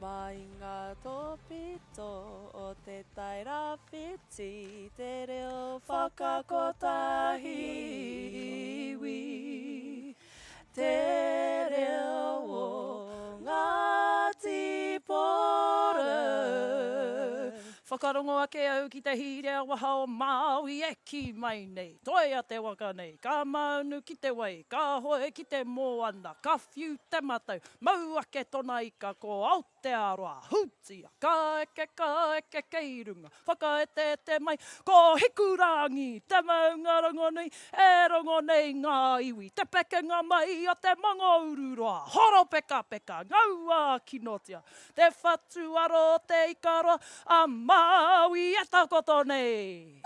Mai ngā tōpito o te tai rāwhiti te reo whakakotahi iwi, te reo o Ngāti Porou. Whakarongo ake au ki te hīrea waha o Māui e kī mai nei, Toia te waka nei, ka māunu ki te wai, ka hoe ki te moana, ka whiu te matau, Mau ake tona ika ko Aotearoa, Hūtia, ka eke, ka eke kei runga, whakaeteete mai, ko Hikurangi, te maunga rongonui, e rongo nei ngā iwi, te pekenga mai a te mango ururoa, horopekapeka, ngaua kinotia, te whatuaro o te ikaroa, a Māui e takoto nei!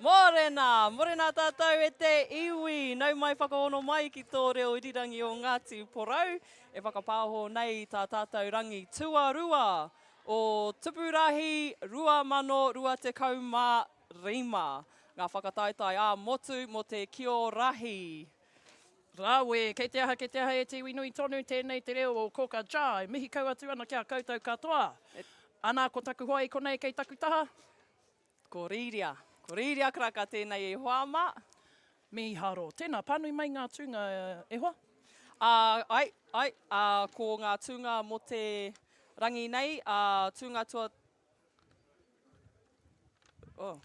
Mōrena! Mōrena tātou e te iwi! Nau mai whakahono mai ki tō reo irirangi o Ngāti Porou e whakapāho nei tā tātou rangi tuarua o Tupurahi 2025, ngā whakataetae ā-motu mō te Kio Rahi. Rawe! Kei te aha, kei te aha e te iwi nui tonu, tēnei te reo o Koka Ja e mihi kau atu ana ki a koutou katoa. Ana, ko taku hoa i konei kei taku taha. Ko Rīria. Ko Rīria Karaka tēnei e hoa mā. Mīharo. Tēnā, pānui mai ngā tūnga e hoa. Ā, ai, ai, ā, ko ngā tūnga mō te rangi nei, ā, tūnga tua, oh.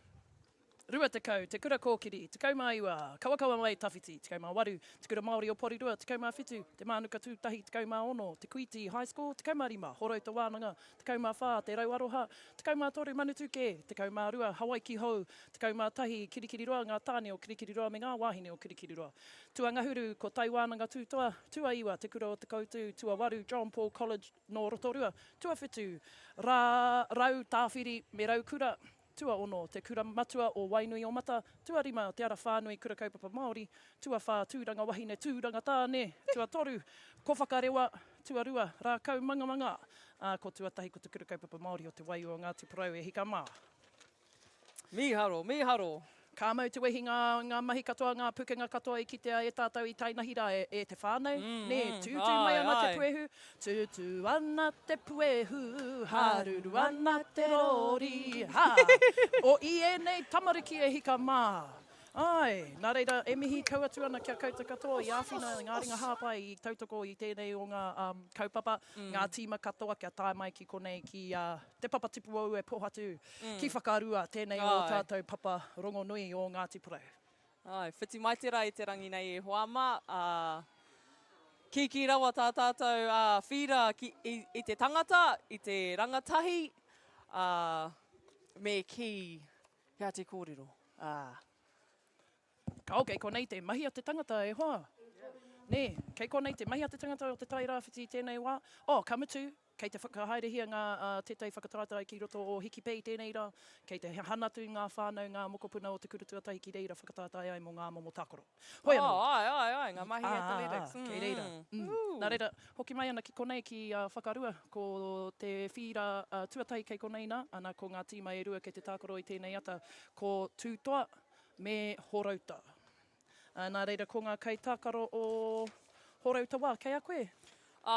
20, Te Kura Kōkiri, 19, Kawakawa Mai Tawhiti, 18, Te Kura Māori o Porirua, 17, Te Mānuka Tūtahi, 16, Te Kuiti High School, 15, Horouta Wānanga, 14, Te Rau Aroha, 13, Manutūkē, 12, Hawaiki Hou, 11, Kirikiriroa, ngā tāne o Kirikiriroa me ngā wāhine o Kirikiriroa. Tuangahuru, ko Tai Wānanga Tūtoa, tuaiwa, Te Kura o Te Koutu, tuawaru, John Paul College nō Rotorua, tuawhitu, Rā, Rau Tāwhiri me Raukura, Tuaono, Te Kura Matua o Wainuiomata, Tuarima, Te Ara Whānui Kura Kaupapa Māori, Tuawhā, Tūranga Wahine, Tūranga Tāne, Tuatoru, Ko Whakarewa, Tuarua, Rākau Mangamanga, ā, ko Tuatahi ko Te Kura Kaupapa Māori o Te Waiū o Ngāti Porou e hika mā. Mīharo, mīharo! Ka mau te wehi ngā, ngā mahi katoa, ngā pukenga katoa i kitea e tātou i tainahi rā e, e te whānau, nē, tūtū mai ana te puehu, tūtū ana te puehu, haruru ana te rōri, hā! O i ēnei tamariki e hika mā! Āe, nā reira, e mihi kau atu ana ki a koutou katoa i āwhina ngā ringa hāpai i tautoko i tēnei o ngā kaupapa, ngā tīma katoa kia tae mai ki konei ki Te Papa Tipu o Ue Pohatu, ki Whakarua, tēnei o ō tātou papa rongonui o Ngāti Porou. Āe, whiti mai te rā i te rangi nei e hoa mā, ā, kīkī rawa tā tātou whīra ki, i, i te tangata, i te rangatahi, ā, me kī, pea te kōrero, ā. Kao, kei konei te mahi a te tangata e hoa. Nē, kei konei te mahi a te tangata o Te Tai Rāwhiti i tēnei wā. Oh, ka mutu, kei te whakahaerehia ngā, ā, tētahi whakataetae ki roto o Hikipē i tēnei rā. Kei te hanatu ngā whānau, ngā mokopuna o te kura tuatahi ki reira whakataetae ai mō ngā momo tākaro. Hoi anō. Oh, āe, āe, āe, ngā mahi athletics. Ā, kei reira. Mm. Nā reira, hoki mai ana ki konei ki Whakarua, ko te whīra tuatahi kei konei nā, ana ko ngā tīma e rua kei te tākaro i tēnei ata, ko Tūtoa, me Horouta. Ā, nā reira ko ngā kaitākaro o Horouta wā, kei a koe? Ā,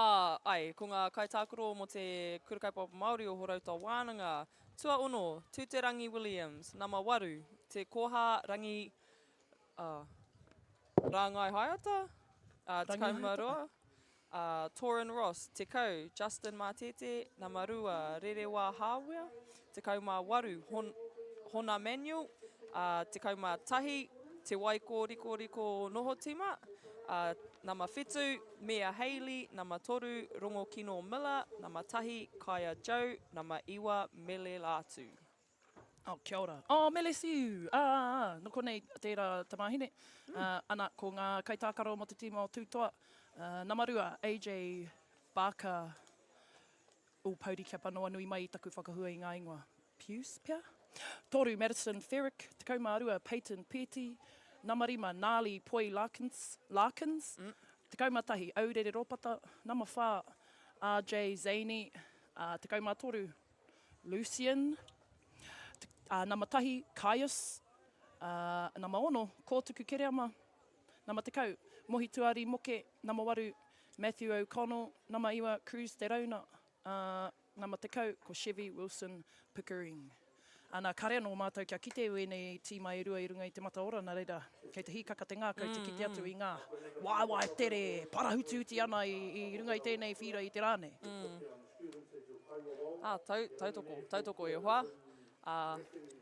āe, ko ngā kaitākaro mō te Kura Kaupapa Māori o Horouta Wānanga, tuaono, Tūterangi Williams, nama waru, Te Koha Rangi, ā, Rāngai Haeata, ā, 12, Ā, Torin Ross, 10, Justin Mātete, nama rua, Rerewa Hāwea, 18, Hon, Hona Manuel, ā, 11, Te Waikōrikoriko Nohotima, ā, nama whitu, Mia Haley, nama toru, Rongokino Miller, nama tahi, Kaia Joe, nama iwa, Mele Latu. Oh, kia ora. Oh, Mele Siu! Ā, ā, ā, nō konei tērā tamāhine. Ā, ana, ko ngā kaitākaro mō te tīma o Tūtoa. Ā, nama rua, AJ Barker. Ū, pouri kia panoa nui mai i taku whakahua i ngā ingoa. Pius pea? Toru, Madison Ferrick. 12, Peyton Peeti. Nama rima, Nali Poi Larkins, Larkins. 11, Aurere Ropata. Nama whā, RJ Zaney. Ā, 13, Lucian, ā, nama tahi, Caius, ā, nama ono, Kōtuku Kereama, nama tekau, Mohi Tuari Moke, nama waru, Matthew O'Connell, nama iwa, Cruz Te Rauna. Ā, nama 10, ko Chevy Wilson Pickering. Ana, kare anō mātou kia kite wēnei tīma e rua i runga i te mataora, nā reira, kei te hīkaka te ngākau te kite atu i ngā waewae tere parahutihuti ana i, i runga i tēnei whīra i te rā nei. Ā, tau, tautoko, tautoko e hoa. Ā,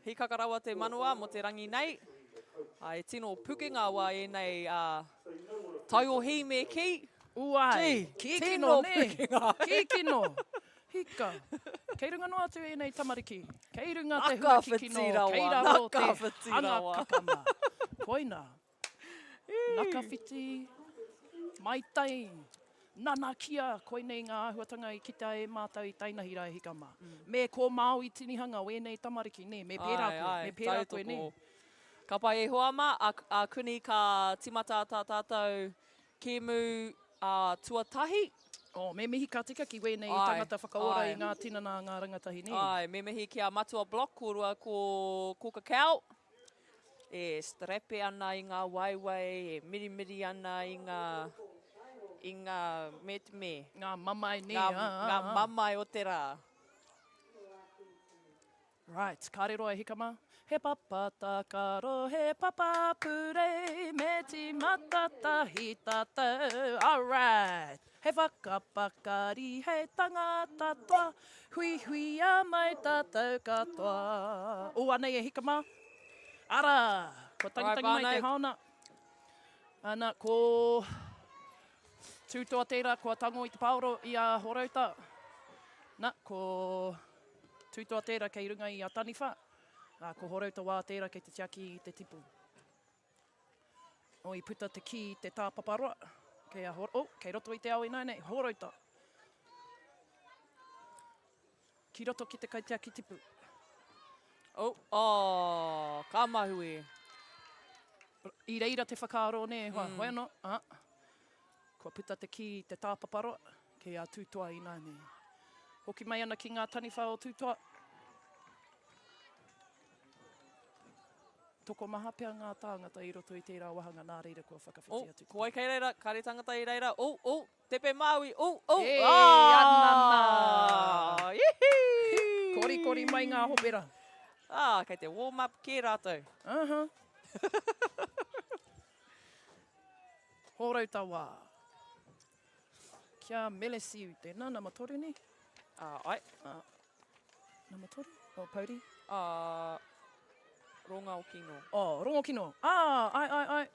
hīkaka rawa te manawa mō te rangi nei. Ā, e tino pukenga wā ēnei, ā, taiohi me kī. Uai, kīkino, nē, kīkino. Hika. Kei runga noa atu ēnei tamariki. Kei runga te hunga kikino, kei raro te hanga kakama. Koina. Nakawhiti, maitai, nanakia, koinei ngā āhuatanga i kitea e mātou i tainahi rā e hika mā. Me ko Māui tinihanga o ēnei tamariki, nē, me pērā koe, me pērā koe, nē. Ka pai e hoa mā, a kuni ka timata tā tātou Kēmu tuatahi. Oh, me mihi ka tika ki wēnei tangata whakaora i ngā tinana a ngā rangatahi, nē? Āe, me mihi ki a Matua Block kōrua ko Kokakao e strape ana i ngā waewae, e mirimiri ana i ngā, i ngā, me te me. Ngā mamae, nē? Ngā, ngā mamae o te rā. Right, kāre roa e hika mā. He papa tākaro, he papa purei, me tīmata tahi tātou. Alright! He whakapakari, he tangata toa, huihuia mai tātou katoa. Oh, anei e hika mā. Ara! Kua tangitangi mai te haona. Ana, ko Tūtoa tērā kua tango i te pāoro i a Horouta. Na, ko Tūtoa tērā kei runga i a Taniwha, ā, ko Horouta wā tērā kei te tiaki i te tipu. O, i puta te kī i te tāpaparoa, kei a Hor, oh, kei roto i te ao ināianei, Horouta. Ki roto ki te kaitiaki tipu. Oh, oh, ka mahue. I reira te whakaaro, nē, hoa, mm. hoi anō, ā, kua puta te kī i te tāpaparoa, Kei a Tūtoa ināianei. Hoki mai ana ki ngā taniwha o Tūtoa. Tokomaha pea ngā tāngata i roto i tērā wāhanga nā reira kua whakawhiti oh, atu. Ko wai kei reira, kāre tangata i reira. Oh, oh, tepe Māui, oh, oh, e, ah! Anana! Ihi! Korikori mai ngā hopera. Ah, kei te warm up kē rātou. Uh -huh. Hōrauta wā. Kia Melesiu tēnā, nama toru nei. Ā, ai. Ā, nama toru? O, Pouri. Ā, Rongaokino. O, Rongokino. Ā, ai, ai, ai.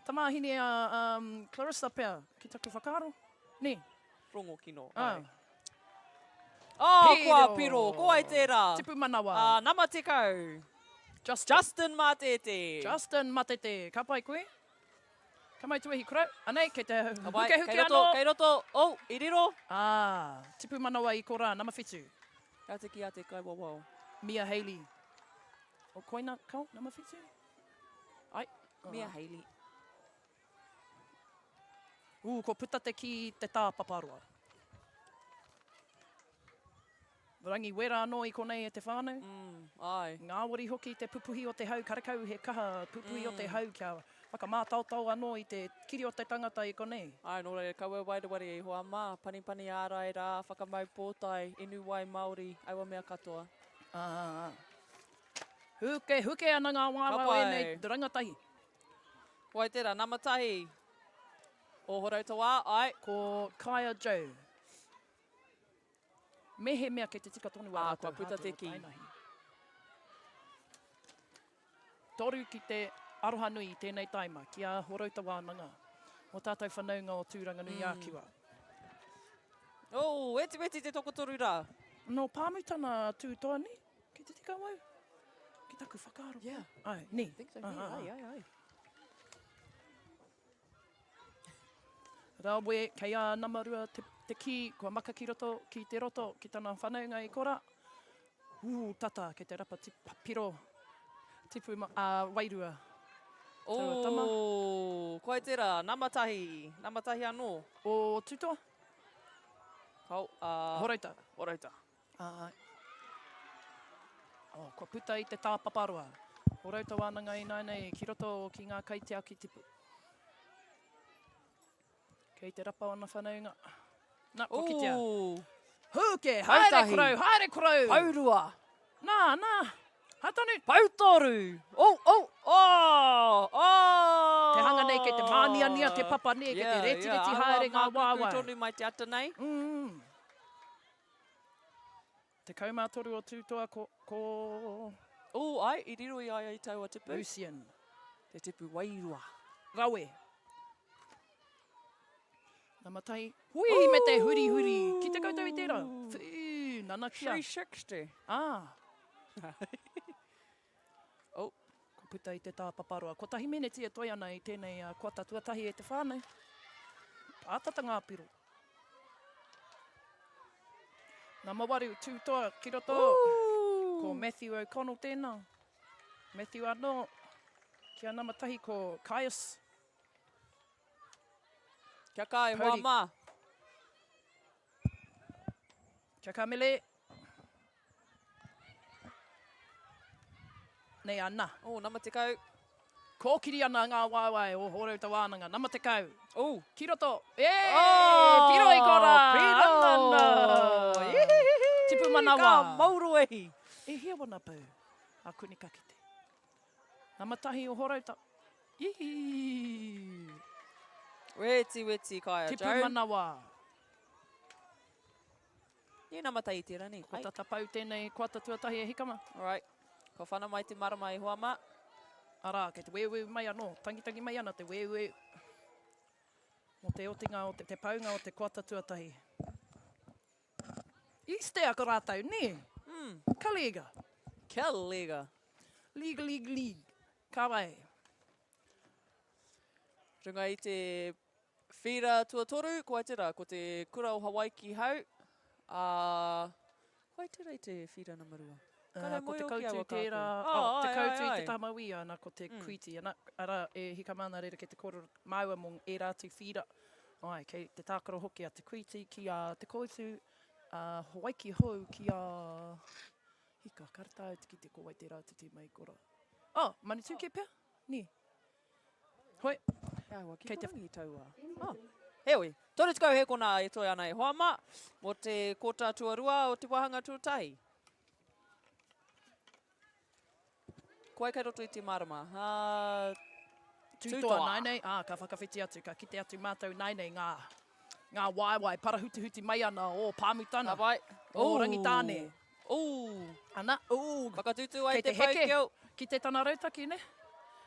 Tamāhine a um, Clarissa pea, ki taku whakaaro. Nē? Rongokino, ai. Oh, kua piro. Ko wai tērā? Tipu manawa. Ā, nama 10. Justin. Justin Matete. Justin Matete. Ka pai koe? Ka mau tuahi korou. Anei, kei te pai, hukehuke kei roto, anō. Kei roto, oh, i riro. Ah, tipu manawa i korā, nama whitu. Ka tiki a te kaiwawao. Mia Haley. O koina, kao, nama whitu? Ai, Mia Haley. Ū, kua puta te kī i te tāpaparoa. Rangi wera anō i konei e te whānau. Mm, āe. Ngāwari hoki te pupuhi o te hau, karekau he kaha pupuhi o te hau kia whakamātaotao anō i te kiri o te tangata i konei. Āe, nō reira, kaua wareware e hoa mā, panipani ārai rā, whakamau pōtae, inu wai Māori, aua mea katoa. Ā, hukehuke ana ngā waewae o ēnei rangatahi. Wai tērā, nama tahi o Horautawā, āe. Ko Kaia Joe. Mehemea kei te tika tonu a Ā, kua rātou puta hāte te o kī. Tainahi. Toru ki te aroha nui i tēnei taima ki a Horouta Wānanga, o tātou whanaunga o Tūranganui-ā-Kiwa. Oh, wetiweti te tokotoru rā. Nō Pāmutana a Tūtoa, nē? Kei te tika awau? Ki taku whakaaro. Yeah. Ai, nē. I think so, yeah. Ai, ai, ai. Rawe, kei a Namarua te, te kī, kua maka ki roto, ki te roto, ki tana whanaunga i kora. Ū, tata, kei te rapa tip, piro, tipu ma, a, wairua. Taua tama. Ō, koe tērā, nama tahi, nama tahi anō. O Tutoa? Hau, a. Horouta. Horouta. Āe. Oh, kua puta i te tāpaparoa. Horouta wānanga ināianei ki roto ki ngā kaitiaki tipu. Kei te rapa ona whanaunga. Na, kua kitea. Ooh. Hūke, haere korou, haere korou! Pourua. Nā, nā, haere tonu. Poutoru! Oh, oh, oh, oh! Te hanga nei kei te māniania te papa nē, kei te retireti haere ngā waewae. Āhua mākuku tonu mai te ata nei. Mm. 13 o Tūtoa ko, ko... Oh, ai, i riro i a ia i taua tipu. Lucian. Te tipu wairua. Rawe. Nama tahi. Hui me te hurihuri. Ki te koutou i tērā. Whū, nanakia. 360. Ah. oh. Kua puta i te tāpaparoa. Kotahi meneti e toe ana i tēnei koata tuatahi e te whānau. Pātata ngā piro. Nama waru, tū toa ki roto. Ooh. Ko Matthew O'Connell tēnā. Matthew anō. Kia nama tahi ko Caius. Kia ka e hoa mā. Kia ka mele. Nei ana. Oh, nama 10. Kōkiri ana ngā waewae o Horouta Wānanga. Nama 10. Oh. Ki roto. E, oh, piro i kora. Piro. Anana. Tipu manawa. Ka mauro e. E hia wana pau a Kunika kite. Nama tahi o Horouta. Ihi. Weti, weti, Kaia Tipu Joe. manawa. Ni nama tahi tērā, ni. Ko tata pau tēnei koata tuatahi e hikama. Alright. Kua whana mai te marama e hoa mā. Arā, kei te weuweu mai anō. Tangitangi mai ana te weuweu. Mō te otinga o te, te paunga o te koata tuatahi. Easter ko rātou, nē? Mm. Ka lega. Kia lega. League, league, league. Ka wai. Runga i te whira tuatoru, ko ai tērā, ko te kura o Hawaiki hau, ā, ko ai tērā i te whira nama rua? Uh, ko te koutu tērā, oh, oh, te koutu i te taha mauī, ana, ko te mm. kuiti, ana, ara, e hika māna reira kei te kōrero māua mō ērā atu whira. Ai, kei te tākaro hoki a te kuiti ki a te koutu, a Hawaiki hou ki a... Hika, kāre tāu te kite ko wai tērā atu tīma i kora. Oh, Manutūkē pea? Nē. Hoi. He aua ki Kei te- Rangi taua. Oh. Heoi, 30 hēkona e toe ana e hoa mā, mō te kōta tuarua o te wāhanga tuatahi. Ko wai kei roto i te marama? Uh, Tūtoa nainei, ā, ka whakawhiti atu, ka kite atu mātou nainei ngā, ngā waewae parahutihuti mai ana o Pāmutana, Ka pai. o Rangitāne. Ooh. Ana, ooh. Whakatūtū ai Kei te te heke, paukeo. kite tana rautaki, ne?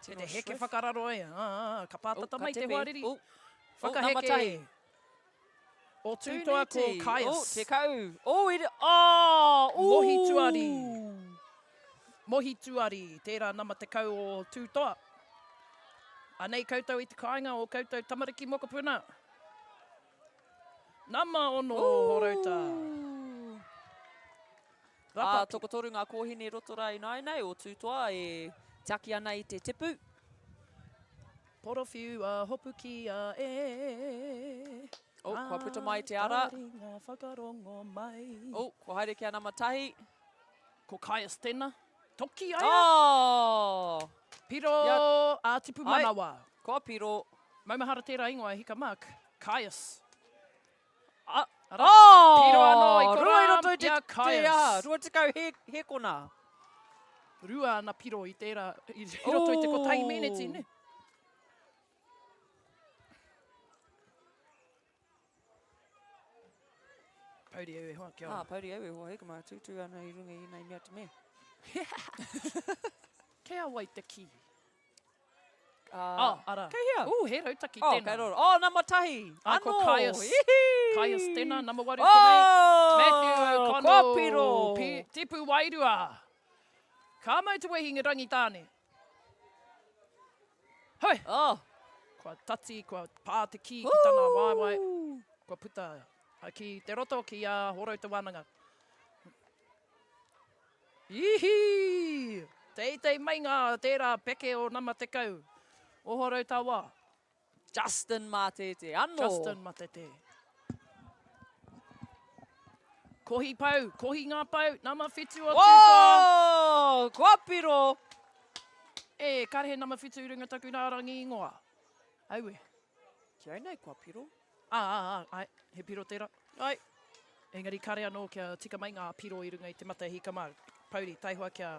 Kei te heke whakararo ai, ā, ka pātata mai te hoariri. Ooh. Whakaheke. Nama tahi. O Tūtoa ko Caius. Oh, tekau. Oh, i, oh, ooh. Mohi Tuari. Mohi Tuari, tērā nama 10 o Tūtoa. Anei koutou i te kāinga o koutou tamariki mokopuna. Nama ono o Horouta. Ā, tokotoru ngā kōhine roto rā ināianei o Tūtoa e tiaki ana i te tipu. Porowhiua hopukia e. Oh, kua puta mai te ara. Taringa whakarongo mai. Oh, kua haere ki a nama tahi. Ko Caius tena. Toki aia. Oh! Piro Ia. a Tipu Manawa. Ai, kua piro. Maumahara tērā ingoa e hika Mark. Caius. A, Ara, oh! Piro anō i korā Rua i roto i te, i a te Caius. aha, 20 he, he kona. Rua ana piro i tērā, i roto i te kotahi meneti, ne? Pouri au e hoa, kia ora. Ah, pouri au e hoa, hika mā, tūtū ana i runga i nei mea te mea. Kei a wai te kī? Uh, oh, ara. Kei hea? Ooh, he rautaki oh, tēnā. Kei roro. Oh, nama tahi. Ah, ko Anō. Caius. Ihi. Caius tēnā, nama waru oh, konei. Matthew O'Connell. Kua piro. Pi, tipu wairua. Ka mau te wehi Rangitāne. Hoi! Oh. Kua tati, kua pā te kī ki tana waewae. Kua puta ki te roto, ki a Horouta Wānanga. Ihi! Teitei mai ngā tērā peke o nama 10 o Horouta wā. Justin Matete, anō. Justin Matete. Kohi pau, kohi ngā pau, nama whitu o Tūtoa. Oh, kua piro. E, kare he nama whitu i runga taku rārangi ingoa. Aue. Ki au nei, kua piro. Ā, ā, ā, ai, he piro tērā. Ai. Engari kare anō kia tika mai ngā piro i runga i te mata e hika mā. Pouri, taihoa kia,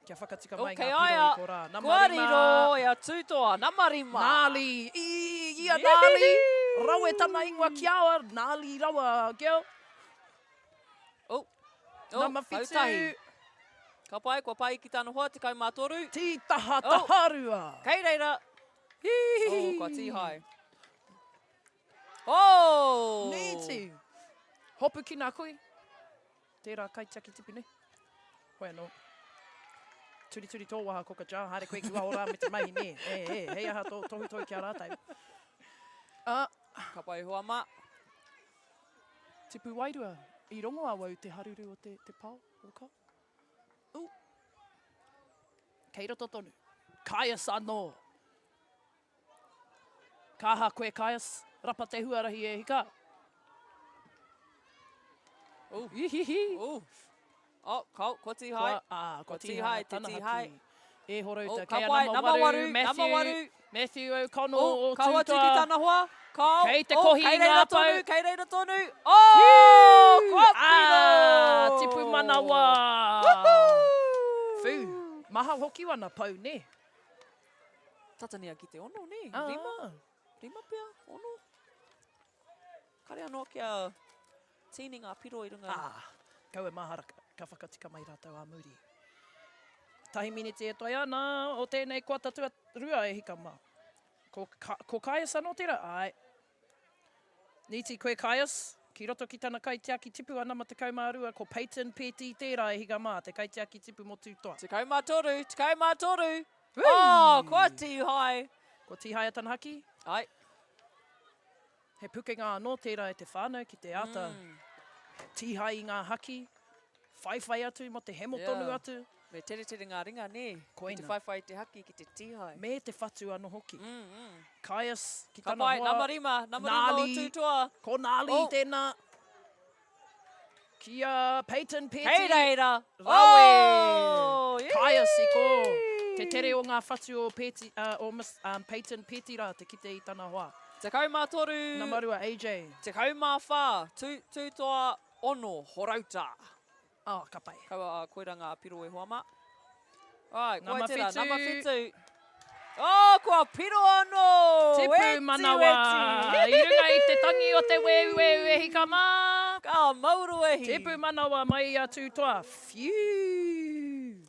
kia whakatika mai ngā piro i korā. Nama Kua riro e a Tūtoa, nama rima. Nāli, i, i a Nāli, rawe tana ingoa ki a oa, Nāli rawa, girl. Oh, oh, Nama whitu. Ka pai, kua pai ki tana hoa, 13. Tītaha taharua. Kei reira. Oh, kua tīhae. Oh! Nīti! Hopukina kui. Tērā kaitiaki tipu nei. Hoi anō. Turituri tō waha koka jar, haere koe ki waho rā me te mahi nē. E, e, hei aha tō tohutohu ki a rātou. Ah. Ka pai hoa mā. Tipu wairua, i rongo awau te haruru o te, te pao, o ka. Ooh. Kei roto tonu. Caius anō. Ka aha koe Caius? Rapa te huarahi e hika. Oh. Ihihi. Oh. Oh, kau, kua tīhai. Kua, ah, kua tīhai, te tīhai. E Horouta, oh, kei a nama waru, Matthew, nama waru. Matthew O'Connell oh, o Tūtoa. Ka atu ki tana hoa. Kao. Kei te oh, kohi kei i ngā pau. Tonu, kei reira tonu. Oh, kua piro. Ah, tipu manawa. Woohoo! Whū, maha hoki wana pau, ne? Tatania ki te ono, nē? Ah. Rima? Rima pea? Ono? Kare anō kia tīni ngā piro i runga. Ah, kaua mahara, ka whakatika mai rātou ā muri. Tahi miniti e toe ana o tēnei koata tuarua e hika mā. Ko, ko Caius anō tērā? Āe. Nīti koe Caius, ki roto ki tana kaitiaki tipu a nama 12, ko Peyton Pēti tērā e hika mā, te kaitiaki tipu mō Tūtoa. 13, 13! Oh, kua tīhae! Kua tīhae a tana haki? Ai. He pukenga anō tērā e te whānau ki te āta tīhae i ngā haki, whaiwhai atu mō te hemo tonu atu. Me teretere ngā ringa, nē? Koina. Ki te whaiwhai i te haki, ki te tīhae. Me te whatu anō hoki. Caius ki Ka tana pai, hoa. nama rima, nama rima o Tūtoa. Ko Nāli Oh. tēnā. Ki a Peyton Pēti. Kei reira. Rawe! Oh! Caius i kō. Te tere o ngā whatu o, Pēti, uh, o Miss, um, Peyton Pēti rā te kite i tana hoa. 13. Nama rua, AJ. 14, Tū, Tūtoa, ono, Horouta. Oh, ka pai. Kaua a koira ngā piro e hoa mā. Ai, ko Nama ai tērā, whitu. nama whitu. Oh, kua piro anō! Tipu Eti, manawa! eti. I runga i te tangi o te weuweu e hika mā! Ka mauru e hi! Tipu manawa mai i a Tūtoa. Whew!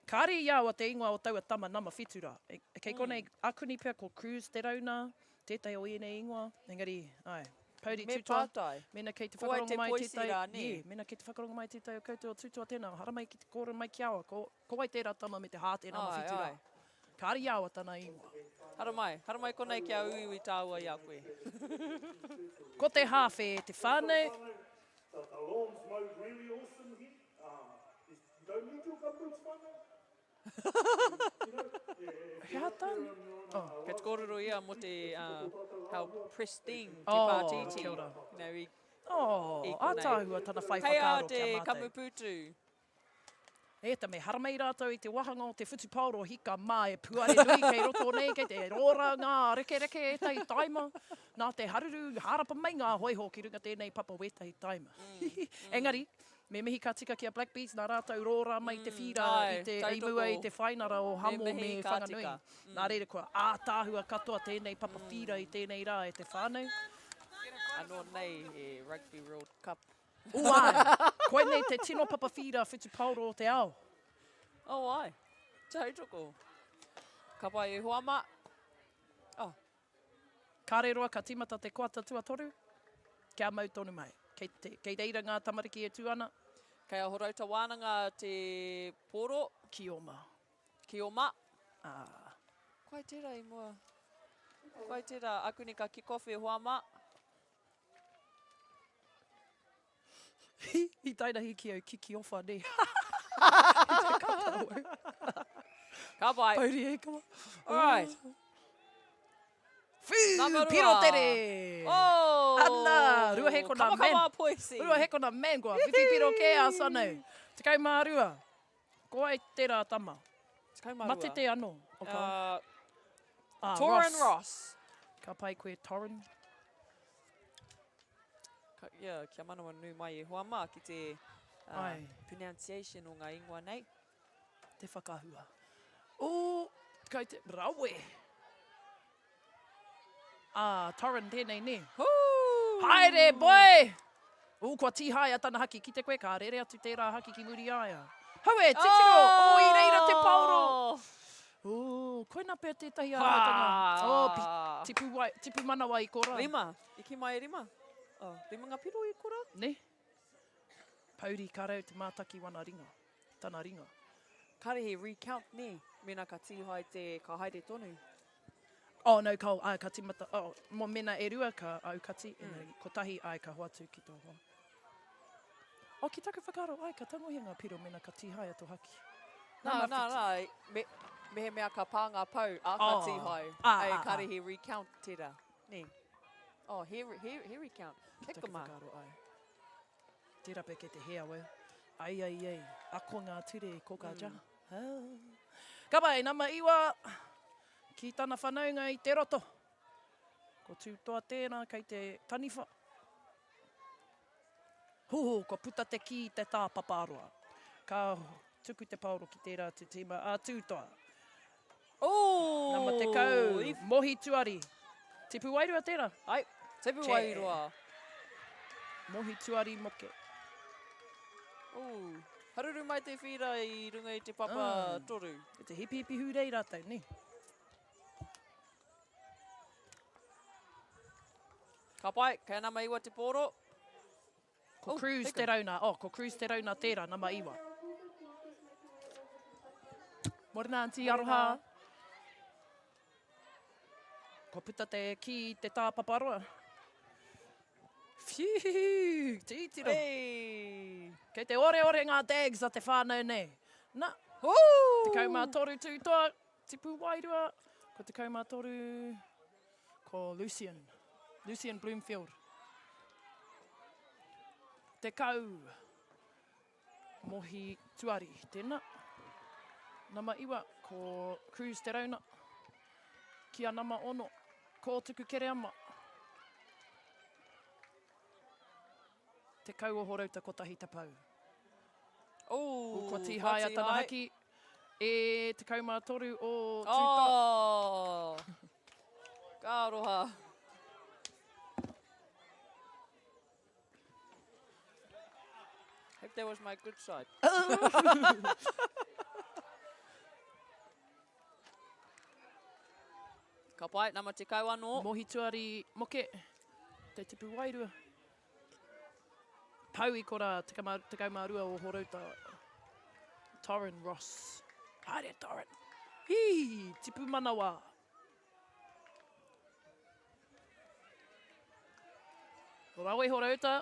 Kāre i aua te ingoa o taua tama nama whitu rā. E, kei konei, akuni pea ko Cruz Te Rauna, Tētahi o ēnei ingoa, engari, āe, Pouri Me Tūtoa, pātai. mēnā kei te Ko wai whakarongo te mai poisi tētahi, rā, nē? yeah, mēnā kei te whakarongo mai tētahi o koutou o Tūtoa tēnā, haramai ki te kōrero mai ki a au, ko, ko wai tērā tama me te hā tērā Āe, mawhiti rā? āe. Kāre i a au tana ingoa. Haramai, haramai konei kia uiui tāua i a koe. Ko te hāwhe e te whānau. He aha tāna? Oh. Kei te kōrero ia mō te uh, how pristine te oh, pātītī. Kia ora. You know, i, oh, i konei. Ātaahua tana whai Kei a whakaaro te ki a mātou. kamupūtu. E ta me haramai rātou i te wahanga o te whutupaoro hika mā e puare nui kei roto nei, kei te rōra ngā rekereke ētahi taima, nā te haruru hārapa mai ngā hoiho ki runga tēnei papa wētahi taima. Engari, Me mihi ka tika ki a Black Bees nā rātou rōra mai te whīra i te i mua i te whainara o Hamo me Whanganui. Nā reira kua ātaahua katoa tēnei papa whīra i tēnei rā e te whānau. Anō nei he Rugby World Cup. Ū āe, koinei te tino papa whīra whutupaoro o te ao. Oh āe, tautoko. Ka pai e hoa mā. Oh. Kāre roa ka tīmata te koata tuatoru, kia mau tonu mai. Kei, te, kei reira ngā tamariki e tū ana. Kei a Horouta Wānanga te pōro. Ki oma. Ki oma. Ā. Koe tērā i mua. Koe tērā, akuni ka kick off e hoa mā. I tainahi ki au kiki ofa, ne. I te kapa au. Ka pai. Pouri e kawa. All right. Whiu, Nama rua. piro tere. Oh! Ana, rua hekona man. Kawakawa poisi. Rua hekona man, kua whiwhi piro kē a Sanu. 12. Ko ai tērā tama? 12. Matete anō. O ka... Ah, Torin Ross. Ross. Ka pai koe, Torin. Yeah, kia manawanui mai e hoa mā ki te uh, pronunciation o ngā ingoa nei. Te whakahua. Ooh, kei te, rawe! Ah, Torrin tēnei, nē? Hū! Haere, boy! Ooh, kua tīhaea tana haki. Kite koe, ka rere atu tērā haki ki muri i a ia. Haue, titiro! Oh, oh i reira te paoro! Oh. Ooh, koina pea tētahi āhuatanga. Oh, pi, tipu, wai, tipu manawa i korā. Rima. I ki mai e rima. Oh, rima ngā piro i korā? Ne? Pouri ka rau te mātaki wana ringa. Tana ringa. Kare he recount, nē? Mēnā ka tīhae te, ka haere tonu. Oh, no, ka, ai, ka timata, oh, mo mena e rua ka aukati, mm. engari kotahi, ai, ka hoatu ki tō hoa. Oh, ki taku whakaaro, ai, ka tangohia ngā piro mena ka tīhaea tō haki. Nā, nā, nā, me, mehemea ka pā ngā pou, ā, ka oh. tīhae. Ah, ai, ah, kare ah. he recount tērā. Nē. Oh, he, he, he recount. Ki taku whakaaro, ai. Tērā pea kei te hē awau. Ai, ai, ai, ako ngā ture ko ka ja. Mm. Ka pai, nama iwa, ki tana whanaunga i te roto. Ko Tūtoa tērā kei te taniwha. Huhu, kua puta te kī i te tāpaparoa. Ka tuku te paoro ki tērā atu tīma a Tūtoa. Ooh! Nama 10, Mohi Tuari. Tipu Wairua tērā. Ai, Tipu Wairua. Mohi Tuari Moke. Ooh, haruru mai te whīra i runga i te papa ah. toru. E te hipihipi hūrei rātou, ne? Ka pai, kei nama iwa te pōro. Ko oh, Cruz Te Rauna, oh, ko Cruz Te Rauna tērā, nama iwa. Morena, Aunty Aroha. Kua puta te kī i te tāpaparoa. Whiu, tītiro. Hey. Kei te oreore ngā dags a te whānau nei. Na, 13 tūtoa, tipu wairua, ko 13, ko Lucian. Lucian Bloomfield. Tekau. Mohi Tuari, tēnā. Nama iwa, ko Cruz Te Rauna. Ki a nama ono, ko Tuku Kereama. Tekau o Horouta kotahi tapau. Oh, kua tīhaea tana haki. E 13 o Tūta. Oh, ka aroha. Hope that was my good side. Ka pai, nama tekau anō. Mohi tuari moke, te tipu wairua. Pau i kora 12 o Horouta. Torrin Ross. Haere, Torrin. Hī, tipu manawa. Rawe Horouta.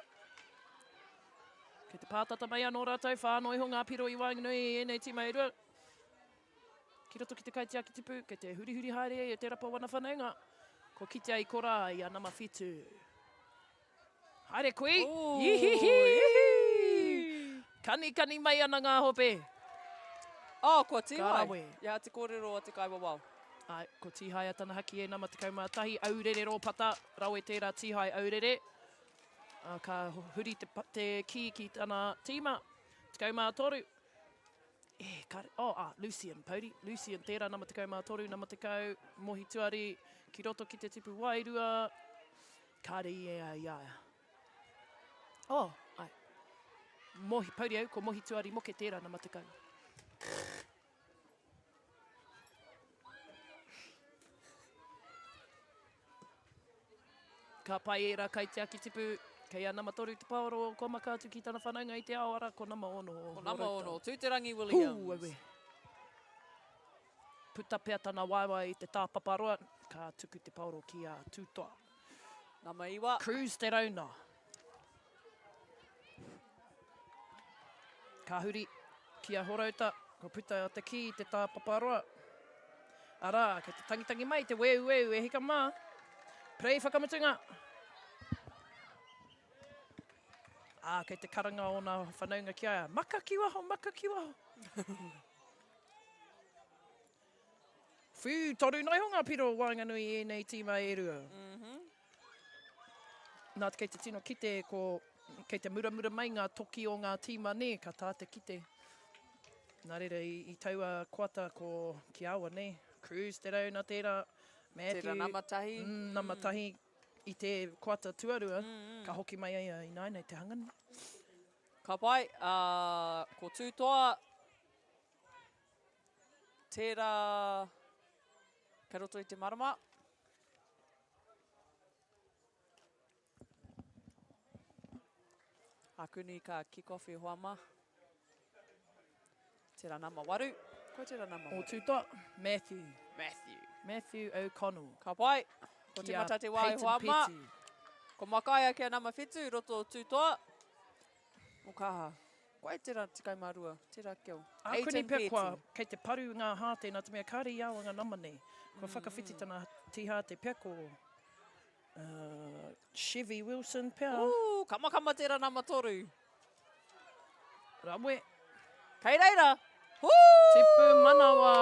Kei te pātata mai anō rātou, whānau iho ngā piro i waenganui i ēnei tīma e rua. Ki roto ki te kaitiaki tipu, kei te hurihuri haere e te rapa wana whanaunga. Ko kitea i korā i a nama whitu. Haere kui! Ihihi! Kanikani mai ana ngā hope. Oh, kua tīhai. Ka rawe. Ia te kōrero a te kaiwawao. Ai, ko Tīhaea tana haki e nama 11, aurere rōpata, rawe tērā Tīhae aurere. Uh, ka huri te, te kī ki tana tīma, 13. E, ka, oh, ah, Lucian, Pouri, Lucian tērā nama 13, nama 10, Mohi Tuari, ki roto ki te tipu wairua, kāre i e ai a. Oh, ai. Mohi, Pouri au, ko Mohi Tuari Moke tērā nama 10. Ka pai ērā kaitiaki tipu, kei a nama toru te paoro, kua maka atu ki tana whanaunga i te ao ara, ko nama ono o Ko nama ono, Tūterangi Hū, Williams. aue. Puta pea tana waewae i te tāpaparoa, ka tuku te paoro ki a Tūtoa. Nama iwa. Cruz Te Rauna. Ka huri ki a Horouta, kua puta te kī i te tāpaparoa. Arā, kei te tangitangi mai te weuweu e hika mā. Prei whakamutunga. Ā, kei te karanga ōna whanaunga ki a ia. Maka ki waho, maka ki waho. Whiu, toru noa iho ngā piro waenganui i ēnei tīma e rua. Mm -hmm. Nā, kei te tino kite ko, kei te muramura mai ngā toki o ngā tīma nē, ka tā te kite. Nā reira, i, i taua koata ko ki awa nē, Cruz te rauna tērā, Matthew. Tērā nama tahi. Mm, nama tahi i te koata tuarua, ka hoki mai ai a ināianei te hanga nei. Ka pai, ā, ko Tūtoa, tērā kei roto i te marama. Akuni ka kick off e hoa ma. Tera nama waru. Ko tera nama waru. O Tūtoa, Matthew. Matthew. Matthew O'Connell. Ka pai. Ko te mata te wā e hoa ma. Ko Makaia kia nama whitu, roto o Tūtoa. O kaha. Koe tera 12, tera keo. Akuni pea kua, kei te paru ngā hāte, nā te mea kāre i awa ngā nama nei. Kua whakawhiti tana tīhāte pea ko Chevy Wilson pea. Ooh, kamakama tera nama toru. Rawe. Kei reira. Woo! Tipu manawa,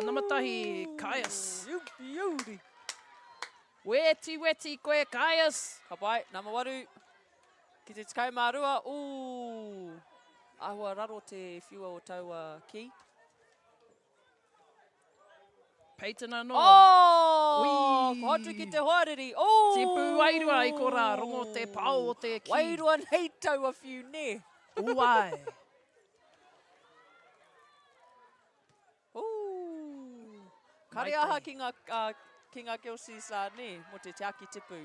nama tahi, Caius. You beauty. Weti weti koe, Caius. Ka pai, nama waru. Ki te 12, ooh. Ahua raro te whiua o taua ki. Peyton anō. Oh! Ui! Ko atu ki te hoariri. Oh! Tipu wairua i korā, rongo te pao o te ki. Wairua nei taua whiu, nē? Uai. Ooh! Kare aha ki ngā, uh, ki ngā Gilsies, uh, nē, mō te tiaki tipu.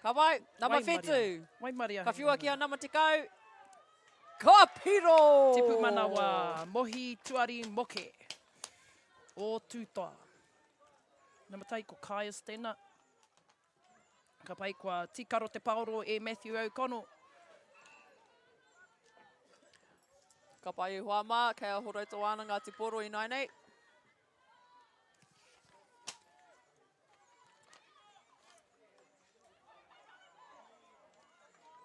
Ka wai, nama whitu. Waimaria. Ka whiua ki a nama tekau. Ka piro! Tipu manawa, mohi tuari moke. O Tūtoa. Nama tahi ko Caius tēnā. Ka pai kua tīkaro te paoro e Matthew O'Connell. Ka pai e hoa mā, kei a Horouta Wānanga te poro ināianei.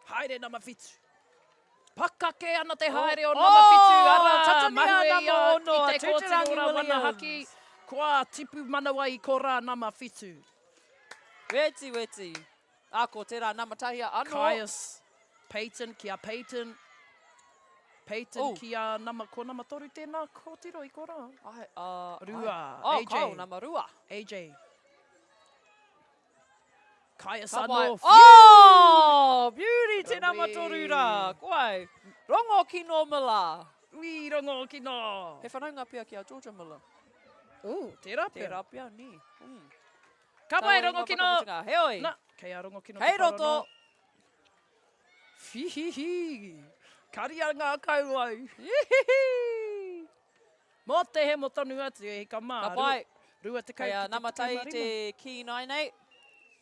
Haere nama whitu. Pakake ana te haere o nama whitu, arā, mahue ia i te kōtiro ra wana haki, kua tipu manawa i korā nama whitu. Weti, weti. A, ko tērā nama tahi a anō. Caius Peyton ki a Peyton. Peyton ki a nama, ko nama toru tēnā kōtiro i korā. Ai, a, Rua, ai. AJ. Oh, kao, nama rua. AJ. Caius Ka pai. anō. Oh! Beauty te nama toru rā. Koai. Rongo kino Miller. Ui, rongo kino. He whanaunga pea ki a Georgia Miller. Ooh, tērā pea. Tērā pea, nē. Mm. Ka pai, rongo kino. Heoi. Na, kei a rongo kino. Kei roto. Whihihi. Karia ngā kauae. Ihihi. Mō te hemo tonu atu e hika mā. Ka pai. 20 Kei a ki te Namatai 15. te kī nāinei.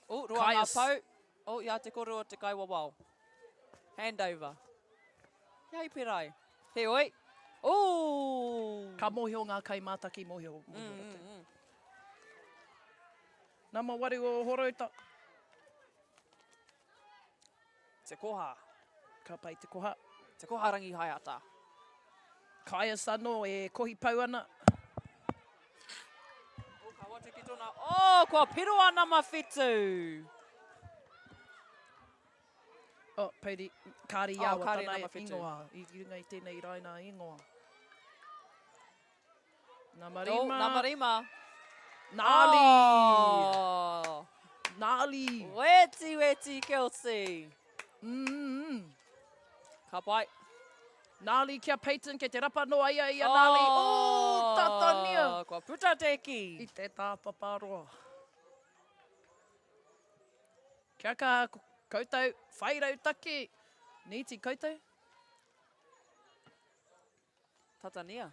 Oh, roa ngā Caius. pou. Oh, i a te koro o te kaiwawao. Handover. Kia i perai. Heoi. Ooh! Ka mōhio ngā kaimātaki, mōhio, mōhio ratou. Nama waru o Horouta. Te koha. Ka pai te koha. Te koha Rangihaeata. Caius anō e kohi pau ana. Oh, ka watu ki tōna. Oh, kua piro a nama whitu. Oh, Pouri, kāre i Oh, awa kāre tana nama whitu. ingoa. I runga i tēnei raina ingoa. Nama Oh, rima. nama rima. Nāli! Oh. Nāli! Weti, weti, Kelsey. Ka pai. Nāli ki a Peyton, kei te rapa noa ia i a Nāli. Oh, tatania! Kua puta te ki. I te tāpapa roa. Kia kaha koutou, whai rautaki. Nīti koutou. Tatania.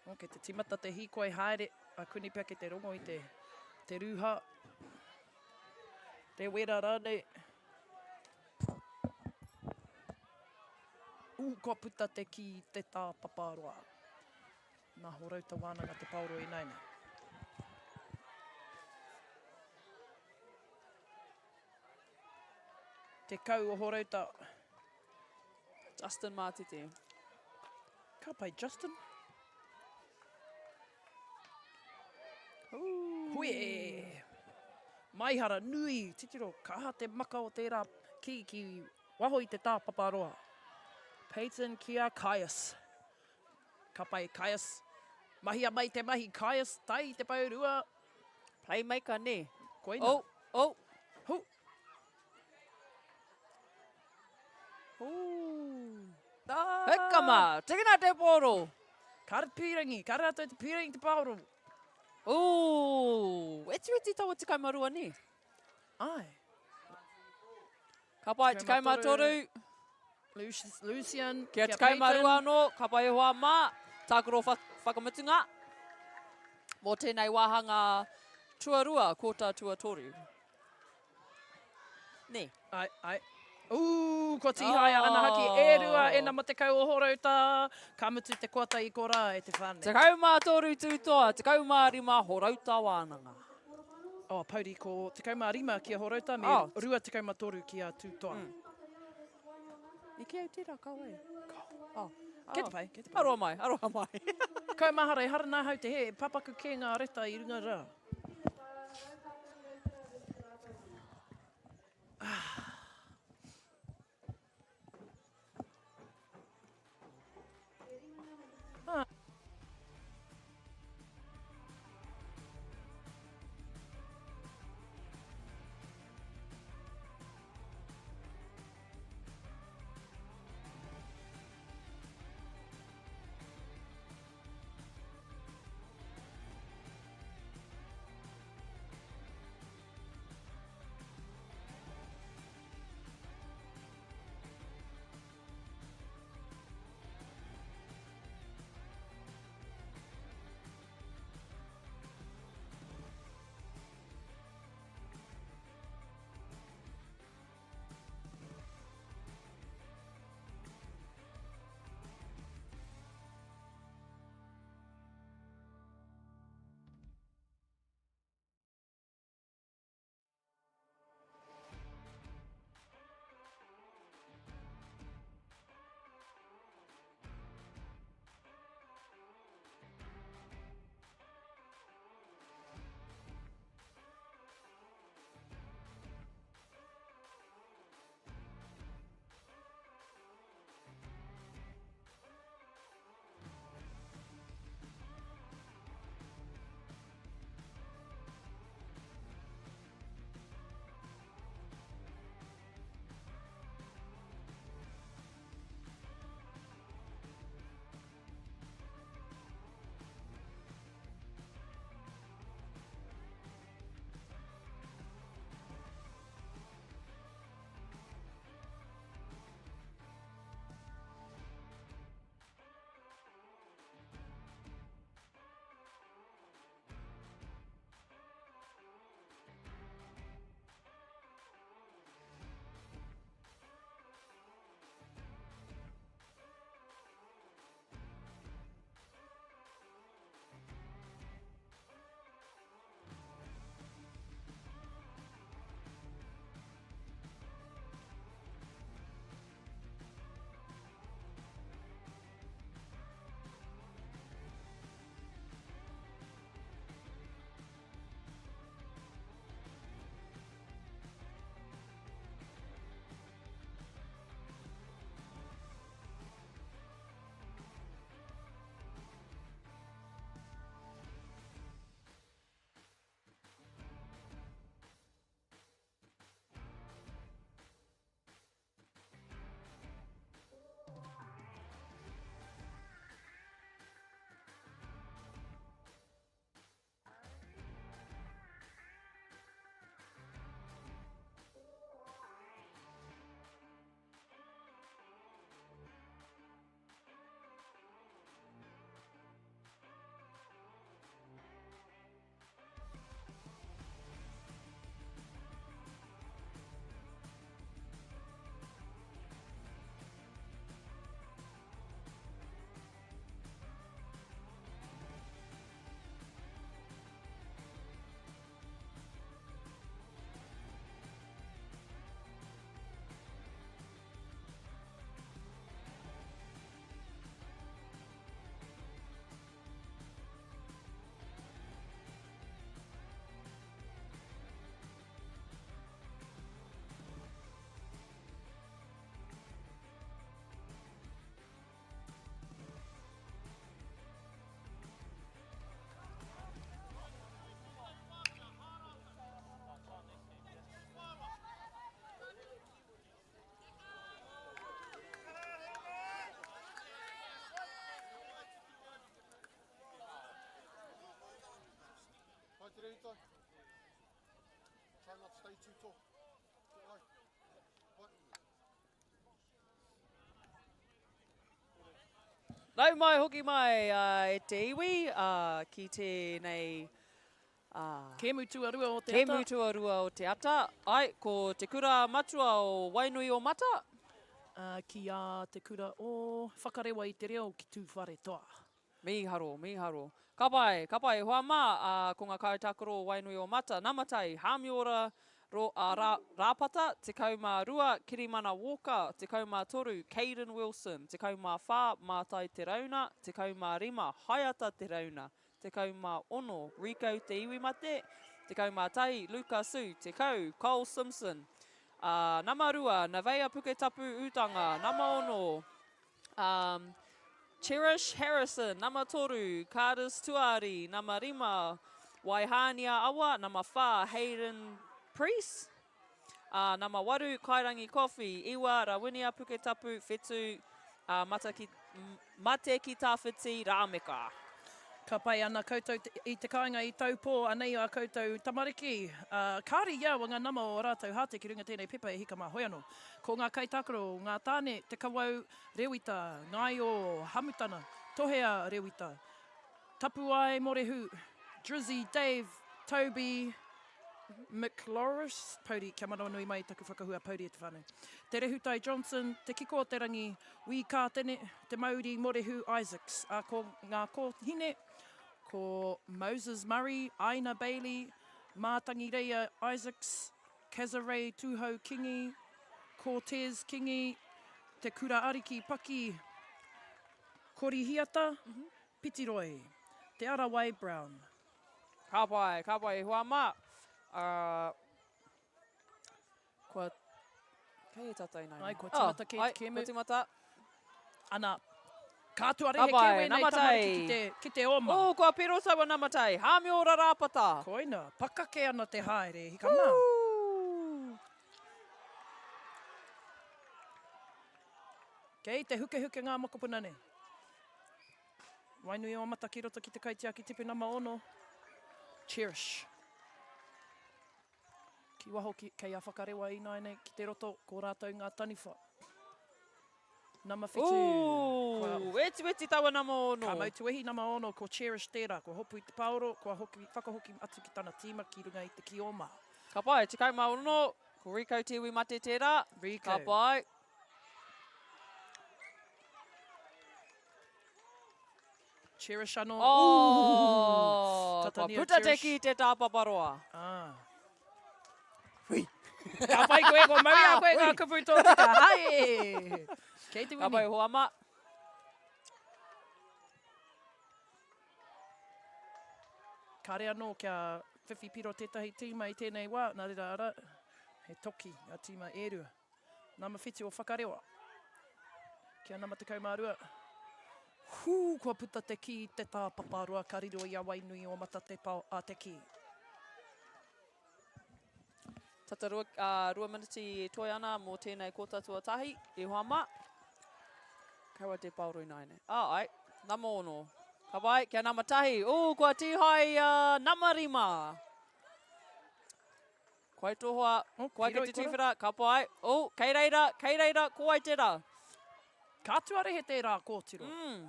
Oh, kei te timata te hīkoi haere a Kuni pea kei te rongo i te, te rūhā, te wera rānei. Ū, kua puta te ki te tāpaparoa. Nā Horouta Wānanga te paoro ināianei. 10 o Horouta. Justin Mātete. Ka pai Justin. Ooh. Hui e! Maihara nui, titiro, kaha te maka o tērā ki ki waho i te tāpapa roa. Peyton ki a Caius. Ka pai Caius. Mahia mai te mahi Caius, tai i te pou rua. Playmaker, nē? Koina. Oh, oh. Hu. Ooh. Heka mā, tikina te pōro. Kāre te pīrangi, kāre rātou te pīrangi te pāoro. Ooh, etiweti taua 12, nē? Ai. Ka pai, 13. Lucian. Kia 12 anō, ka pai e hoa mā. Tākaro whakamutunga. Mō tēnei wāhanga tuarua, kōta tuatoru. Nē. Ai, ai. Ooh, kua tīhaea ana haki e rua e nama 10 o Horouta. Ka mutu te koata i korā e te whānau. 13 Tūtoa, 15 Horouta Wānanga. Oh, pouri, ko 15 ki a Horouta me oh. 23 ki a Tūtoa. Mm. I ki au tērā, ka wai. Oh. Kei te pai, kei te pai. Aroha mai, aroha mai. Kaumahara, ehara nāhau te hē, papaku kē ngā reta i runga rā. Ah. Ah. Nau mai hoki mai e te iwi ki tēnei Kēmu tuarua o te ata. Kēmu tuarua o te ata. Ai, ko te kura matua o Wainui o Mata. Ki a te kura o Whakarewa i te reo ki Tūwharetoa. Mīharo, mīharo. Ka pai, ka pai e hoa mā, ā, ko ngā kaitākaro o Wainui o Mata, Namatai, Hāmiora, Ro, ā, Rā, Rāpata, 12, Kirimana Walker, 13, Kayden Wilson, 14, Mātai Te Rauna, 15, Haeata Te Rauna, 16, Rico Te Iwimate, 11, Luka Su, 10, Cole Simpson, ā, nama 2, Naveia Puketapu Utanga, nama 6, Um, Cherish Harrison, nama toru, Cardis Tuari, nama rima, Waihānia Awa, nama whā, Hayden Priest, uh, nama waru, Kairangi Coffee, iwa, Rawinia Puketapu, whetu, uh, mata ki, mate ki tāwhiti, Rāmeka. Ka pai ana koutou i te kāinga i Taupō, anei ā koutou tamariki, ā, kāre i au a ngā nama o ā rātou hāte ki runga tēnei pepa e hika mā hoi anō. Ko ngā kaitākaro, ngā tāne, Te Kawau Rewita, Ngaio Hamutana, Tohea Rewita, Tapuae Morehu, Drizzy Dave, Toby McLauris, Pouri, kia manawanui mai taku whakahua Pouri e te whānau, Te Rehutai Johnson, Te Kiko o te Rangi, Wī Kātene, Te Mauri Morehu Isaacs, ā, ko ngā kōhine, ko Moses Murray, Aina Bailey, Mātangireia Isaacs, Kazarei Tūhou Kingi, Cortez Kingi, Te Kura Ariki Paki Korihiata, Pitiroi, Te Arawai Brown. Ka pai, ka pai e hoa mā. Uh, kua, kei e tātou ināianei. Ai, kua timata oh, kē te kēmu. Kua timata. Ana, ka tua rehe kē wēnei tamariki ki te, ki te oma. Oh, kua piro taua namatai. Hāmiora Rāpata. Koina, pakake ana te haere, hika mā. Kei te hukehuke ngā mokopuna nei. Wainui o Mata ki roto ki te kaitiaki tipu nama ono. Cherish. Ki waho ki, kei a Whakarewa ināianei, ki te roto, ko rātou ngā taniwha. Nama whitu. Ooh, wetiweti taua nama ono. Ka mau tuehi nama ono, ko Cherish tērā, kua hopu i te paoro, kua hoki, whakahoki atu ki tana tīma ki runga i te kioma. Ka pai, 16, ko Rico Te Iwi Mate tērā. Rico. Ka pai. Cherish anō. Oh, kua puta te ki te tāpaparoa. Ah. Hui. Ka pai koe, ko mau i a koe ngā kupu tōtika. Hai! Kei te wini. Ka pai hoa mā. Kāre anō kia whiwhi piro tētahi tīma i tēnei wā, nā reira ara, he toki ngā tīma e rua. Nama whitu o Whakarewa. Kia nama 12. Hū, kua puta te kī, te tāpaparoa ka riro i a Wainui o Mata te pao, a te kī. Tata rua, uh, rua miniti e toe ana mō tēnei kōta tuatahi, e hoa mā. Kaua te paoro ināianei. Ah, ai, nama ono. Ka pai, kia nama tahi. Ū, kua tīhai uh, nama rima. Koe tō hoa, oh, koe ki te tuwhera, ka pai. Oh, kei reira, kei reira, ko wai tērā? Ka tuarehe tērā kōtiro. Mm.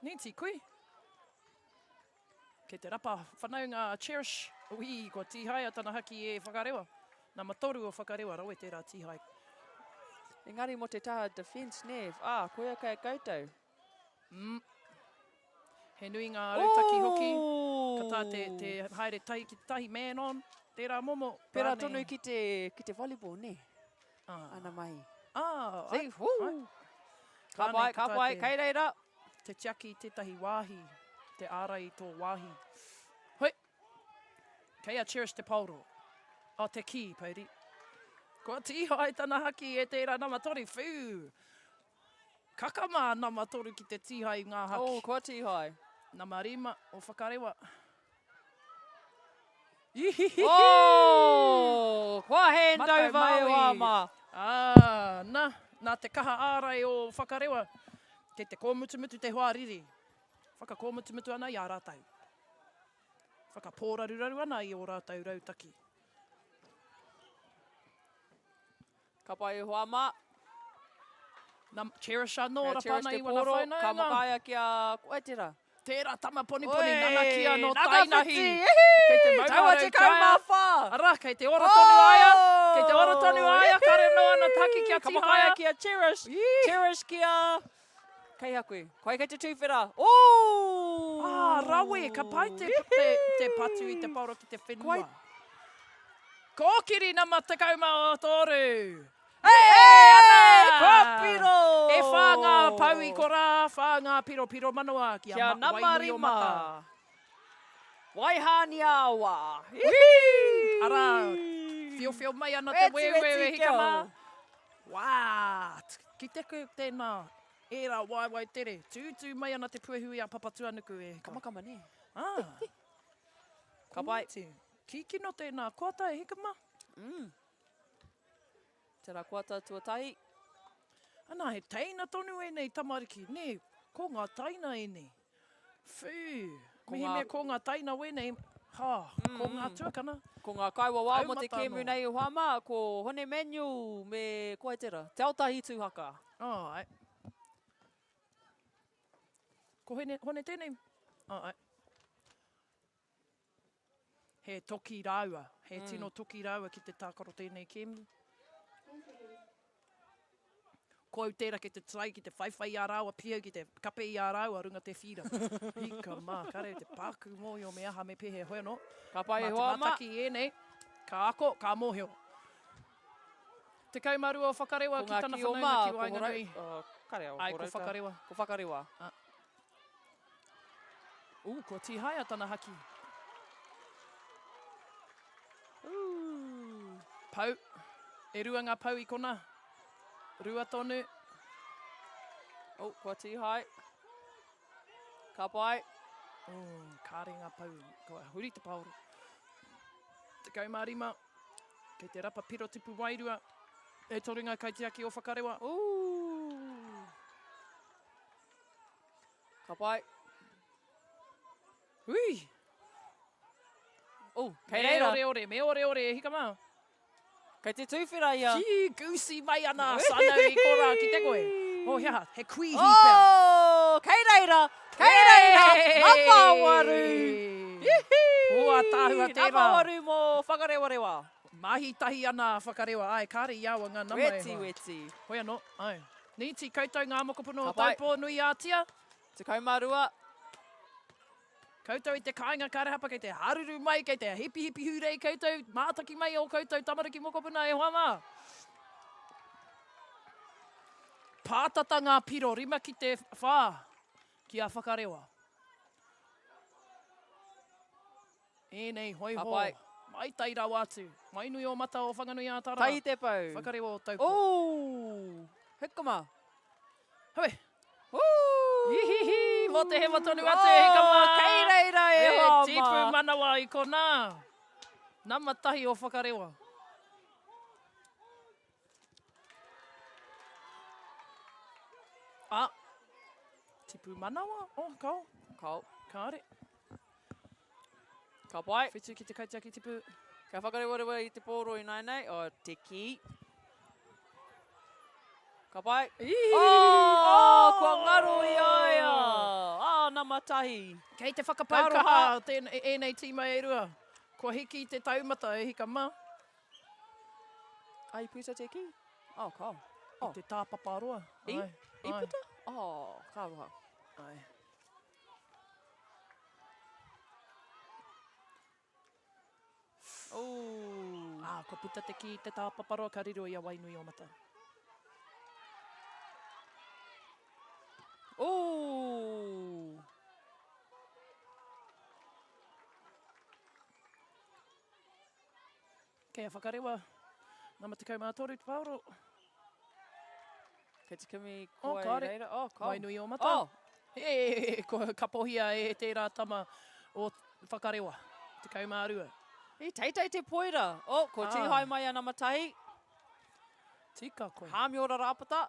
Nīti, kui. Kei te rapa whanaunga a Cherish. Ui, kua tīhaia tana haki e Whakarewa. Nama toru o Whakarewa, rawe tērā tīhai. Engari mō te taha defence, nē, ah, koia kei a koutou. Mm. He nui ngā rautaki hoki. Ka tā te, te haere tahi ki te tahi, man on, tērā momo. Pērā tonu ki te, ki te volleyball, nē? Ah. Ana mahi. Ah, See, ai, ai. Ka pai, ka pai, kei reira. Te tiaki i tētahi wāhi, te ārai i tō wāhi. Hoi! Kei a Cherish te paoro. Oh, te kī, Pouri. Kua tīhae tana haki e tērā nama toru, whew! Kakama a nama toru ki te tīhae i ngā haki. Oh, kua tīhae. Nama rima o Whakarewa. Ihihihi! Oh, kua hand over e wā mā. Ah, na, nā te kaha ārai o Whakarewa, kei te kōmutumutu te hoa riri. Whakakōmutumutu ana i a rātou. Whakapōraruraru ana i ō rātou rautaki. Ka pai e hoa mā. Na, Cherish anō, Kia rapa Cherish ana te i wana pōro, whanaunga. Ka makaia ki a, ko ai tērā? Tērā tama poniponi, Oi, nanakia nō naka Tainahi. whiti, ihi! Kei te maunga Taua rau tekau taea. mā whā. Arā, kei te ora tonu a ia. Kei te ora tonu a ia, kare noa ana taki kia Ka tīhaea. makaia ki a Cherish. Ī! Cherish ki a... Kei a koe. Koe kei te tūwhera. Ooh! Ah, rawe, ka pai te, te, te patu i te paoro ki te whenua. Koe... Kōkiri nama 13! E ana! Kua piro! E whā ngā pau i korā, whā ngā piropiro manawa ki a Kia nama Wainui o rima. Mata. Waihānia awa. Arā, whiowhio mai ana te Weti, weti, wēwēwē hika kia mā. ora. Wā! Kite koe tēnā, ērā waewae tere, tūtū mai ana te puehu i a Papatuanuku e hika. Kamakama nē. Ah. Ka pai. Kōti. Kīkino tēnā, koata e hika mā. Mm. Tērā koata tuatahi. Ana, he teina tonu ēnei tamariki, nē, ko ngā taina ēnei. Whū, Ko ngā... mehemea ko ngā taina wēnei, ha, ko ngā tuakana. Ko ngā kaiwawao mō te Taumata kēmu anō. nei e hoa mā, ko Hone Manuel me, ko ai tērā, Te Aotahi Tūhaka. Āe. Ko Hone, Hone tēnei? Āe. He toki rāua, he tino toki rāua ki te tākaro tēnei kēmu. Ko au tērā ki te try ki te whaiwhai i a rāua, pia ki te kape i a rāua runga te whira. Hika mā, kare te pāku mōhio me aha me pēhea, hoi anō. Ka pai Mā e te hoa mā. mātaki i ēnei, ka ako, ka mōhio. 12 o Whakarewa Ko ki ngā tana ki o whanaunga mā, ki ko Horau, waenganui. oh, kare au, Ai, ko Horouta. Whakarewa. Ko Whakarewa. Ah. Ooh, kua tīhaea tana haki. Ooh. Pau. E rua ngā pau i kona. Rua tonu. Oh, kua tīhae. Ka pai. Oh, kāre ngā pau. Kua huri te paoro. 15. Kei te rapa piro tipu wairua. E toru ngā kaitiaki o Whakarewa. Ooh. Ka pai. Hui! Oh, kei reira. Me oreore, me oreore e hika mā. Kei te tūwhera ia. Hi, goosey mai ana a Sano i korā ki te koe. Oh, he aha, he kuihi pea. Oh, kei reira, kei reira, nama waru. Oh, ātaahua tērā. Nama waru mō Whakarewarewa. Mahi tahi ana a Whakarewa, ai, kāre i aua ngā nama e hoa. Weti, weti. Hoi anō, ai. Nīti koutou ngā mokopuna o Ka pai. Taupō nui ā-tia. 12. Koutou i te kāinga kāre hapa kei te haruru mai, kei te hipihipi hūrei koutou, mātaki mai ō koutou tamariki mokopuna e hoa mā. Pātata ngā piro, 5 ki te 4 ki a Whakarewa. Ēnei hōiho. Ka pai. Maitai rawa atu. Wainui o mata o Whanganui ā Tara. Tai te pou. Whakarewa o Taupo. Ooh! Hekama. Hawe. Ooh! Ihihi! Mō te hewa tonu atu e hika mā. Oh, kei reira e hoa mā. E tipu manawa i konā. Nama tahi o Whakarewa. Ah. Tipu manawa? Oh, kao. Kao. Kāre. Ka pai. Whitu ki te kaitiaki tipu. Ka whakarewarewa i te pōro ināianei. Oh, te kī. Ka pai. Ii! Oh, kua ngaro i a ia. Ah, nama tahi. Kei te whakapau kaha tēnei, ēnei tīma e rua. Kua hiki te taumata e hika mā. Ah, i puta te kī? Oh, kao. Oh. I te tāpapa roa. I? Ai, I ai. puta? Oh, ka aroha. Ai. Ooh. Ah, kua puta te kī te tāpapa roa ka riro i a Wainui o Mata. Ooh. Kei a Whakarewa, nama 13 te paoro. Kei te kimi Oh, koe kāre. reira. Oh, kao. Wainui o Mata. Oh. He, kua kapohia e tērā tama o Whakarewa, 12. I teitei te poira. Oh, kua Ah. tīhae mai a nama tahi. Tika koe. Hāmiora Rāpata.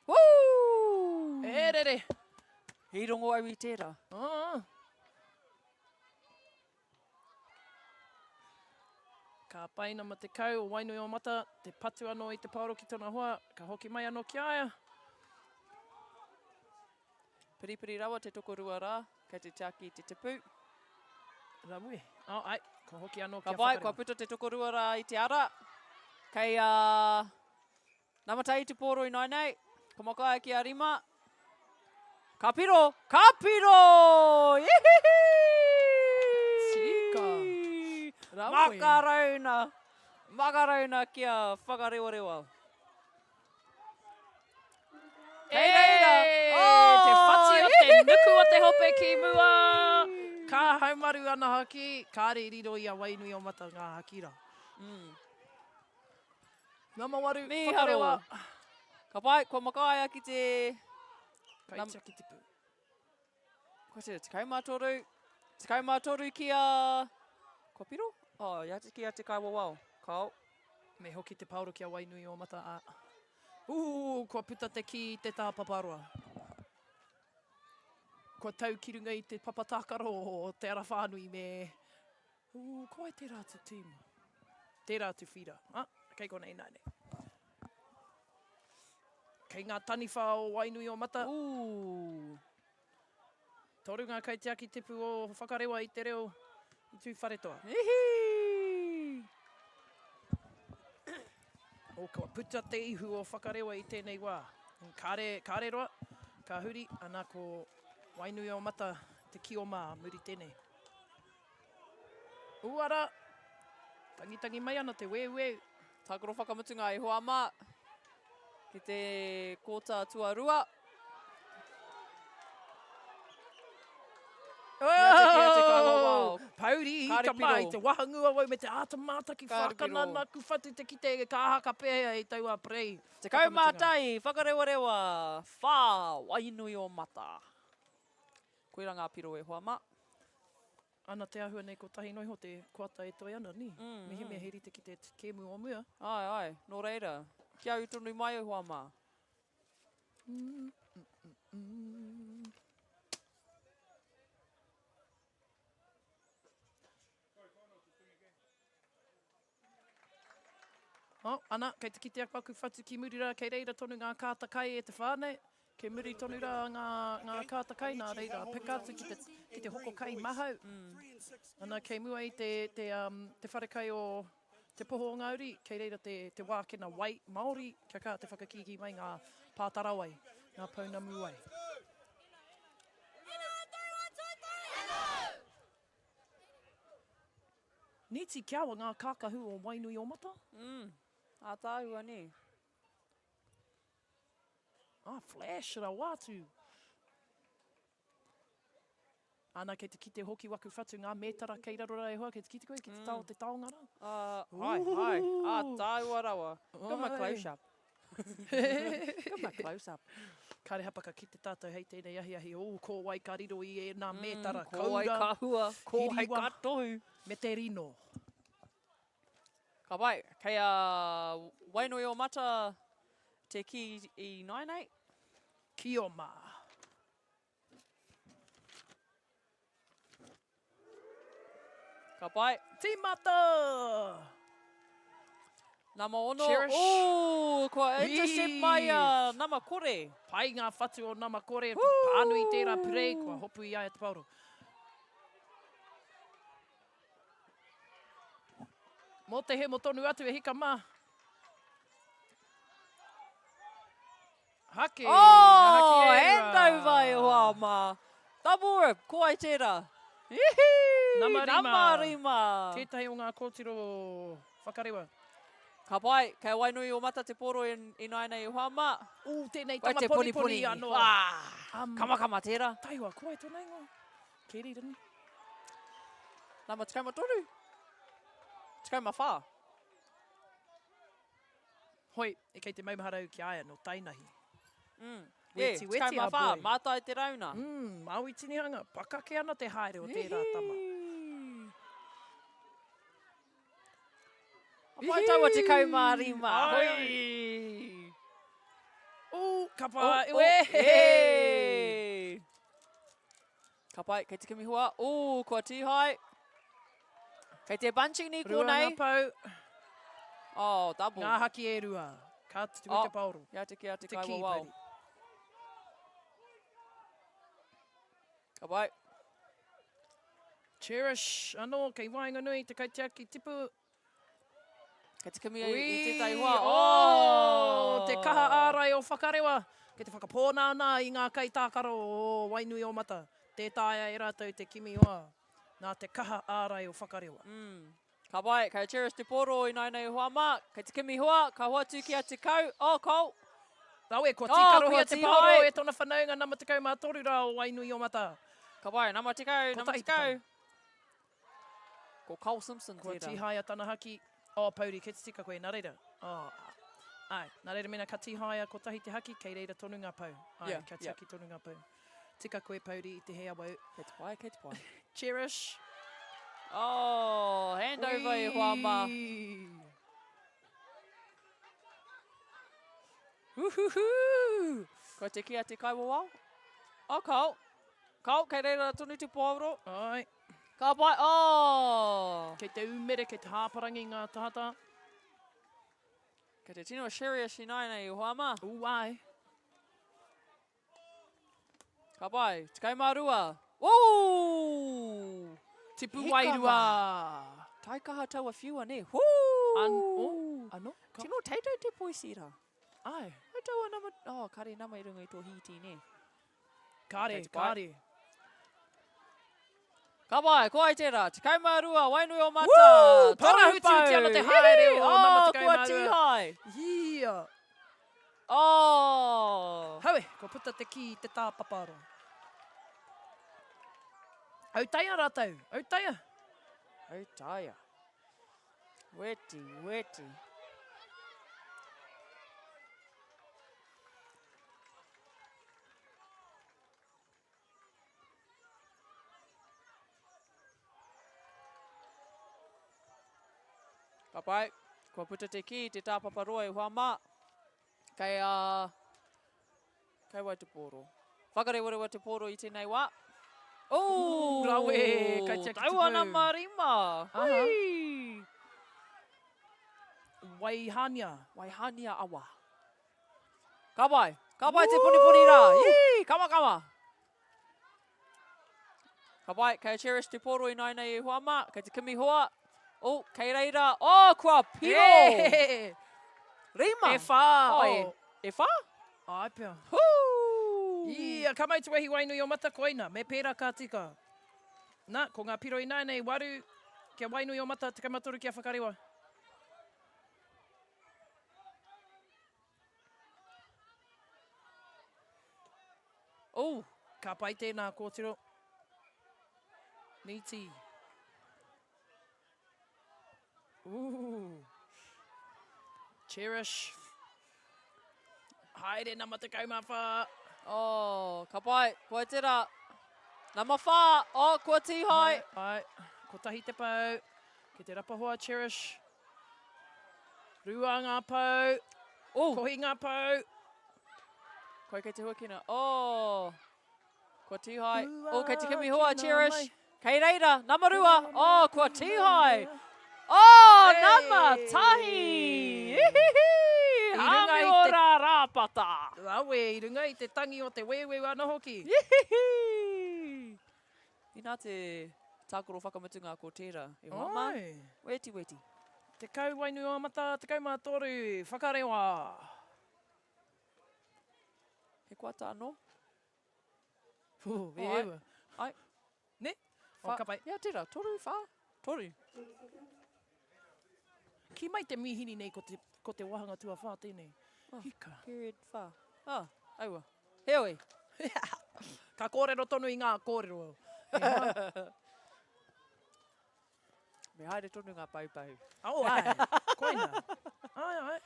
Woo! E rere. He rongo au i tērā. Ah. Ka pai nama 10 o Wainuiomata te patu anō i te paoro ki tona hoa, ka hoki mai anō ki a ia. Piripiri rawa te tokorua rā, kei te tiaki i te tipu. Rawe. Oh, ai, kua hoki anō kia Ka pai, kua puta te tokorua rā i te ara. Kei a Namatai te pōro ināinei. Ka makaia ki a Rima. Ka piro! Ka piro! Ihihi! Tika. Rawe. Makarauna! Makarauna kia whakarewarewa. Kei reira! Oh! Te whati o te nuku o te hope ki mua! Ka haumaru ana hoki, kāre i riro i a Wainuiomata ngā haki rā. Namawaru, whakarewa. Ka pai, kua makaia ki te... Kaitiaki tipu. Kua te 13. 13 ki a... Kua piro? Oh, ia te ki a Te Kaiwawao. Kao. Me hoki te paoro ki a Wainuiomata a... Ū, kua puta te kī i te taha paparoa. Kua tau ki runga i te papa tākaro o Te Ara Whānui me... Ū, ko wai tērā atu tīma? Tērā atu whira. Ah, kei konei ināianei. Kei ngā taniwha o Wainuiomata. Ū. Toru ngā kaitiaki tipu o Whakarewa i te reo i Tūwharetoa. Ihi! O, kua puta te ihu o Whakarewa i tēnei wā. Kāre, kāre roa, ka huri, ana ko Wainuiomata te kioma muri tēnei. Uara! Tangitangi mai ana te weuweu. Tākaro whakamutunga e hoa mā ki te kōta tuarua. Oh! Pouri, ka mai te wahangu awau me te āta mātaki whākana nāku whatu te kite ka aha ka pēhea i taua prei. 11, whakarewarewa, whā, Wainuiomata. Koira ngā piro e hoa mā. Ana te āhua nei kotahi noa iho te koata e toe ana, nē? Mehemea he rite ki te kēmu o mua. Āe, āe. Nō reira, kia ū tonu mai e hoa mā. Oh, ana, kei te kitea paku whatu ki muri rā, kei reira tonu ngā kāta kai e te whānau. Kei muri tonu rā ngā, ngā kāta kai, nā reira, peka atu ki te, ki te hoko kai mahau. Ana, kei mua i te, te, um, te wharekai o Te Poho o Ngā Uri, kei reira te, te wākena wai Māori, kia kaha te whakakīkī mai ngā pātara wai, ngā pounamu wai. Nīti kiawa ngā kākahu o Wainuiomata. Mm, ātaahua nē. Ah, flash rawa atu. Ana, kei te kite hoki waku whatu ngā mētara kei raro rā e hoa, kei te kite koe ki te mm. tao te taonga rā. Uh, ai, ai, ātaahua rawa. Got my close up. Got my close up. Kāre hapa ka kite tātou hei tēnei ahiahi, ō, ko wai ka riro i ēnā mētara, mm, ko wai ka hua, ko wai ka tohu. Me te rino. Ka pai, kei a Wainuiomata te kī i nāianei. Kioma. Ka pai. Tīmata! Nama ono. Cherish. Ooh, kua intercept mai a Nama Kore. Pai ngā whatu o Nama Kore. Pānui tērā purei, kua hopu i a ia te paoro. Mō te hemo tonu atu e hika mā. Haki! Oh, Ngā haki e rua. handover e hoa mā. Double rip, ko ai tērā. Ihi! Nama rima. Nama rima. Tētahi o ngā kōtiro whakarewa. Ka pai, kei Wainuiomata te pōro ināianei e hoa mā. Ū, tēnei Wai tama te poniponi poniponi. anō. Ah, kamakama tērā. Taihoa, ko wai tōna ingoa? Keri Rangi. Nama 13. 14. Hoi, e kei te maumahara au ki a ia no Tainahi. Mm. Weti, yeah, weti a boy. Mātai te rauna. Mm, Māui tinihanga, pakake ana te haere o tērā tama. A pai taua 15. Hoi! Ū, ka pai, oh, ue! Hey! Ka pai, kei te kimi hua. Ū, kua tīhai. Kei te bunching ni Rua konei. ngā pau. Oh, double. Ngā haki e rua. Ka tutu oh, te paoro. Ia te kia te kai wawao. Ka pai. Cherish anō kei waenganui te kaitiaki tipu. Kei te kimi i tētahi hoa. Oh! Te kaha ārai o Whakarewa. Kei te whakapōnānā i ngā kaitākaro o Wainuiomata. Tē taea e rātou te kimi hoa. Nā te kaha ārai o Whakarewa. Mm. Ka pai, kei a Cherish te pōro ināianei hoa mā. Kei te kimi hoa, ka hoatu ki a Te Kau. Oh, Cole. Rawe, kua tīkarohia te pōro e tōna whanaunga nama 13 rā o Wainuiomata. Ka pai, nama 10, nama 10. Ko Cole Simpson tērā. Kua tīhaea tana haki. Oh, Pouri, kei te tika koe, nā reira. Oh, āe, nā reira mēnā ka tīhaea kotahi te haki, kei reira tonu ngā pou. Āe, yeah, kia tiaki yeah. tonu ngā pou. Tika koe, Pouri, i te hē awau. Kei te pai, kei te pai. Cherish. Oh, handover e hoa mā. Uhuhu! Kua te kī a te kaiwawao. Oh, Cole. Cole, kei reira tonu te pōro. Ai. Ka pai, oh! Kei te umere, kei te hāparangi ngā tahataha. Kei te tino serious ināianei e hoa mā. Ū, āe. Ka pai, 12. Ooh! Tipu wairua! Taikaha taua whiua, nē? Whoo! An, oh, ano? Ka... Tino teitei te poisi rā. Ai. Ai taua nama, oh, kare nama i runga i tō hīti, nē? Kāre, kāre. Ka pai, ko ai tērā. 12, Wainui o Mata. Woo! Parahutihuti ana te haere o nama 12. Oh, kua tīhae. Ia. Oh. Haue, kua puta te kī i te tāpaparo. Autaia rātou, autaia. Autaia. Weti, weti. Ka pai, kua puta te kī, te tāpapa roa e hoa mā. Kei a... Kei wai te pōro. Whakarewarewa te pōro i tēnei wā. Ooh, Rawe, kai tiaki Taua tupu. nama rima. Hui! Waihania. Waihania awa. Ka pai. Ka pai te poniponi rā. Ii, kama kama. Ka pai, kei a Cherish te pōro ināianei e hoa mā. Kei te kimi hoa. Oh, kei reira. Oh, kua piro! E! Rima. E whā. Oh, e, e whā? Ai pea. Hū! Ia, ka mau te wehi wainui o mata koina, me pērā ka tika. Nā, ko ngā piro ināianei, waru kia wainui o mata, 13 kia whakarewa. Oh! Ka pai tēnā kōtiro. Nīti. Ooh. Cherish. Haere nama 14. Oh, ka pai. Kua tera. Nama 4. Oh, kua tīhai. Ai, ai. Kotahi te pau. Ki te rapa hoa Cherish. Rua ngā pou. Oh. Kohi ngā pou. Koe kei te huakina. Oh. Kua tīhai. Oh, kei te kimi hoa, Cherish. Kei reira, nama rua. Oh, kua tīhai. Oh, hey. nama tahi. Ihihi. Hamiora Rāpata. Rawe, i runga i te tangi o te weuweu anō hoki. Ihihi. Inā te tākaro whakamutunga ko tērā e hoa mā. Weti, weti. 10 Wainuiomata, 13 Whakarewa. He koata anō? Hū, e ewa. Ai. Ne? O, ka pai. Ia tērā, toru, whā, toru. Kī mai te mīhini nei ko te, ko te wāhanga tuawhā tēnei. Oh, Hika. Period whā. Ah, aua. Heoi. Ka kōrero tonu i ngā kōrero. E hoa. Me haere tonu ngā paupau. Oh, ai. Koina. Ai, ai.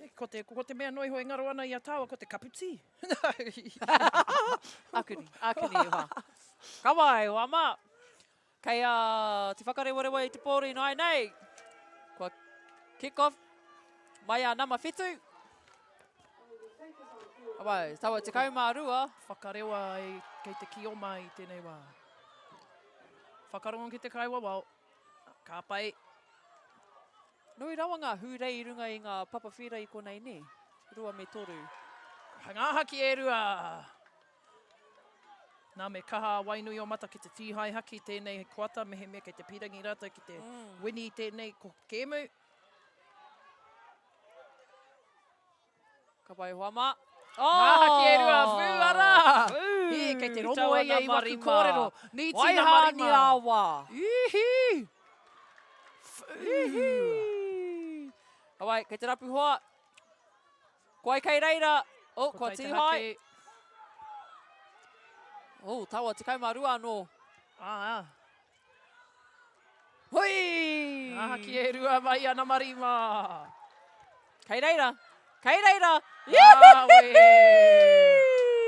E, ko te, ko te mea noa iho e ngaro ana i a tāua, ko te kapu tī. Akuni, akuni e hoa. Ka wai, hoa mā. Kei a te whakarewarewa i te pōri nāianei. Kua kick off mai a nama whitu. Wai, taua 12. Whakarewa e, kei te ki oma i tēnei wā. Whakarongo ki te kaiwawao. Ka pai. Nui rawa ngā hūrei i runga i ngā papa whīra i konei, nē? 2 me 3. Ngā haki e rua. Nā, me kaha a Wainuiomata ki te tīhae haki tēnei koata mehemea kei te pīrangi rātou ki te wini i tēnei kēmu. Ka pai hoa mā. Oh! Ngā haki e rua, whū ara! Whū! Hī, kei te rongo e ia i waku kōrero. Nīti nama rima. Waihāni ā-wā. Ihi! Whū! Ihi! Ka pai, kei te rapu hoa. Ko ai kei reira. Oh, kua tīhae. Oh, taua 12 anō. Ā, ā. Hui! Ngā haki e rua mai a nama rima. Kei reira! Kei reira! Awe!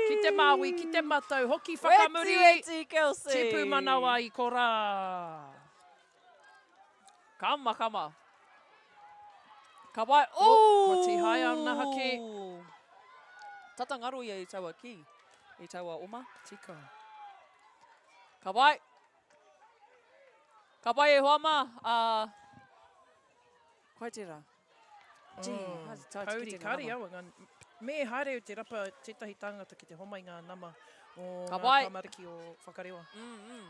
Ki te māui, ki te matau, hoki whakamuri. Weti, weti, Kelsey! Tipu manawa i korā. Kama, kama. Ka wai, oh! Ooh! Kua tīhaea ana haki. Tata ngaro ia i taua ki, i taua oma. Tika. Ka wai. Ka pai e hoa mā, ā, koe tērā. Gee, mm. Kauri, kari awa, ngā, me haere te rapa tētahi tāngata ki te homai ngā nama o Ka ngā pai. tamariki o Whakarewa. Mm, mm.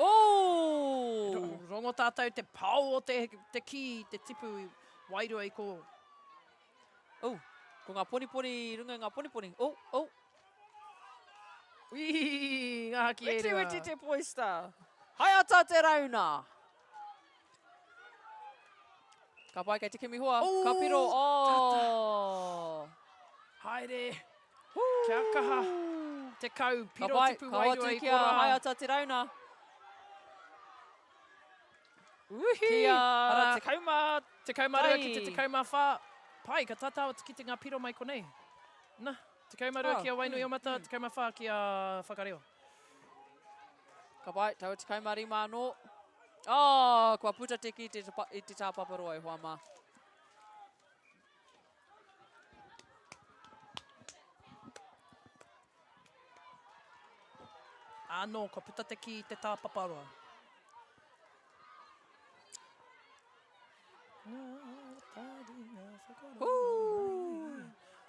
Oh! Rongo tātou te pao o te, te kī, te tipu wairua i kō. Oh, ko ngā poniponi i runga i ngā poniponi. Oh, oh. Ui, ngā haki e Witi, rua. witi te poista. Haeata te rauna. Ka pai kei te kimi hoa. Oh, Ka piro. Oh. Haere. Kia kaha. 10, Ka piro pai, tipu ka wairua hoatu i ki a korā. Haeata te rauna. Uhi! Ki a Arā, 12 12 ki te 14. Pai, ka tatau atu ki te ngā piro mai konei. Na, 12 Oh, ki a Wainuiomata, 14 ki a Whakarewa. Ka pai, taua 15 anō. Oh, kua puta te ki te, i te tāpaparoa e hoa mā. Anō, kua puta te ki te tāpaparoa.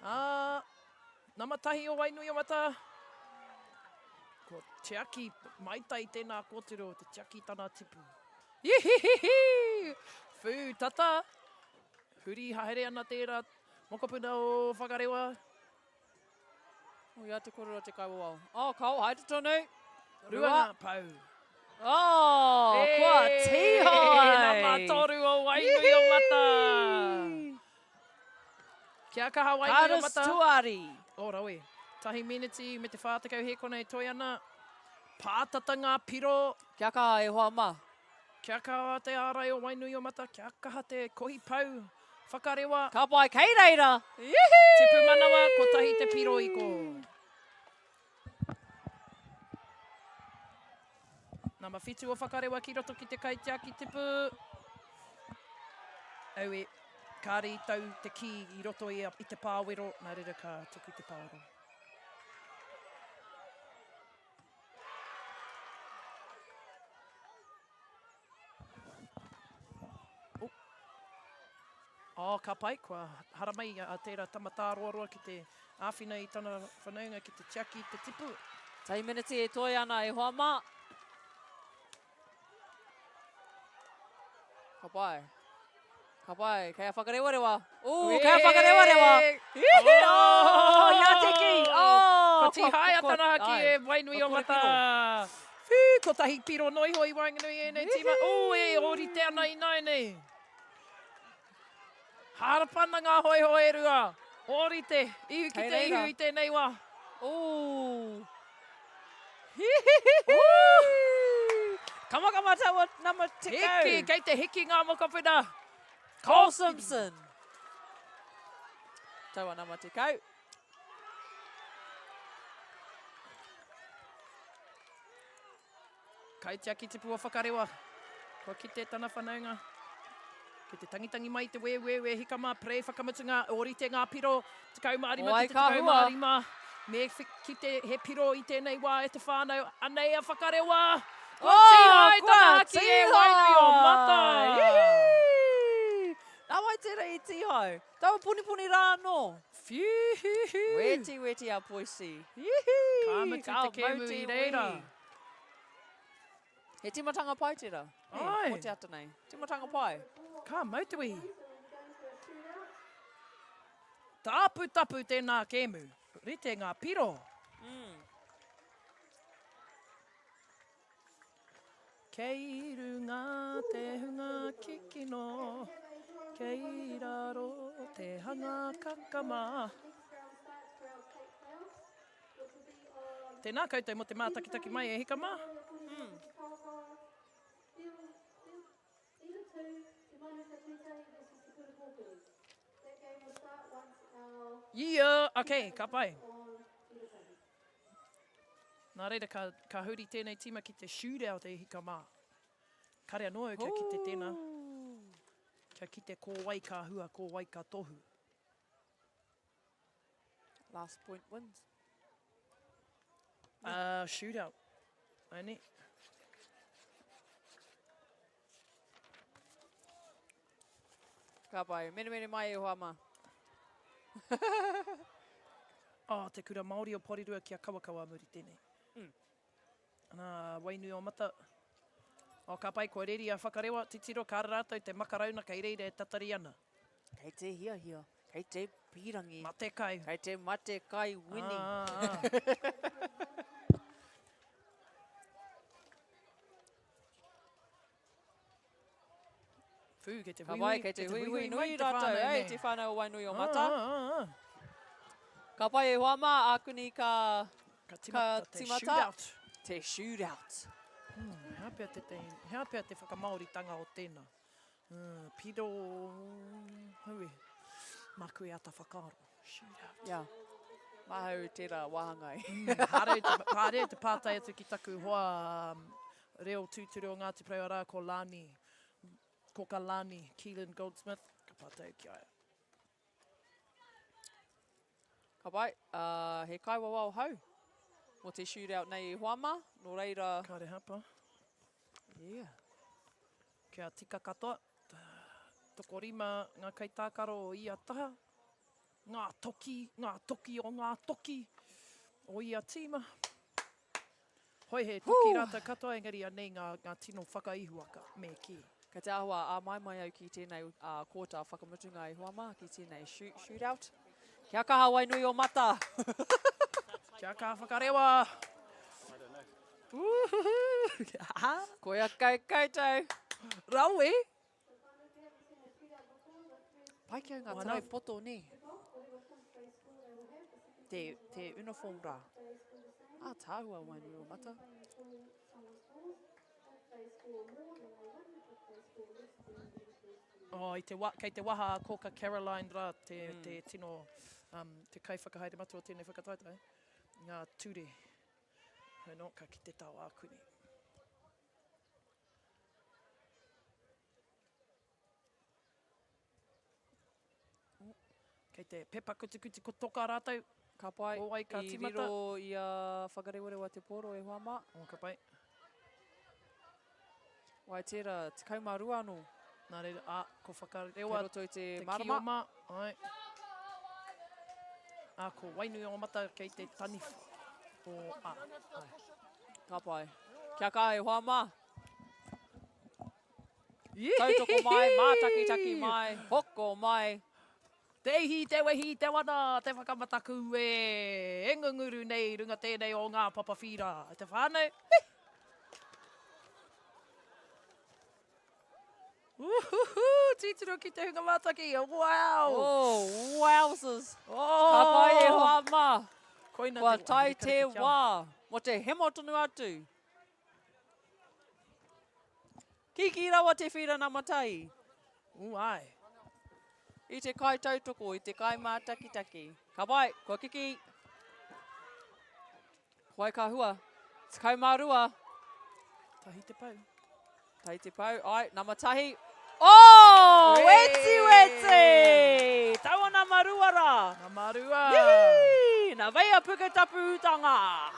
Ā, nama tahi o Wainuiomata. Ko Tiaki Maitai tēnā kōtiro, te tiaki tana tipu. Ihihihi! Whū, tata! Huri haere ana tērā mokopuna o Whakarewa. Oh, ia te korero te kaiwawao. Oh, kao, haere tonu. Rua ngā pau. Oh, kua tīhae. Nama toru o Wainuiomata. Kia kaha Wainuiomata. Karis Tuari. Oh, rawe. Tahi miniti me te 40 hēkona e toe ana. Pātata ngā piro. Kia kaha e hoa mā. Kia kaha te ārai o Wainuiomata, kia kaha te kohi pau whakarewa. Ka pai kei reira! Ihi! Tipu manawa, kotahi te piro i ko. Nama whitu o whakarewa ki roto ki te kaitiaki tipu. Aue, kāre i tau te kī i roto i, i te pāwero, nā reira ka tuku te pāoro. Oh. Oh, ka pai, kua haramai a tērā tama tāroaroa ki te āwhina i tana whanaunga ki te tiaki i te tipu. Tahi miniti e toe ana e hoa mā. Ka pai. Ka pai, kei a whakarewarewa. Ooh, kei a whakarewarewa. Ihi! Oh, ia te ki! Oh! Ko Tīhaea tana haki e Wainui o Mata. Whū, kotahi piro noa iho i waenganui i ēnei tīma. Ooh, e ōrite ana ināianei. Hārapa ana ngā hōiho e rua. Ōrite, ihu ki te ihu i tēnei wā. Ooh. Hihihihi! Kamakama taua nama 10. Hiki, kei te hiki ngā mokopuna. Cole Simpson. Taua nama 10. Kaitiaki tipu o Whakarewa. Kua kite tana whanaunga. Ki te tangitangi mai te wēwēwē hika mā prē whakamutunga ōrite ngā piro 15 ki te 15. Me kite he piro i tēnei wā e te whānau. Anei a Whakarewa! Kua oh, tīhai tana haki e Wainui o Mata! Ihi! Nā wai tērā i tīhai? Taua poniponi rā anō. Whihihi! Weti, weti a Poisi. Ihi! Ka mutu te kēmu i reira. He timatanga pai tērā. Ai. Mō te ata nei. Timatanga pai. Ka mau te wehi. Taputapu tēnā kēmu. Rite ngā piro. Mm. Kei runga te hunga kikino, kei raro te hanga kakama. Tēnā koutou mō te mātakitaki mai e hika mā. Mm. Yeah, okay, ka pai. Nā reira, ka, ka huri tēnei tīma ki te shootout e hika mā. Kare anō au kia kite tēnā. Kia kite ko wai ka hua, ko wai ka tohu. Last point wins. Shootout. Ai ne? Ka pai. Menemene mai e hoa ma. Oh, te kura Māori o Porirua ki a Kawakawa muri tēnei. Mm. Ana, Wainui o Mata. Oh, ka pai, kua reri a Whakarewa, titiro, kāre rātou te makarauna kei reira e tatari ana. Kei te hiahia, kei te pīrangi. Mate kai. Kei te mate kai wini. Ah, ah. Whū, kei te Ka pai, huihui, kei te huihui huihui nui mai te rātou, whānau, ei, nē. te whānau o Wainui o Mata. Ah, ah, ah. Ka pai e hoa mā, ākuni ka, Ka ka timata te timata. shootout. Te shootout. Hmm, hea pea te, te, hea pea te whakamāoritanga o tēnā? Uh, piro, haue, māku e ata whakaaro. Shootout. Yeah. Māhau tērā wāhanga e. Mm, haere te, haere te pātai atu ki taku hoa um, reo tūturu o Ngāti Porou arā ko Lani, ko ka Lani, Keelan Goldsmith, ka pātai ki a ia. Ka pai, uh, he kaiwawao hau mō te shootout nei e hoa mā, nō reira... Kāre hapa. Yeah. Kia tika katoa, tokorima ngā kaitākaro o ia taha, ngā toki, ngā toki o ngā toki o ia tīma. Hoi he toki rātou katoa, engari anei ngā, ngā tino whakaihuwaka, me kī. Kei te āhua āmaimai au ki tēnei uh, kōta whakamutunga e hoa mā, ki tēnei shoot, shootout. Kia kaha Wainui o Mata! Kia kaha whakarewa! Uhuhu! Koia kei koutou! Rawe! Pai ki au ngā tarau poto, nē? Te, te uniform rā. Ātaahua Wainui o Mata. Oh, i te wa, kei te waha a Kōka Caroline rā, te, mm. te tino, um, te kaiwhakahaere matua o tēnei whakataetae, ngā ture. Hoi no, ka kite tau ākuni. Kei te pepa kutikuti ko toka rātou. Ka pai. Ko wai ka I timata. riro i a Whakarewarewa te pōro e hoa mā. Oh, ka pai. Wai tērā, 12 anō. Nā reira, a, ko Whakarewa Kei roto i te te marama. kioma. Ai. A, ko Wainuiomata kei te taniwha. O, a, ai. Ka pai. Kia kaha e hoa mā. Tautoko mai, mātakitaki mai, hoko mai. Te ihi, te wehi, te wana, te whakamataku e, e ngunguru nei runga tēnei o ngā papa whīra. Te whānau, hi! Uhuhu, titiro ki te hunga mātaki, wow! Oh, wowzers! Oh! Ka pai e hoa mā. Koina Kua te, tae te wā mo te hemo tonu atu. Kiki rawa te whira nama tahi. Ū, āe. I te kai tautoko, i te kai mātakitaki. Ka pai, kua kiki. Wai ka hua. 12. Tahi te pau. Tahi te pau, ai, nama tahi. Oh, weti weti! Taua nama rua rā. Nama rua. Yihi! Na veia Puketapu utanga.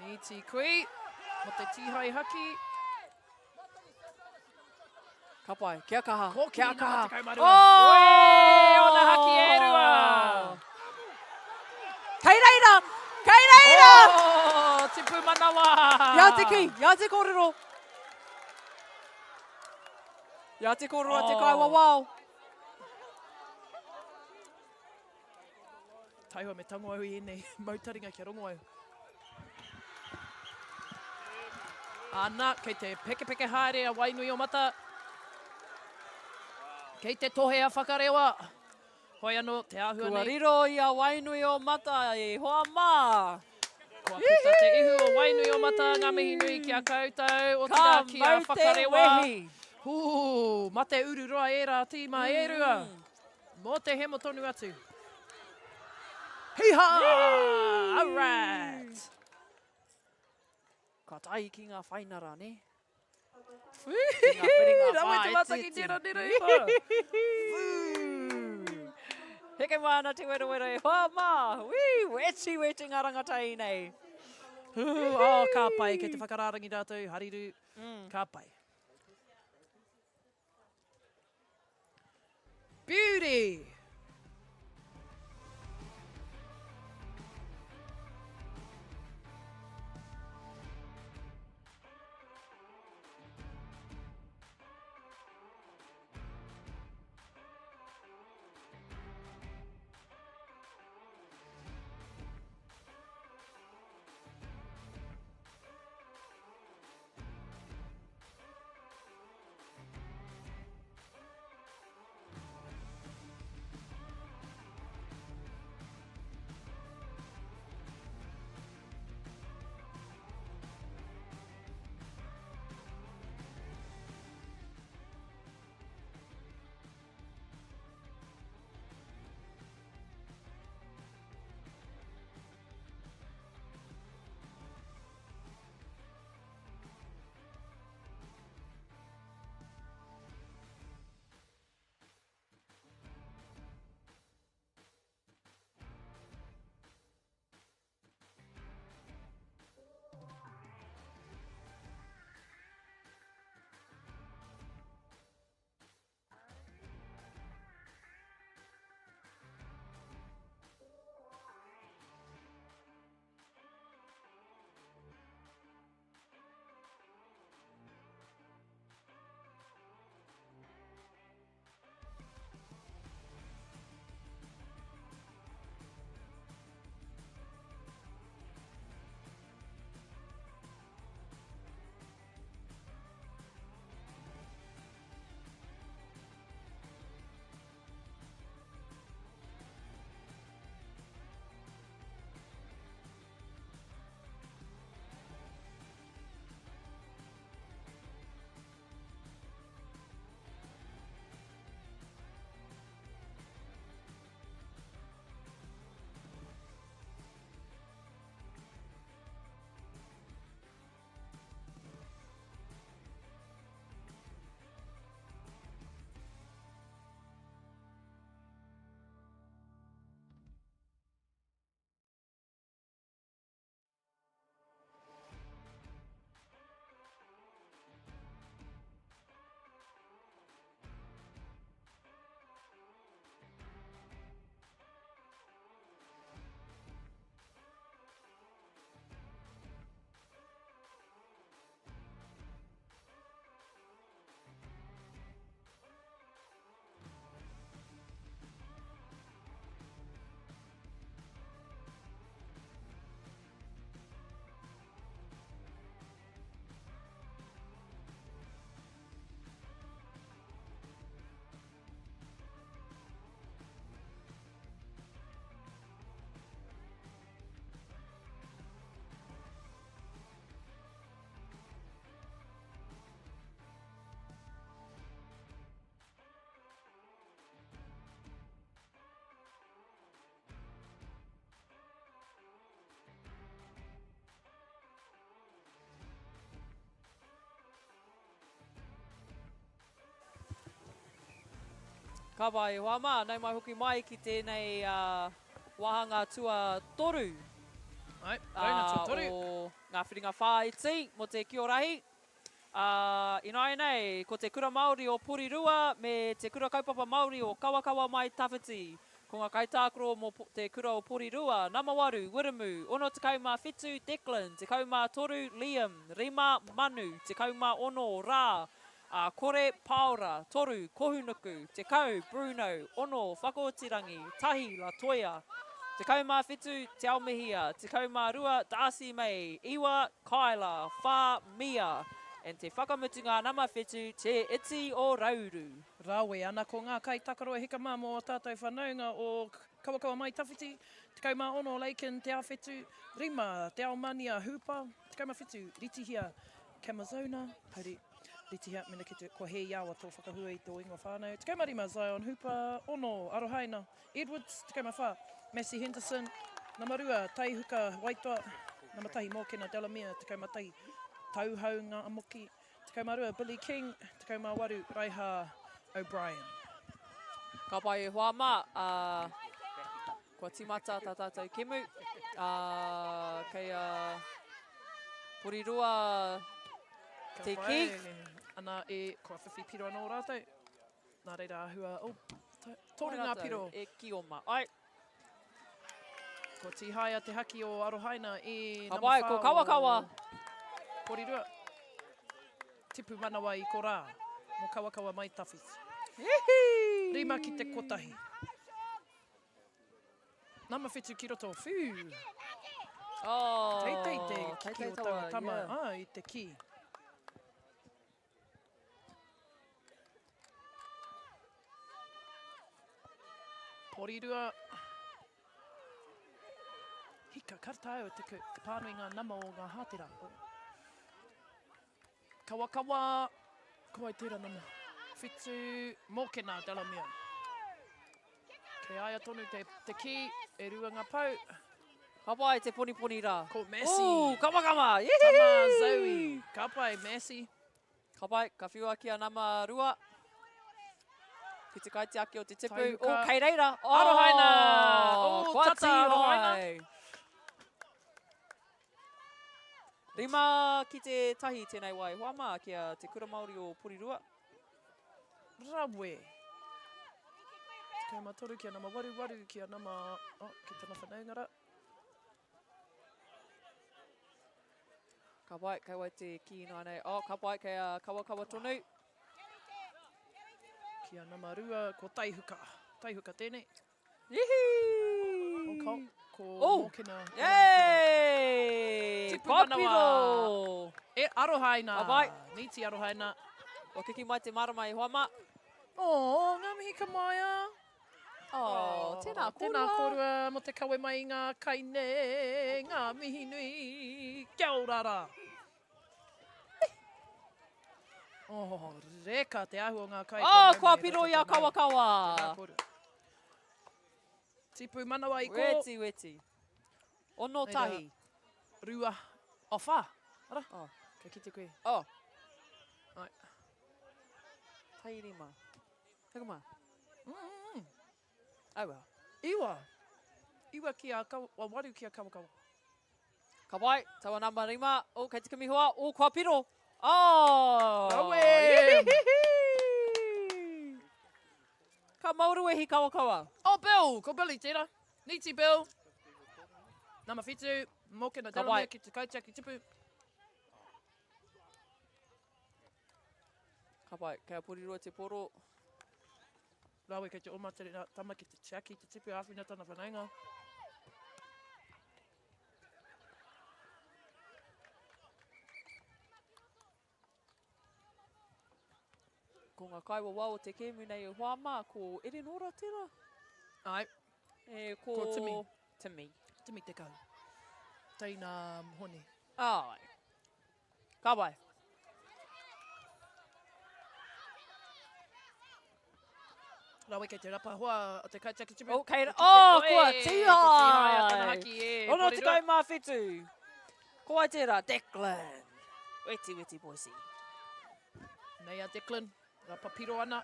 Nīti kui, mo te tīhai haki. Ka pai. Kia kaha. Kōkiri Kia nama kaha. 12. Oh! Uē, ona haki e rua! Kei reira! Kei reira! Oh, tipu manawa! Ia te ki, ia te kōrero. Ia te kōrero a te Oh. kaiwawao. Taihoa me tango au i ēnei mau taringa kia rongo au. Ana, kei te pekepeke haere a Wainui o Mata. Kei te tohe a Whakarewa. Hoi anō, te āhua Kua nei. riro i a Wainui o Mata e hoa mā. Kua puta te ihu o Wainui o Mata, ngā mihi nui ki a koutou, otirā Ka ki a mau te Whakarewa. wehi. Hū, mate ururoa ērā tīma e rua. Mō te hemo tonu atu. Hī-hā! All right! Ka tae ki ngā whainara, ne? Rawe te mātaki tērā nera e whā. Heke mai ana te werewere e hoa mā. Wī, weti weti ngā rangatahi nei. Hū, oh, ka pai, kei te whakarārangi rātou, hariru, ka pai. Beauty! Ka pai e hoa mā, nau mai hoki mai ki tēnei wāhanga tuatoru. Ai, rauna tuatoru. O ngā whiringa whāiti mō te Kiorahi. Ā, ināianei, ko Te Kura Māori o Porirua me Te Kura Kaupapa Māori o Kawakawa Mai Tawhiti. Ko ngā kaitākaro mō Te Kura o Porirua, Nama 8, Wiremu, 67, Declan, 13, Liam, 5, Manu, 16, Rā, ā, Kore, Paora, 3, Kohunuku, 10, Bruno, 6, Whakaotirangi, 1, Latoya, 17, Te Aomihia, 12, Darcy May, 9, Kyla, Wha, Mia, and te whakamutunga nama whetu, Te Iti o Rauru. Rawe ana ko ngā kaitakaro e hika mā mō ō tātou whanaunga o Kawakawa Mai Tawhiti, 16 Lakin Te Awhetu, 5 Te Aomania Hooper, 17 Ritihia Kamazona, haere, Ritihia Menekete, kua hē i awa tō whakahua i tō ingoa whānau, 15 Zion Hooper, 6 Arohaina Edwards, 14, Massey Henderson, nama 2, Taihuka Waitoa, nama 1, Mōkena Delamere, 11, Tauhau Ngāmoki, 12, Billy King, 18, Raiha O'Brien. Ka pai e hoa mā, ā, kua tīmata tā tātou kemu, ā, kei a Porirua te Ka kī. pai, ana e, kua whiwhi piro anō rātou. Nā reira āhua, oh, toru ngā piro. E ki oma. Ai. Ko Tīhaea te haki o Arohaina i Ka pai, ko Kawakawa. Porirua. Tipu manawa i korā, mo Kawakawa mai tawhiti. Hihi! Rima ki te kotahi. Nama whitu ki roto, whiu! Oh, Teitei te kiki o taua tama, yeah. ah, i te ki. Porirua. Hika, ka taea te, te pānui ngā nama o ngā hātera. Kawakawa, ko ai tērā nama. Whitu, Mōkena, Delamere. Kei aia tonu te, te kī, e rua ngā pau. Ka pai te poniponi rā. Ko Massey. Ooh, kamakama! Tama Zoe. Ka pai, Massey. Ka pai, ka whiua ki a nama rua. Ki te kaitiaki o te tipu. Taihuka. Oh, kei reira. Oh, Arohaina! Oh, kua tata Arohaina. tīhai. Rima ki te tahi tēnei wai. Hoa mā ki a Te Kura Māori o Porirua. Rawe. 13 kia nama waru waru kia nama, oh, ki tana whanaunga ra. Ka pai, kei wai te ki ināianei. Oh, ka pai, kei a Kawakawa tonu. Kia nama rua, ko Taihuka. Taihuka tēnei. Ihi! O, ko, ko oh. Mōkena. Yay! Tipu manawa. E arohaina. Ka pai. Nīti arohaina. Kua kiki mai te marama e hoa mā. Oh, ngā mihi ka maia. Oh, tēnā kōrua. Tēnā kōrua mō te kawe mai i ngā kai nei, ngā mihi nui. Kia ora rā. Oh, reka te āhua o ngā kai. Oh, kua piro i a Kawakawa. Tēnā kōrua. Tipu manawa i kō. Weti, weti. Ono tahi. Rua. Oh, whā. Ara. Oh. Kei kite koe. Oh. Ai. Tairima. Heka mā. Mm. Oh well. Iwa. Iwa ki a kawa, waru ki a kawakawa. Ka pai, taua nama rima. Oh, kei te kimi hoa. Oh, kua piro. Oh! Rawe! Ka mauruwehi kawakawa. Oh, Bill! Ko Billy tērā. Nīti Bill. Nama whitu, Mōkena Ka pai. Delamere ki te kaitiaki tipu. Ka pai, kei a Porirua te poro. Rawe kei te oma te tama ki te tiaki te tipu āwhina tana whanaunga. Ko ngā kaiwawao o te kēmu nei e hoa mā, ko Erenora tērā? Ai. E, ko... Ko Timi. Timi. Timi Te Kau. Teina Hone. Ai. Ka pai. Rawe kei te rapa hoa o te kaitiaki tipu. Oh, kei, oh, kua tīhai! Ko tīhai a tana haki e. Ono tekau mā whitu. Ko wai tērā? Declan. Weti, weti, boisi. Nei a Declan. Rapa piro ana.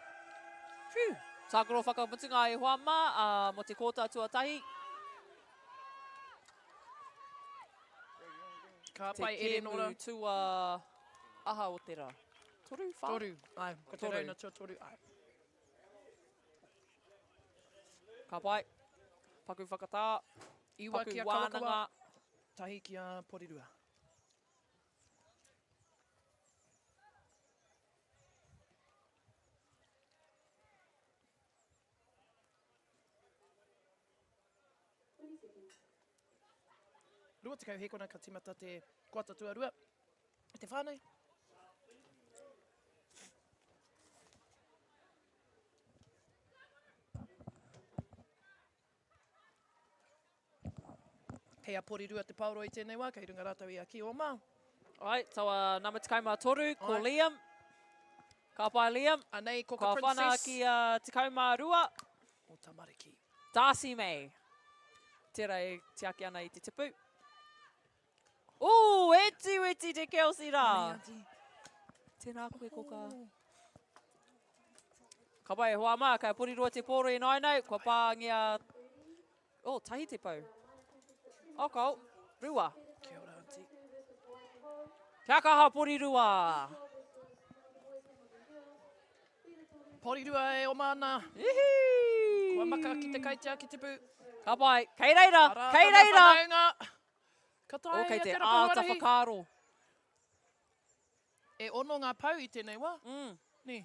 Whew. Tākaro whakamutunga e hoa mā, uh, mo te kōta tuatahi. Ka pai Erenora. Te kēmu tua... Aha o te rā. Toru, whā? Toru, ai. Ko te rauna tuatoru, ai. Ka pai. Paku whakatā. Iwa Paku ki a Kawakawa. wānanga. Tahi ki a Porirua. 20 hēkona ka timata te koata tuarua. Te whānau. Kei a Porirua te paoro i tēnei wā, kei runga rātou i a Ki Oma. Ai, taua nama 13, ko Ai. Liam. Ka pai Liam. Anei, ko ka Princess. Ka whana ki a 12. O tamariki. Darcy May. Tērā e tiaki ana i te tipu. Ooh, eti weti te Kelsey rā. Tēnā koe, Koka. Ka pai, hoa mā, kei a Porirua te pōro i nāinai, kua pāngia... Oh, tahi te pou. Oh, kao, rua. Kia ora, auntie. Kia kaha, Porirua! Porirua e oma ana. Ihi! Kua maka ki te kaitiaki tipu. Ka pai, kei reira, kei reira! Arā tana whanaunga. Ka taea Oh, kei te te rapu āta huarahi. whakaaro. E ono ngā pou i tēnei wā. Mm. Nē.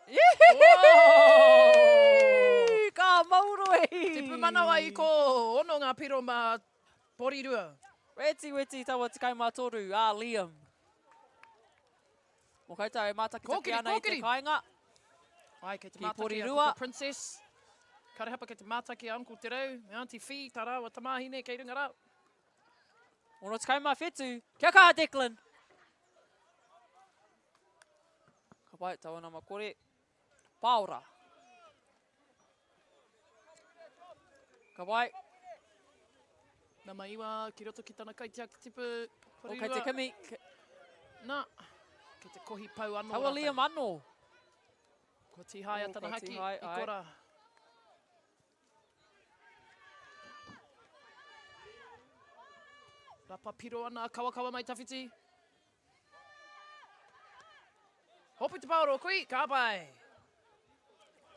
Ihi! Ka mauro e! Tipu manawa i kō, ono ngā piro mā Porirua. Weti weti taua 13, a Liam. Mō koutou e mātakitaki Kōkiri, ana i te kōkiri! kāinga. Ai, kei te Ki mātaki a Porirua. Koka Princess. Karehapa kei te mātaki a Uncle Te Rau me Auntie Fee, tā rāua tamāhine kei runga rā. 67, kia kaha Declan! Ka pai, taua nama kore. Paora. Ka pai. Nama iwa, ki roto ki tana kaitiaki tipu. O, kei te kimi. Na, kei te kohi pau anō Taua rātou. Liam anō. Kua tīhaea Oh, tana kua haki tīhae, i ai. kora. Rapa piro ana, kawakawa mai tawhiti. Hopu te paoro, kui, ka pai.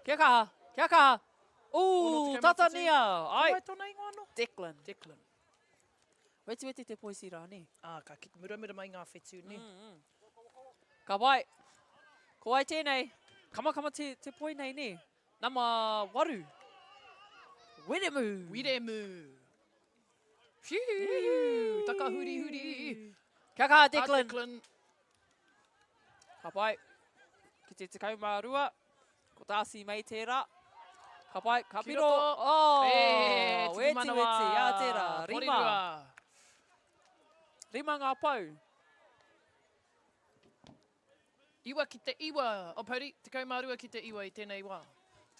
Kia kaha, kia kaha. Ooh, tata nia. Ai. Ko wai tōna ingoa anō? Declan. Declan. Wetiweti te poisi rā, nē? Ā, ka muramura mai ngā whetū, nē? Ka wai. Ko wai tēnei? Kamakama te, te poi nei, nē? Nama waru. Wiremu. Wiremu. Whiu! Takahurihuri. Kia kaha, Declan. A Declan. Ka pai. Ki te 12. Ko Darcy May tērā. Ka pai, ka Ki piro. roto. Oh, E, tipu weti, manawa. weti, ā tērā. Rima. Porirua. Rima ngā pou. Iwa ki te iwa o Pouri, 12 ki te iwa i tēnei wā.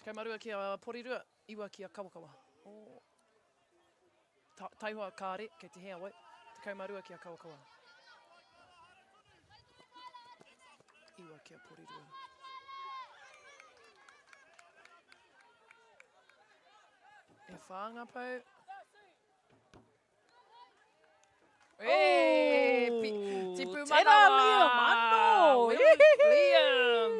12 ki a Porirua, iwa ki a Kawakawa. Oh. Ta, taihoa kāre, kei te hea wai. 12 ki a Kawakawa. Iwa ki a Porirua. E whā ngā pou. E, pi, tipu Tērā manawa! Liam, anō! Will Liam!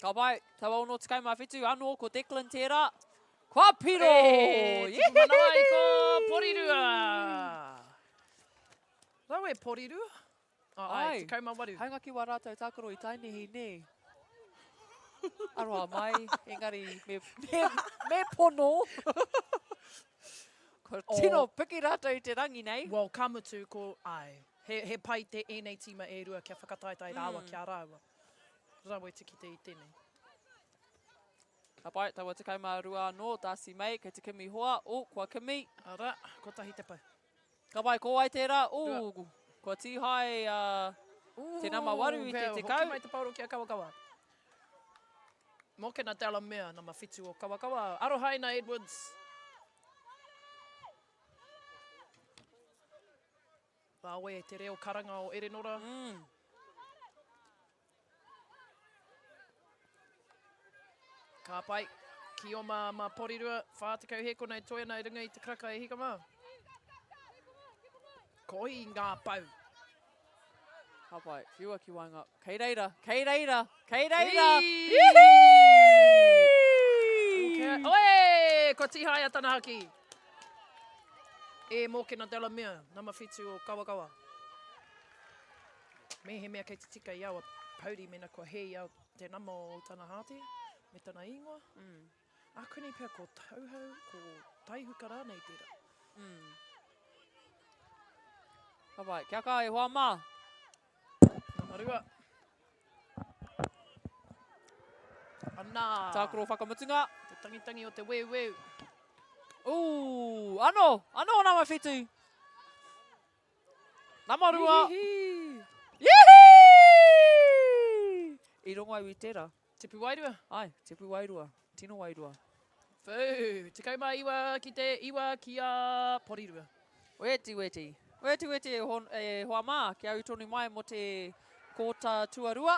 Ka pai, taua 67, anō ko Declan tērā. Kua piro! E, tipu manawa i ko Porirua! Rawe Porirua? Oh, ai, Ai. 18. Haunga ki wā rātou tākaro i Tainihi, nē? Aroha mai, engari me, me, me pono. Ko tino piki rātou i te rangi nei. Well, ka mutu ko, āe, he, he pai te ēnei tīma e rua kia whakataetae rāua ki a rāua. Rawe te kite i tēnei. Ka pai, taua 12 anō, Darcy May, kei te kimi hoa, oh, kua kimi. Arā, kotahi te pau. Ka pai, ko wai tērā? Ooh, kua tīhae te nama waru i te tekau. Hoki mai te paoro ki a Kawakawa. Mokena Delamere, nama whitu o Kawakawa. Arohaina Edwards. Rawe te reo karanga o Erenora. Ka pai. Ki oma ma Porirua, 40 hēkona e toe ana i runga i te karaka e hika mā. Koi ngā pau. Ka pai, whiua ki waenga. Kei reira, kei reira, kei reira! Ihi! Oe! Kua tīhaea tana haki. E Mōkena Delamere, nama whitu o Kawakawa. Mehemea kei te tika i aua pouri mena kua hē i au te nama o tana hāte me tana ingoa. Mm. Ākuni pea ko Tauhou, ko Taihuka rānei tērā. Mm. Ka pai. Kia kaha e hoa mā. Nama rua. Anā. Tākaro whakamutunga. Te tangitangi o te weuweu. Ooh, ano, ano nama whitu. Nama rua. Yihi! I rongo au i tera. Tipu wairua. Ai, tipu wairua. Tino wairua. Whū, 19 ki te 9 ki a Porirua. Weti, weti. Weti, weti e, hon, e hoa mā, kia au tonu mai mo te kōta tuarua.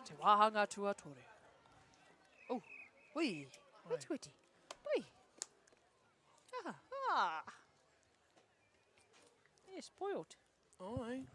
Te wāhanga tuatoru. Oh, hui, weti, weti. Hui. Ah, ah. Yeah, spoiled. Ai.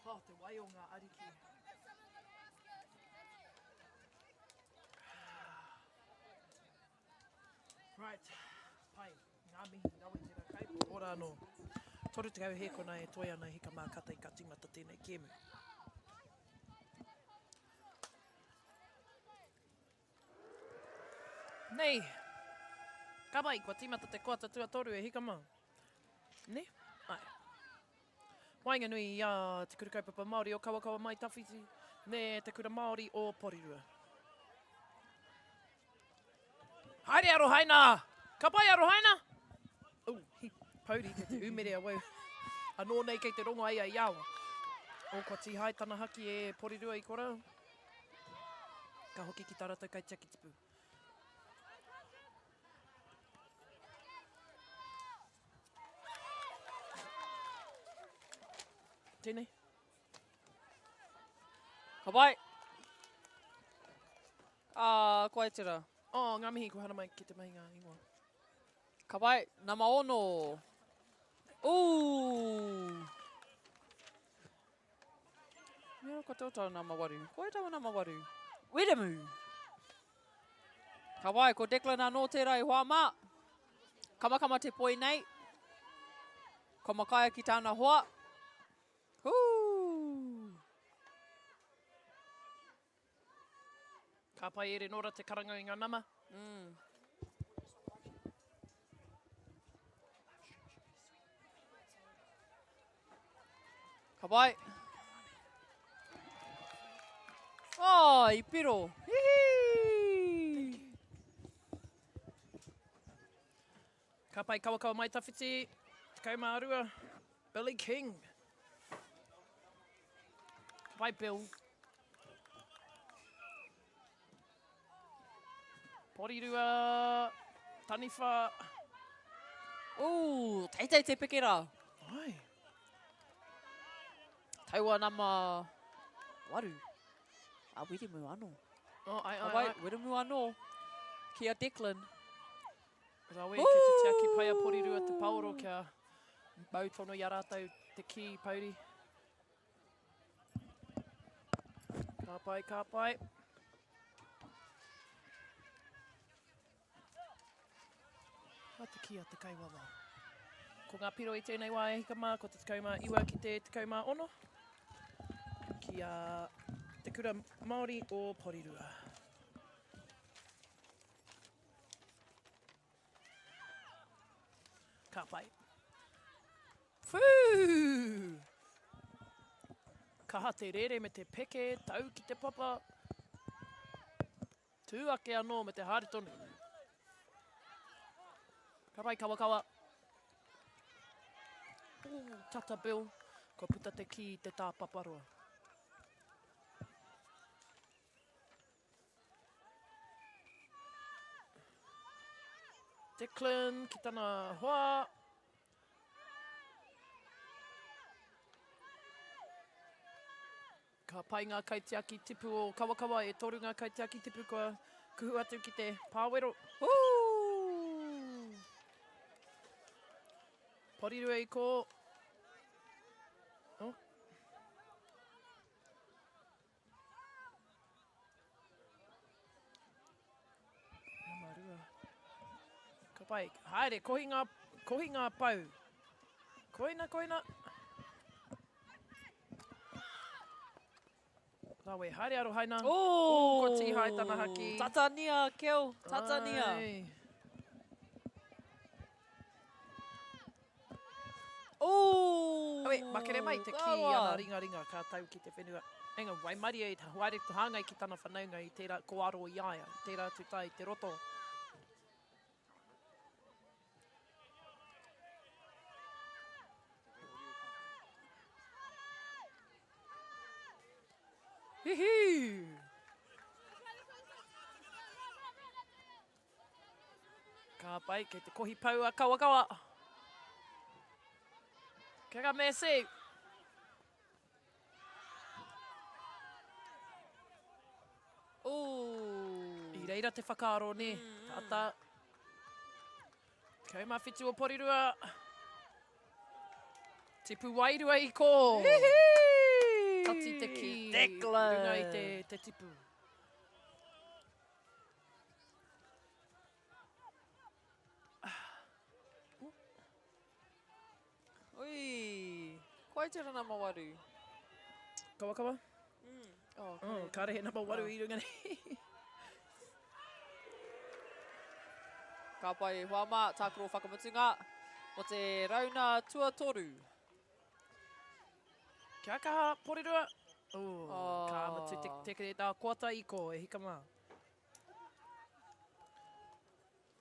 Oh, te wai o ngā ariki. Right, pai, ngā mihi, rawe tērā kai, ora anō. 30 hēkona e toe ana hika mā kata i ka tīmata tēnei kēmu. Nei, ka pai, kua tīmata te koata tuatoru e hika mā. Ne? Ai. Waenganui i a Te Kura Kaupapa Māori o Kawakawa Mai Tawhiti me Te Kura Māori o Porirua. Haere Arohaina! Ka pai Arohaina! Oh, he pouri kei te umere awau. Anō nei kei te rongo ai a Iawa. Oh, kua tīhae tana haki e Porirua i kora. Ka hoki ki tā ratou kaitiaki tipu. Tēnei. Ka pai. Ah, koe tera. Oh, ngā mihi, kua haramai ki te mahi ngā ingoa. Ka pai, nama ono. Ooh. Mea, ko tō nama waru. Ko e taua nama waru? Wiremu. Ka wai, ko Declan anō tērā i hoa mā. Kamakama te poi nei. Ko Makaia ki tāna hoa. Hū! Ka pai e Renora te karanga i ngā nama. Mm. Ka pai. Oh, i piro. Hihi! Ka pai kawakawa mai tawhiti. 12. Billy King. Ka pai Bill. Porirua, Taniwha. Ooh, teitei te peke rā. Ai. Taua nama waru. A Wiremu anō. Oh, ai, ai, ai. Wiremu anō. Ki a Declan. Rawe, kei te tiaki pai a Porirua te paoro kia mau tono i a rātou te kī pouri. Ka pai, ka pai. A te kī a te kaiwawao. Ko ngā piro i tēnei wā e hika mā, ko te 19 ki te 16 ki a Te Kura Māori o Porirua. Ka pai. Whū! Kaha te rere me te peke, tau ki te papa. Tū ake anō me te haere tonu. Ka pai kawakawa. Ooh, tata Bill. Kua puta te kī i te tāpaparoa. Declan ki tana hoa. Ka pai ngā kaitiaki tipu o Kawakawa, e toru ngā kaitiaki tipu kua kuhu atu ki te pāwero. Ooh! Porirua i kō. Oh. Nama rua. Ka pai. Haere, kohi ngā, kohi ngā pau. Koina, koina. Rawe, haere Arohaina. Oh! Ko Tīhai tana haki. Tatania, Kel, tatania. Ai. Oh! Awe, makere mai te kī Kawa. ana ringaringa ka tau ki te whenua. Enga, waimarie i haere hāngai ki tana whanaunga i tērā kōaro i a ia, tērā atu tae i te roto. Hihi! Ka pai, kei te kohi pau a Kawakawa. Kia ka Messi. Ooh. I reira te whakaaro, nē. Mm. Tata. 17 o Porirua. Tipu wairua i kō. Hihi! Tati te kī. Declan. Runga i te, te tipu. Ui, koe te rana mawaru. Kawakawa? Mm. Oh, oh, kare he nama waru oh. i runga nei. Ka pai e hoa mā, tākaro whakamutunga o te rauna tuatoru. Kia kaha, Porirua. Oh, oh. Ka mutu te, te, te, te koata i ko, e hika mā.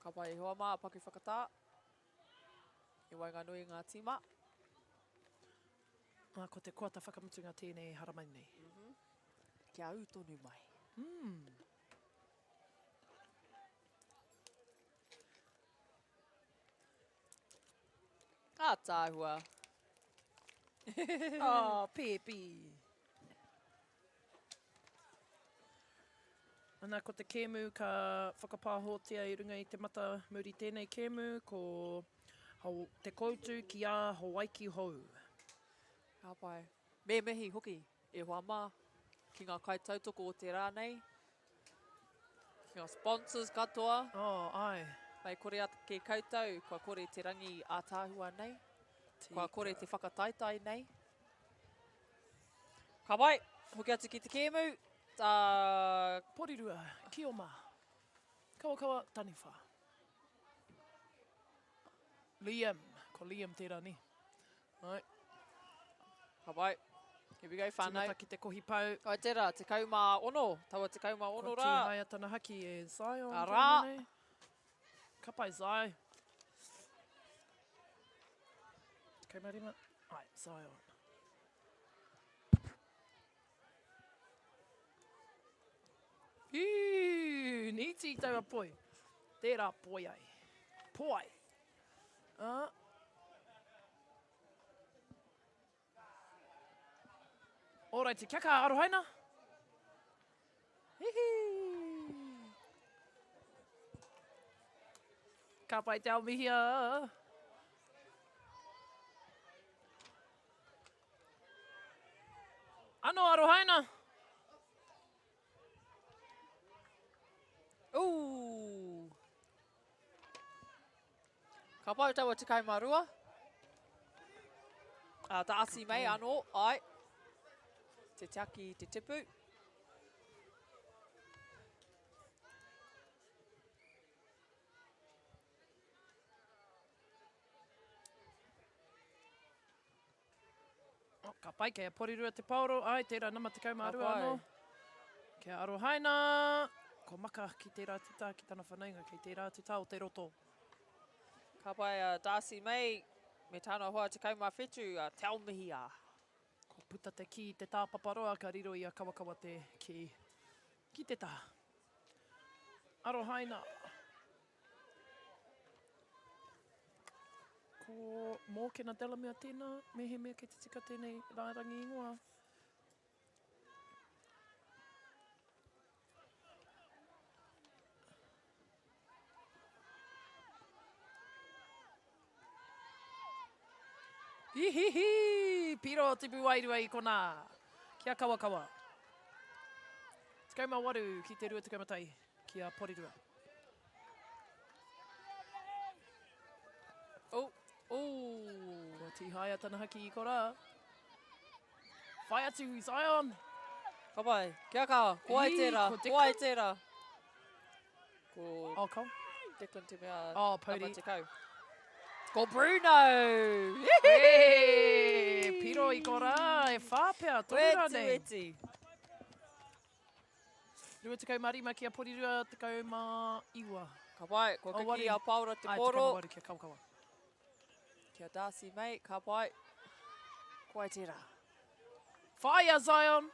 Ka pai e hoa mā, paku whakatā. I waenganui i ngā tīma. Ā, ko te koata whakamutunga tēnei e haramai nei. Mm -hmm. Kia ū tonu mai. Mm. Ātaahua. oh, pēpi. Ana, ko te kēmu ka whakapāhōtia i runga i te mata muri tēnei kēmu, ko Te Koutu ki a Hawaiki Hou. Ka pai. Me mihi hoki, e hoa mā, ki ngā kaitautoko o te rā nei, ki ngā sponsors katoa. Oh, ai. Mei kore ake koutou, kua kore te rangi ātaahua nei, kua kore te whakataetae nei. Ka pai, hoki atu ki te kēmu. Tā... Porirua, Kioma, Kawakawa, Taniwha. Liam, ko Liam tērā ni. Ai. Ka pai. Here we go, whānau. Tīmata ki te kohi pau. Kai tērā, 16, taua 16 rā. Ko Tīhaia tana haki e Zion. Arā. Ka pai, Zai. 15, ai, Zion. Whew, nīti i taua poi. Tērā poi ai. Poi. Ah. Ōraiti, kia kaha Arohaina. Hihi! Ka pai te ao mihia. Ano Arohaina. Ooh. Ka pai taua 12. A Darcy May anō, ai. Te tiaki te tipu. Oh, ka pai, kei a Porirua te paoro, ai, tērā nama 12 anō. Kia arohaina, ko Maka ki tērā tuta, ki tana whanaunga, kei tērā tuta o te roto. Ka pai a Darcy May me tana hoa 17, a Te Aomihia. Ko puta te kī te tāpaparoa, ka riro i a Kawakawa te kī ki te taha. Arohaina. Ko Mōkena Delamere tēnā, mehemea kei te tika tēnei rārangi ingoa. Ihihi! Piro tipu wairua i konā. Kia kawakawa. 18 ki te 21 ki a Porirua. Oh, oh. Kua tīhaea tana haki i korā. Whai atu, Zion! Ka pai. Kia kaha. Ko ai tērā. Ko ai tērā. Ko oh, ko? Declan te mea oh, Pouri. nama 10. Ko Bruno! Hey, piro i korā, e whā pea, toru rānei. Weti, weti. 25 ki a Porirua, 19. Ka pai, kua kiki a Paora te poro. Ai, 18 ki a Kawakawa. Ki a Darcy May, ka pai. Ko ai tērā. Whāia, Zion!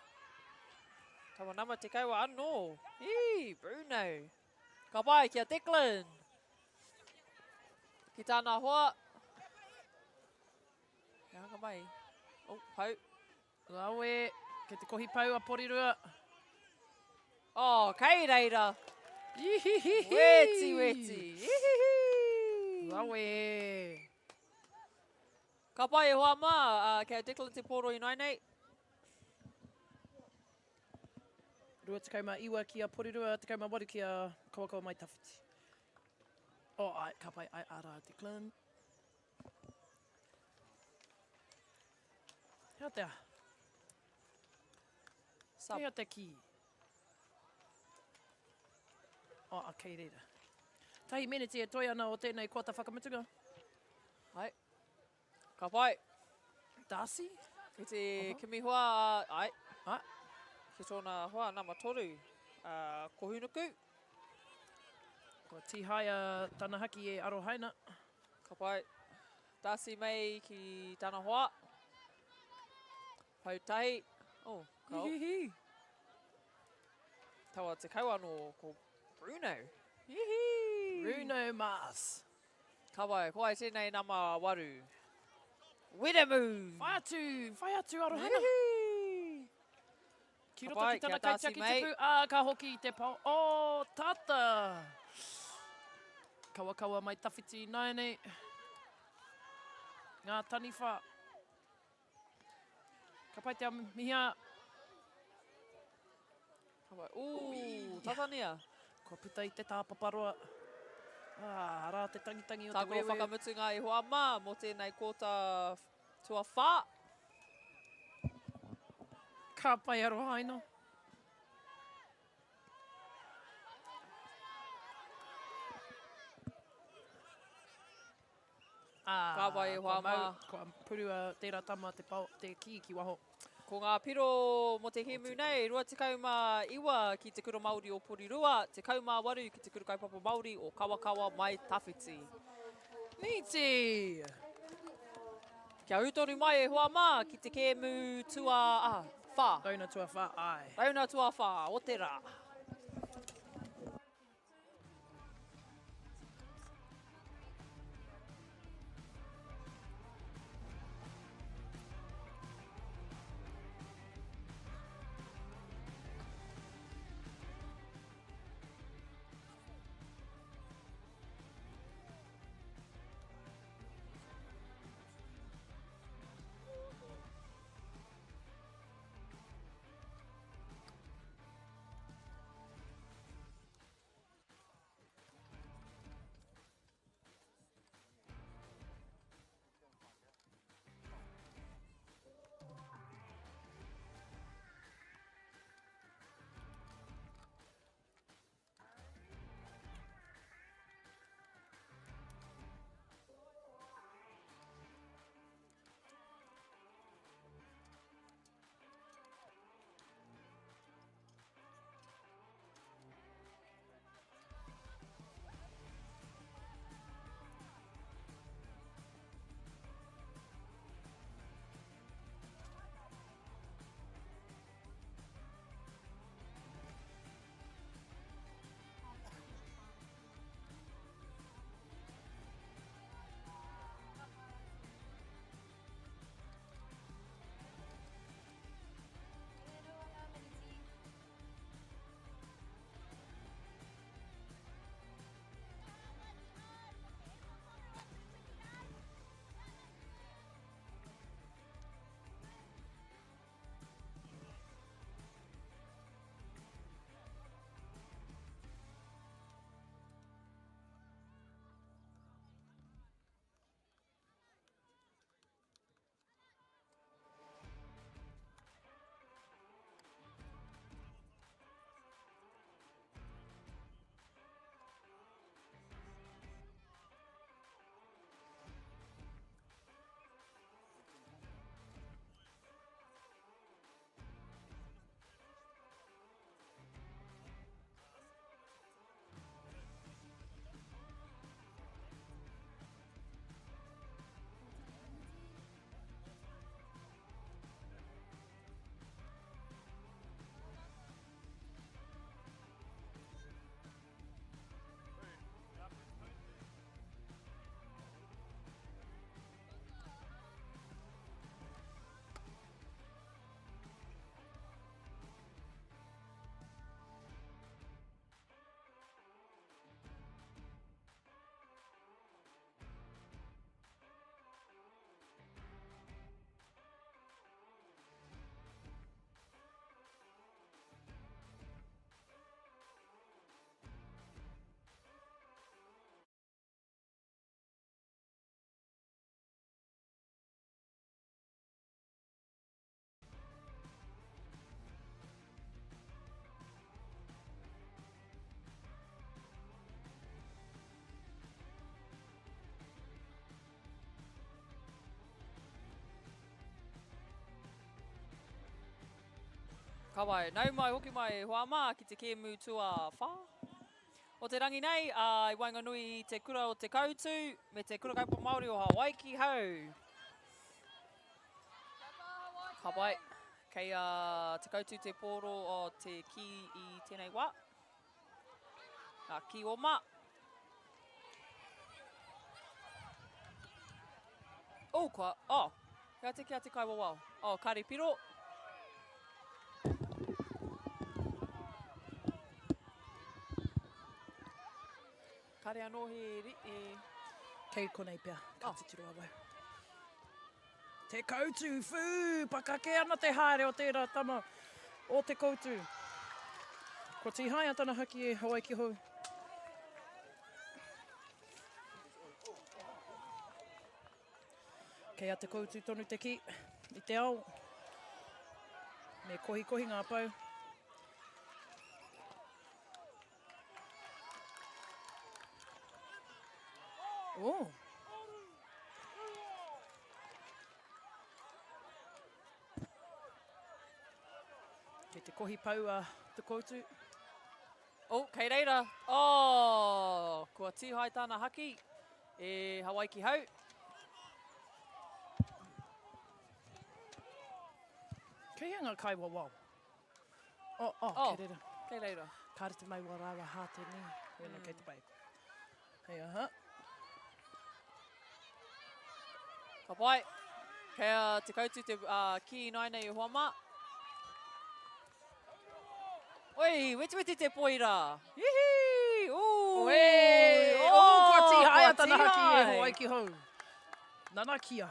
Tawa nama te kaua anō. Ī, Bruno. Ka pai ki a Declan. Ki tāna hoa. He hanga mai. Oh, pau. Rawe, kei te kohi pau a Porirua. Oh, kei reira. Ihihihi. Weti, weti. Ihihi. Rawe. Ka pai e hoa mā, uh, kei a Declan Te Pōro ināinei. 29 ki a Porirua, 18 ki a Kawakawa Mai Tawhiti. Oh, ai, ka pai, ai, arā, Declan. Hea te aha? Sub. Hea te kī? Oh, a kei reira. Tahi meneti e toi ana o tēnei koata whakamutunga. Hai. Ka pai. Darcy? Ki te uh -huh. kimi hoa, ai. Ai. Ki tōna hoa nama toru, Kohunuku. Kua tīhaia tana haki e Arohaina. Ka pai. Darcy May ki tana hoa. Pau tahi. Oh, ka. Hihihi. Taua te kau anō ko Bruno. Hihi. Bruno Mars. Ka pai, ko ai tēnei nama waru. Wiremu. Whai atu, whai atu Arohaina. Hihi. Ki roto ki tana kaitiaki tipu, ā, ka hoki i te pao. O, tata! Kawakawa mai tawhiti ināianei. Ngā taniwha. Ka pai te mihia. Ka pai. Ū, tatania. Kua puta i te tāpaparoa. Ā, arā te tangitangi o te Tākaro wewe. whakamutunga i hoa mā mō tēnei kōta tuawhā. Ka pai arohaina. Ā, Ka pai e hoa kua mau, mā. Kua purua tērā tama te, pao, te kī ki waho. Ko ngā piro mō te hēmu nei, 29 ki Te Kura Māori o Porirua, 18 ki Te Kura Kaupapa Māori o Kawakawa Mai Tawhiti. Nīti! Kia ū tonu mai e hoa mā ki te kēmu tua, ah, whā. Rauna tuawhā, āe. Rauna tuawhā o te rā. Ka wai, nau mai hoki mai e hoa mā ki te kēmu tuawhā o te rangi nei, ā, i waenganui i te kura o Te Koutu me te Kura Kaupapa Māori o Hawaiki Hou. Ka pai, kei a Te Koutu te pōro o te kī i tēnei wā. Ngā kī oma. Oh, kua, oh, kia te kia te kaiwawao. Oh, kare piro. Kare anō he, e... Kei konei pea, ka oh. titiro awau. Te Koutu, whū, pakake ana te haere o tērā tama o Te Koutu. Kua tīhaea tana haki e Hawaiki Hou. Kei a Te Koutu tonu te ki i te ao. Me kohikohi ngā pau. Oh. Kei te kohi pau a Te Koutu. Oh, kei reira. Oh, kua tīhae tāna haki e Hawaiki Hau. Kei hea ngā kaiwawao? Oh, oh, oh, kei reira. Kei reira. Kāre te mai wā rāua hāte nē. Wena mm. kei te pai. Hei aha. Ka pai. Kei a Te Koutu te uh, ki ināinei e hoa mā. Oi, wetiweti te poi rā. Hihi! Ooh! Oe! Oh, oh, kua tīhaea tana haki e Hawaiki hou. Nanakia.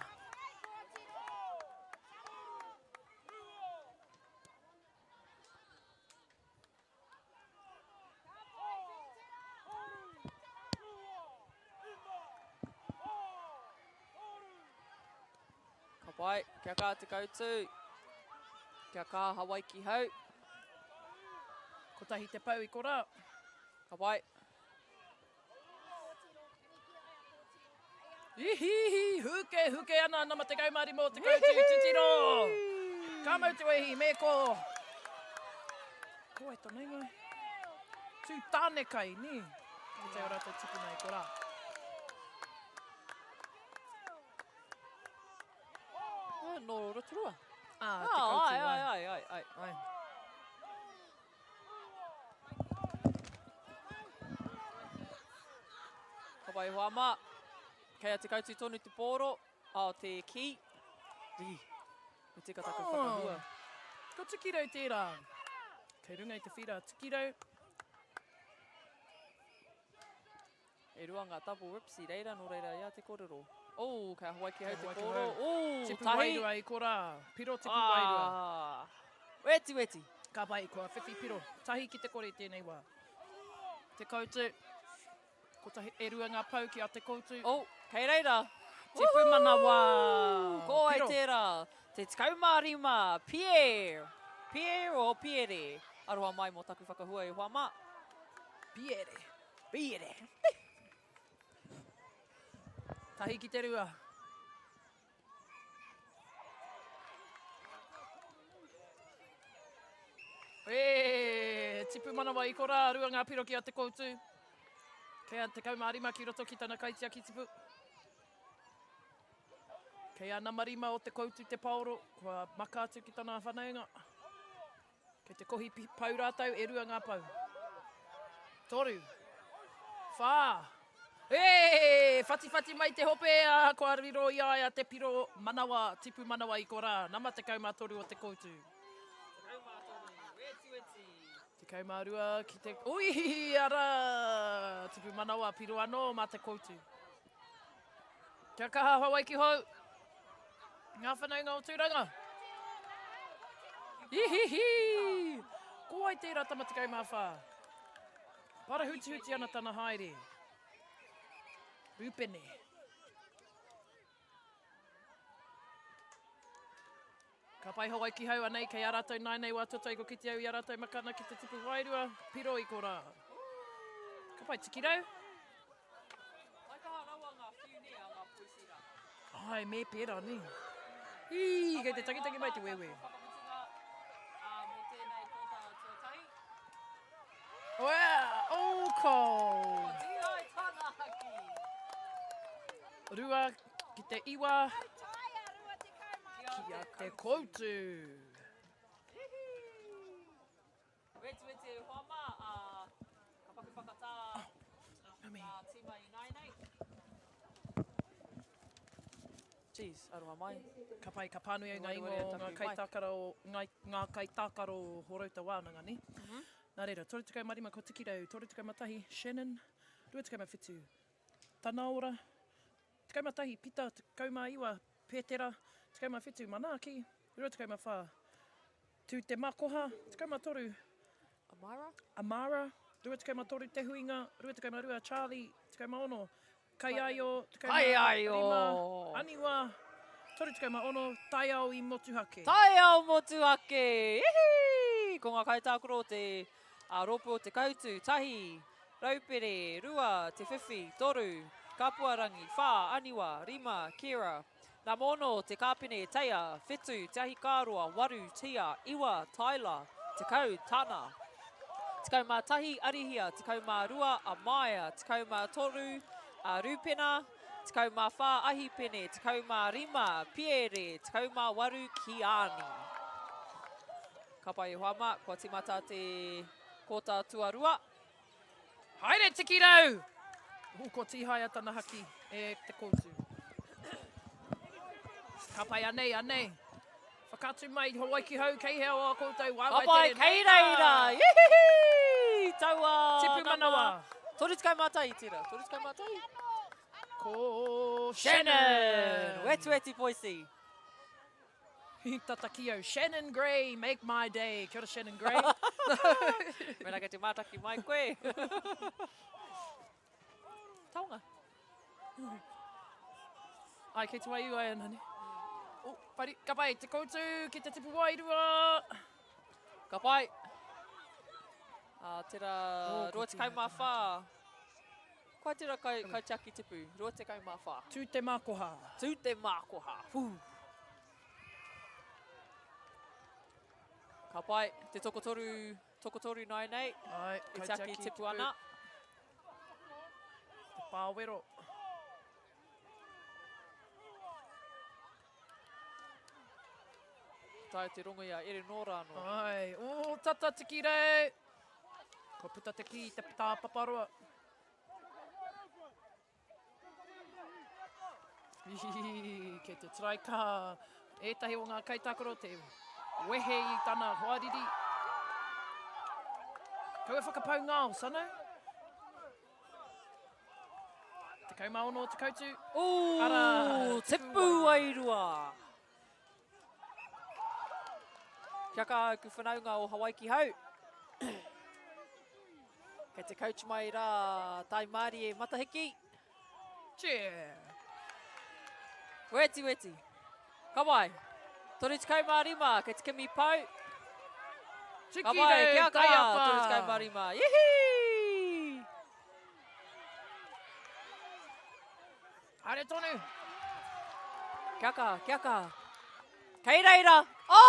Ka pai, kia kā te kautu. Kia kā Hawaiki hau. Kotahi te pau i korā. Ka pai. Ihihi, huke, huke ana nama 15 o te kautu, titiro! Ka mau te wehi, me ko. Ko wai tona ingoa? Tū tāne kai, nē? Ki te o rātou tipuna i korā. Ah, nō Rotorua. Ah, te kautu, ai. Ai, ai, ai, ai. Ai. Ka wai hoa mā. Kei a Te Kautu tonu te pōro, oh, te kī. Ī, me tika taku oh. whakahua. Ko Tukirau tērā. Kei runga i te whira Tukirau. E rua ngā double rips i reira, nō reira ia te kōrero. Oh, kei a Hawaiki Hau te kōro. Oh, tipu tahi. wairua i korā. Piro tipu ah. wairua. Weti, weti. Ka pai, kua whiwhi piro. Tahi ki te kore i tēnei wā. Te Koutu. Kotahi, e rua ngā pau ki a Te Koutu. Oh, kei reira. Tipu manawa. Ko wai tērā? Te 15, Pierre. Pierre o Pierre. Aroha mai mō taku whakahua e hoa mā. Pierre. Pierre. Tahi ki te rua. E, tipu manawa i korā, rua ngā piro ki a Te Koutu. Kei a 15 ki roto ki tana kaitiaki tipu. Kei a nama rima o Te Koutu te paoro, kua maka atu ki tana whanaunga. Kei te kohi pau rātou, e rua ngā pau. Toru. Whā. E! Whatiwhati mai te hope, a kua riro i a ia te piro manawa, tipu manawa i korā. Nama 13 o te koutu. 13, wetiweti. 12 ki te... Ui, arā! Tipu manawa, piro anō mā te koutu. Kia kaha Hawaiki hou! Ngā whanaunga o Tūranga! Ihihi! Ko wai tērā tama 14? Parahutihuti ana tana haere. Rupene. Ka pai Hawaiki hau anei kei a rātou nainei wā tuatahi ko kite au i a rātou makana ki te tipu wairua, piro i korā. Ka pai Tikirau. Taikaha rawa ngā whiu nē a ngā poisi rā. Ai, me pērā nē. Ī, kei te takitaki mai te wēwē. Whakamutunga mō tēnei. Oh, ko. 2 ki te 9. Ki a Te Koutu. Wetiweti e hoa mā, ā, ka paku whakatā ngā tīma ināianei. Jeez, aroha mai. Ka pai, ka pānui au ngā ingoa o ngā kaitākaro, ngā kaitākaro o Horouta Wānanga, nē? Nā reira, 35 ko Tikirau, 31 Shannon, 27 Tanaora, 11 Pita, 19 Pētera, 17 Manaaki, 24 Tū Te Makoha, 13 Amara, Amara, 23 Te Huinga, 22 Charlie, 16 Kaiaio, 15 Aniwa, 36 Taiao i Motuhake. Taiao Motuhake! Ihi! Ko ngā kaitākaro o te rōpū o Te Kautu, tahi, Raupere, rua, Te Whiwhi, toru, Kapuarangi, whā, Aniwa, rima, Kira, Namono, Te Kāpene, Teia, Whetu, Te Ahikāroa, Waru, Tia, Iwa, Tyler, 10, Tana, 11, Arihia, 12, Amaia, 13, Rupena, 14, Ahipene, 15, Piere, 18, Kiani. Ka pai e hoa mā, kua tīmata te kōta tuarua. Haere Tikirau! Ooh, kua tīhaea tana haki e te koutu. Ka pai, anei, anei. Whakaatu mai, Hawaiki hau, kei hea o a koutou waewae tere. Ka pai, kei reira! Ihihi! Taua! Tipu manawa. 31 tera, 31? Ko Shannon! Wetuweti Poisi. Tata ki au, Shannon Gray, make my day. Kia ora Shannon Gray. Mena kei te mātaki mai koe. Taonga. Ai, kei te waiū ai ana, ne? Oh, pari, ka pai, te koutou ki te tipu wairua. Ka pai. Ah, tera oh, 24. Kua tera kai, kai tiaki tipu, 24. Tū te mākoha. Tū te mākoha. Whū. Ka pai, te tokotoru, tokotoru nai nei. Ai, e tiaki tipu ana. Te pāwero. Tae te rongo i a Erenora anō. Ai, o, tata tikirei. Kua puta te kī i te tāpaparoa. Kei te try kaha ētahi o ngā kaitākaro te wehe i tana hoariri. Kaua whakapau ngao, Sano. 16 te kautu. Ara, tipu wairua. Kia kaha aku whanaunga o Hawaiki Hau. Kei te coach mai rā Taimārie Matahiki. Cheer. Weti, weti. Ka wai. 35, kei te kimi pau. Tiki Ka wai, kia kaha, 35. Ihi! Haere tonu! Kia kaha, kia kaha. Kei reira! Oh!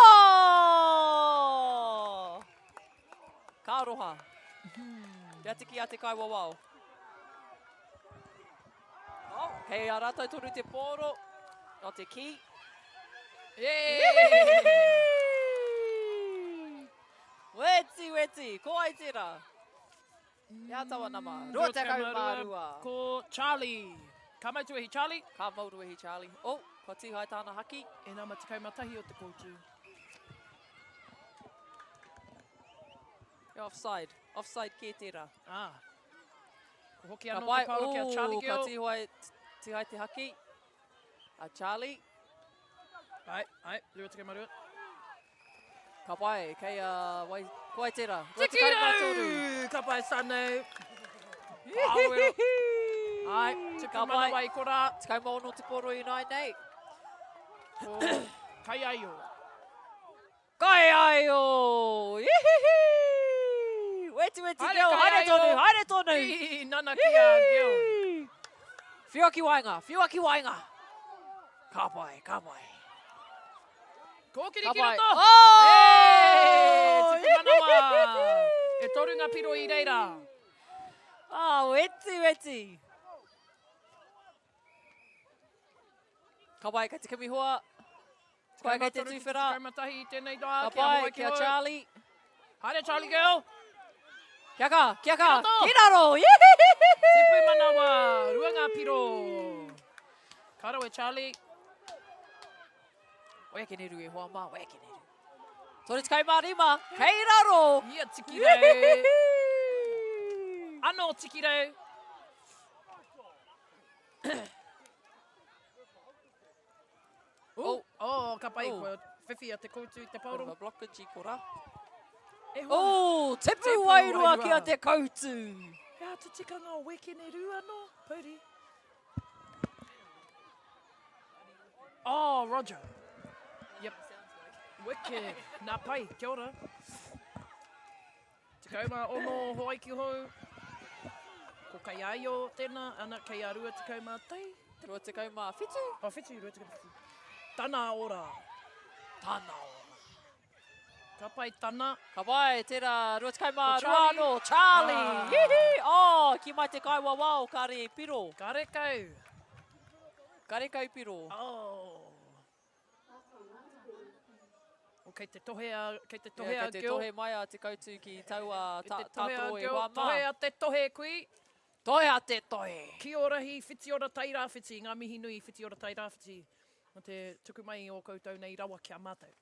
Ka aroha. Kia tiki a te kaiwawao. Oh, kei a rātou tonu te pōro o te kī. Weti, weti, ko ai tērā? He taua nama? 22. Ko Charlie. Ka mau tuahi, Charlie. Ka mau tuahi, Charlie. Oh, kua tīhae tāna haki. E nama 11 o te koutu. He offside. Offside kē tērā. Ah. Ko hoki anō te paoro ki a Charlie Gill. Ka tīhae, tīhae te haki. A Charlie. Ai, ai, 22. Ka pai, kei a wai, ko ai tērā. Tikirau! Ka pai, Sanu. Pāwero. Ai, tuku manawa i korā. 16 te poro i nai nei. Ko Kaiaio. Kaiaio! Ihihi! Weti, weti, Gil, haere tonu, haere tonu! Ihihi, nana ki a Gil. Whiua ki waenga, whiua ki waenga! Ka pai, ka pai. Kōkiri ki roto! Oh! E, tuku manawa! E torunga piro i reira. Ah, weti, weti. Ka pai, kei te kimi hoa. Koe kei te tuwhera. 11 i tēnei rā. Ka pai, kia Charlie. Haere Charlie girl. Kia ka, kia ka. Ki raro. Tipu manawa, rua ngā piro. Ka rawe Charlie. Wekeneru e hoa mā, wekeneru. 35, kei raro. Ia Tikirau. Anō Tikirau. Oh, oh, ka pai, oh. Kua whiwhi a te koutu i te paoro. Kua blockage i kora. E hoa. Oh, tepu, tepu wairua ki a te koutu. He aha te tikanga o Wekene Rū anō, Pouri? Oh, Roger. Yep. Wicked. Nā pai, kia ora. 16 Hawaiki hou. Ko Kaiaio tēnā, ana kei a 21. 27. Oh, whitu, 27. Tana ora. Tana ora. Ka pai tana. Ka pai, tērā 22 anō, Charlie. Ah. Hihi! Oh, ki mai te kaiwawao, kare piro. Karekau. Karekau piro. Oh. O kei te tohe a, kei te tohe a Kei te tohe mai a Te Kautu ki taua tātoro e hoa mā. Tohe a te tohe kui. Tohe a te tohe. Ki Orahi, Whitiora Tairāwhiti, ngā mihi nui Whitiora Tairāwhiti mo te tuku mai i ō koutou nei rawa ki a mātou.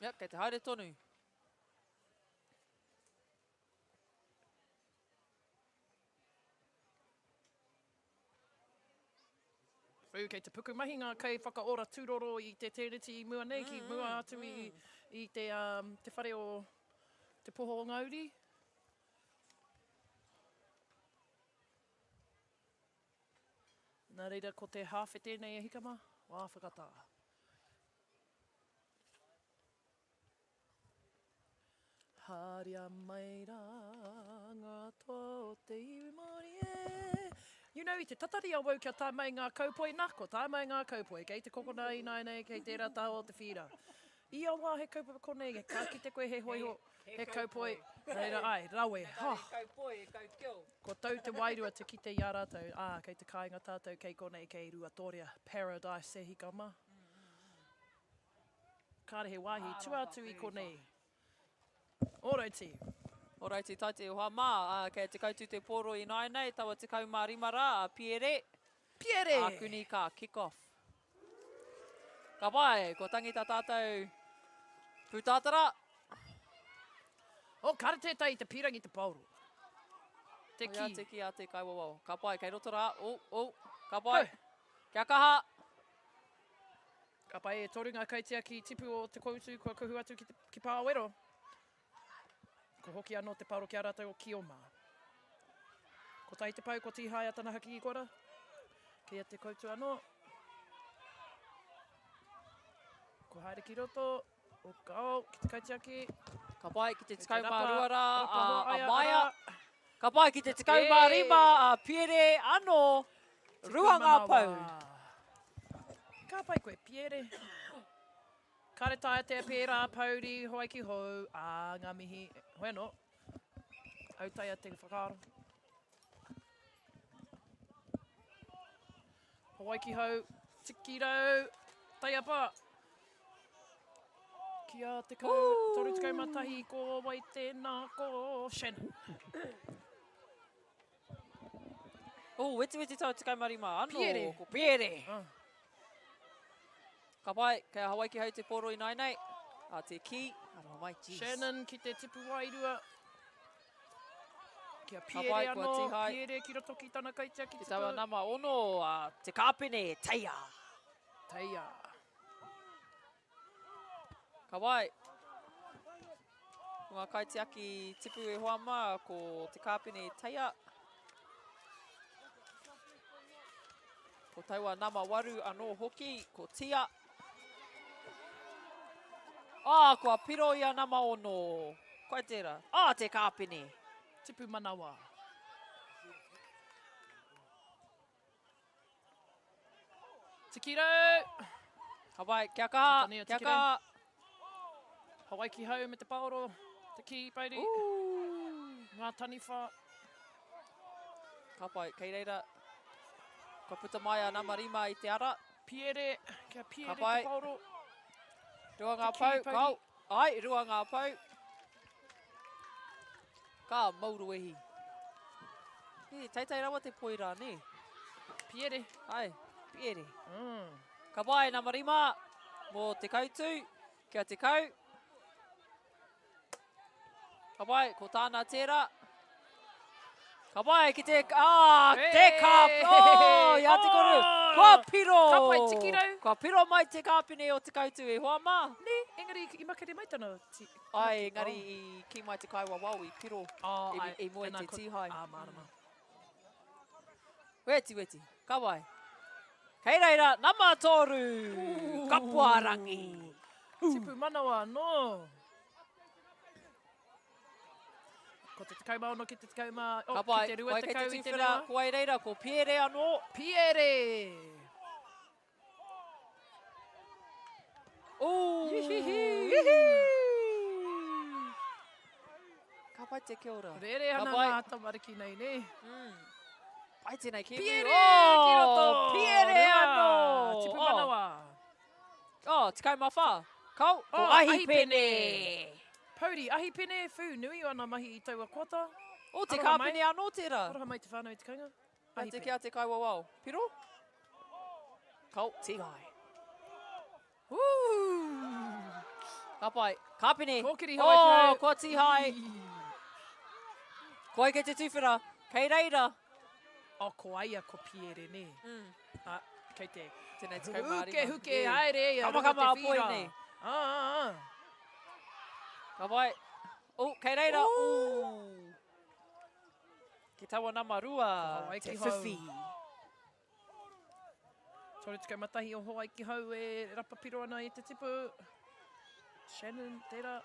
Yep, kei te haere tonu. Whū, kei te pukumahi ngā kaiwhakaora tūroro i te tēneti i mua nei, ki mua atu i, i te, um, te whare o Te Poho o Ngā Uri. Nā reira, ko te hāwhe tēnei e hika mā, wā whakatā. Haria mai rā ngā toa o te iwi Māori e. You know, i te tatari awau kia tae mai ngā kaupoi, nā, kua tae mai ngā kaupoi, kei te kokona ināianei, kei tērā taha o te whīra. Ia wā he kaupapa konei, ka kite koe he hōiho, he kaupoi, reira ai, rawe, ha. Kua tau te wairua te kite i a rātou, ā, kei te kāinga tātou, kei konei, kei Ruatōrea, paradise e hika mā. Kāre he wāhi tua atu i konei. Ōraiti. Ōraiti, taite e hoa mā. Kei te kautu te pōro ināianei, taua 15 rā, a Piere. Piere! Ākuni ka kick off. Ka pai, kua tangi tā tātou pūtātara. Oh, kāre tētahi i te pīrangi te paoro. Te kī. Te kī a te kaiwawao. Ka pai, kei roto rā. Oh, oh, ka pai. Kia kaha. Ka pai e toru ngā kaitiaki tipu o Te Koutu kua kuhu atu ki, te, ki Pāwero. Ko hoki anō te paro ki a rātou o Kioma. Kotahi te pau, ko Tīhaea tana haki i kora. Kei a Te Koutu anō. Ko haere ki roto, o kao, ki te kaitiaki. Ka pai ki te 12 rā a, a Maia. Ka pai ki te 15 a Piere anō. Rua ngā pou. Ka pai koe, Piere. Kare taea te pērā, pouri, Hawaiki hou, ā, ngā mihi. Hoi anō, autaia te whakaaro. Hawaiki hou, Tikirau, Taiapa. Ki a 10, 31, ko wai tēnā, ko Shannon. Oh, wetiweti tau 15 anō. Piere. Ko Piere. Ah. Ka pai, kei a Hawaiki hau te pōro ināinei. A te ki, aroha mai, jeez. Shannon ki te tipu wairua. Ki a Ka Piere pai, kua anō, tihai. Piere ki roto ki tana kaitiaki Te tipu. taua nama ono, a te kāpene, Teia. Teia. Ka wai. Ko ngā kaitiaki tipu e hoa mā, ko te kāpene Teia. Ko taua nama waru anō hoki, ko Tia. Ah, kua piro ia nama ono. Koe tērā. Ah, te kāpene. Tipu manawa. Tikirau! Ka pai, kia kaha, kia kaha. Hawaiki hau me te paoro, te kī, Brady. Ooh. Ngā taniwha. Ka pai, kei reira. Kua puta mai a nama rima i te ara. Piere, kia piere te paoro. Rua ngā pau, kau. Ai, rua ngā pau. Ka mauruehi. He teitei rawa te poi rā, nē? Piere. Ai, piere. Ka pai, nama rima, mō te kautu, kia 10. Ka pai, ko tāna tērā. Ka pai ki te, ah, te kāp, oh, i a te koru. Kua piro. Ka pai, tikirau. Kua piro mai te kāpene o te kautu e hoa mā. Nē, engari i makere mai tana ti. Ai, engari i kī mai te kaiwawao i piro Oh, i, i mua i te tīhai. Ah, mārama. Weti, weti. Ka pai. Kei reira, nama tōru. Kapuarangi. Tipu manawa anō. Ko te 16 ki te 10, oh, Ka pai, ki te koe kei te 20 i te tuwhera, rewa. ko wai reira, ko Piere anō. Piere! Ooh! Ihihi! Ihi! Ka pai te kia ora. Rere Ka ana pai. ngā tamariki nei, nē? Pai tēnei kēmu. Piere oh, ki roto! Piere Rua! anō! Tipu Oh. manawa. Oh, 14. Kau, ko Oh, Ahipene. Pouri, Ahipene, whū, nui ana mahi i taua koata. Oh, te Aroha mai. kāpene anō tērā. Aroha mai te whānau i te kainga. Ka te kia te kaiwawao. Piro? Kau, tīhai. Ooh! Ka pai. Kāpene. Kōkiri oh, Hawaiki hau. kua tīhai. Koe kei te tuwhera. Kei reira. Oh, ko aia ko Piere, nē. Ah, kei te Tēnei 15. huke, huke, haere ia Kama, runga te kama a poi whīra. nei. Ah, ah, ah. Ka pai. Oh, kei reira. Ooh. Ki taua nama rua, Hawaiki te hou. whiwhi. 31 o Hawaiki hou e rapa piro ana i te tipu. Shannon, tērā.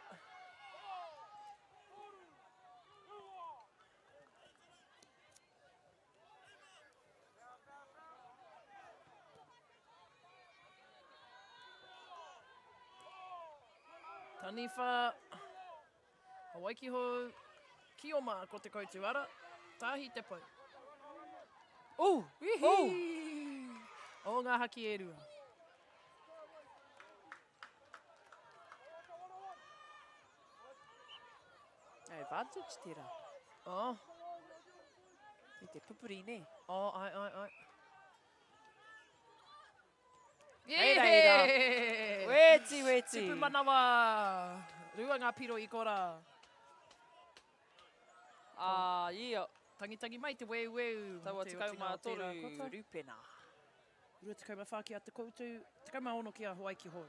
Taniwha, Hawaiki hou, Kioma ko te koutu ara, Tāhi te pou. Ooh, Ihi! ooh. O ngā haki e rua. Advantage tērā. Oh. I te pupuri, nē? Oh, ai, ai, ai. Hei reira. Weti, weti. Tipu manawa. Rua ngā piro i kora. Ah, ia. Tangitangi mai te weuweu. Taua Te otinga o tērā 13 kota. Rupena. 24 ki a Te Koutu, 16 ki a Hawaiki Hou.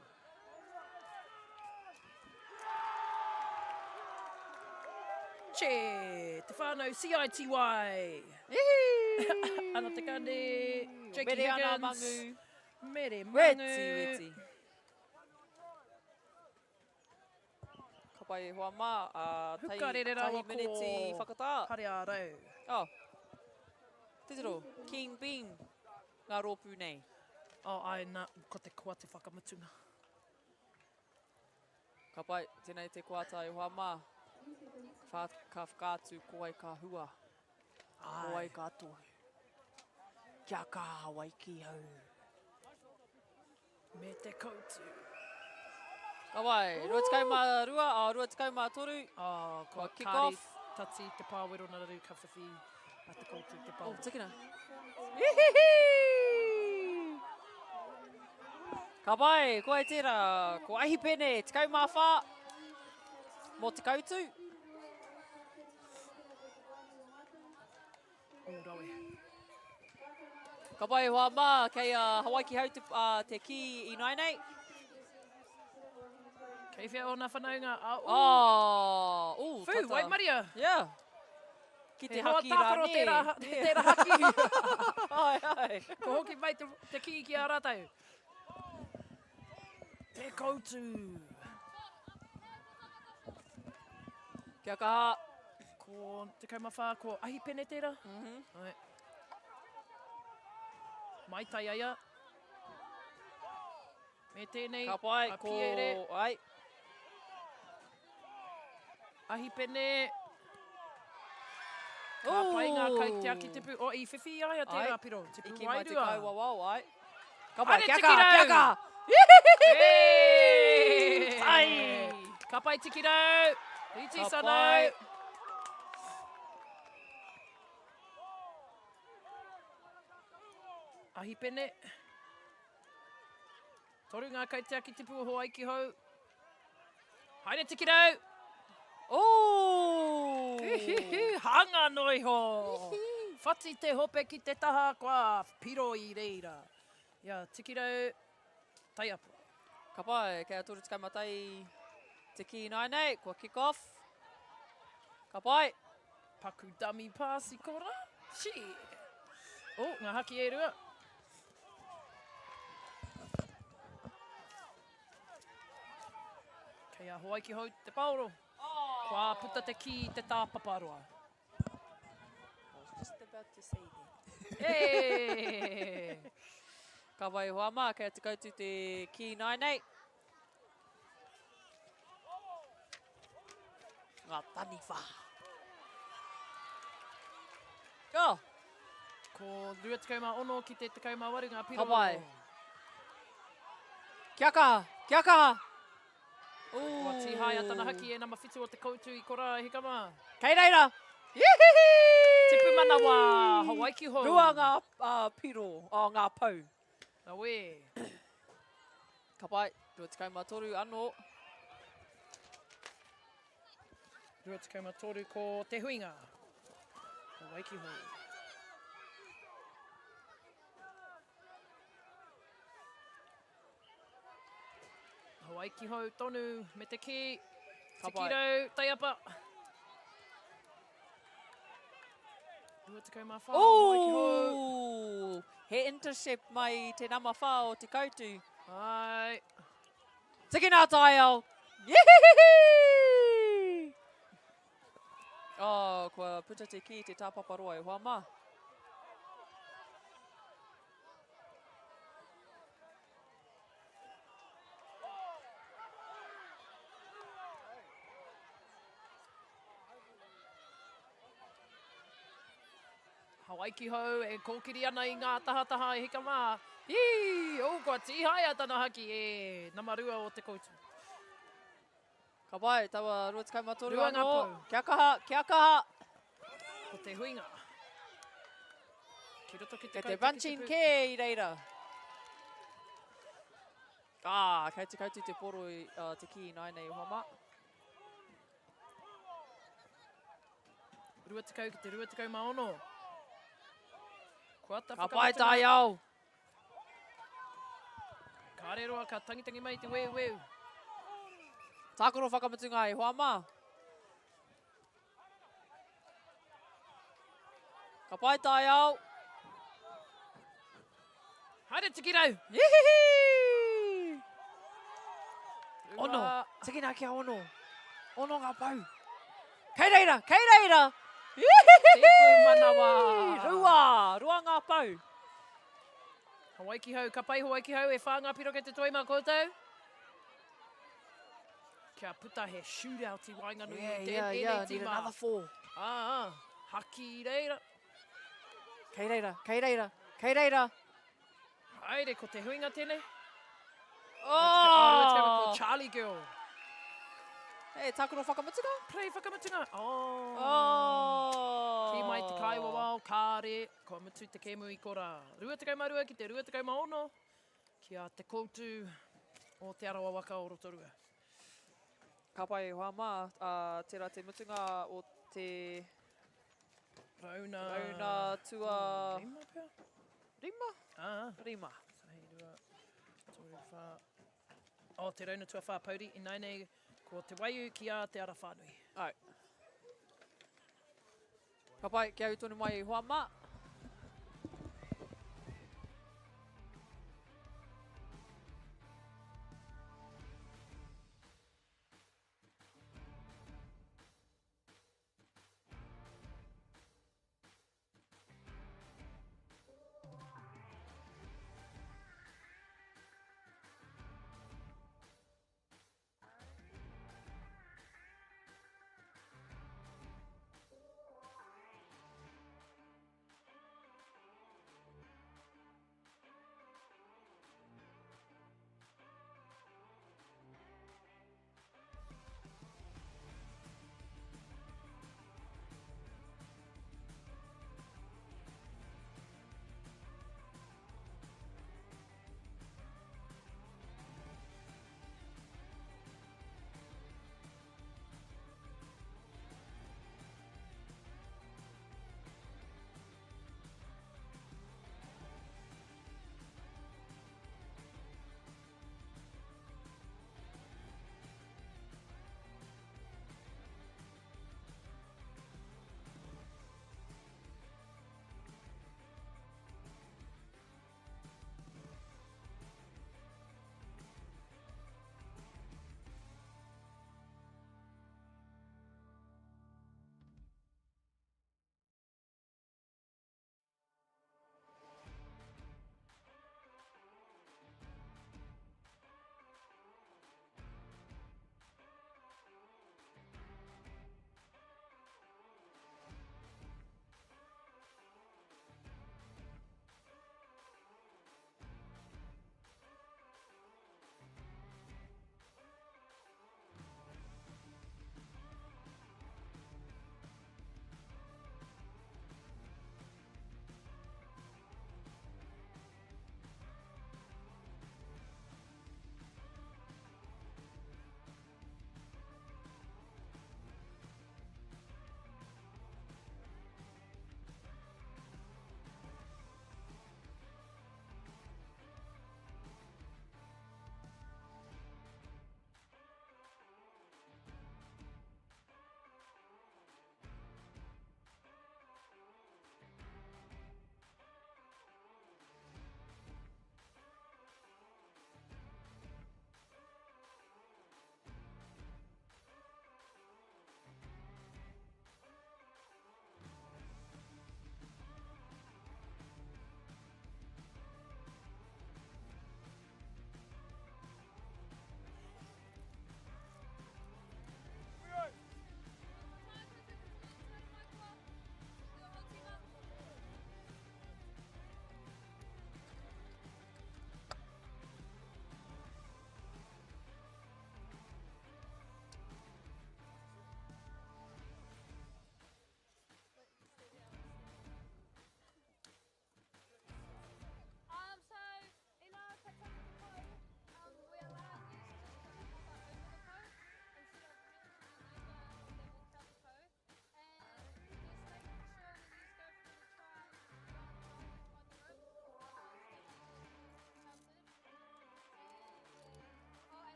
Che, te whānau CITY. Ana te kane, Jakey Mere ana Higgins. mangu. Mere mangu. Weti, weti. Ka pai e hoa mā, a tai, Huka rere tahi rawa ko miniti whakatā. Pare ā-rau. Oh. Titiro, King Bean, ngā rōpū nei. Oh, ai, nā, ko te koa te whakamutunga. Ka pai, tēnei te koata e hoa mā. Wha, ka whakaatu ko wai ka hua, ko wai ka tohu. Kia kaha Hawaiki hau. Me te koutu. Ka pai, 22, a 23. Oh, Kua kua kick kāri off. tati te pāwero nā raru ka whiwhi a te koutu te pao. Oh, tikina. Ihihi! Ka pai, ko ai tērā, ko Ahipene, 14, mō te kautu. Oh, rawe. Ka pai hoa mā, kei a Hawaiki Hau te, te kī i nainei. Kei whea ōna whanaunga? Ah, ooh. Oh, ooh, Whū, tata. waimaria. Yeah. Ki te He hoa haki rā, tākaro nē. tērā, tērā haki. Ai, ai. Ko hoki mai te, te kī ki a rātou. Te koutu. Kia kaha. Ko 14, ko Ahipene tērā. Mm -hmm. Ai. Mai tai aia. Me tēnei, Ka pai, a ko... Piere. Ai. Ahipene. Ka pai ngā kaitiaki tipu. O, i whiwhi i a ia tērā piro. Tipu wairua. I kī mai te kaiwawao, ai. Ka pai, kia kaha, kia kaha. Ai! Ka pai Tikirau. Riti Sanau. Ahipene. Toru ngā kaitiaki tipu o Hawaiki hou. Haere Tikirau! Ooh! Hihihi, hanga no iho! Whati te hope ki te taha, kua piro i reira. Ia, Tikirau, taiapa. Ka pai, kei a 31 te kī ināianei, kua kick off. Ka pai. Paku dummy pass i kora. Shit. Oh, ngā haki e rua. Kei a Hawaiki Hou te paoro. Kua puta te kī i te tāpaparoa. I was just about to say that. Hey! Ka wai hoa mā, kei a Te Kautu te kī nāinei. Ngā taniwha. Go! Ko 26 ki te 18 ngā piro. Ka wai. Kia kaha! Kia kaha! Ooh. Kua tīhaea tana haki e nama whitu o te koutu i kora e hika mā. Kei reira! Ihihi! Tipu manawa, Hawaiki hou. Rua ngā uh, piro, oh, ngā pou. Awe. Ka pai, 23 anō. 23 ko te huinga. Hawaiki hou. Hawaiki hou tonu me te kī. Tikirau, taiapa. 24 Hawaiki hou. He intercept mai te nama 4 o Te Kautu. Ai. Tikina taiao. Yehihihi! Oh, kua puta te kī te tāpaparoa e hoa mā. Hawaiki hou e kōkiri ana i ngā tahataha e hika mā. Hī! Oh, kua tīhaea tana haki e nama rua o te koutu. Ka pai, taua 23 Rua ngā anō. pou. Kia kaha, kia kaha! Ko te huinga. Ki roto ki te Kei te kautaki bunching tipu. kē i reira. Ah, kei te kautu te poro i uh, te kī ināianei hoa mā. 20 ki te 26. Kua ta Ka pai taiao! Kāre roa ka tangitangi mai te weuweu. Tākaro whakamutunga e hoa mā. Ka pai taiao. Haere Tikirau! Ihihi! Ono! Tikina kia ono! Ono ngā pau! Kei reira! Kei reira! Ihihi! Tipu manawa! Rua! Rua ngā pau! Hawaiki hau, ka pai Hawaiki hau, e whā ngā piro kei te toi mā koutou. Kia puta he shootout i waenganui yeah, i yeah, yeah, need another four. Ah, ah, haki i reira. Kei reira, kei reira, kei reira. Haere, ko te huinga tēnei. Oh! Ko Charlie Girl. Hey, tākaro whakamutunga? Play whakamutunga. Oh. Oh. Ki mai te kaiwawao, kāre, kua mutu te kēmu i korā. 22 ki te 26 ki a Te Koutu o Te Arawa Waka o Rotorua. Ka pai e hoa mā, uh, tērā te mutunga o te Rauna... Rauna tua... Rima pea? Rima? Ah. Rima. Tahi, rua, toru, whā. Oh, te rauna tua whā pouri, ināianei ko Te Waiū ki a Te Ara Whānui. Ai. Ka pai, kia au tonu mai e hoa mā.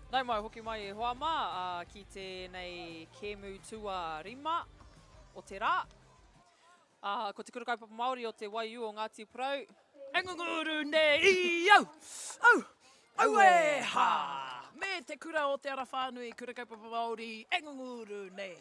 Nau mai hoki mai e hoa mā ki tēnei kēmu tuarima o te rā. Ko Te Kura Kaupapa Māori o Te Waiū o Ngāti Porou. E ngunguru nei au! Au! Aue! Ha! Me te kura o Te Ara Whānui, Kura Kaupapa Māori, e ngunguru nei.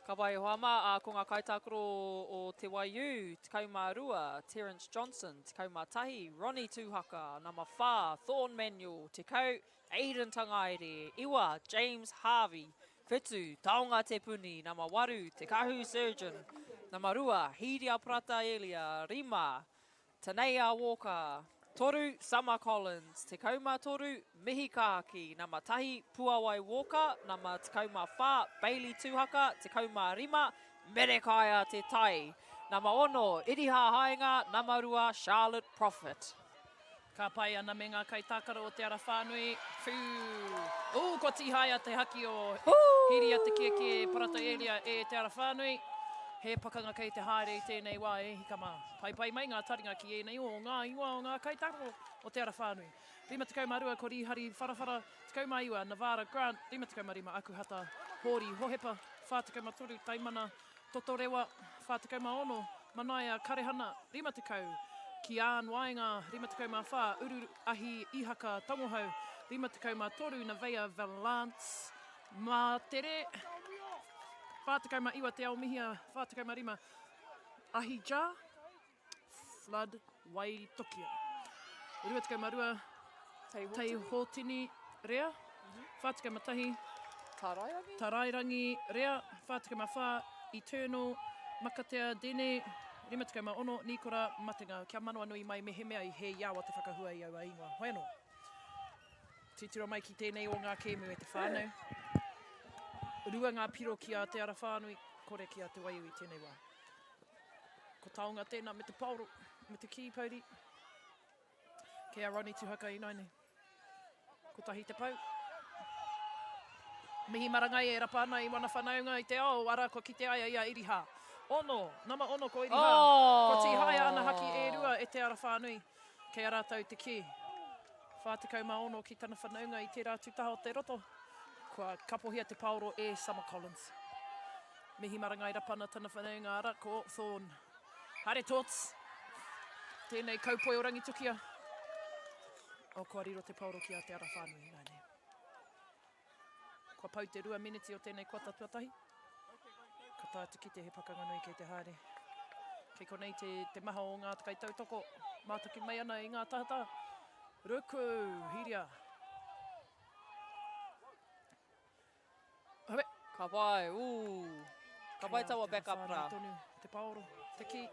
Ka pai e hoa mā, ā, ko ngā kaitākaro o Te Waiū, 12, Terence Johnson, 11, Ronnie Tūhaka, nama 4, Thorn Manuel, 10, Aidan Tangaere, 9, James Harvey, 7, Taonga Te Puni, nama 8, Te Kahu Surgeon, nama 2, Hīria Parata Elia, 5, Taneia Walker, Toru, Summer Collins, 13, Mihi Kaaki, nama tahi, Puawai Walker, nama 14, Bailey Tuhaka, 15, Merekaia Te Tai, nama ono, Iriha Haenga, nama rua, Charlotte Prophet. Ka pai ana me ngā kaitākaro o Te Ara Whānui. Whew! Ooh, kua tīhaea te haki o Hīria Te Kiekie Parata Elia e Te Ara Whānui. He pakanga kei te haere i tēnei wā e hika mā. Paipai mai ngā taringa ki ēnei o ngā ingoa o ngā kaitākaro o Te Ara Whānui. 52 ko Rīhari Wharawhara, 19 Navara Grant, 55 Akuhata Hōri Hohepa, 43 Taimana Totorewa, 46 Manaia Karehana, 50 Kian Waenga, 54 Uru Ahi Ihaka Tangohau, 53 Naveia Valance Mātere, 49 Te Aomihia, 45 Ahija, Flood Waitokia. 22 Tei Hōtini Rea, 41 Tarairangi? Tarairangi Rea, 44 Eternal Makatea Dene, 56 Nīkora Matenga. Kia manawanui mai mehemea i hē i awa te whakahua i aua ingoa. Hoi anō. Titiro mai ki tēnei o ngā kēmu e te whānau. Rua ngā piro ki a Te Ara Whānui, kore ki a Te Waiū i tēnei wā. Ko Taonga tēnā me te paoro, me te kī pouri. Kei a Ronnie Tuhaka ināianei. Kotahi te pau. Mihi marangai e rapa ana i wana whanaunga i te ao, ara kua kite ai a ia Iriha. Ono, nama ono ko Iriha. Oh! Kua tīhaea ana haki e rua e Te Ara Whānui. Kei a rātou te kī. 46 ki tana whanaunga i tērā atu taha o te roto. Kua kapohia te paoro e Summer Collins. Mihi marangai rapana tana whanaunga ara ko Thorn. Haere Tots! Tēnei kaupoi o Rangitukia. O kua riro te paoro ki a Te Ara Whānui ināianei. Kua pau te rua miniti o tēnei kuata tuatahi. Ka taea te kite he pakanga nui kei te haere. Kei konei te, te maha o ngā kaitautoko mātaki mai ana i ngā tahataha. Ruku, Hīria. Hawe. Ka pai, ū. Ka pai taua back up rā. Tonu, te paoro, te kī.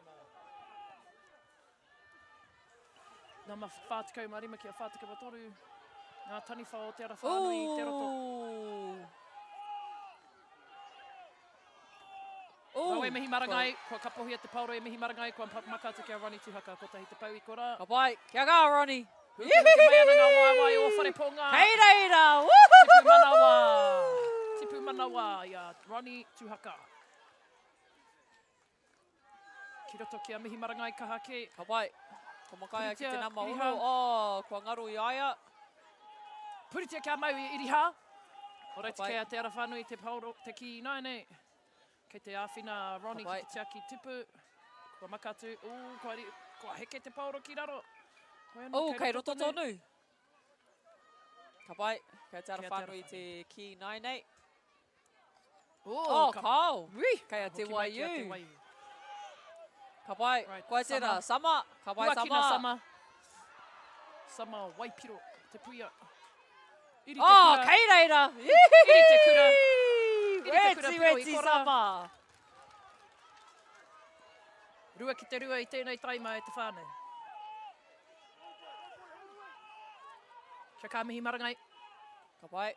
Nama 45 kia 43. Ngā taniwha o Te Ara Whānui i te roto. Rawe mihi marangai, kua kapohia te paoro e mihi marangai, kua maka atu ki a Ronnie Tuhaka, kotahi te pau i korā. Ka pai, kia kaha Ronnie. Hukihuki mai ana ngā waewae o Whareponga. Kei reira, Tipu manawa, tipu manawa i a Ronnie Tuhaka. Ki roto ki a mihi marangai kaha kē. Ka pai, ko Makaia ki te nama ono, oh, kua ngaro i a ia. Puritia kia mau i Iriha. Ora te kei a Te Ara Whānui te paoro, te kī ināianei. Kei te āwhina a Ronnie ki te tiaki tipu. Kua maka atu, ū, kua, ri, kua heke te paoro ki raro. Hoi anō, kei, kei roto tonu. Ka pai, kei Te Ara Whānui te kī ināianei. Oh, ka... kao. Ui! Kei a Te Waiū. Ka pai, right. koe tērā, Sama. Ka pai, Sama. Huakina Sama. Sama Waipiro, te puia. Iri te oh, kura. kei reira. Iri te kura. Iri te kura piro i kora. Sama. Rua ki te rua i tēnei taima e te whānau. Kia ka mihi marangai. Ka pai.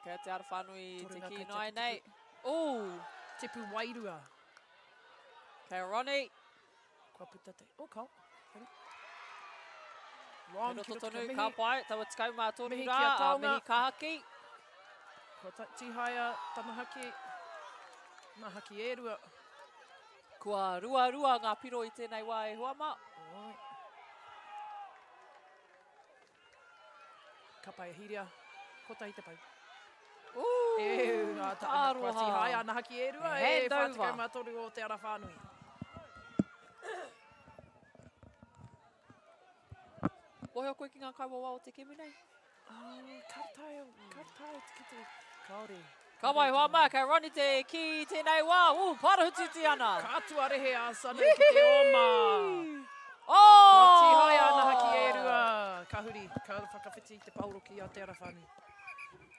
Kei a Te Ara Whānui te kī nāianei. Ooh! Tipu wairua. Kei a Ronnie. Kua puta te... Oh, kao. Ron, Kei roto tonu, ka pai, taua 13 rā, a Mihi Kahaki. Kua tīhaea tana haki, nā haki e rua. Kua ruarua ngā piro i tēnei wā e hoa mā. Ka pai a Hīria. Kotahi te pau. Ooh, E, ngā ta, kua aroha. tīhaea ana haki e rua, e Handover. 43 o Te Ara Whānui. Mōhio koe ki ngā kaiwawao o te kēmu nei? Oh, ka taea, ka taea te kite. Kāore. Ka wai hoa mā, kei Ronnie te kī tēnei wā. Ū, pārahututi ana. Ka tuarehe a Sanu ki te oma. Oh! Kua tīhaea ana haki e rua. Ka huri, ka whakawhiti te paoro ki a Te Ara Whānui.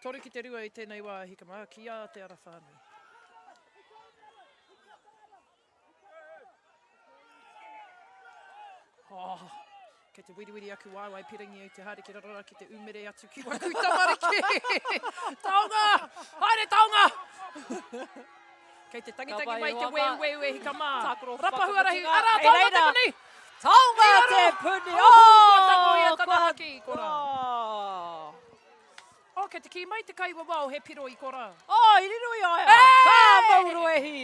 3 ki te 2 i tēnei wā, hika mā, ki a Te Ara Whānui. Oh, kei te wiriwiri aku waewae pirangi au te haere ki raro ki te umere atu ki waku tamariki. Taonga! Haere taonga! Kei te tangitangi mai te weu weu e hika mā. Rapa huarahi, arā, taonga te puni! Taonga te puni! Oh, kua tango ia tana haki, kora. Oh, kei te kī mai te kaiwawao he piro i korā. Oh, i riro i a ia! Ka mauro e hi!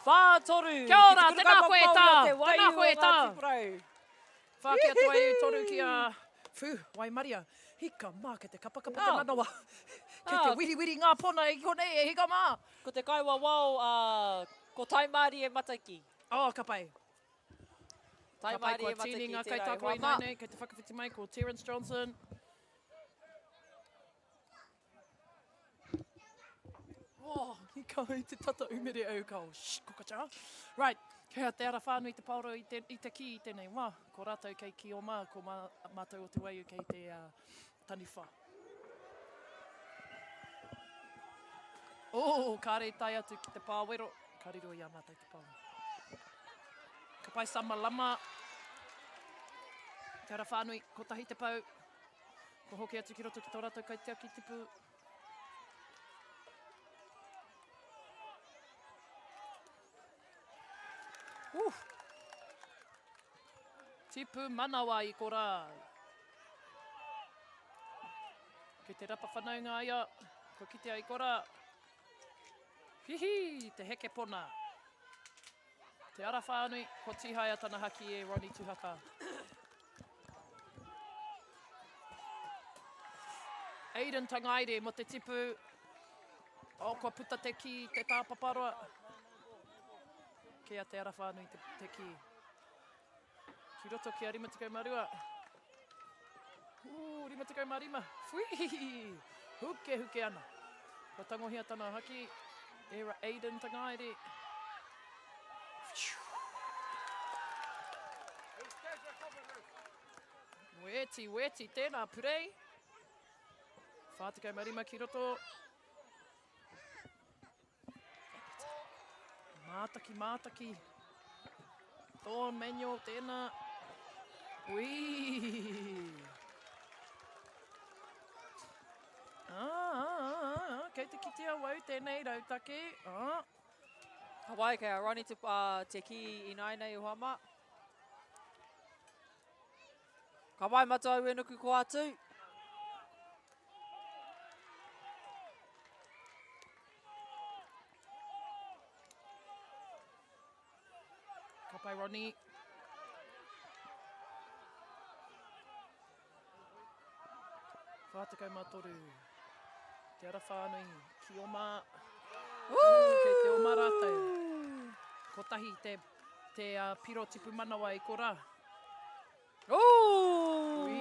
4-3! Kia ora, tēnā koe e tā! Tēnā koe e tā! Whā ki a Toaiu, toru ki a... Whū, waimaria. Hika mā, kei te kapakapa te manawa. Kei te wiriwiri ngā pona i konei e hika mā! Ko te kaiwawao, ko Taimārie Mataki. Oh, ka pai. Tae Ka pai mārie kua tīni mataki ngā tērā e kaitākaro hoa mā. ināianei, kei te whakawhiti mai ko Terence Johnson. Oh, i ka i te tata umere au ka o, shh, kokacha. Right, kei a Te Ara Whānui te paoro i te, i te kī i tēnei wā. Ko rātou kei ki oma, ko mā, mātou o Te Waiu kei te uh, taniwha. Oh, kāre i tae atu ki te pāwero, ka riro i a mātou te paoro. Ka pai Sama Lama. Te Ara Whānui, kotahi te pau. Kua hoki atu ki roto ki tō rātou kaitiaki tipu. Uh. Tipu manawa i korā. Kei te rapa whanaunga ia, kua kitea i korā. Hihi, te heke pona. Te Ara Whānui, ko Tīhaea tana haki e Ronnie Tuhaka. Aiden Tangaere mo te tipu. Oh, kua puta te ki te tāpaparoa. Kei a Te Ara Whānui te, te ki. Ki roto ki a 52. Ū, 55. Whui! Huke, huke ana. Kua tangohia tana haki. E Aiden Tangaere. Weti, weti, tēnā purei. 45 ki roto. Mātaki, mātaki. Thorn Manuel, tēnā. Ui! Ah, ah, ah, ah, kei te kitea wau tēnei rautaki. Ah. Ka wai, kei a Ronnie te, uh, te ki ināinei hoa mā. Ka wai matua uenuku ko atu. Ka pai Ronnie. 43. Te ara whānui ki oma. Ooh, kei te oma rātou. Kotahi te, te uh, piro tipu manawa i korā. Ooh! Ui.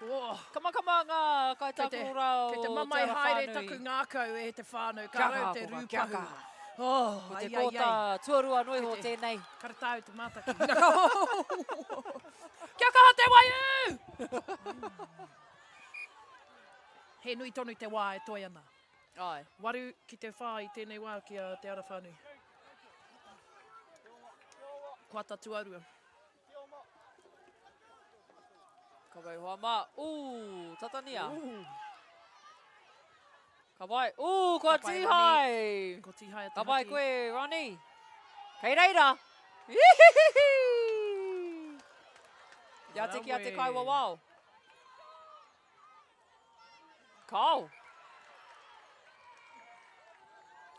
Oh. Kamakama ngā kaitākaro rā o Kei te mamae haere taku ngākau e te whānau, ka rau te rūpahu. Oh, Ko te kōta tuarua noa iho tēnei. Karetāu te mātaki. Kia kaha te waiū! He nui tonu te wā e toe ana. Ai. 8 ki te 4 i tēnei wā ki a Te Ara Whānui. Koata tuarua. Ka wai hoa mā. Ū, tatania. Ū. Ka wai. Ū, kua tīhai. Ko tīhai a te Ka wai haki. koe, Ronnie. Kei reira. Ihihihi! Ia tiki a te Rawe. kaiwawao. Kao.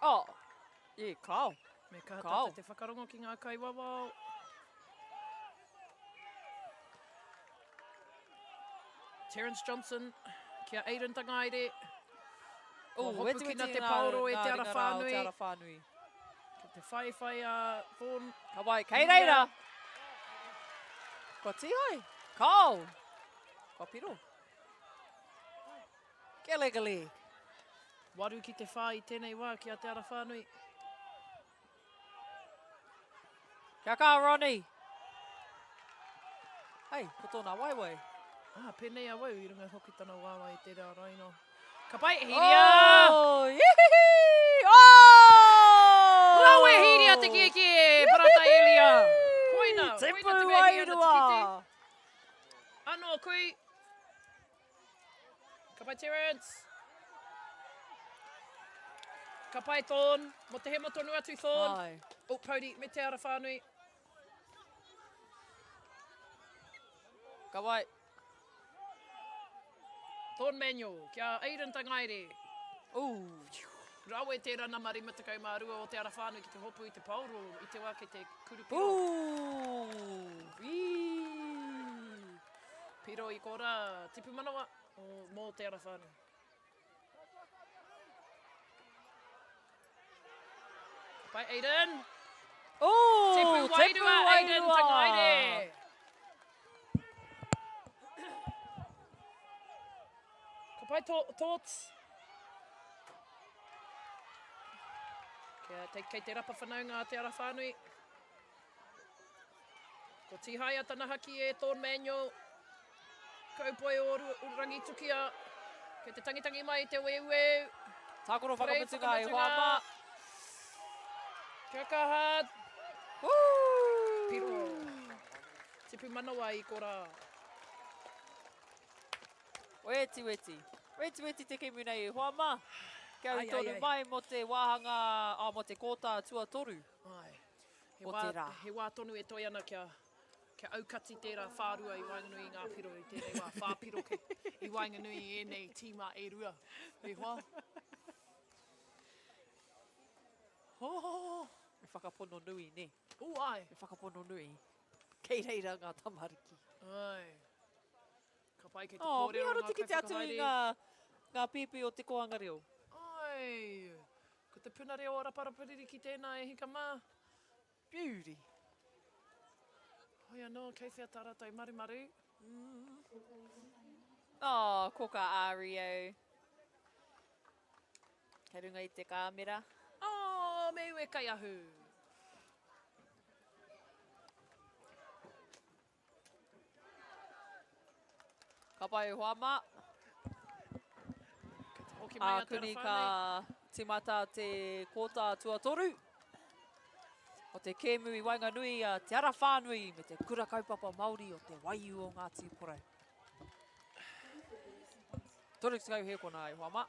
Oh, yeah, kao. Me kaha Kao. tātou te whakarongo ki ngā kaiwawao. Terence Johnson ki a Aiden Tangaere. Kua hopukina te paoro e Te Ara Whānui. Te Ara Whānui. Ki te whaiwhai a Thorn. Ka wai, kei reira! Kua tīhai. Kao! Kua piro. Gallagher leg. Waru ki te whā i tēnei wā ki a Te Ara Whānui. Kia kaha, Ronnie! Hei, ko tōna waewae. Ah, pēnei awau i runga hoki tana waewae i tērā raina. Ka pai, Hīria! Oh, ihihi! Oh! Rawe, Hīria te kiekie! Parata Elia! Koina, koina te mea hīria na te kite. Anō, kui! Ka pai Terence. Ka pai Thorn. Mo te hemo tonu atu Thorn. Ai. Oh, Pouri, me te ara whānui. Ka wai. Thorn Manuel, kia Aiden Tangaere. Ooh. Rawe tērā nama 52 o te ara whānui ki te hopu i te paoro i te wā kei te kurupiro. Ooh. Wee. Piro i korā, tipu manawa o, mō Te Ara Whānui. Ka pai Aiden. Ooh, Tipu wairua, Aiden Tangaere. Ka pai tō, tōts. Kia, te, kei te rapa whanaunga a Te Ara Whānui. Ko Tihaia tana haki e Thorn Manuel. Kaupoi o Rangitukia. Kei te tangitangi mai te weuweu. Tākaro whakamutunga e hoa mā. Kia kaha. Piro. Tipu manawa i korā. Weti weti. Weti weti te kemu nei e hoa mā. Kia ū tonu mai mō te wāhanga, oh, mō te kōta tuatoru. Ai. He o wā, te rā. He wā tonu e toe ana kia, kia aukati tērā whārua i waenganui i ngā piro i tēnei wā, whā piro ke, i waenganui i ēnei tīma e rua. E hoa. Ho, ho, ho. Me whakapono nui, nē? Ū, āe. Me whakapono nui. Kei reira ngā tamariki. Āe. Ka pai kei te Oh, kōrero mīharo ngā te kite atu i kaiwhakahaere. ngā, ngā pīpī o te kōhanga reo. Āe. Ko te puna reo o Raparapaririki tēnā e hika mā. Beauty. Hoi anō, kei whea tā rātou marumaru? Oh, ko ka Ario. Kei runga i te kāmera. Oh, me ue kaiahu. Ka pai hoa mā. Hoki mai a Te Ākuni ka timata te kōta tuatoru o te kēmu i waenganui a Te Ara Whānui me te Kura Kaupapa Māori o Te Waiū o Ngāti Porou. 30 hēkona e hoa mā.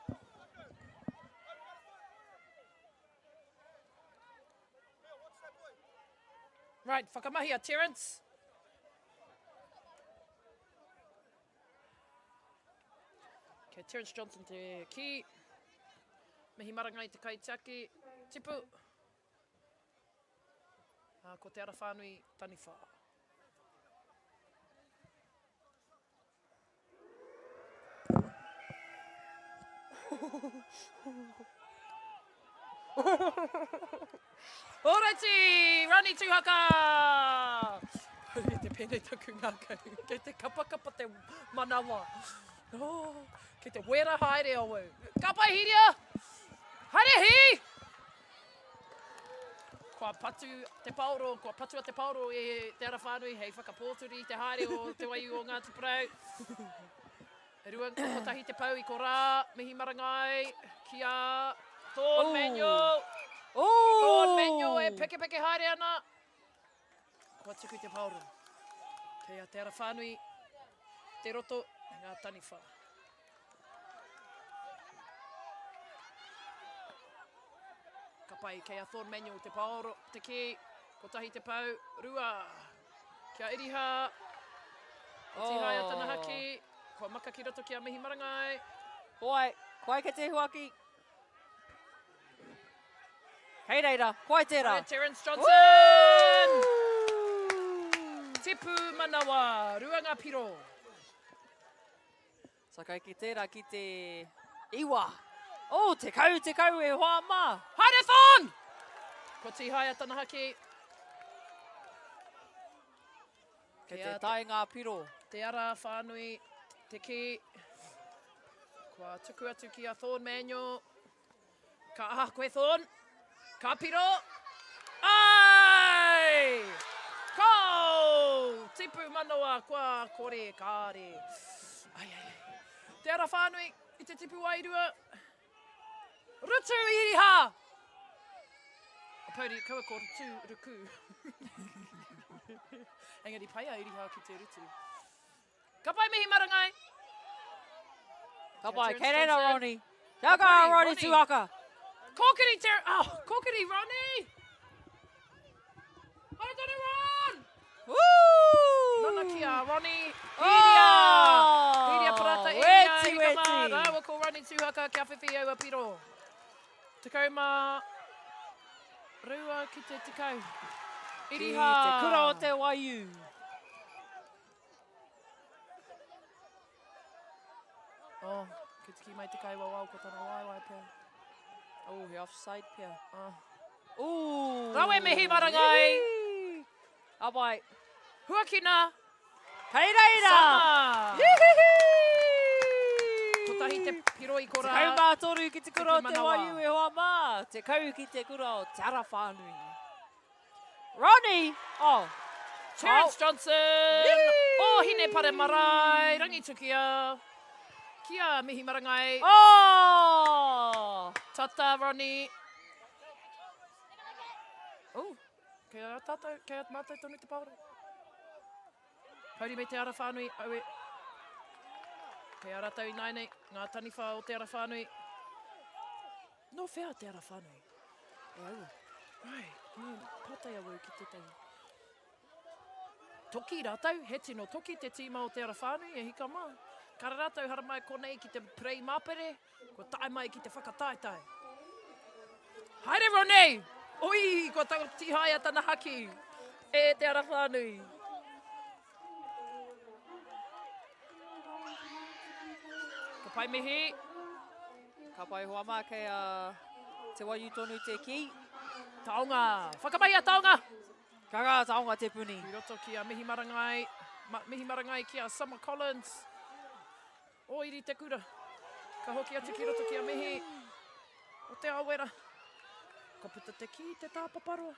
Right, whakamahia Terence. Kei Terence Johnson te kī. Mihi marangai te kaitiaki. Tipu. Ah, ko Te Ara Whānui Taniwha. Ōraiti! Rani Tuhaka! Hei te pēnei taku ngākau. Kei te kapakapa te manawa. Oh, kei te wera haere awau. Ka pai Hiria! Haere Hi! Kua patu te paoro, kua patua te paoro e Te Ara Whānui hei whakapōturi i te haere o Te Waiū o Ngāti Porou. E rua, kotahi te pau i korā, mihi marangai ki a Thorn Manuel. Thorn Manuel e pekepeke haere ana. Kua tuku te paoro. Kei a Te Ara Whānui te roto me ngā taniwha. Ka pai, kei a Thorn Manuel te paoro, te kī, kotahi te pau, rua. Kia Iriha, ko Tihaia oh. tana haki, kua maka ki roto ki a Mihi Marangai. Koai, koai kei te huaki. Kei reira, koai tērā. Koe Terence Johnson! Woo! Tipu manawa, rua ngā piro. Takai ki tērā ki te iwa. Oh, 10, 10 e hoa mā. Haere Thorn! Ko Tīhaea tana haki. Kei te tae ngā piro. Te ara whānui, te kī. Kua tuku atu ki a Thorn Manuel. Ka aha koe Thorn? Ka piro! Ai! Ko! Tipu manawa kua kore kāre. Ai, ai, ai. Te ara whānui i te tipu wairua. Rutu iriha! Pouri, kaua ko rutu, ruku. Engari pai a iriha ki te rutu. Ka pai mihi marangai! Ka pai, kei reira Ronnie. Kia kaha Ronnie Tuaka. Kōkiri Ter... Oh, kōkiri Ronnie! Haere tonu Ron! Woo! Nana ki a Ronnie. Hīria! Oh! Hīria Parata e ia Weti, hika mā weti. rāua ko Ronnie Tuhaka kia whiwhi aua piro. 12 ki te 10. Iriha! Ki te kura o te waiū. Oh, kei te kī mai te kaiwawao ko tana waewae pea. Oh, he offside pea. Oh. Ooh. Rawe mihi marangai. Ka pai. Huakina. Kei reira. Sama. Ihihi. Kotahi te piro i kora. 13 ki te kura o te waiū e hoa mā. 10 ki te kura o Te Ara Whānui. Ronnie! Oh. Terence oh. Johnson! Oh, Hine Pare Marae, Rangitukia. Kia mihi marangai. Oh! Tata, Ronnie. Oh, kei a tātou, kei a mātou tonu te paora. Kauri me te ara whānui, aue. Kei a rātou ināianei, ngā taniwha o te ara whānui. Nō whea te ara whānui? E aua. Right, me pātai awau ki tētahi. Toki rātou, he tino toki te tīma o te ara whānui e hika mā. Kara rātou haramai konei ki te prei māpere, kua tae mai ki te whakataetae. Haere Ronnie! Oi, kua tihaia tana haki e te ara whānui. Ka pai mihi. Ka pai hoa mā, kei a Te Waiū tonu te kī. Taonga! Whakamahia taonga! Ka ngā taonga te puni. Ki roto ki a Mihi Marangai, ma, Mihi Marangai ki a Summer Collins. O iri te kura. Ka hoki atu ki roto ki a Mihi. O te Awera. Ka puta te kī te tāpaparoa.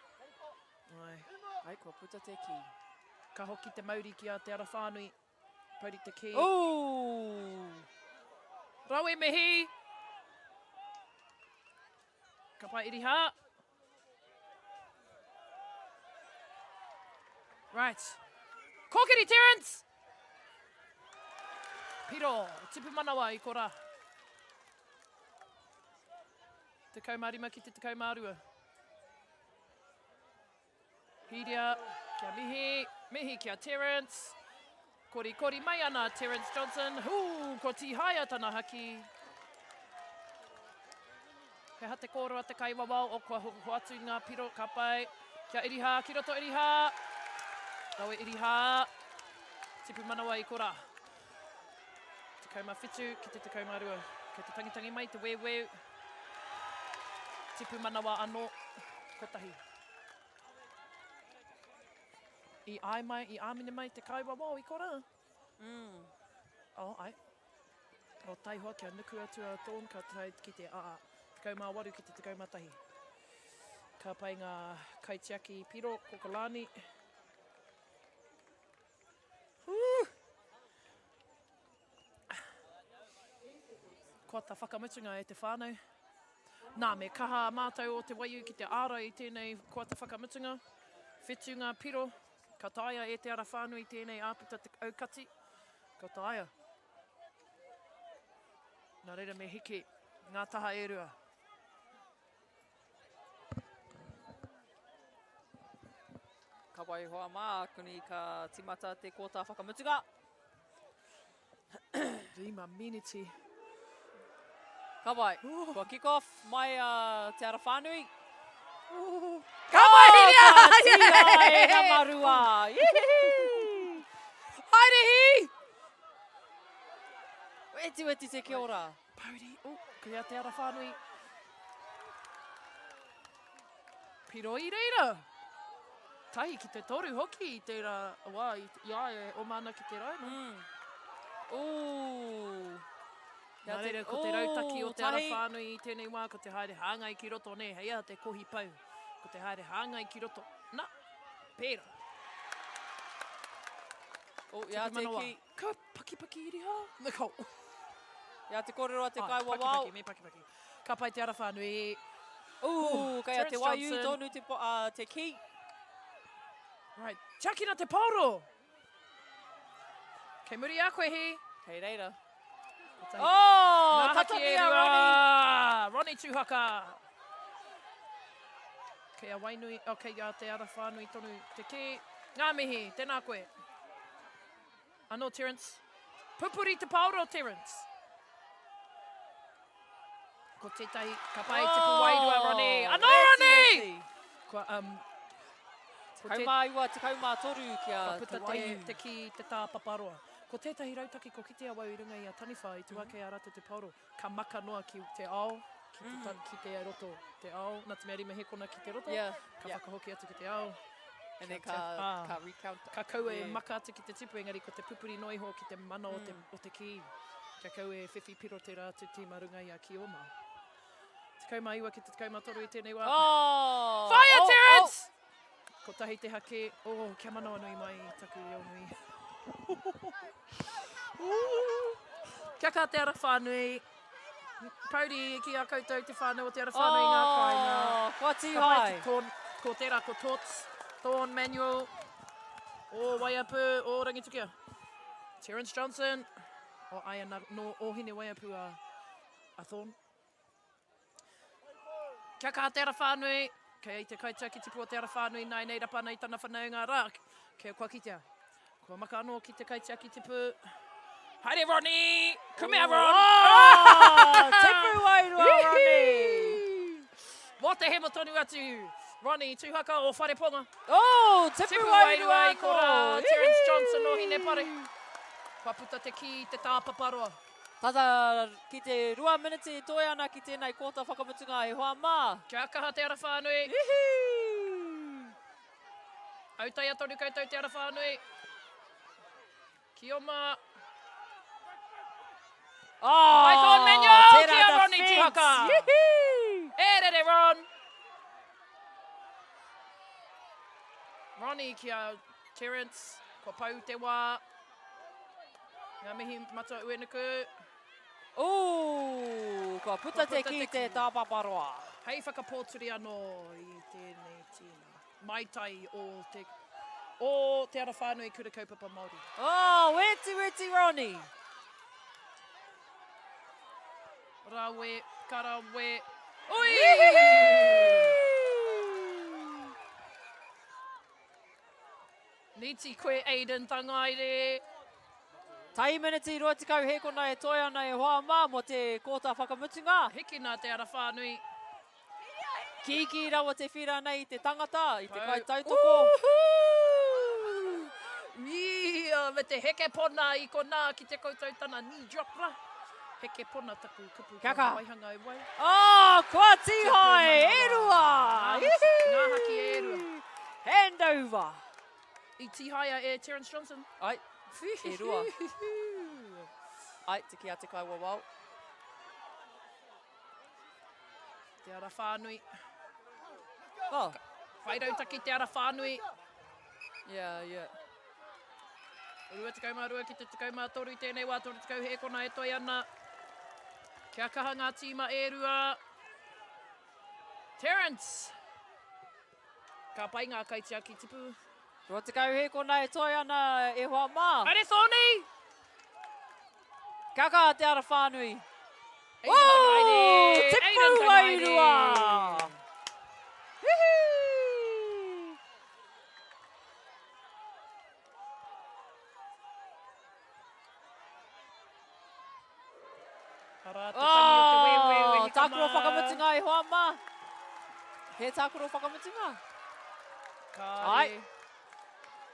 Ai. Ai, kua puta te kī. Ka hoki te mauri ki a Te Ara Whānui. Pouri te kī. Ooh! Rawe mihi! Ka pai Iriha. Right. Kōkiri Terence! Piro, tipu manawa i kora. 15 ki te 12. Hīria kia mihi, mihi ki a Terence. Korikori mai ana a Terence Johnson. Hū, ko Tīhaea tana haki. He aha te kōrero a te kaiwawao o kua hoatu ngā piro, ka pai. Kia Irihā, ki roto Irihā. Rawe Irihā. Tipu manawa i kora. 17 ki te 12. Kei te tangitangi mai te weuweu. Tipu manawa anō. Kotahi. I āe mai, i āmine mai te kaiwawao i korā. Mm. Oh, ai. O taihoa kia nuku atu a Thorn ka tae ki te aa 18 ki te 11. Ka pai ngā kaitiaki piro, ko Kalani. Woo! Kua ta whakamutunga e te whānau. Nā, me kaha mātou o Te Waiū ki te ārai i tēnei koata whakamutunga. Whetu ngā piro, ka taea e Te Ara Whānui tēnei āputa te aukati. Ka taea. Nā reira me hiki ngā taha e rua. Ka waihoa mā, kuni ka timata te kōta whakamutunga. Rima miniti. Ka pai. Kua kick off mai a Te Ara Whānui. Ka pai, Hiria! Ka tīra e Ramarua. Haere hi! Wetiweti te kia ora. Pouri, oh, kei a Te Ara Whānui. Piro i reira. Tahi ki te toru hoki i tērā wā i, i a ia e oma ana ki te raina. Mm. Ooh. Nā reira, ko te rautaki o Te Ara Whānui i tēnei wā, ko te haere hāngai ki roto, nē, hei aha te kohi pau. Ko te haere hāngai ki roto. Na, pērā. Oh, ia te ki. Ka pakipaki i riha. Nicole. Ia te kōrero a te kai wawao. Pakipaki, me pakipaki. Ka pai Te Ara Whānui. Ooh, kei a Te Waiū tonu te, te ki. Right, tiakina te paoro! Kei muri a koe, Hi. Kei reira. Oh, Ngā haki e rua. Ronnie Tuhaka. Kei a Wainui, oh, kei a Te Ara Whānui tonu te kī. Ngā mihi, tēnā koe. Anō Terence. Pupuri te paoro, Terence. Ko tētahi, ka pai oh, tipu wairua, Ronnie. Anō, Ronnie! Kua, 19, 13 kia Ka puta te, te kī, te tāpaparoa. Ko tētahi rautaki ko kite awau i runga i a Taniwha i tu ake a rātou te paoro, ka maka noa ki te ao, ki te, mm. ki te roto, te ao, nā te mea rima hekona ki te roto, yeah. ka yeah. whakahoki atu ki te ao. And then ka, ah, ka recount. Ka kaua yeah. e maka atu ki te tipu, engari ko te pupuri noa iho ki te mana o te, mm. o te kī. Kia kaua e whiwhi piro tērā atu tīma runga i a Kioma. 19 ki te 13 i tēnei wā. Oh! Whaia, oh, Terence! Oh! Kotahi te hake. Oh, kia manawanui mai taku reo nui. Kia kaha Te Ara Whānui. Pouri ki a koutou te whānau o Te Ara Whānui ngā kāinga. Oh, kua Ka pai tīhae. te Thorn, ko tērā ko Tots, Thorn Manuel, o Waiapu, o Rangitukia. Terence Johnson, o aia nā, nō Ōhine Waiapu a, a Thorn. Kia kaha Te Ara Whānui, kei te kaitiaki tipu o Te Ara Whānui nāianei rapa ana i tana whanaunga rā, kia kua kitea. Kua maka anō ki te kaitiaki tipu. Haere Ronnie! Kumea Ron! Oh, tipu wairua Ronnie! Mō te hemo tonu atu, Ronnie Tuhaka o Whareponga. Oh, tipu, tipu wairua wairua i korā, Terence Johnson o Hinepare. Kua puta te kī i te tāpaparoa. Tata ki te rua miniti e toe ana ki tēnei kōta whakamutunga e hoa mā. Kia kaha Te Ara Whānui. Ihi! Autaia tonu koutou Te Ara Whānui. Kioma. Oh, Pai Thorn Manuel tērā ki a Ronnie defence. Tuhaka. Ihi! E rere Ron. Ronnie ki a Terence. Kua pau te wā. Ngā mihi Matua Uenuku. Ooh, kua puta te kī te tāpaparoa. Hei whakapōturi anō i tēnei tīma. Maitai o te, o Te Ara Whānui Kura Kaupapa Māori. Oh, weti weti Ronnie. Rawe, karawe, ui! Niti koe Aiden Tangaere. Tai meneti 20 hēkona e toe ana e hoa mā mō te kōta whakamutunga. Hikina Te Ara Whānui. Kīkī rawa te whira nei i te tangata, i te kaitautoko. Woohoo! Ia, me te heke pona i konā ki te koutou tana knee drop ra. Heke pona taku kupu Kia kaha. waihanga e wai. Oh, kua tīhae, e rua! Ngā haki e rua. Hand over. I tīhaea e Terence Johnson. Ai, e rua. Ai, te ki a te kaiwawao. Te Ara Whānui. Oh. Whai rautaki Te Ara Whānui. Yeah, yeah. 22 ki te 13 tēnei wā, 30 hēkona e toe ana. Kia kaha ngā tīma e rua. Terence! Ka pai ngā kaitiaki tipu. 20 hēkona e toe ana e hoa mā. Haere Thorny! Kia kaha Te Ara Whānui. Aiden Tangaere! Tipu wairua! Hihi! Arā te tangi o te weuweu e hika mā. Tākaro whakamutunga e hoa mā. He tākaro whakamutunga. Kāre.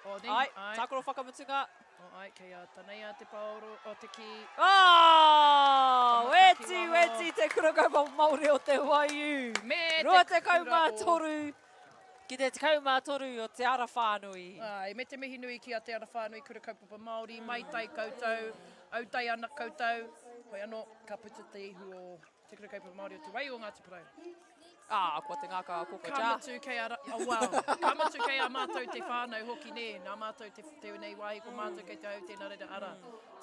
Oh, ne? Ai, Ai. tākaro whakamutunga. Oh, ai, kei a Taneia te paoro o te ki. Oh, Ka mata ki weti, waho. weti te kura kaupapa Māori o te Waiū. Me te kura o... 23 ki te 13 o Te Ara Whānui. Ai, me te mihi nui ki a Te Ara Whānui Kura Kaupapa Māori, mai tai koutou, autai ana koutou, hoi anō, ka puta te ihu o Te Kura Kaupapa Māori o Te Waiū o Ngāti Porou. Ah, kua te ngākau a Koko Ka Ja. mutu kei a, oh, well, ka mutu kei a mātou te whānau hoki nē, nā mātou te, tēnei wāhi ko mātou kei te hau tēnā reira, arā,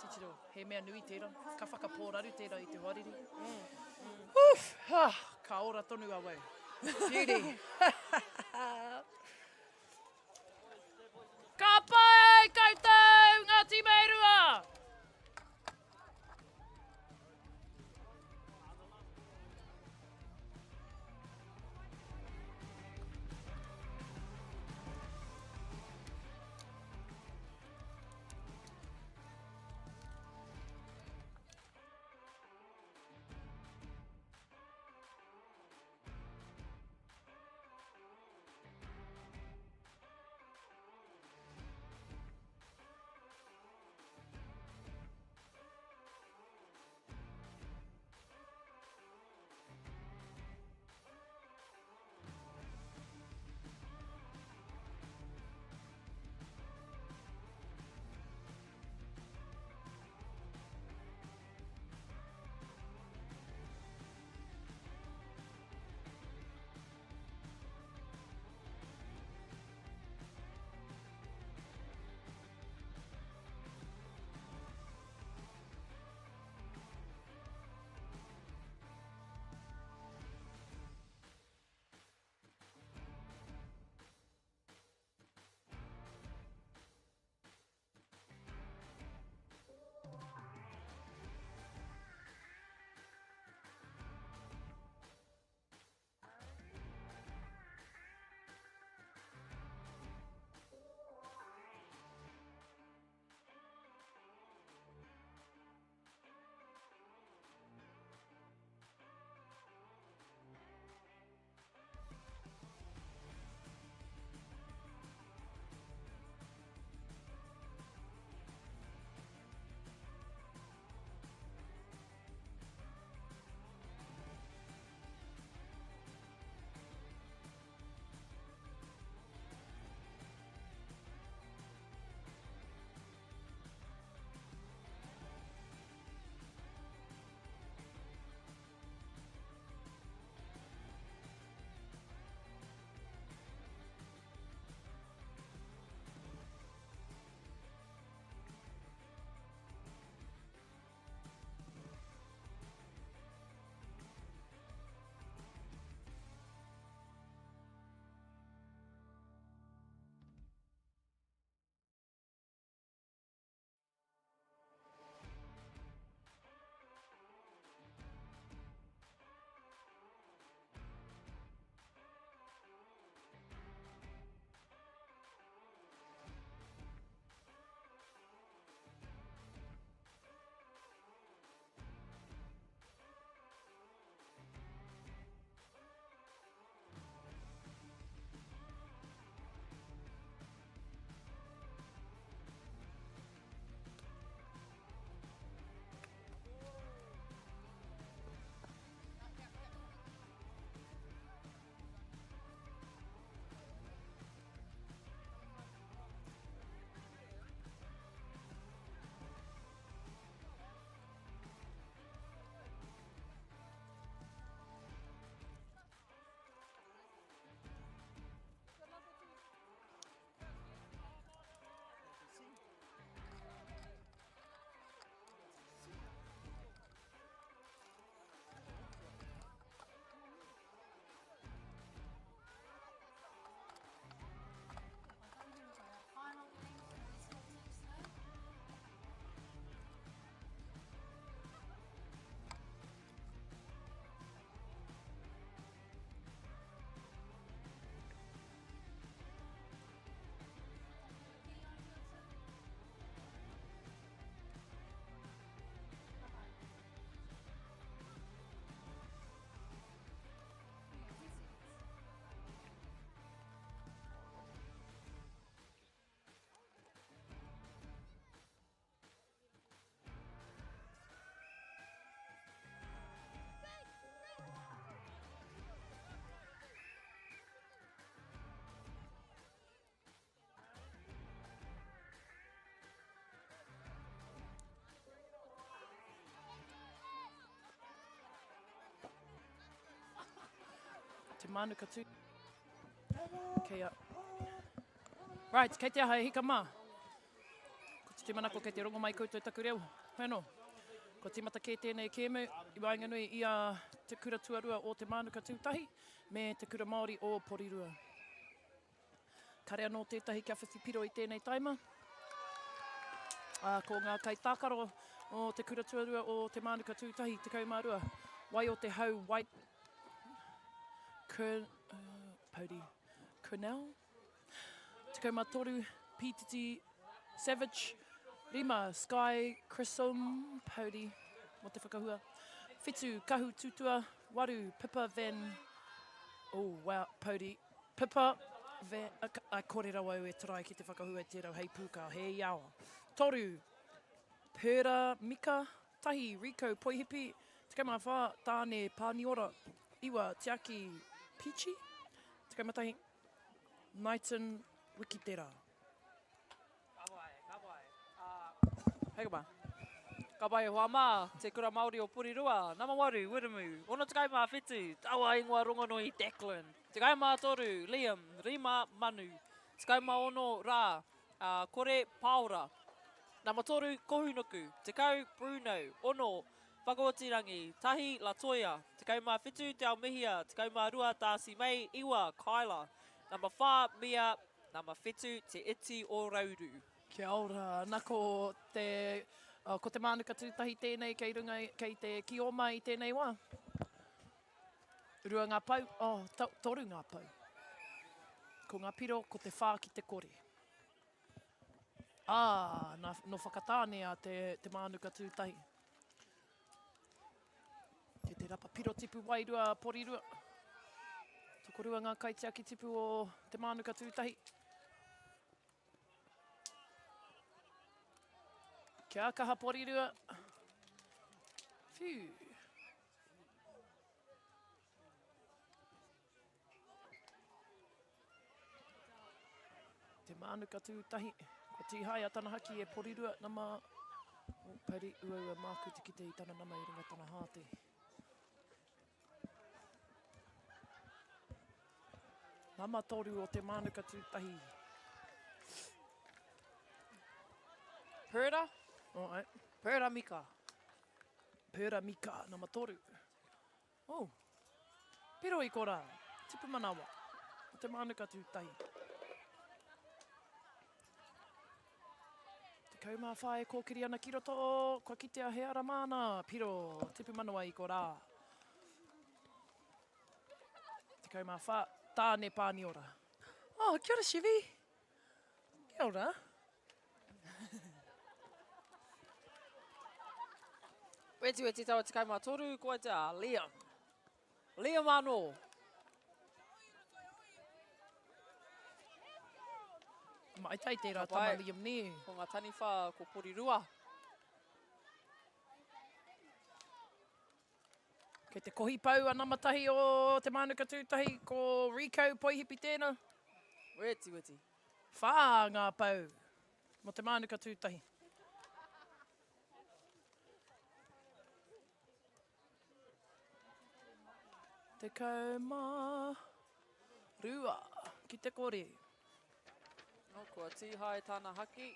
titiro, he mea nui tērā, ka whakapōraru tērā i te hoariri. Oof, ah, ka ora tonu awau. Beauty. Ka pai koutou, Ngāti Meirua! Mānuka tū. Kei a... Right, kei te aha e hika mā. Ko te tūmanako kei te rongo mai koutou taku reo. Hoi anō. Kua tīmata kē tēnei kēmu i waenganui i a Te Kura Tuarua o Te Mānuka Tūtahi me Te Kura Māori o Porirua. Kare anō tētahi kia whiwhi piro i tēnei taima. Ā, ko ngā kaitākaro o Te Kura Tuarua o Te Mānuka Tūtahi, 12, Wai o te Hau White Kern, uh, Pouri, Kernell, 13, Pītiti Savage, 5, Sky Crissom, Pouri, mō te whakahua, 7, Kahu Tutua, 8, Pippa Van, oh, wow, Pouri, Pippa Van, uh, kore rawa au e try ki te whakahua i tērā hei pūkā, he iaoa. 3, Pera Mika, 1, Rico Poihipi, 14, Tāne Pāniora, 9, Tiaki Peachy, 11, Knighton Wikitera. Ka pai, ka pai. Hei ka Ka pai e hoa mā, te kura Māori o Porirua, nama 8, Wiremu, 67, taua ingoa rongonui Declan, 13, Liam, 5, Manu, 16, Rā, kore, Paora, nama 3, Kohunuku, 10, Bruno, 6, Whakaotirangi, 1, Latoya, 17, Te Aomihia, 12, Darcy May, 9, Kyla, nama 4, Mia, Nama 7, Te Iti o Rauru. Kia ora. Na ko te, ko te mānuka tūtahi tēnei kei runga, kei te kioma i tēnei wā. Rua ngā pau, oh, to, toru ngā pau. Ko ngā piro, ko te whā ki te kore. Ā, nā, nō Whakatāne a te, te mānuka tūtahi. Kei te rapa piro tipu wairua porirua. Tokorua ngā kaitiaki tipu o Te Mānuka Tūtahi. Kia kaha porirua. Whiu. Te Mānuka Tūtahi, kua tīhaea tana haki e Porirua, nama o Pari uaua māku te kite i tana nama i runga tana hāte. Nama toru o Te Mānuka Tūtahi. Pera? Oh, ai. Pera Mika. Pera Mika, nama toru. Oh. Piro i korā. Tipu manawa. O te mānuka tūtahi. 14 e kōkiri ana ki roto, kua kitea he ara māna. Piro, tipu manawa i korā. 14, Tāne Pāniora. Oh, kia ora Shivi. Kia ora. Wetiweti taua 13, koe te a Liam. Liam anō. Maitai tērā tama Liam nē. Ko ngā taniwha, ko Porirua. Kei te kohi pau a nama tahi o Te Mānuka Tūtahi, ko Rico Poihipi tēnā. Weti, weti. Whā ngā pau mō Te Mānuka Tūtahi. 12 ki te kore. Oh, kua tīhae tāna haki.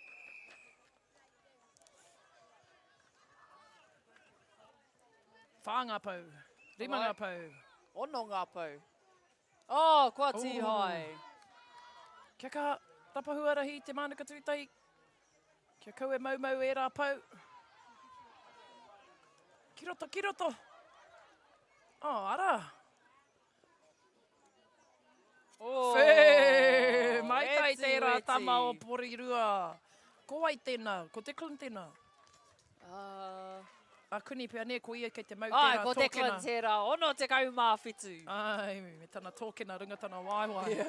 Whā ngā pou. Rima ngā pou. Ono ngā pou. Oh, kua tīhae. Kia kaha, rapa huarahi te mānuka tūtahi. Kia kau e maumau ērā pou. Ki roto, ki roto. Oh, ara. Oh, Whē! Maitai weti, tērā weti. tama o Porirua. Ko wai tēnā? Ko Declan tēnā? A Kuni pea nē, ko ia kei te mau Ai, tērā ko Declan tōkena. tērā, 67. Ai, me tana tōkena runga tana waewae.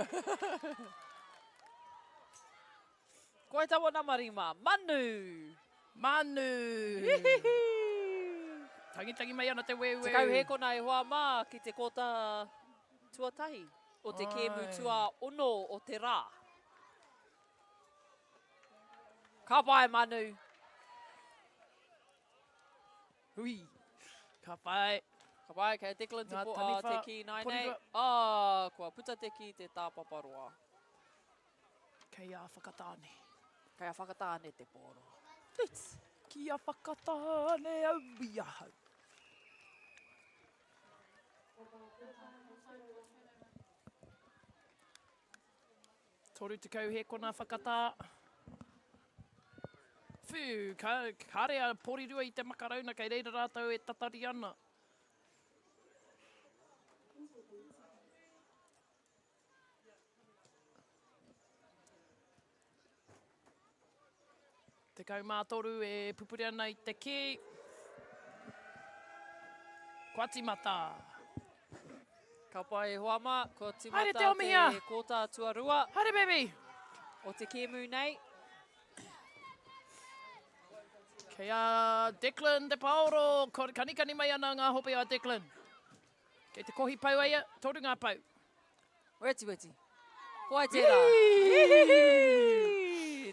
Koe taua nama rima, Manu! Manu! Tangitangi mai ana te weuweu. Tekau hēkona e hoa mā ki te kōta tuatahi o te kēmu tuaono o te rā. Ka pai, Manu! Hui! Ka pai! Ka pai, kei a Declan te, Ngā po, taniwha, te kī nai nei. porirua. Oh, kua puta te kī te tāpaparoa. Kei a Whakatāne. Kei a Whakatāne te pōro. Toots! Ki a Whakatāne au i ahau. 30 hēkona whakatā. Whew, ka, kāre a Porirua i te makarauna kei reira rātou e tatari ana. 13 e pupuri ana i te kī. Kua timata. Ka pai e hoa mā, kua timata Haere te omihia. te kōta tuarua. Haere baby. O te kēmu nei. Kei a Declan Te Paoro, kanikani mai ana ngā hope a Declan. Kei te kohi pau a ia, toru ngā pau. Weti weti. Ko ai tērā.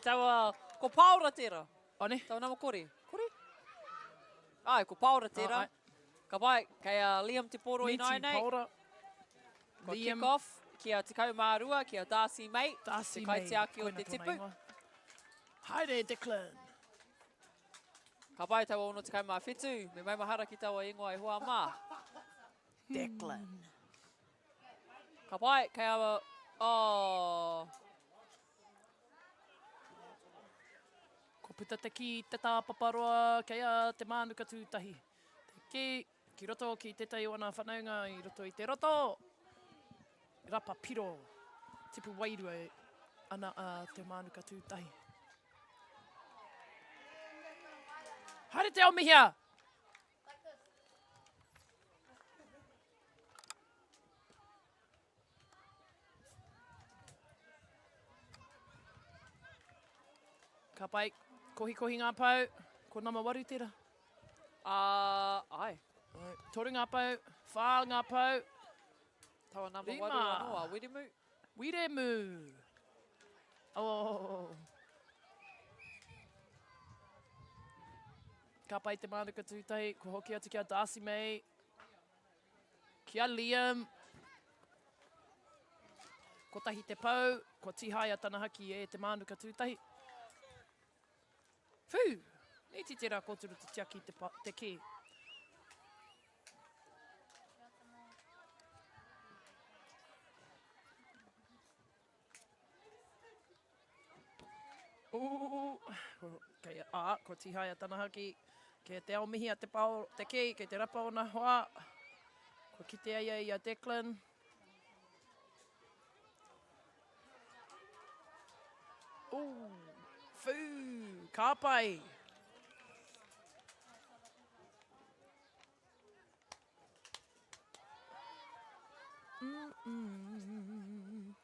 Taua, ko Paora tērā. One? Taua nama kore. Kore? Ai, ko Paora tērā. Oh, Ka pai, kei a Liam Te Poro i nāianei. Niti Paora. Kua kick off ki a 12, ki a Darcy May. Darcy May. Te kaitiaki o te tipu. Haere, Declan. Ka pai taua 67, me maumahara ki taua ingoa e hoa mā. Declan. Ka pai, kei a... Oh. Ko puta te kī, te tāpaparoa, kei a Te Mānuka Tūtahi. Te kī, ki roto ki tētahi o ana whanaunga i roto i te roto. Rapa piro, tipu wairua ana a Te Mānuka Tūtahi. Haere te aomihia! Ka pai, kohikohi ngā pau, ko nama waru tera. Uh, ai. Ai. Toru ngā pau, whā ngā pau. Taua nama Rima. waru anō a Wiremu. Wiremu. Oh. Ka pai te mānuka tūtahi, ko hoki atu ki a Darcy May. Ki a Liam. Kotahi te pou, kua tīhaea tana haki e te mānuka tūtahi. Whū! Nīti tērā kōturu te tiaki te, pa, te kī. Ooh, kei a, kua tīhaea tana haki. Kei te ao mihi a te pao, te kī, kei te rapa ona hoa. Kua kitea ia i a Declan. Ooh, whū, ka pai. Mm -mm.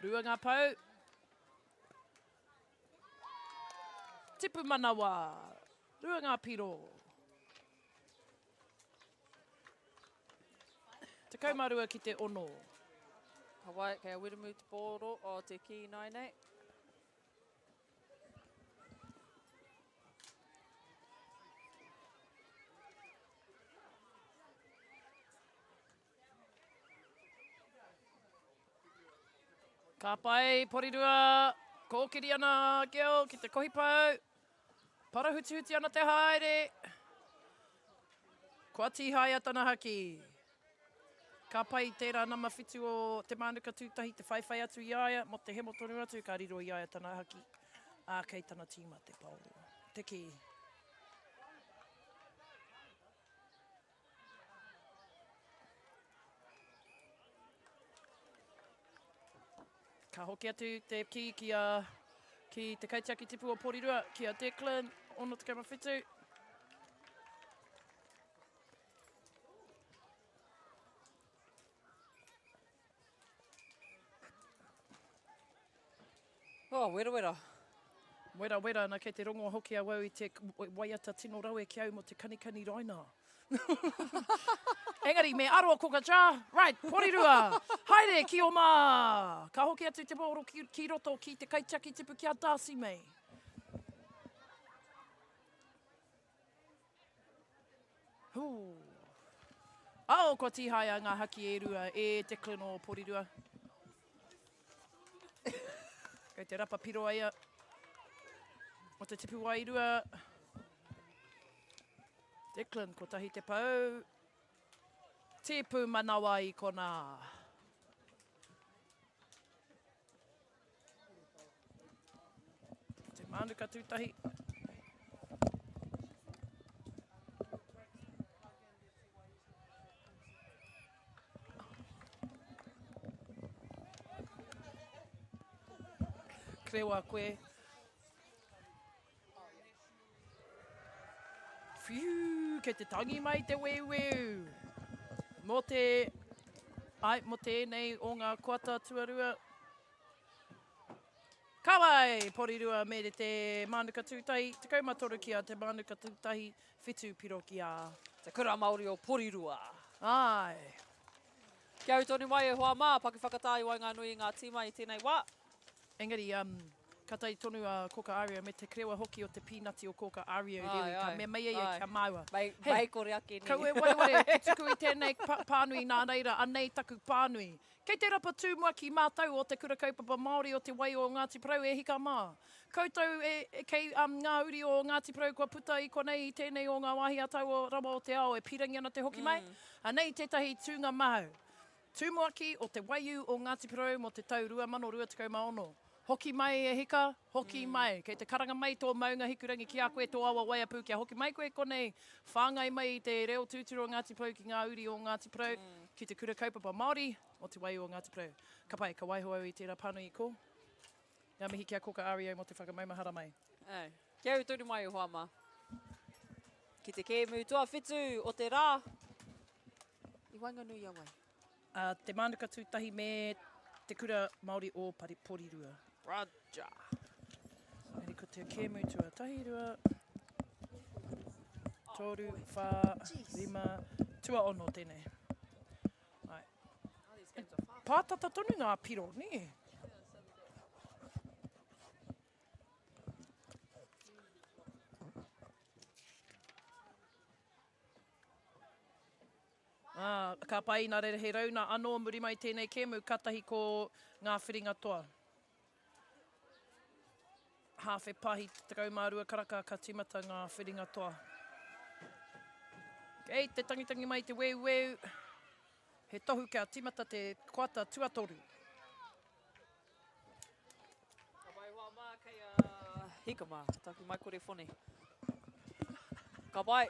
Rua ngā pou. Tipu manawa. Rua ngā piro. 12 ki te ono. Ka wai, kei a Wiremu te pōro o te kī nai nei. Ka pai, Porirua, kōkiri ana Gil ki te kohi pou. Parahutihuti ana te haere. Kua tīhaea tana haki. Ka pai tērā nama whitu o Te Mānuka Tūtahi te whaiwhai atu i a ia, mō te hemo tonu atu ka riro i a ia tana haki, ā, kei tana tīma te paoro. Te kī. Ka hoki atu te kī ki a ki te kaitiaki tipu o Porirua, ki a Declan, 67. Oh, wera wera. Wera wera, na kei te rongo hoki awau i te waiata tino rawe ki au mo te kanikani raina. Engari, me aro ko ka cha, right, porirua, haere ki o mā! Ka hoki atu te pōro ki, ki roto ki te kaitiaki tipu ki a Darcy May. Hū. Ao, kua tīhaea ngā haki e rua e Declan o Porirua. Kei te rapa piro aia o te tipu wairua. Declan, kotahi te pau. Tipu manawa i konā. Te mānuka tūtahi. Krewa koe. Whiu, kei te tangi mai te weuweu. Mō te, ai, mō tēnei o ngā koata tuarua. Ka wai, Porirua me te Mānuka Tūtahi, 13 ki a Te Mānuka Tūtahi, whitu piro ki a. Te Kura Māori o Porirua. Ai. Kia ū tonu mai e hoa mā, paku whakatā i waenganui i ngā tīma i tēnei wā. Engari, um, ka tae tonu a Koka Ario me te krewa hoki o te pīnati o Koka Ario Rewi, ka mea mai ia ki a māua. Mei, hey, mei kore ake nei. Kau e wareware te tuku i tēnei pānui nā reira, anei taku pānui. Kei te rapa tumuaki mātou o Te Kura Kaupapa Māori o Te Wai o Ngāti Porou e hika mā. Koutou e, kei um, ngā uri o Ngāti Porou kua puta i konei i tēnei o ngā wāhi ā-tau rawa o te ao e pīrangi ana te hoki mai. Anei tētahi tūnga mahau. Tumuaki o Te Waiū o Ngāti Porou mō te tau 2026. Hoki mai e hika, hoki mai. Kei te karanga mai tō maunga Hikurangi ki a koe, tō awa Waiapū kia hoki mai koe konei, whāngai mai i te reo tūturu o Ngāti Porou ki ngā uri o Ngāti Porou, ki te Kura Kaupapa Māori o Te Waiū o Ngāti Porou. Ka pai, ka waiho au i tērā pānui i kō. Ngā mihi ki a Koka Ario mō te whakamaumahara mai. Āe. Kia ū tonu mai e hoa mā. Ki te kēmu tuawhitu o te rā i waenganui i a wai? A Te Mānuka Tūtahi me Te Kura Māori o Porirua. Roger. Engari ko te kēmu tuatahi, rua, toru, whā, rima, tuaono tēnei. Ai. Pātata tonu ngā piro, nē? Ā, ka pai nā reira he rauna anō muri mai tēnei kēmu, katahi ko ngā whiringa toa. Hāwhe pahi 12 karaka ka tīmata ngā whiringa toa. Kei te tangitangi mai te weuweu, he tohu kia tīmata te koata tuatoru. Ka pai hoa mā, kei a Hika mā, taku mai kore whone. Ka pai.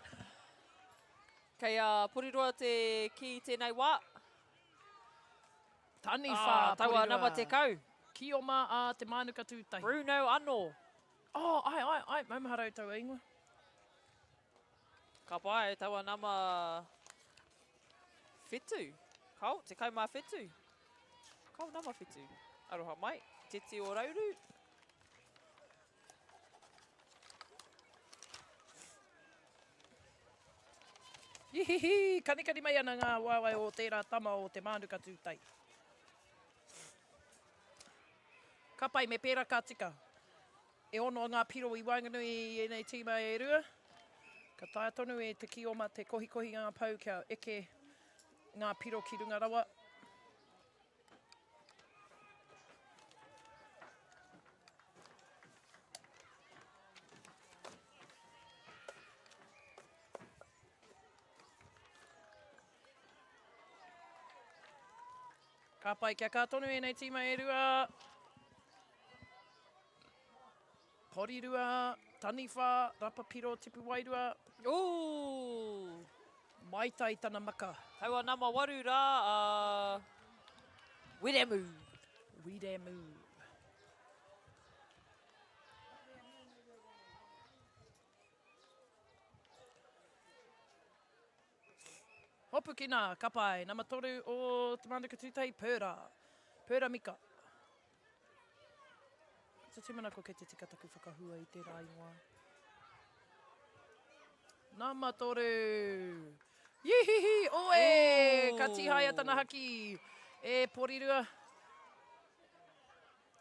Kei a Porirua te ki tēnei wā. Taniwha, ah, taua nama 10. Kioma a Te Mānuka Tūtahi. Bruno anō. Oh, ai, ai, ai, maumahara au taua ingoa. Ka pai, taua nama whitu. Kao, 17. Kao nama whitu. Aroha mai, te o Rauru. Ihihi, kanikani mai ana ngā waewae o tērā tama o Te Mānuka Tūtai. Ka pai, me pērā ka tika. E ono ngā piro i waenganui i ēnei tīma e rua. Ka taea tonu e Te Kioma te kohikohi ngā pou kia eke ngā piro ki runga rawa. Ka pai kia kā tonu ēnei tīma e rua. Porirua, taniwha, rapa piro, tipu wairua. Ooh! Maitai tana maka. Taua nama waru rā a Wiremu. Wiremu. Hopukina, ka pai. Nama toru o Te Mānuka Tūtahi, Pēra. Pēra Mika. Ko te tūmanako kei te tika taku whakahua i tērā ingoa. Nama toru. Ihihi, oe! Ka tīhaia tana haki e Porirua.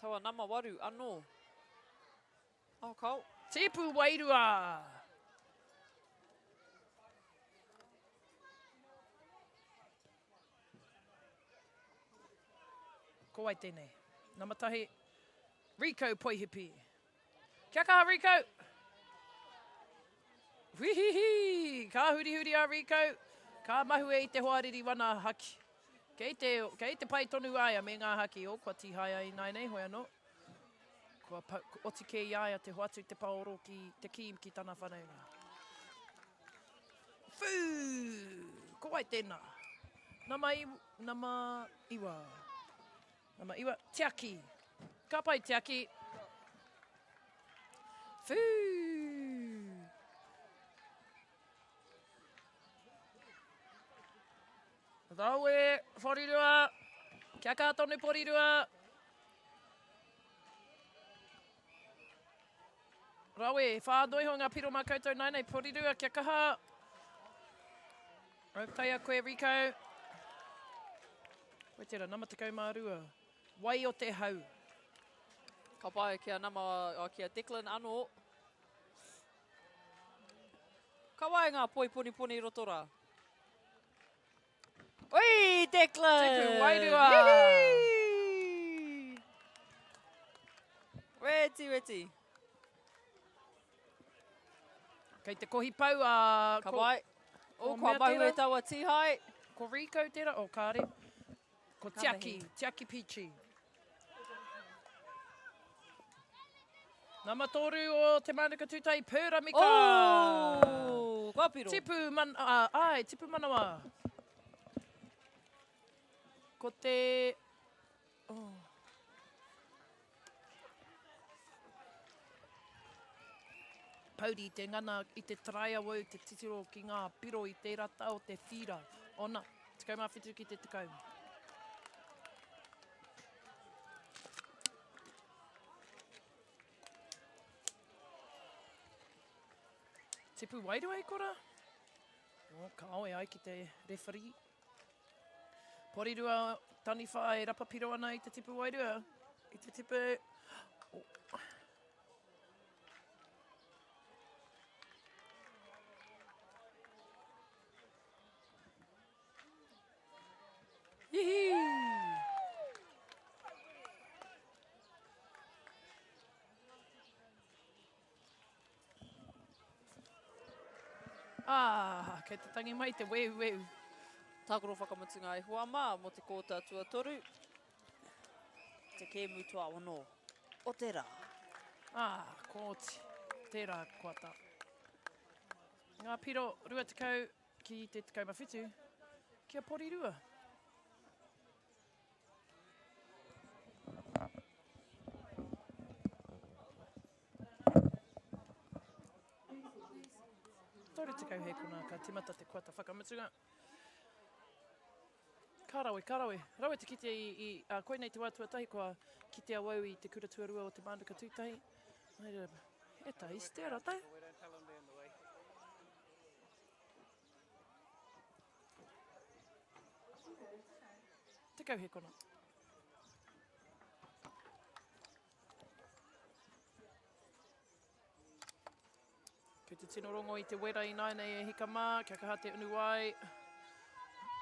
Taua nama waru anō. Oh, kao. Tipu wairua! Ko wai tēnei? Nama tahi, Rico Poihipi. Kia kaha, Rico! Whihihi! Ka hurihuri a Rico, ka mahue i te hoariri wana haki. Kei te, kei te pai tonu a ia me ngā haki. O, kua tīhaea ināianei, hoi anō. Kua pau, oti kē i a ia te hoatu te paoro ki te kī ki tana whanaunga. Whū! Ko wai tēnā? Nama, i, nama iwa. Nama iwa. Tiaki. Ka pai, Tiaki. Whū! Rawe, Porirua. Kia kā tonu Porirua. Rawe, whānoi iho ngā piro mā koutou nāinei. Porirua, kia kaha. Rautaia koe, Rico. Koe tērā, nama 12. Wai o te hau. Ka pai kia nama, ki a Declan anō. Ka wai ngā poi poniponi i roto rā. Oi, Declan! Tipu wairua! Hihi! Weti, weti. Kei te kohi pau a... Ka wai. O, kua mahue taua tīhai. Ko Rico tērā? O, kāre. Ko Tiaki, Tiaki Peachy. Nama tōru o Te Mānuka Tūtai, Pēramika! Oh, kua piro. Tipu, man, uh, ai, tipu manawa. Ko te... Oh. Pouri te ngana i te try awau te titiro ki ngā piro i te rata o te whira. Ona, 17 ki te 10. Tipu wairua i kora? Oh, kao e ai ki te referee. Porirua taniwha e rapa piro ana i te tipu wairua. I te tipu... Oh. Hihi! Ah, kei te tangi mai te weuweu. Tākaro whakamutunga e hoa mā mō te kōta tuatoru. Te kēmu tuaono o te rā. Ah, kōti. Tērā koata. Ngā piro 20 ki te 17, kia porirua. 30 hēkona ka timata te kuata whakamutunga. Ka rawe, ka rawe. Rawe te kite i, i a, koinei te wā tuatahi kua kite awau i te kura tuarua o Te Mānuka Tūtahi. E tahi te rata. 10 hekona. Kei te tino rongo i te wera ināianei e hika mā, kia kaha te unu wai.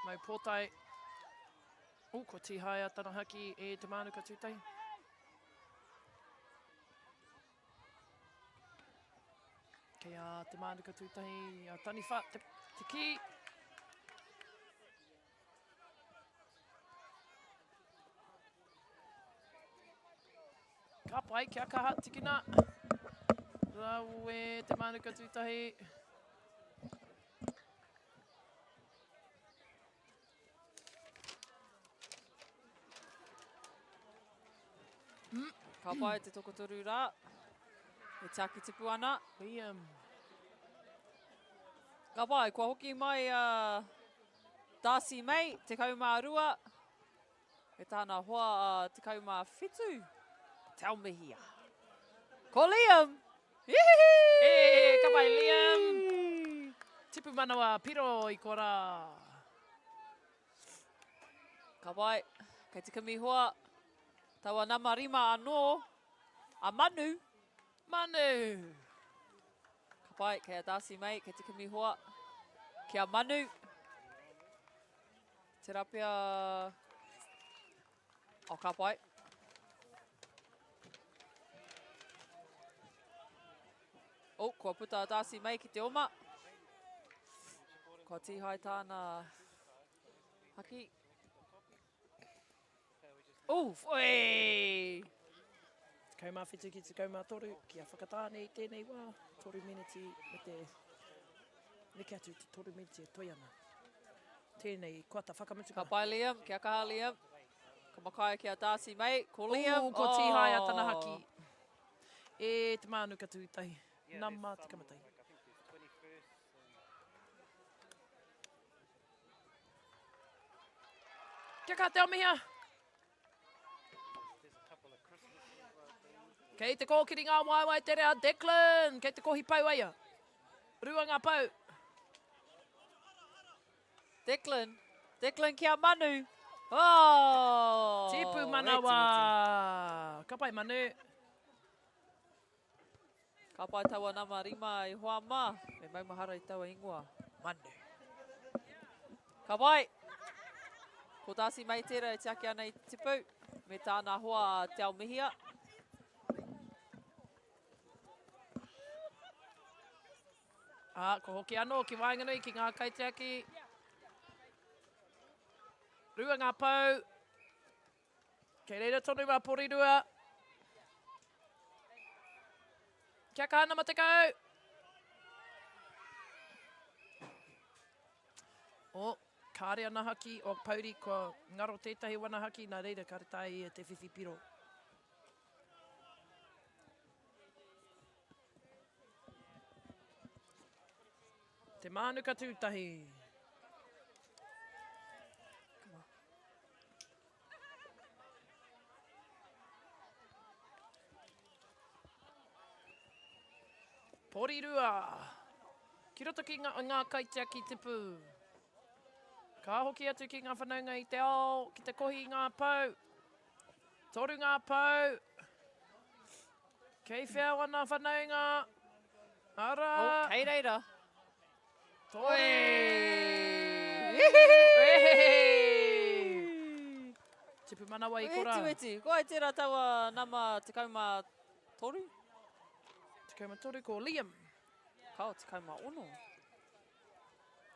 Mau pōtae. O, kua tīhaea tana haki e Te Mānuka Tūtahi. Kei a Te Mānuka Tūtahi, a Taniwha, te, te kī. Ka pai, kia kaha, tikina. Rawe, te mānuka tūtahi. Mm. Ka pai te tokotoru rā. E tiaki tipu ana. Liam. Ka pai, kua hoki mai a uh, Darcy May, 12. Me tāna hoa a 17. Te Aomihia. Ko Liam! Ihihi! E, ka pai Liam! Tipu manawa piro i kora. Ka pai, kei te kimi hoa. Taua nama rima anō, a Manu. Manu! Ka pai, kei a Darcy May, kei te kimi hoa. Ki a Manu. Tērā pea... Oh, ka pai. Oh, kua puta a Darcy May ki te oma. Kua tīhai tāna haki. Oh, whoi! 17 ki 13, ki a Whakatāne i tēnei wā, 3 miniti me te neke atu te 3 miniti e toe ana. Tēnei koata whakamutunga. Ka pai Liam, kia kaha Liam. Ka makaia ki a Darcy May, ko Liam. Ooh, ko oh. Tīhaia tana haki. E te mānuka tūtahi, nama te kamatai. Kia kaha te Aomihia! Kei te kōkiri ngā waewae tere a Declan! Kei te kohi pau aia. Rua ngā pau. Declan. Declan ki a Manu. Oh! Tipu manawa. Ka pai Manu. Ka pai taua nama rima i hoa mā. Me maumahara i taua ingoa. Manu. Ka pai! Ko Darcy May tērā e tiaki ana i te tipu, me tāna hoa a Te Aomihia. Ā, ko hoki anō ki waenganui ki ngā kaitiaki. Rua ngā pou. Kei reira tonu a Porirua. Kia kaha nama 10. O, oh, kāre ana haki o Pauri, kua ngaro tētahi wana haki, nā reira kāre tae ia te whiwhi piro. Te Mānuka Tūtahi. Porirua. Ki roto ki ngā, ngā kaitiaki tipu. Ka hoki atu ki ngā whanaunga i te ao, ki te kohi i ngā pou. Toru ngā pou. Kei whea wana whanaunga? Ara. Oh, kei reira. Toi! Tipu manawa i kora. Weti, weti. Ko ai tērā taua nama 13? 13 ko Liam. Kao, 16.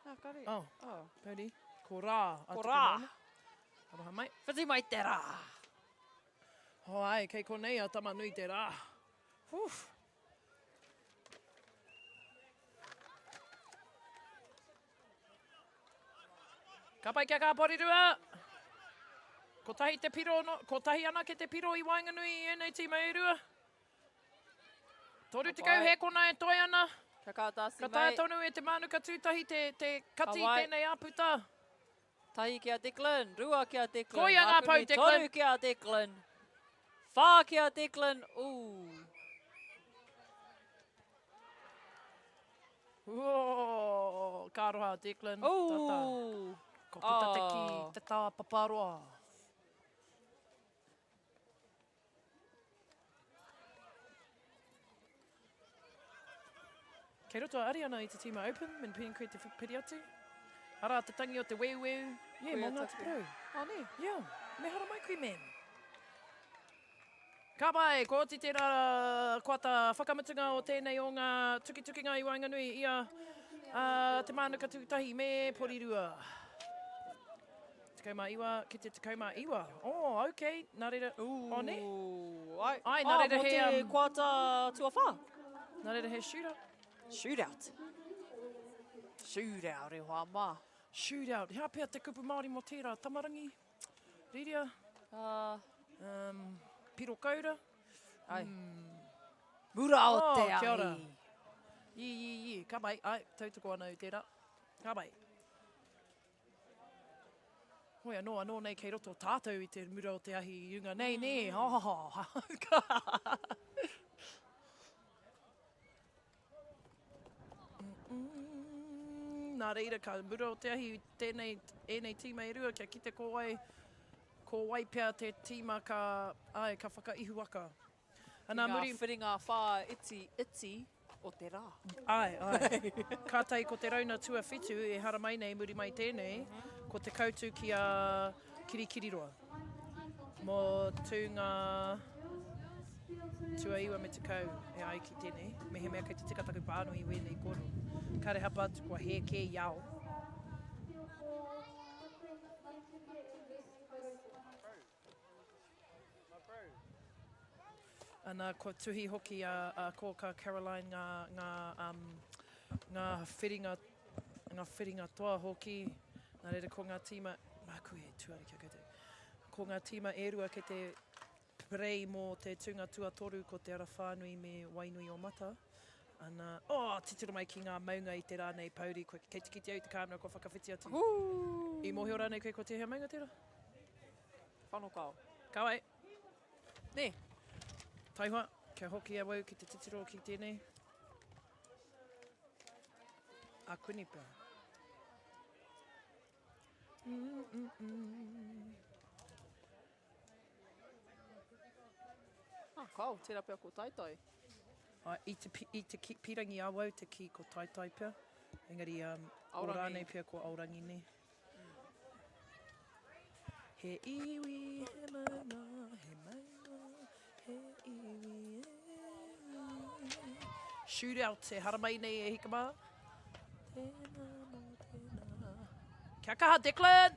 Ah, kare. Oh, oh. Peri. Ko Rā. Ko Rā. Aroha mai. Whiti mai te rā. Oh, ai, kei konei a Tamanui te rā. Uf. Ka pai kia kā Porirua. Kotahi te piro, no, kotahi anake te piro i waenganui i ēnei tīma e rua. 30 he kona e toe ana. Kia kā Darcy Ka taea tonu e te Mānuka Tūtahi te, te kati i tēnei āputa. Tahi ki a Declan, rua ki a Declan. Koia ngā pou, Declan. Toru ki a Declan. Whā ki a Declan. Ooh. Ooh, ka aroha Declan. Ooh. Tata. Ko puta te ki oh. te tā paparoa. Kei roto a Ariana i te tīma Open, men pēn koe te piri atu. Arā, te tangi o te weuweu. Yeah, mō Ngāti Porou. Oh, nē. Yeah, me haramai koe, man. Ka pai, ko oti tērā koata whakamutunga o tēnei o ngā tukitukinga i waenganui i a Te Mānuka Tūtahi me Porirua. 19 ki te 19. Oh, ok. Nā reira, oh, ne? Ai, Ai, nā reira oh, he... Mō te koata tuawhā. Nā reira he shootout. Shootout. Shootout e hoa mā. Shootout. Hea pea te kupu Māori mō tērā? Tamarangi? Riria? Um, piro kaura? Ai. Mm. Mura o oh, te ahi. Kia ora. Yi, yi, yi. Ka pai. Ai, tautoko ana au tērā. Ka pai. Hoi anō, anō nei kei roto tātou i te mura o te ahi i runga nei, nē, ha ha ha. Nā reira ka mura o te ahi i tēnei, ēnei tīma e rua kia kite ko wai, ko wai pea te tīma ka, ai, ka whakaihuwaka. Ana Ki ngā muri... whiringa whāiti iti o te rā. Āe, āe. Kātahi ko te rauna tuawhitu e haramai nei muri mai tēnei, ko te kautu ki a Kirikiriroa. Mō tūnga tuaiwa me 10 e ai ki tēnei, mehemea kei te tika taku pānui i wēnei kōrero. Kāre hapa atu kua hē kē i ao. Ana, kua tuhi hoki a, a Kōkā Caroline ngā, ngā, um, ngā whiringa, ngā whiringa toa hoki. Nā reira ko ngā tīma, māku e tuari ki a koutou. Ko ngā tīma e rua kei te prei mō te tūnga tuatoru ko Te Ara Whānui me Wainui o Mata. Ana, oh, titiro mai ki ngā maunga i te rā nei, Pouri, koe, kei te kite au i te kāmera kua whakawhiti atu. I mōhio rānei koe ko tēhea maunga tērā? Whanokao. Ka wai. Nē. Taihoa, kia hoki awau ki te titiro ki tēnei. A kuni pea. Mm, mm, mm. Ah, kao, tērā pea ko Taitai. Ai, i te, i te ki, pirangi awau te ki ko Taitai pea. Engari, um, o rānei pea ko Aorangi, nē. He iwi, he maunga, he maunga, he iwi e. Shootout e haramai nei e hika mā. Tēnā mō tēnā. Kia kaha Declan!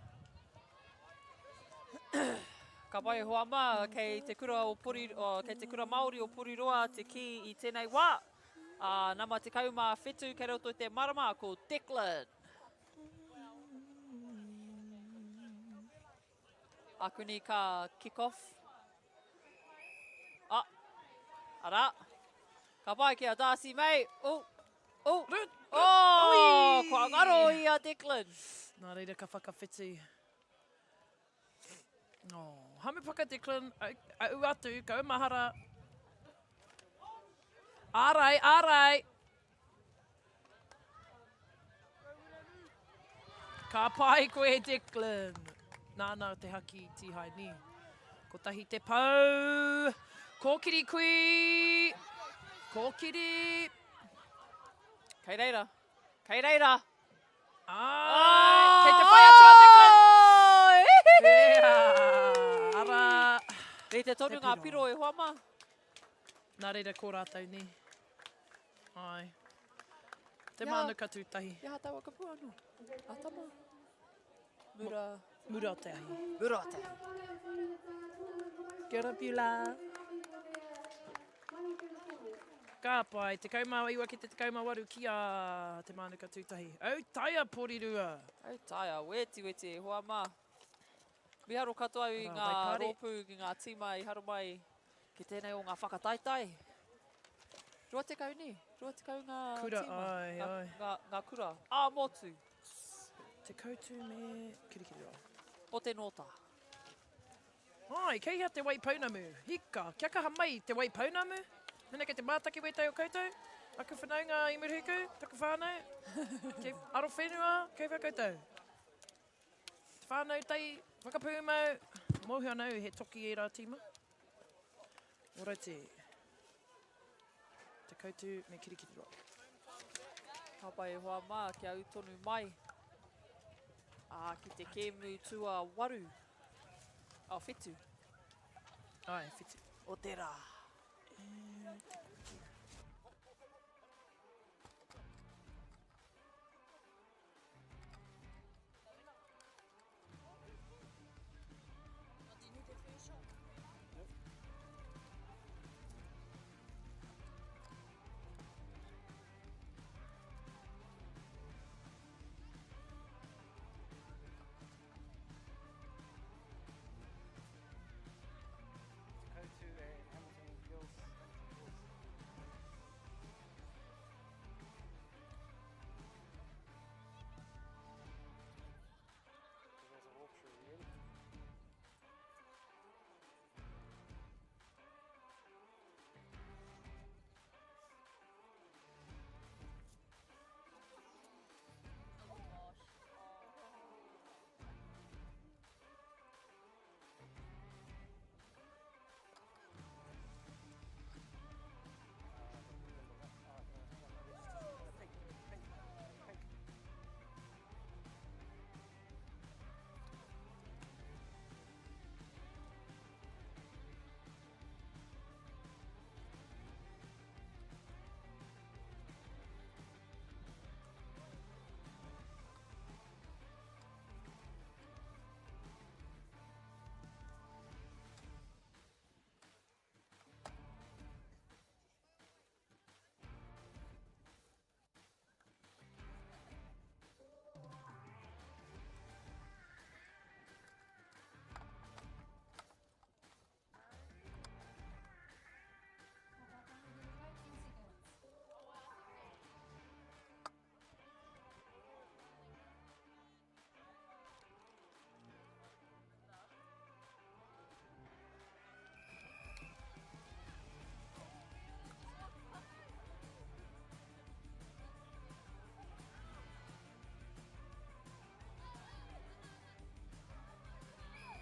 Ka pai e hoa mā, kei te kura o Pori, oh, kei te kura Māori o Poriroa te kī i tēnei wā. Ā, nama 17 kei roto i te marama ko Declan. Akuni ka kick off. Ah, ara. Ka pai ki a Darcy May. Oh, oh, oh, kua ngaro i a Declan. Nā reira ka whakawhiti. Oh, Hamupaka Declan, au atu, kau mahara. Ārai, ārai. Ka pai koe Declan. Nāna te haki tihai ni. Kotahi te pou. Kōkiri kui. Kōkiri. Kei reira. Kei reira. Ai, kei te whai atu a Declan. Yeah, ara. Rite tonu ngā piro e hoa mā. Nā reira ko rātou ni. Ai. Te mānuka tūtahi. He aha taua kupu anō? A tama. Mura. Mura o te ahi. Mura o te ahi. Kia ora, Beulah. Ka pai, 19 ki te 18 ki a Te Mānuka Tūtahi. Autaia Porirua! Autaia, wetiweti e hoa mā. Miharo katoa au i ngā rōpū, ki ngā tīma i haramai Ki tēnei o ngā whakataetae. 20 nē? 20 ngā kura, tīma. Ai, ai. Ngā, ngā kura. Ā motu. Te Koutu me Kirikiriroa. O te Nōta. Ai, kei hea te Waipounamu? Hika, kia kaha mai te Waipounamu. Mena kei te mātaki wētahi o koutou, aku whanaunga i Murihiku, taku whānau, kei Arowhenua, kei whea koutou? Te whānau tai whakapūmau, mōhio ana au he toki ērā tīma. Ora te. Te Koutu me Kirikiriroa. Ka pai e hoa mā, kia ū tonu mai. Ā, ki te kēmu tua waru. Oh, whitu. Ai, whitu. O te rā. E, te Koutu.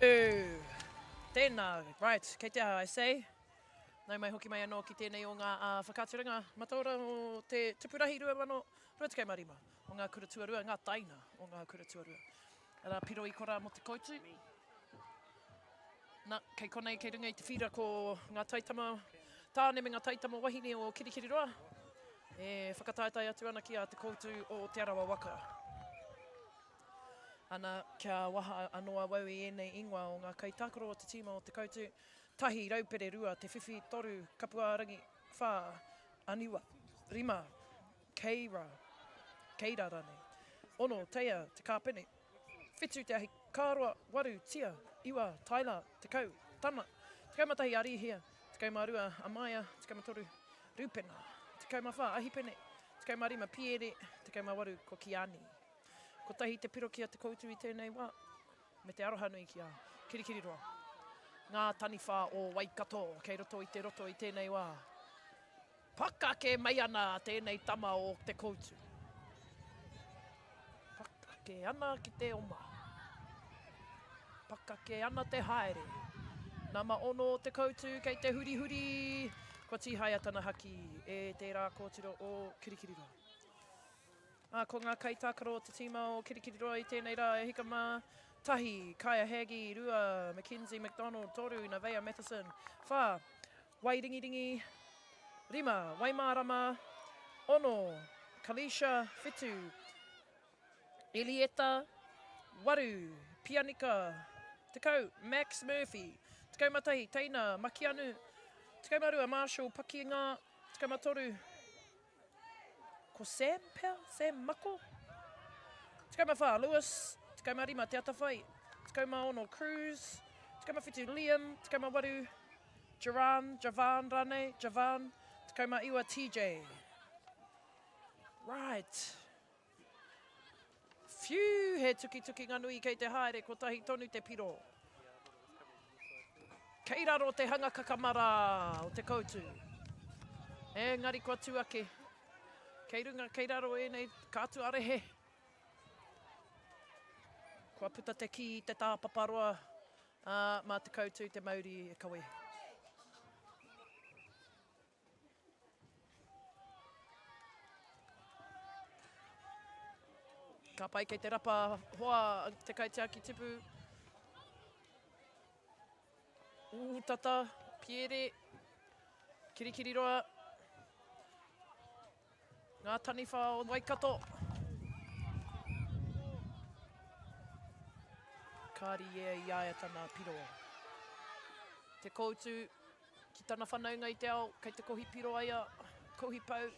Ooh. Tēnā, right, kei te aha, I say. Nau mai hoki mai anō ki tēnei o ngā whakaaturanga mataora o te Tupurahi 2025 o ngā kura tuarua, ngā taina o ngā kura tuarua. Arā, piro i korā mō te koutu. Na, kei konei, kei runga i te whīra ko ngā taitama tāne me ngā taitama wahine o Kirikiriroa e whakataetae atu ana ki a Te Koutu o Te Arawa Waka. Ana, kia waha anō awau i ēnei ingoa o ngā kaitākaro o te tīma o Te Koutu, tahi, Raupere, rua, Te Whiwhi, toru, Kapuārangi, whā, Aniwa, rima, Keira, Keira rānei, ono, Teia, Te Kāpene, whitu, Te Ahikāroa, waru, Tia, iwa, Tyler, 10, Tana, 11, Arihia, 12, Amaia, 13, Rupena, 14, Ahipene, 15, Piere, 18, ko Kiani. Kotahi te piro ki a Te Koutu i tēnei wā, me te aroha nui ki a Kirikiriroa. Ngā taniwha o Waikato kei roto i te roto i tēnei wā. Pakake mai ana tēnei tama o Te Koutu. Pakake ana ki te oma. Pakake ana te haere. Nama ono o Te Koutu kei te hurihuri. Kua tīhaea tana haki e tērā kōtiro o Kirikiriroa. Ā, ko ngā kaitākaro o te tīma o Kirikiriroa i tēnei rā e hika mā, tahi, Kaya Haggie, rua, Mackenzie McDonald, toru, Navea Matheson, whā, Wairingiringi, rima, Waimārama, ono, Kalisha, whitu, Elieta, waru, Pianika, 10, Max Murphy, 11, Teina, Makianu, 12, Marshall, Pakinga, 13, Ko Sam pea, Sam Mako. 14, Lewis. 15, Te Atawhai. 16, Cruz. 17, Liam. 18, Jaran, Javan rānei, Javan. 19, TJ. Right. Whiu, he tukitukinga nui kei te haere, kotahi tonu te piro. Kei raro te hanga kakamara o te koutu. Engari kua tū ake. Kei runga, kei raro ēnei kātua rehe. Kua puta te kī i te tāpaparoa, ā, mā te koutu te mauri e kawe. Ka pai kei te rapa hoa te kaitiaki tipu. Ūtata, Piere, Kirikiriroa, ngā taniwha o Waikato. Kāri ia i a ia tana piro. Te koutu Ki tana whanaunga i te ao, kei te kohi piro ai a Kohi Pou.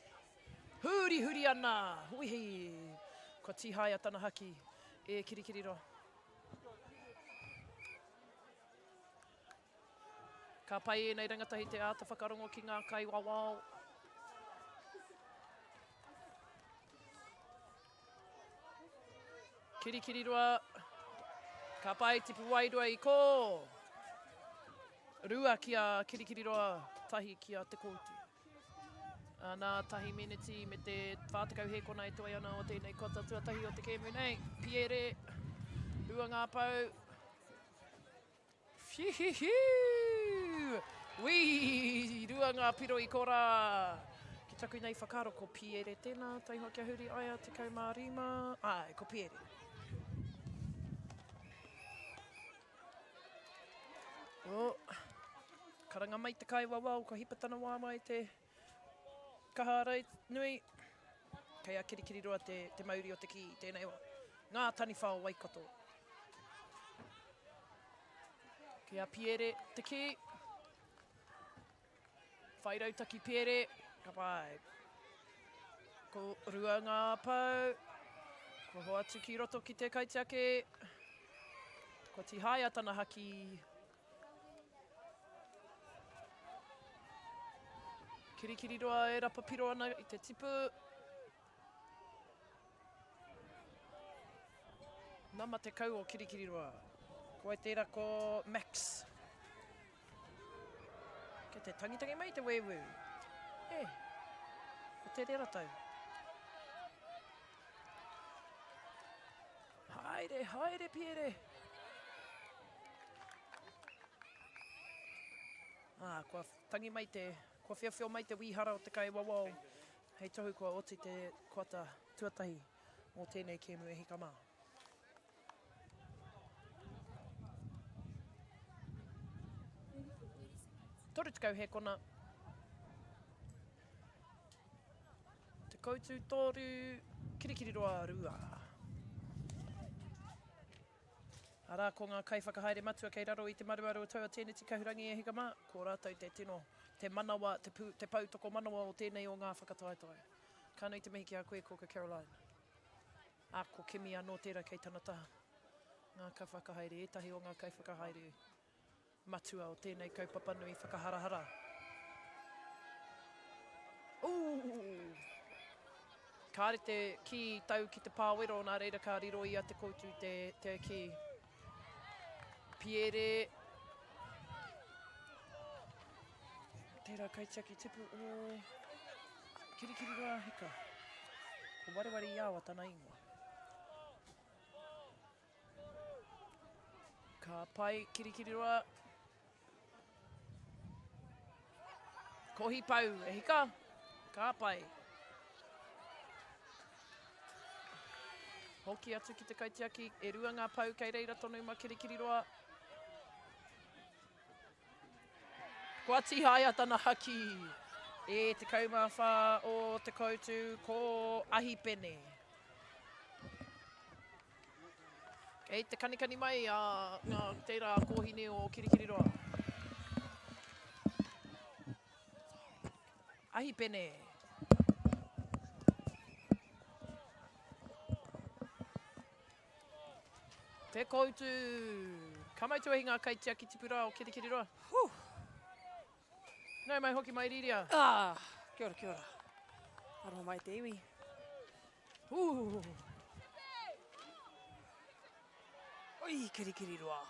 Hurihuri ana! Huihi! Kua tīhaea tana haki e Kirikiriroa. Ka pai ēnei rangatahi te āta whakarongo ki ngā kaiwawao. Kirikiriroa, ka pai tipu wairua i kō. Rua ki a Kirikiriroa, tahi ki a Te Koutu. Nā, tahi meneti me te 40 hēkona e toe ana o tēnei kota tuatahi o te kēmu nei. Piere, rua ngā pou. Whihihiu! Wī! Rua ngā piro i korā! Ki taku nei whakaaro ko Piere tēnā, taihoa kia huri aia 15, āe, ko Piere. Oh, karanga mai te kaiwawao, kua hipa tana waewae te kaha ārai nui. Kei a Kirikiriroa te, te mauri o te kī i tēnei wā. Ngā taniwha o Waikato. Ki a Piere te kī. Whai rautaki Piere. Ka pai. Ko rua ngā pou. Ko hoatu ki roto ki te kaitiaki. Ko Tihaia tana haki. Kirikiriroa e rapa piro ana i te tipu. Nama 10 o Kirikiriroa. Ko wai tērā ko Max. Kei te tangitangi mai te wēwū. E, ko te rera tau. Haere, haere, Piere. Ā, kua tangi mai te, kua wheowheo mai te wīhara o te kaiwawao hei tohu kua oti te koata tuatahi mō tēnei kēmu e hika mā. 30 hēkona. Te Koutu toru, Kirikiriroa rua. Arā, ko ngā kaiwhakahaere matua kei raro i te maruaru o taua tēneti kahurangi e hika mā, ko rātou te tino, te manawa, te pū, te pou tokomanawa o tēnei o ngā whakataetae. Ka nui te mihi ki a koe, Kōka Caroline. Ā, ko Kimi anō tērā kei tana taha. Ngā kaiwhakahaere, ētahi o ngā kaiwhakahaere matua o tēnei kaupapa nui whakaharahara. Ooh! Kāre te kī tau ki te pāwero, nā reira ka riro i a Te Koutu te, te kī. Piere. Tērā kaitiaki tipu o Kirikiriroa Hika. Ko Wareware Iawa tana ingoa. Ka pai Kirikiriroa. Kohi pau, e hika. Ka pai. Hoki atu ki te kaitiaki, e rua ngā pau kei reira tonu ma Kirikiriroa. Kua tīhaea tana haki. E 14 o te koutu ko Ahipene. Kei te kanikani mai a ngā tērā kōhine o Kirikiriroa. Ahipene. Te koutu. Ka mau tuahi ngā kaitiaki tipura o Kirikiriroa. Huh. Nau mai hoki mai Riria. Ah, kia ora, kia ora. Aroha mai te iwi. Ooh. Oi, Kirikiriroa.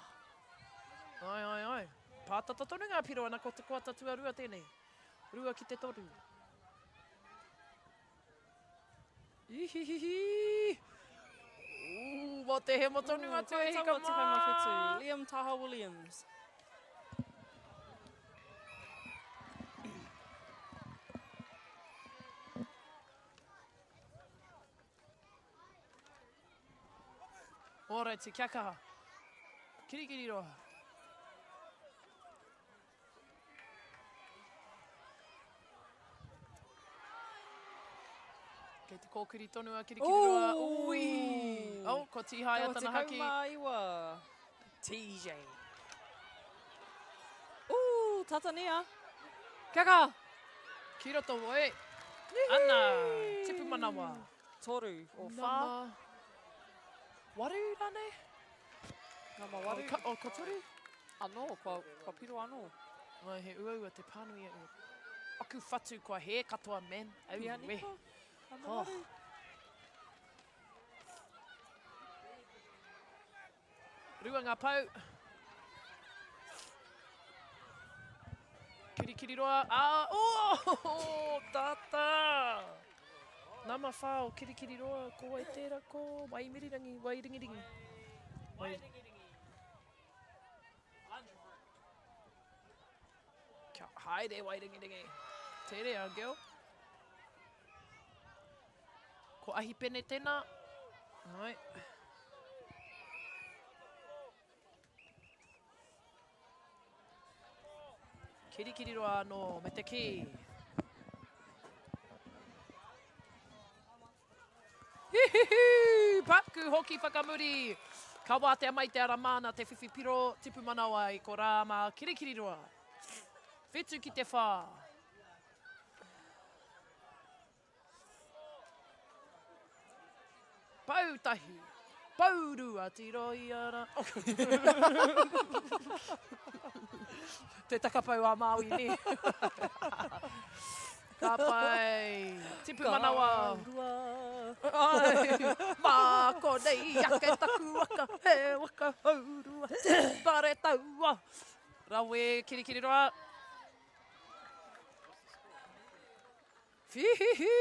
Ai, ai, ai. Pātata tonu ngā piro ana ko te koata tuarua tēnei. Rua ki te toru. Ihihihi! Ooh, mō te hemo tonu atu e hika mā! Liam Taha Williams. Ōraiti, kia kaha. Kirikiriroa. Kei te kōkiri tonu a Kirikiriroa. Ui! Oh, kua tīhaea tana haki. 19. TJ. Ooh, tata nia. Kia kaha! Ki roto, oi. Ana, tipu manawa. Toru o whā. Nama waru rānei? Nama waru. O, ka, o, ko toru? Anō, kua, kua piro anō. Ai, he uaua te pānui e ua. Aku whatu kua hē katoa, man. Au, Pianika? we. Nama Oh. waru. Rua ngā pou. Kirikiriroa. Ah, oh, tata! Nama whā o Kirikiriroa, ko wai tērā, ko Waimirirangi, Wairingiringi. Wairingiringi. Kia haere Wairingiringi. Tere a girl. Ko Ahipene tena. Ai. Kirikiriroa anō me te kī. Hihihi! Paku hoki whakamuri! Ka wātea mai te ara māna te whiwhi piro tipu manawa i ko Rāma Kirikiriroa. Whitu ki te whā. Pou tahi, pou rua, tiro i a ra. Te takapau a Māui, nē. Ka pai. Tipu manawa. Ka rua. Ai, mā konei ake taku waka, he waka hourua, pare taua. Rawe Kirikiriroa. Whihihi!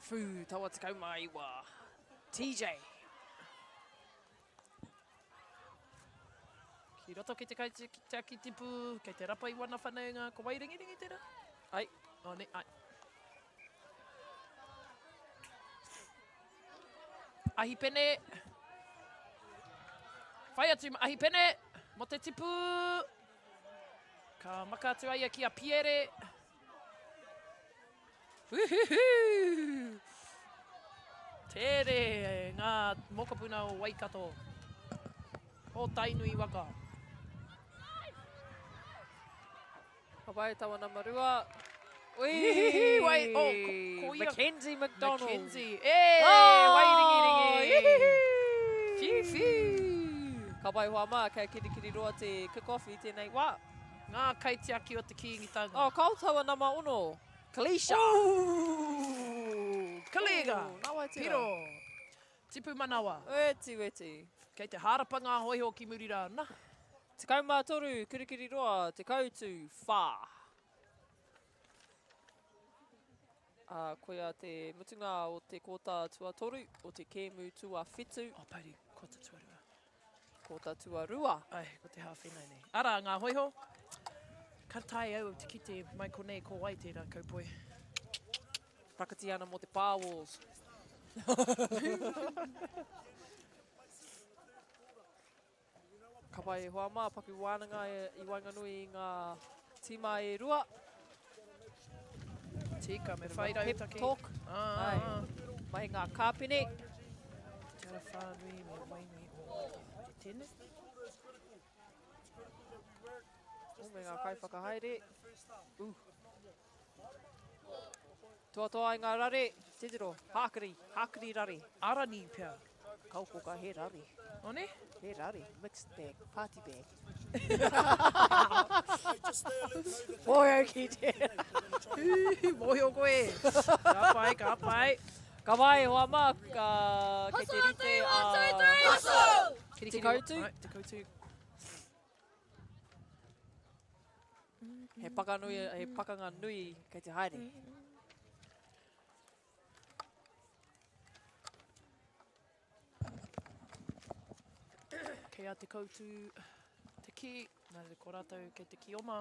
Whū, taua 19. TJ. Ki roto ki te kaitiaki tipu, kei te rapa i wana whanaunga, ko Wairingiringi tera? Ai. Oh, ne, ai. Ahipene. Whai atu, Ahipene, mo te tipu. Ka maka atu aia ki a Piere. Uhuhu! Tere ngā mokopuna o Waikato, o Tainui waka. Ka pai taua nama rua. Ui! Ihihi, wai, oh, ko, ko ia. Mackenzie McDonald. Mackenzie. E, oh, wairingiringi. Ihihi! Whiu, whiu. Ka pai hoa mā, kei Kirikiriroa te kick-off i tēnei wā. Ngā kaitiaki o te Kīngitanga. Oh, kao taua nama ono. Kalisha. Ooh, Kalega. Ooh, nā wai tērā? Piro. Tipu manawa. Weti, weti. Kei te hārapa ngā hōiho ki muri rā, na. 13, Kirikiriroa, 10 to 4. Ā, koia te mutunga o te kōta tuatoru, o te kēmu tuawhitu. Oh, pouri, kōta tuarua. Kōta tuarua. Ai, ko te hāwhenai nei. Arā, ngā hōiho. Ka taea au te kite mai konei ko wai tērā kaupoi. Rakati ana mō te Pā Wars. Ka pai e hoa mā, paku wānanga i waenganui i ngā tīma e rua. Tika, me whai rautaki. Pep talk. Ah, Ai. Mai ngā kāpene. Te ara whānui me Wainui o Waitaha. Te tēnei. O, me ngā kaiwhakahaere. Uh. Toatoa i ngā rare. Titiro, hākiri, hākiri rare. Arani pea. Kaukoka he rare. One? He rare, mixed bag, party bag. Mōhio ki tērā. Mōhio koe. Ka pai, ka pai. Ka pai, hoa mā, ka, kei te rite a... Te koutu. Te koutu. He pakanui, he pakanga nui kei te haere. Kei a Te Koutu te kī, nā reira ko rātou kei te kī oma.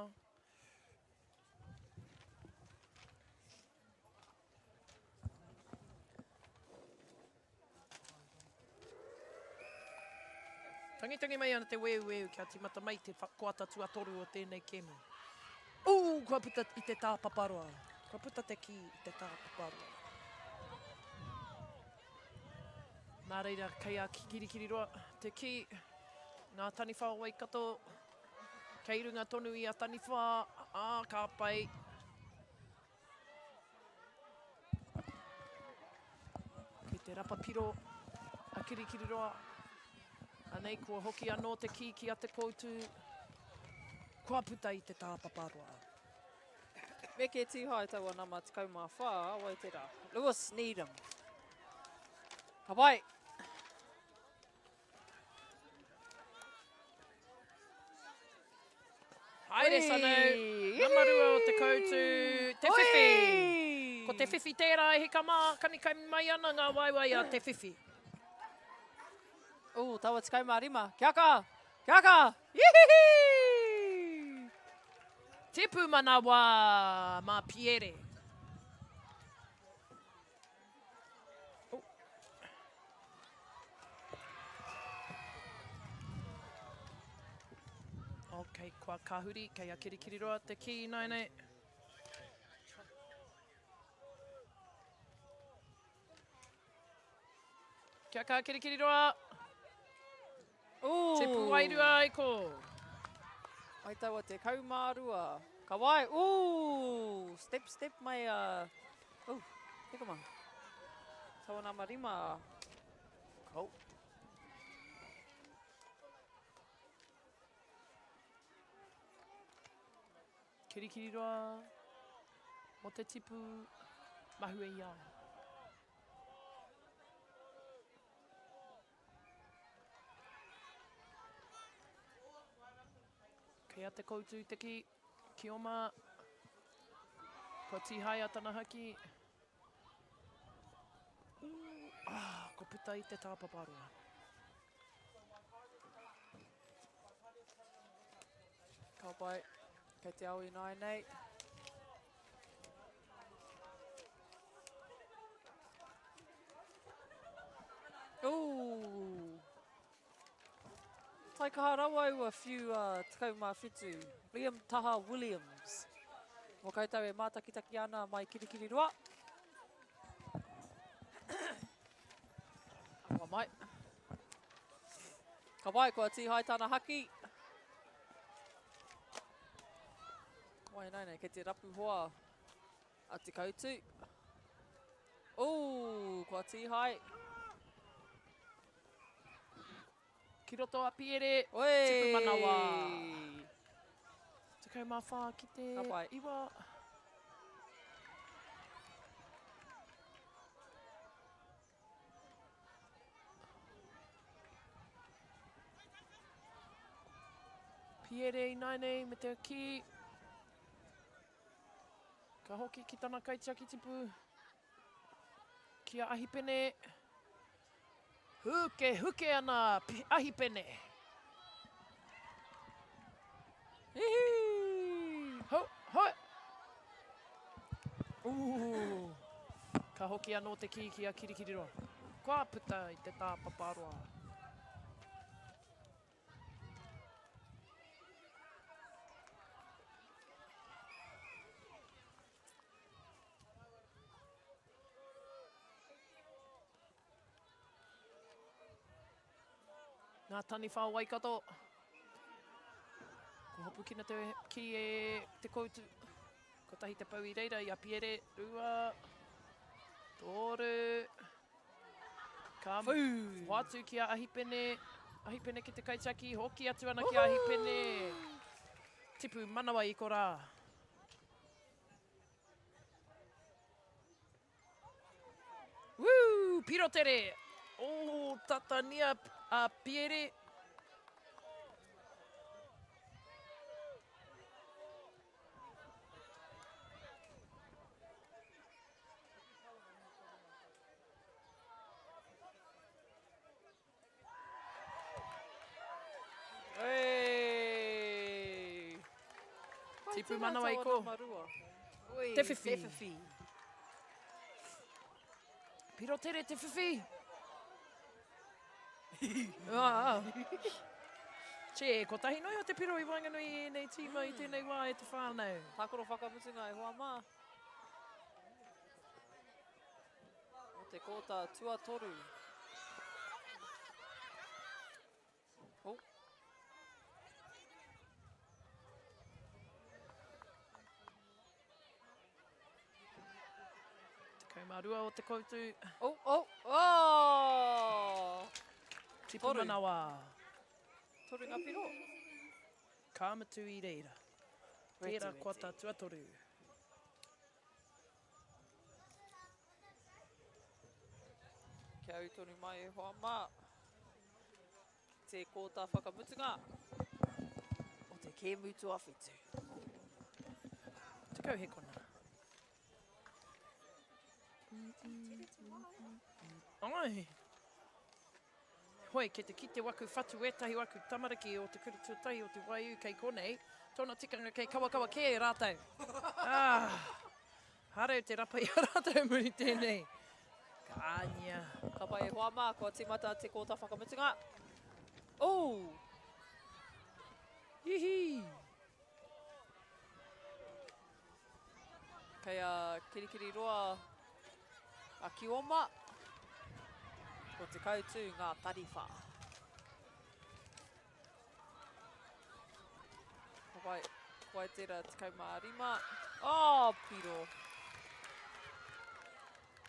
Tangitangi mai ana te weuweu kia tīmata mai te koata tuatoru o tēnei kēmu. Ū, kua puta i te tāpaparoa. Kua puta te kī i te tāpaparoa. Nā reira, kei a Kirikiriroa te kī, ngā taniwha o Waikato, kei runga tonu i a taniwha, ā, ka pai. Kei te rapa piro a Kirikiriroa. Anei kua hoki anō te kī ki a Te Koutu. Kua puta i te tāpaparoa. Meke Tīhae taua nama 14, wai tērā? Lewis Needham. Ka pai! Haere Sanu, nama rua o te koutu, te whiwhi. Ko te whiwhi tērā e hika mā, kanikai mai ana ngā waewae a te whiwhi. Ooh, taua 15. Kia kaha! Kia kaha! Ihihi! Tipu manawa mā Piere. Oh. Ok, kua kahuri, kei a Kirikiriroa te kī ināianei. Kia kaha Kirikiriroa. Ooh. Tipu wairua ai ko. Ai taua 12. Ka wai, ooh, step, step mai a, ooh, hika ma. Taua nama rima. Cool. Kirikiriroa, mo te tipu, mahue i a ia. Kei a Te Koutu te ki, ki oma. Kua tīhaea tana haki. Ooh, ah, ko puta i te tāpaparoa. Ka pai. Kei te ao ināianei. Ooh! Taikaha rawa ua whiu a 17, Liam Taha Williams. Mō koutou e mātakitaki ana mai Kirikiriroa. Aroha mai. Ka wai, kua tīhai tana haki. Wai nei nei, kei te rapu hoa a Te Kautu. Ooh, kua tīhai. Ki roto a Piere, Oi! tipu manawa. 14 ki te Ka pai. 9. Piere ināianei me te kī. Ka hoki ki tana kaitiaki tipu. Ki a Ahipene. Huke, huke ana Ahipene. Hihi! Ho, ho! Ooh. Ka hoki anō te kī ki a Kirikiriroa. Kua puta i te tāpaparoa. Ngā taniwha o Waikato. Ko hopukina te ki e te koutu. Kotahi te pau i reira i a Piere. Rua. Toru. Ka hoatu ki a Ahipene. Ahipene ki te kaitiaki. Hoki atu ana ki a Ahipene. Tipu manawa i korā. Woo! Pirotere! Oh, tatania a Piere. Hey! Tipu manawa i ko. Te whiwhi. Te whiwhi. Piro tere te whiwhi. ah. Che, kotahi noa iho te piro i waenganui i ēnei tīma i tēnei wā e te whānau. Tākaro whakamutunga e hoa mā. O te kōta tuatoru. Oh. 12 o te koutu. Oh, oh, oh! Tipu manawa. Toru ngā piro. Ka mutu i reira. Tērā kota tuatoru. Kia ū tonu mai e hoa mā. Te kōta whakamutunga o te kēmu tuawhitu. Tekau hekona. Ai. Hoi, kei te kite waku whatu ētahi waku tamariki o te kura tuatahi o te Waiū kei konei, tōna tikanga kei kawakawa kē rātou. Ah, hareu te rapa i a rātou muri tēnei. Ka ānia. Ka pai e hoa mā, kua tīmata te kōta whakamutunga. Ooh! Hihi! Kei a Kirikiriroa a Kioma, ko Te Kautū ngā tariwha. Ka pai, ko ai tērā 15. Oh, piro.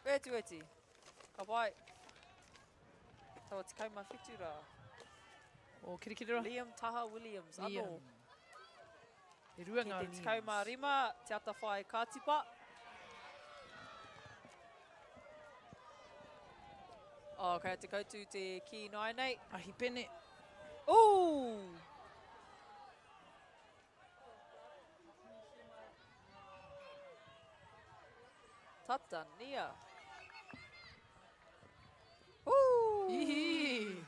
Weti, weti. Ka pai. Taua 17 rā. O Kirikiriroa. Liam Taha Williams, anō. Liam. E rua ngā Ki te 15, Te Atawhai Kātipa. Oh, kei a Te Kautu te kī nāianei. Ahipene. Ooh! Tatania. Ooh! Ihi!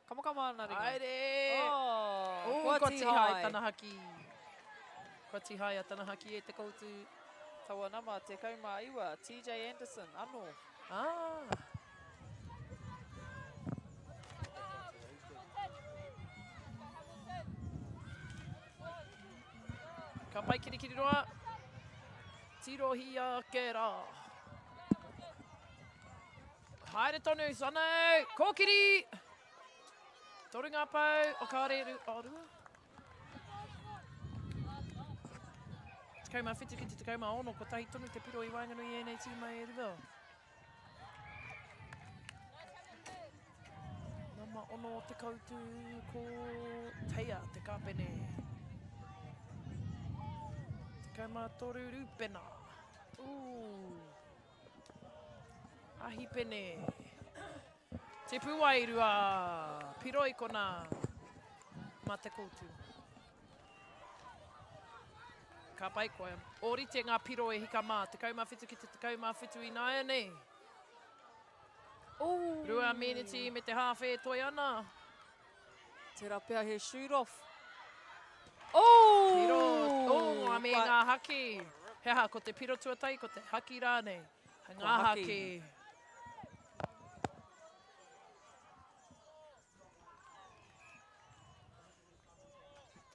Kamakama ana ringa. Haere! Oh, Oh, kua kua tīhae. tīhae tana haki. Kua tihaia tana haki e Te Koutu. Taua nama 19, TJ Anderson, ano. Ah. Ka pai Kirikiriroa. Tirohia ake rā. Haere tonu, Sano. Kōkiri! Toru ngā pau, o kāre, o rua. 17 ki te 16, kotahi tonu te piro i waenganui i ēnei tīma e rua. Nama ono o te kautu ko Teia te kāpene. 13 Rūpena. Ooh. Ahipene. Te Pūwairua. Piro i kona. Ma te koutu. Ka pai koe. Ōrite ngā piro e hika mā. 17 ki te 17 ināianei. Ooh. Rua meneti me te hāwhe e toe ana. Tērā pea he shoot off. Oh! Piro, oh, me ngā haki. He aha, ko te piro tuatahi, ko te haki rānei. Ngā haki.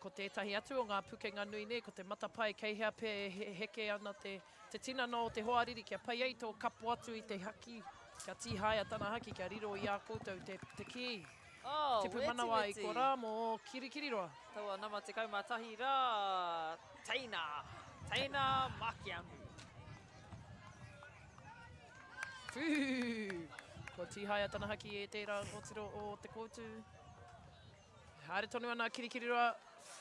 Ko tētahi atu o ngā pukenga nui nei, ko te matapae kei hea pea e heke ana te, te tinana o te hoariri kia pai ai tō kapo atu i te haki, kia tīhaea tana haki, kia riro i a koutou te, te kī. Oh, Tipu manawa i korā mō Kirikiriroa. Taua nama 11 rā, Teina, Teina Makianu. Whū! Kua tīhaea tana haki e tērā kōtiro o Te Koutu. Haere tonu ana a Kirikiriroa.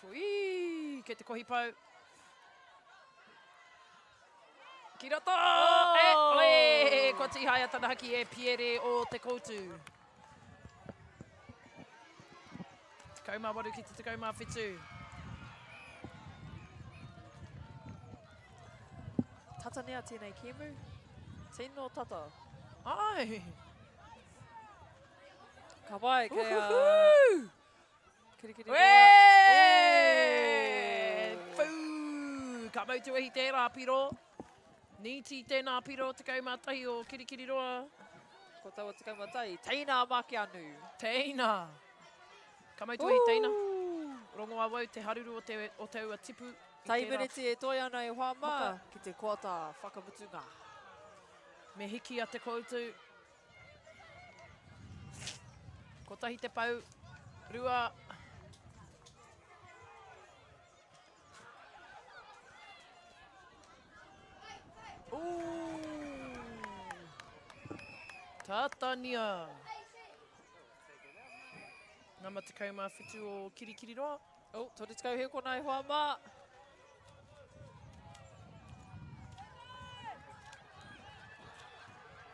Whui! Kei te kohi pau. Ki roto! Oh! E, oe! Kua tīhaea tana haki e Piere o Te Koutu. 18 ki te 17. Tata nea tēnei kēmu. Tino tata. Ai! Ka pai, kei a... Kirikiri roa. Whū! Ka mau te wehi tērā piro. Nīti tēnā piro 11 o Kirikiriroa. Ko taua 11, Teina Makeanu. Teina. Ka mau te wehi Teina. Rongo awau te haruru o, te, o taua tipu. Tai miniti e toe ana e hoa mā ki te koata whakamutunga. Me hiki a te koutu. Kotahi te pau, rua. Tātania. Nama 17 o Kirikiriroa. Oh, 30 he kona e hoa mā.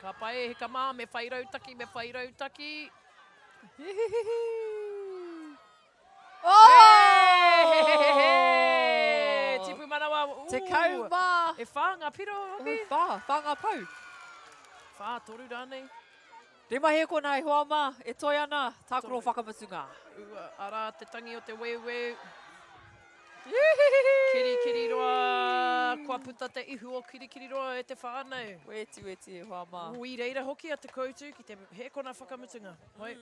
Ka pai e hika mā, me whai rautaki, me whai rautaki. Oh! Tipu manawa. Ooh. Tekau mā. E whā ngā piro hoki. E whā, whā ngā pau. Whā, toru rānei. Rima he kona e hoa mā, e toe ana, tākaro whakamutunga. Ua, arā te tangi o te weuweu. Kirikiriroa, kua puta te ihu o Kirikiriroa e te whānau. Weti, weti e hoa mā. I reira hoki a Te Koutu ki te hēkona whakamutunga. Hoi.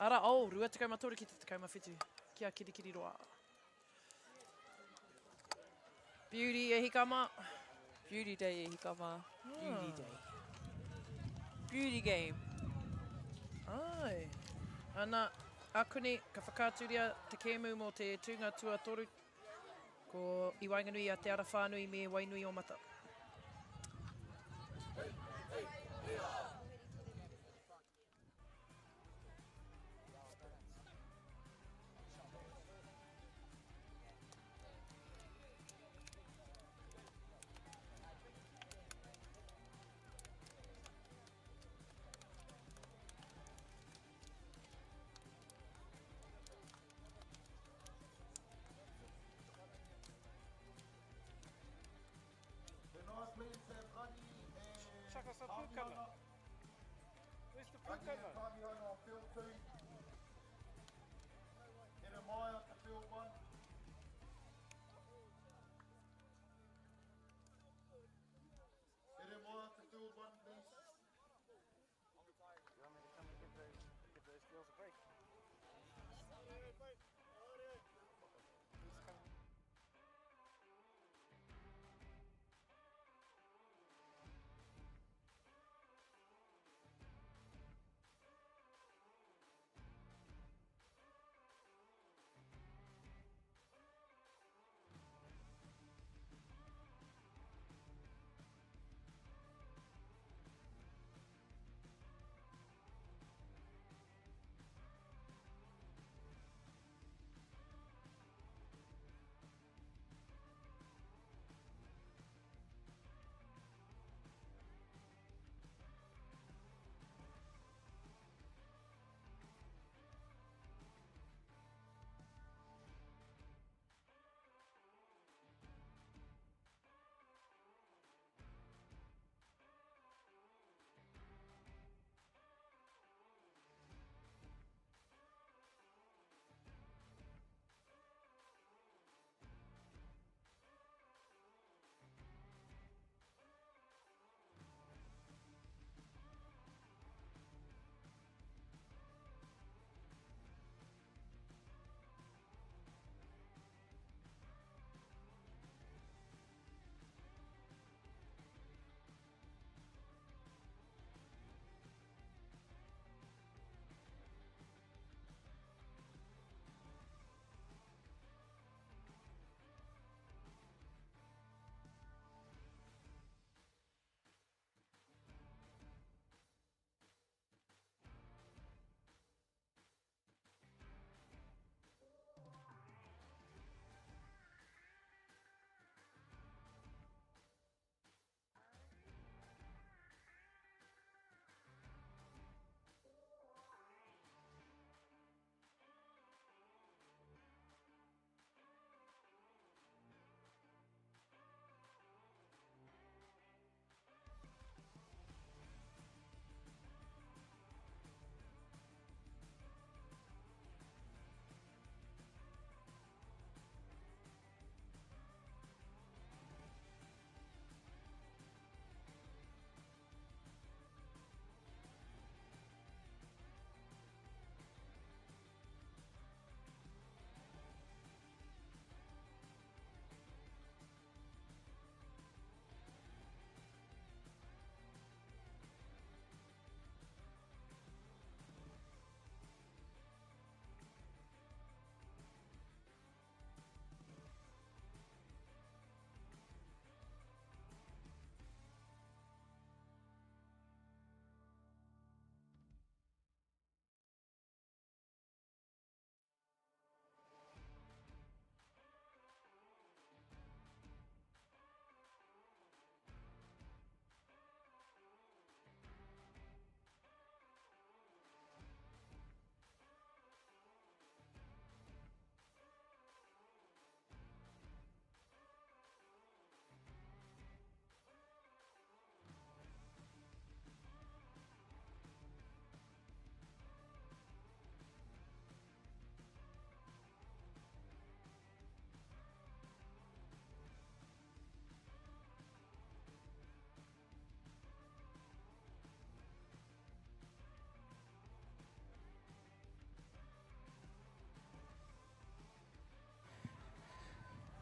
Ara, oh, 23 ki te 17 ki a Kirikiriroa. Beauty e hika mā. Beauty day e hika mā. Beauty day. Beauty game. Ai. Ana, akuni, ka whakaaturia te kēmu mō te tūnga tuatoru ko i waenganui i a Te Ara Whānui me Wainuiomata. Chuck us a pūkana. Where's the pūkana?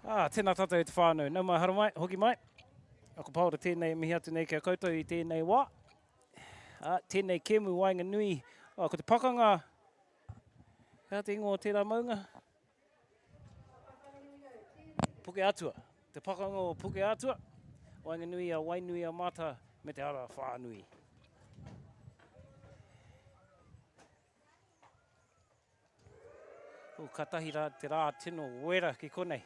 Ah, tēnā tātou e te whānau. Nau mai, haramai, hoki mai. Ako Paora tēnei e mihi atu nei ki a koutou i tēnei wā. Ah, tēnei kēmu waenganui. Ah, ko te pakanga, he aha te ingoa o tērā maunga? Puke Atua. Te pakanga o Puke Atua, waenganui a Wainui a Mata me te ara whānui. Oh, katahi rā te rā tino wera ki konei.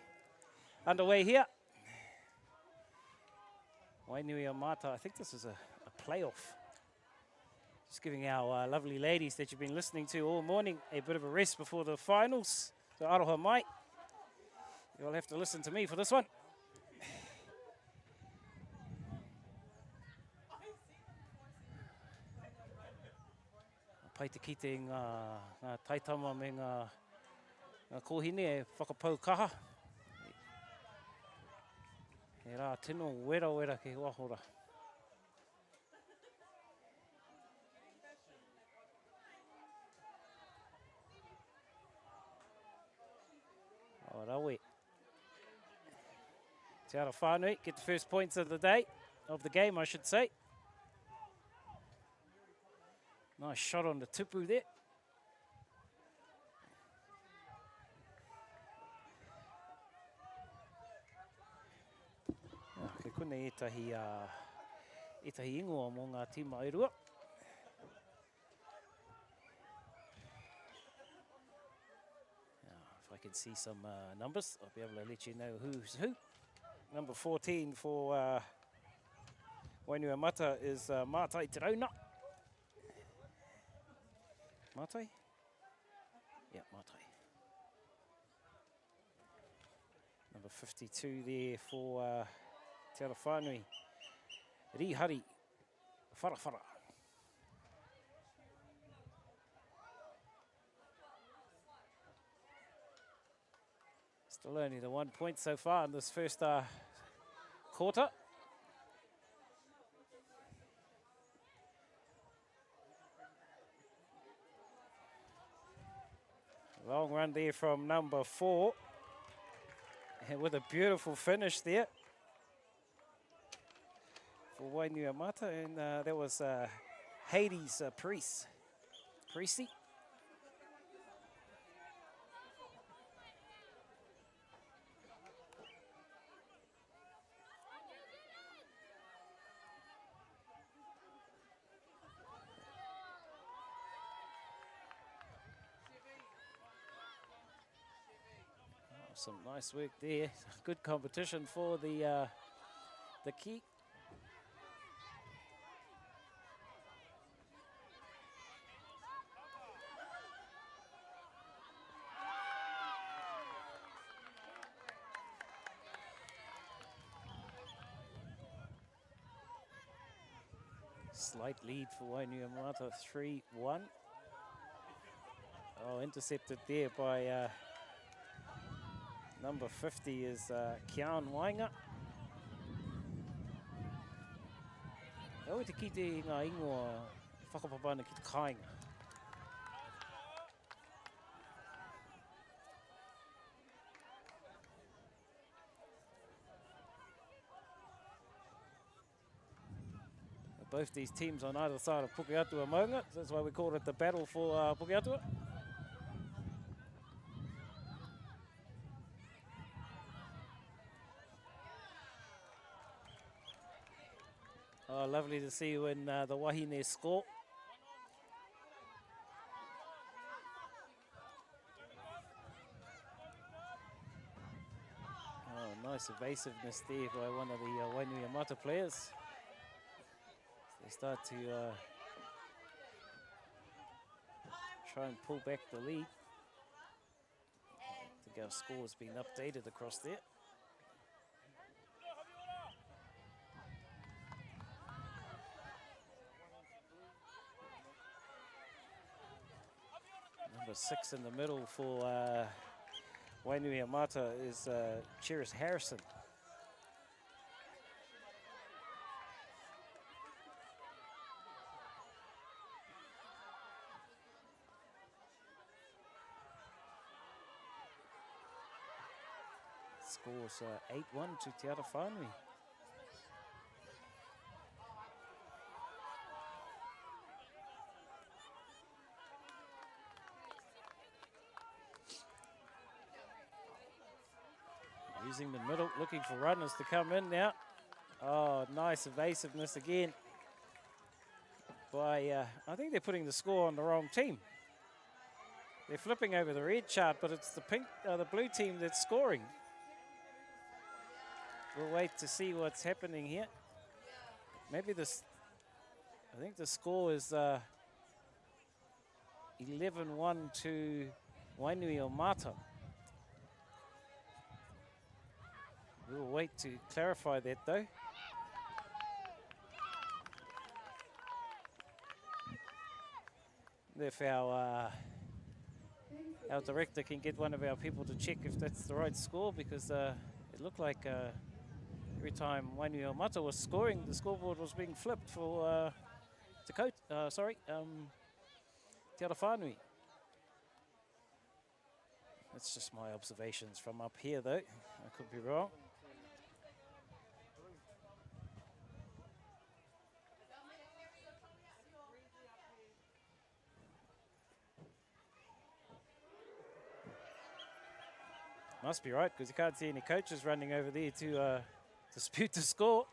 Underway here. Wainui a Mata, I think this is a, a playoff. Just giving our uh, lovely ladies that you've been listening to all morning a bit of a rest before the finals. So aroha mai. You'll have to listen to me for this one. Pai te kite i ngā, ngā taitama me ngā, ngā kōhine e whakapau kaha. He rā tino werawera ki waho rā. Oh, rawe. Te Ara Whānui get the first points of the day, of the game, I should say. Nice shot on the tupu there. Ah, kei konei ētahi, uh, ētahi ingoa mō ngā tīma e rua. If I can see some uh, numbers, I'll be able to let you know who's who. Number 14 for uh, Wainuiomata is uh, Mātai Te Rauna. Mātai? Yeah, Mātai. Number 52 there for uh, Te Ara Whānui. Rihari Wharawhara. Still only the 1 point so far in this first uh, quarter. Long run there from number four. And with a beautiful finish there for Wainuiomata. And uh, that was uh, Hades uh, Priest. Priesty. Oh, some nice work there. Good competition for the uh, the key. Slight lead for Wainuiomata, 3-1. Oh, intercepted there by uh, number 50 is uh, Kian Wainga. Aue te kite i ngā ingoa e whakapapa ana ki te kāinga. Both these teams on either side of Pukeatua Maunga, so that's why we called it the battle for uh, Pukeatua. Oh, lovely to see when uh, the Wahine score. Oh, nice evasiveness there by one of the uh, Wainuiomata players. They start to uh, try and pull back the lead. I think our score has been updated across there. Number six in the middle for uh, Wainuiomata is uh, Cheris Harrison. Scores 8-1 to Te Ara Whānui. Using the middle, looking for runners to come in now. Oh, nice evasiveness again. By, I think they're putting the score on the wrong team. They're flipping over the red chart, but it's the blue team that's scoring. We'll wait to see what's happening here. Maybe this, I think the score is 11-1 to Wainuiomata. We'll wait to clarify that though. If our director can get one of our people to check if that's the right score, because it looked like every time Wainuiomata was scoring, the scoreboard was being flipped for Te Ara Whānui. That's just my observations from up here, though. I could be wrong. Must be right, because you can't see any coaches running over there to dispute the score.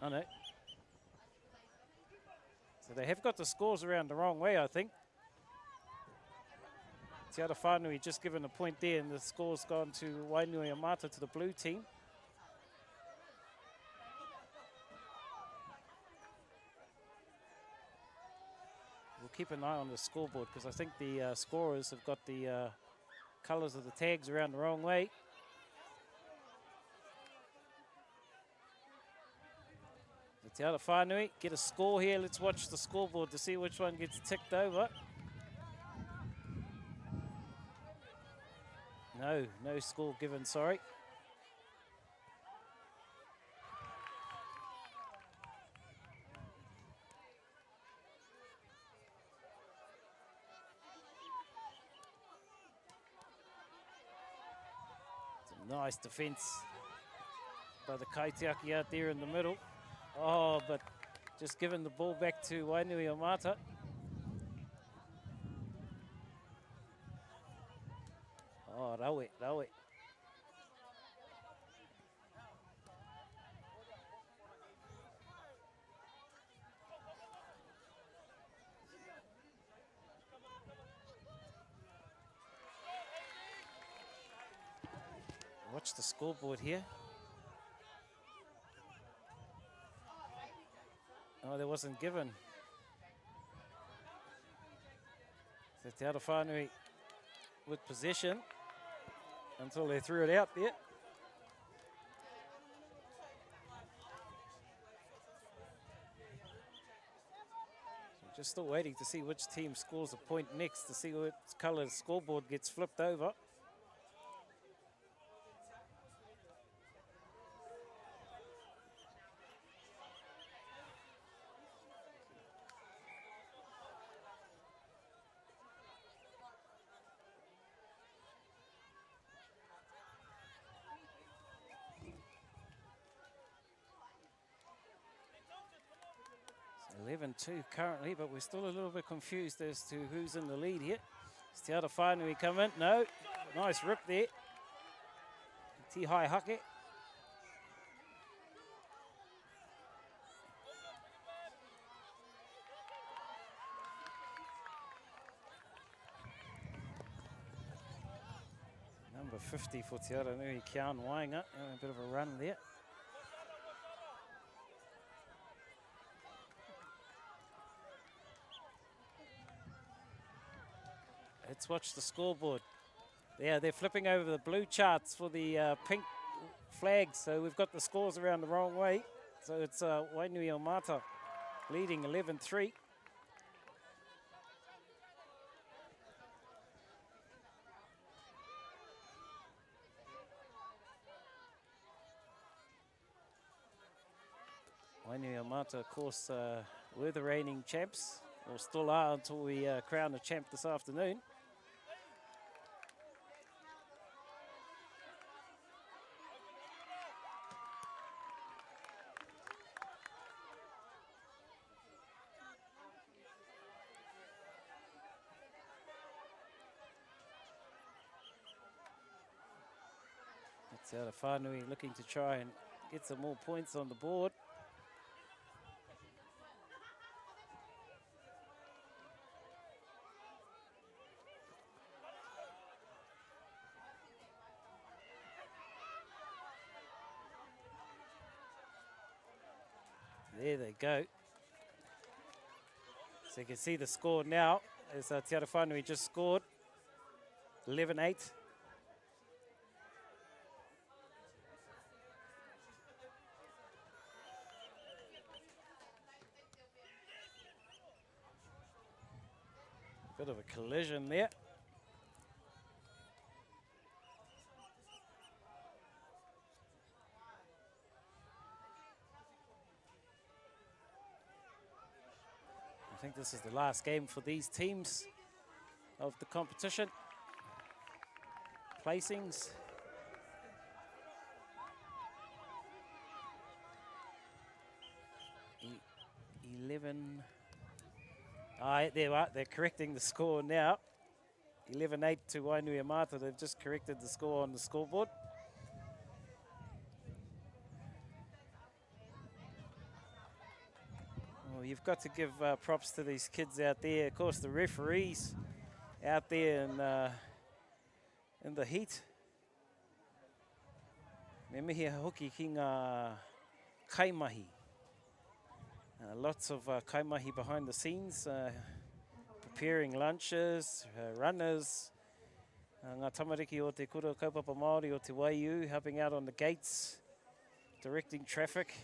Oh no. So they have got the scores around the wrong way, I think. Te Ara Whānui just given a point there, and the score's gone to Wainuiomata, to the blue team. We'll keep an eye on the scoreboard, because I think the scorers have got the colours of the tags around the wrong way. Te Ara Whānui get a score here. Let's watch the scoreboard to see which one gets ticked over. No, no score given, sorry. It's a nice defense by the Kaitiaki out there in the middle. Oh, but just giving the ball back to Wainuiomata. Oh, rawe, rawe. Watch the scoreboard here. Oh, there wasn't given. So Te Ara Whānui with possession until they threw it out there. So just still waiting to see which team scores a point next, to see what colour the scoreboard gets flipped over. 11-2 currently, but we're still a little bit confused as to who's in the lead here. It's Te Ara Whānui come in. No, nice rip there. Tihai Hake. Number 50 for Te Aranui, Kian Wainga. A bit of a run there. Let's watch the scoreboard. Yeah, they're flipping over the blue charts for the pink flags, so we've got the scores around the wrong way. So it's Wainuiomata leading 11-3. Wainuiomata, of course, uh, were the reigning champs, or still are until we uh, crown a champ this afternoon. It's out of Whanui looking to try and get some more points on the board. There they go. So you can see the score now as uh, Te Whanui just scored 11-8. Bit of a collision there. I think this is the last game for these teams of the competition. Placings. E 11. Ah, there are. They're correcting the score now. 11-8 to Wainuiomata. They've just corrected the score on the scoreboard. Well, you've got to give uh, props to these kids out there. Of course, the referees out there in, uh, in the heat. Me mihi hoki ki ngā kaimahi. Uh, lots of uh, kaimahi behind the scenes, uh, preparing lunches, uh, runners, uh, ngā tamariki o te kura kaupapa Māori o Te Waiū, helping out on the gates, directing traffic.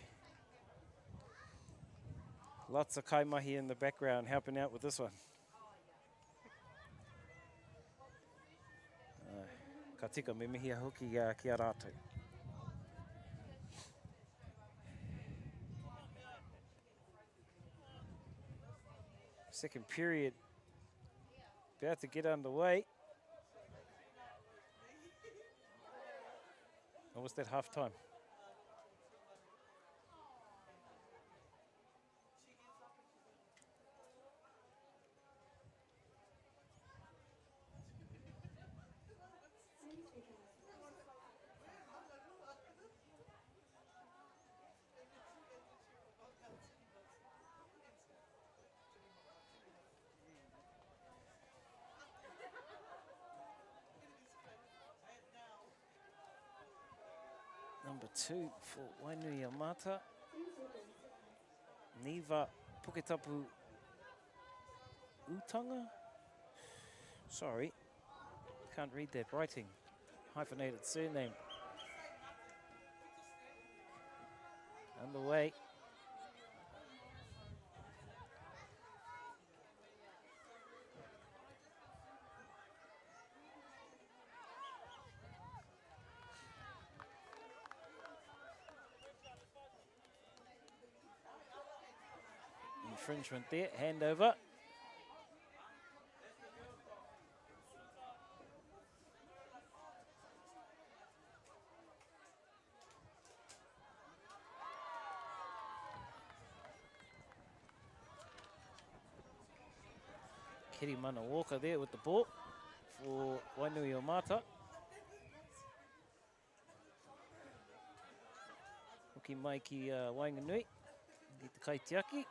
Lots of kaimahi in the background helping out with this one. Uh, ka tika, me mihi hoki uh, ki a rātou. Second period about to get underway. Or was that half time? Number two for Wainuiomata. Niva Puketapu Utanga. Sorry, can't read that writing. Hyphenated surname. Underway. Infringement there, handover. Kirimana Walker there with the ball for Wainuiomata. Hoki mai ki uh, Waenganui, ki te kaitiaki.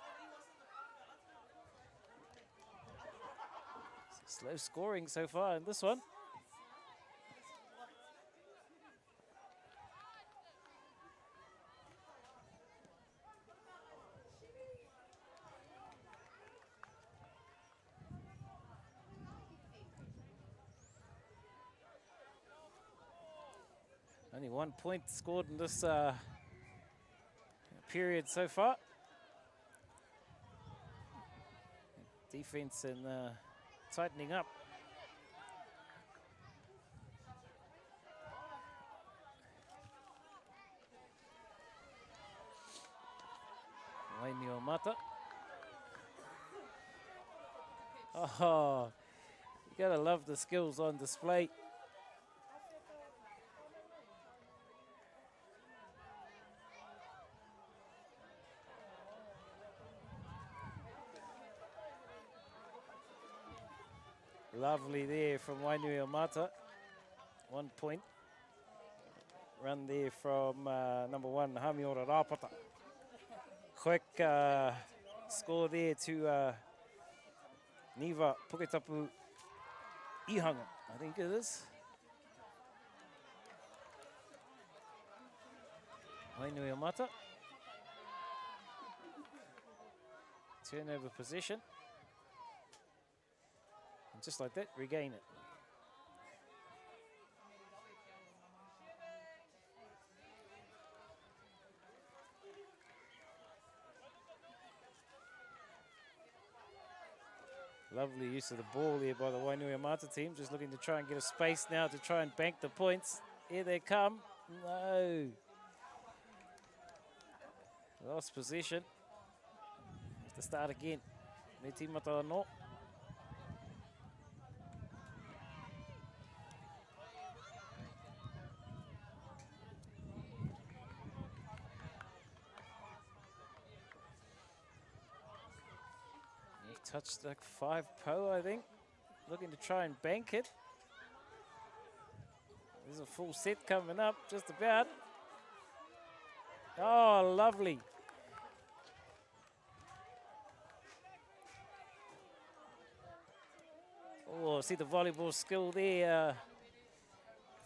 Slow scoring so far in this one. Only one point scored in this uh, period so far. Defense and uh, tightening up. Wainuiomata. Oh, you gotta love the skills on display. Lovely there from Wainuiomata. 1 point. Run there from number 1, Hamiora Rapata. Quick score there to Niva Puketapu Ihanga, I think it is. Wainuiomata. Turnover possession. And just like that, regain it. Lovely use of the ball here by the Wainuiomata team. Just looking to try and get a space now to try and bank the points. Here they come. No. Lost possession. Have to start again. Me tīmata anō. He touched like 5 po, I think. Looking to try and bank it. There's a full set coming up, just about. Oh, lovely. Oh, see the volleyball skill there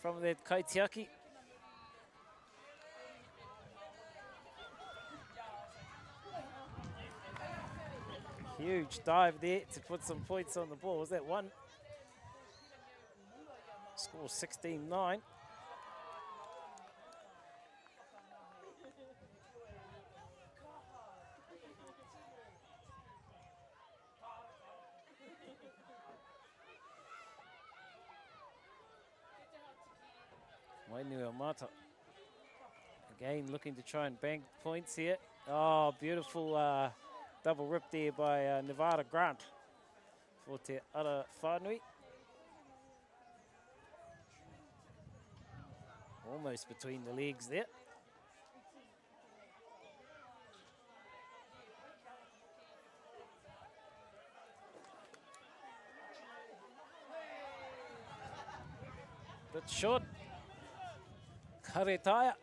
from that kaitiaki. Huge dive there to put some points on the ball. Was that one? Score 16-9. Wainuiomata again looking to try and bank points here. Oh, beautiful double rip there by Nevada Grant for Te Ara Whānui. Almost between the legs there. Bit short. Karetaya.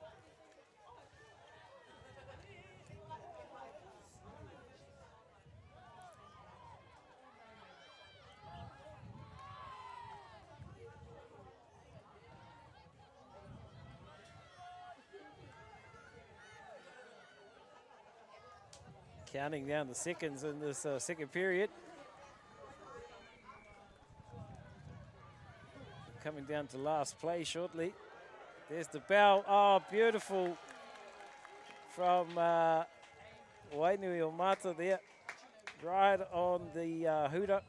Counting down the seconds in this second period. Coming down to last play shortly. There's the bell. Oh, beautiful from Wainuiomata there. Right on the hooter.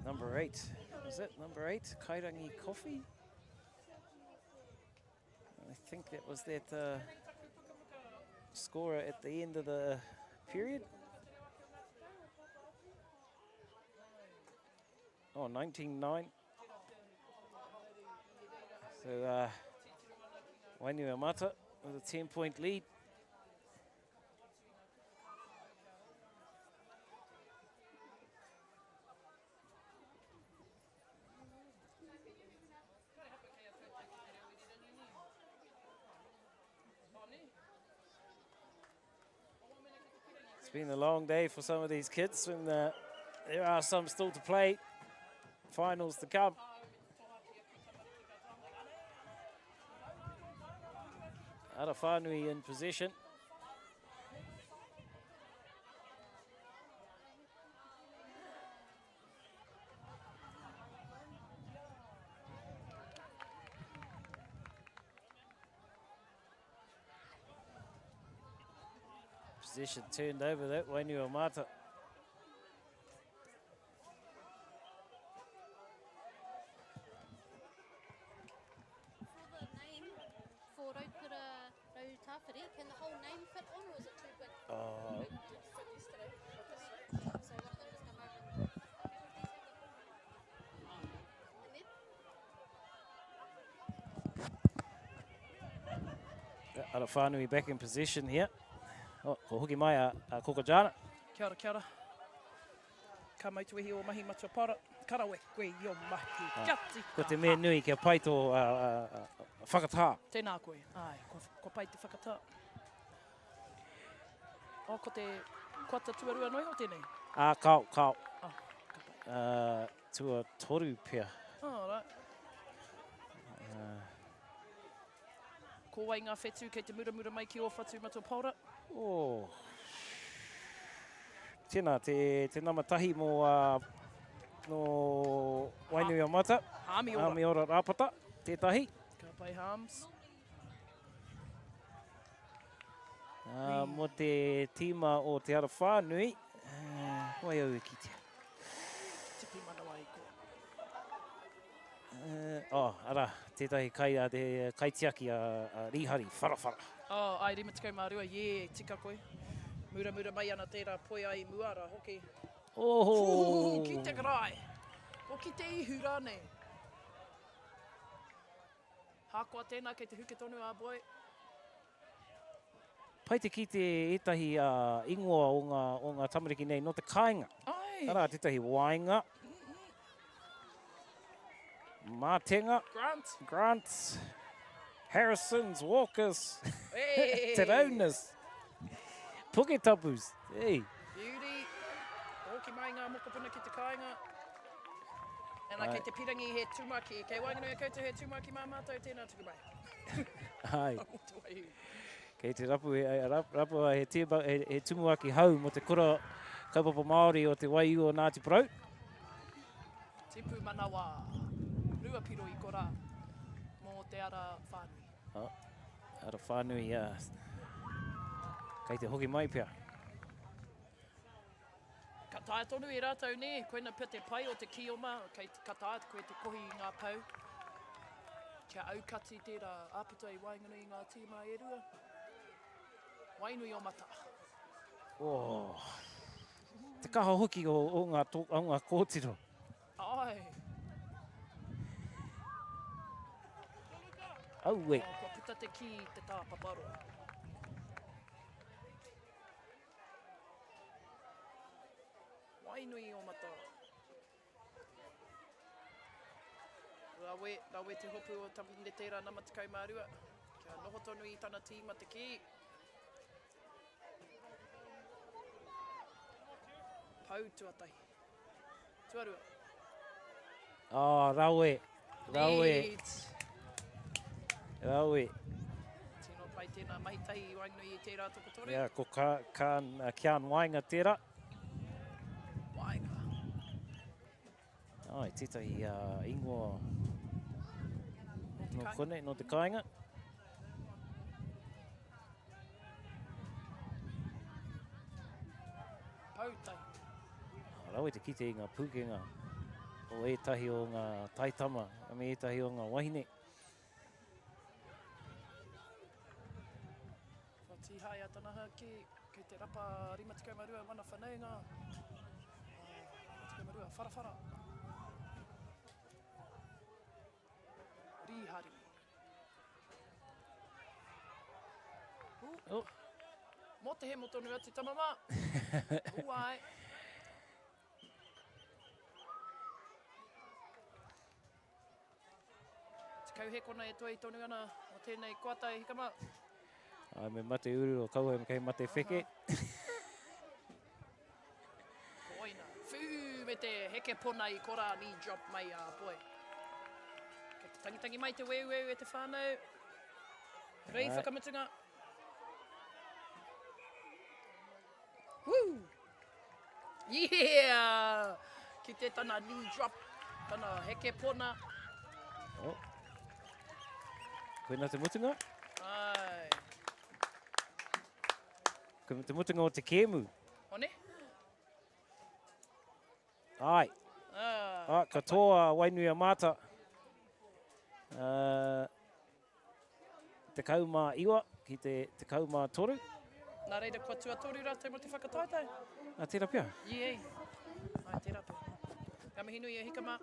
Number 8. Is it number 8? Kairangi Coffee? I think that was that scorer at the end of the period. Oh, 19-9. So Wainuiomata with a 10-point lead. It's been a long day for some of these kids, and there are some still to play. Finals to come. Arawhanui in possession. Possession turned over that Wainuiomata. Raukura Rautāwhiri, can the whole name fit on or is it too big? Oh. So one of them just come over and... And then? Arowhānui back in possession here. Oh, ko hoki mai a, a Koko Jana. Kia ora, kia ora. Ka mau te wehi o mahi matua para. Karawe koe i o mahi. Ah, kia tika. Ko te mea nui kia pai tō uh, uh, whakatā. Tēnā koe. Ai, kua, kua pai te whakatā. Oh, ko te kuata tuarua noa iho tēnei? Ah, kao, kao. Oh, ka pai. Uh, tuatoru pea. Oh, right. Ko wai ngā whetū kei te muramura mai ki ō whatu matua Paora? Oh. Tēnā, te, te nama tahi mō, uh, nō Wainuiomata. Hāmiora. Hāmiora Rāpata, tētahi. Ka pai Hāms. Uh, mō te tīma o Te Ara Whānui, uh, wai au e kitea. Tipi manawa i ko. Uh, oh, ara, tētahi kai, a te kaitiaki a, a Rīhari, wharawhara. Oh, ai, 52, yeah, tika koe. Muramura mai ana tērā poi ai i mua rā hoki. Oho! Ooh, ki te rae! O ki te ihu rānei. Hākoa tēnā kei te huke tonu a boy. Pai te kite ētahi uh, ingoa o ngā, o ngā tamariki nei nō te kāinga. Ai. Arā, tētahi waenga. Mātenga. Grant. Grant. Harrisons, Walkers. Hey. Te Raunas. Puketapus. Hey. Beauty. Hoki mai ngā mokopuna ki te kāinga. Ana, kei te pirangi he tumaki. Kei waenganui a koutou he tumaki mā mātou, tēnā tuku mai. Ai. Kei te rapu, he, rapu he, tīma, he, he tumuaki hau mō te kura kaupapa Māori o te Waiū o Ngāti Porou. Tipu manawa, rua piro i korā, mō te ara whānui. Oh, ara whānui, uh, kei te hoki mai pea. Ka taea tonu e rātou, nē, koina pea te pai o te kīoma, kei, ka taea koe te kohi i ngā pou, kia aukati tērā āputa i waenganui i ngā tīma e rua. Wainui o mata. Oh, te kaha hoki o, o, ngā, tō, o ngā kōtiro. Ai. Aue. Oh, kua puta te kī te tāpaparoa. Wainui o mata. Rawe, rawe te hopu o Tawhinetera nama 12. Kia noho tonu i tana tīma te kī. Pau tuatahi. Tuarua. Oh, rawe. Rawe. Neat. Rawe. Tino pai tēnā mahi tahi i waenganui i tērā tokotoru. Yeah, ko Ka, Kaan, uh, Kean Waenga tērā. Waenga. Ai, tētahi uh, ingoa nō konei, nō te kāinga. Poutai. Rawe te kite i ngā pūkenga o ētahi o ngā taitama me ētahi o ngā wahine. Kua tīhae a Tanaha ki, kei te rapa 52 wana whanaunga. 52, wharawhara. Rīhari. Oh. Mō te hemo tonu atu tama mā. Uai. Tekau hekona e toi tonu ana o tēnei koata e hika mā. Ai, me mate uru o kaua kei mate wheke. Koina. Whū me te heke pona i korā knee drop mai a boy. Kei te tangitangi mai te weuweu e te whānau. Rei whakamutunga. Woo! Yeah! Ki te tana knee drop, tana heke pona. Oh. Koina te mutunga? Ai. Ko te mutunga o te kēmu. One? Ai. Ah, ah, ka toa Wainuiomata. Uh, 19 ki te 13. Nā reira, kua tuatoru rātou mō te whakataetae. Nā, tērā pea. Yeah. Ai, tērā pea. Ka mihi nui e hika mā.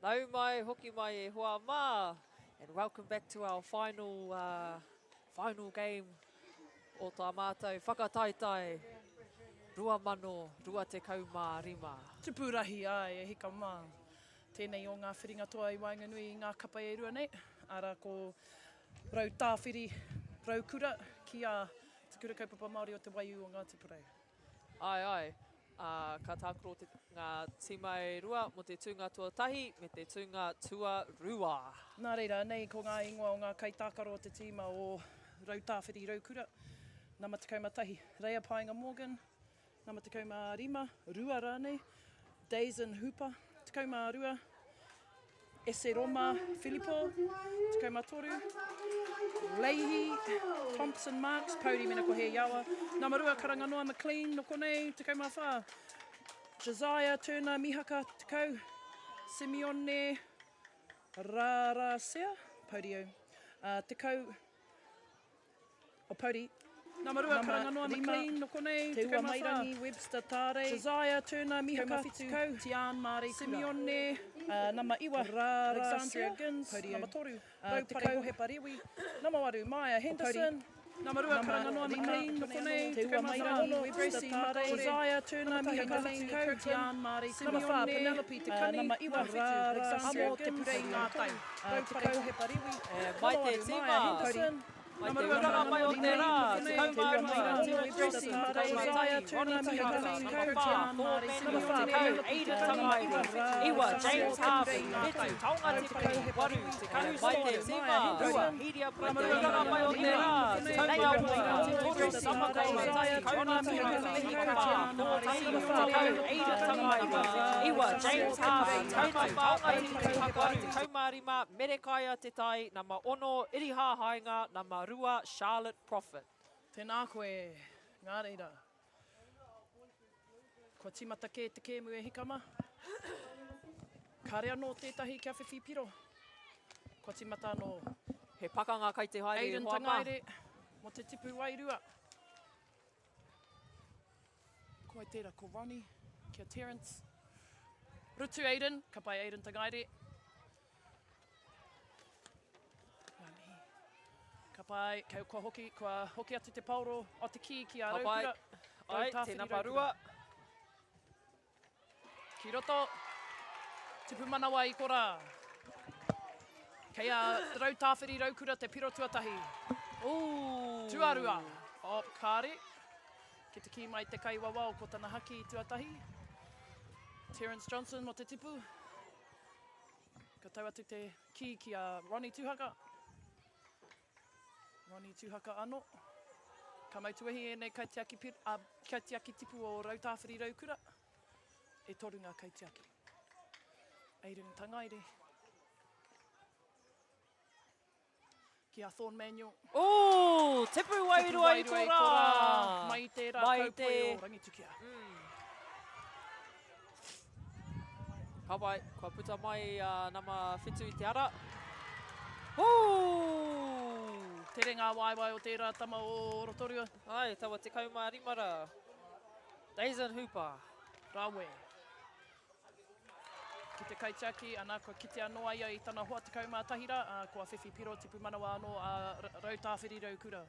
Nau mai, hoki mai e hoa mā. And welcome back to our final, uh, final game o tā mātou whakataetae 2025. Tupu rahi ai e hika mā. Tēnei o ngā whiringa toa i waenganui i ngā kapa e rua nei, arā ko Rautāwhiri Raukura ki a Te Kura Kaupapa Māori o Te Waiū o Ngāti Porou. Āe, āe. Ā, ka tākaro te, ngā tīma e rua mō te tūnga tuatahi me te tūnga tuarua. Nā reira, anei ko ngā ingoa o ngā kaitākaro o te tīma o Rautāwhiri Raukura, nama 11, Reia Paenga Morgan, Nama 15, rua rānei, Dazen Hooper, 12, Eseroma Filipo, 13, Leihi Thompson Marks, Pouri Menakohe Iawa, nama 2, Karanganoa McLean, no konei, 14, Josiah Turner Mihaka, 10, Simeone Rarasea, Pouri 10, O Pouri. Nama 2, Karanganoa McLean, no konei, Te Uamairangi, Webster Tārei, Josiah Turner, Mihaka, 17, Tiaan Māreikura, Simeone, nama 9, Alexandria Gins, nama 3, Raupare Hohepa Rewi, nama 8, Maia Henderson, nama 2, Karanganoa McLean, no konei, Te Uamairangi, Webster Tārei, Josiah Turner, Mihaka, 17, Tiaan Māreikura, nama 4, Penelope Te Kani, nama 9, Alexandria Gins, Te Purei Ngātai, Raupare Hohepa Rewi, Mai te tīma. Henderson, Mai te uranga mai o te rā, 12, Terence Tracy, 11, Ronnie Tuhaka, number 4, Thor Manuel, 10, Aiden Tangaere, 9, James Harvey, 7, Taonga Te Pei, 8, Te Kahu Mai te tīma, 2, Hiria Mai te uranga mai o te rā, 12, 3, Summer Collins, Ronnie Tuhaka, number 4, Thor Manuel, 10, Aiden Tangaere, 9, James Harvey, 7, Taonga Te Pei, 8, 15, Merekaia Te Tai, nama 6, Iriha Haenga, nama 2, Charlotte Profit. Tēnā koe, ngā reira. Kua tīmata kē te kēmu e hika mā. Kāre anō tētahi kia whiwhi piro. Kua tīmata anō. He pakanga kai te haere e Aiden hoa mā. Tangaere mō te tipu wairua. Ko wai tērā? Ko Ronnie, kia Terence. Rutu Aiden, ka pai Aiden Tangaere. Ngā mihi. Ka pai, kei, kua hoki, kua hoki atu te paoro o te kī ki a Ka pai. Raukura. Ai, Rautāwhiri te napa Raukura. rua. Ki roto, tipu manawa i korā. Kei a Rautāwhiri Raukura te piro tuatahi. Ooh. Tuarua. Oh, kāre. Ki te kī mai te kaiwawao ko tana haki tuatahi. Terence Johnson mo te tipu. Ka tau atu te kī ki a Ronnie Tuhaka. Ronnie Tuhaka ano. Ka mau tuahi ēnei kaitiaki, uh, kaitiaki tipu o Rautāwhiri Raukura. E toru ngā kaitiaki. Aiden Tangaere. Ki a Thorn Manuel. Ooh, tipu wairua i Tipu korā. Mai i tērā Mai kaupoi te... o Rangitukia. Mm. Ka pai, kua puta mai a nama whitu i te ara. Ooh! Tere ngā waewae o tērā tama o Rotorua. Ai, taua 15 rā. Dazen Hooper. Rawe. Ki te kaitiaki, ana, kua kite anō a ia i tana hoa 11 rā, ā, kua whiwhi piro tipu manawa anō a Rautāwhiri Raukura.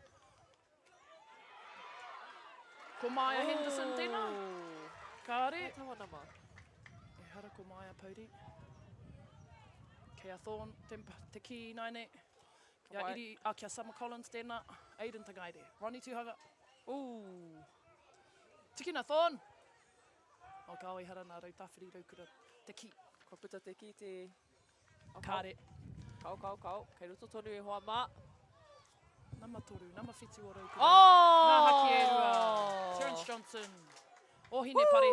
Ko Maia Henderson tēnā? Kāre. Ko taua nama. Ehara ko Maia Pouri. Kei a Thorn te, te kī ināianei. Kia Iri, a, kia Summer Collins tēnā. Aiden Tangaere. Ronnie Tuhanga. Ooh. Tikina Thorn! Oh, kao ehara nā Rautāwhiri Raukura te kī. Kua puta te kī te... Oh, Kāre. Kao, kao, kao. Kei roto tonu e hoa mā. Nama toru, nama whitu o Raukura. Oh! Ngā haki e rua. Terence Johnson. Ohinepare.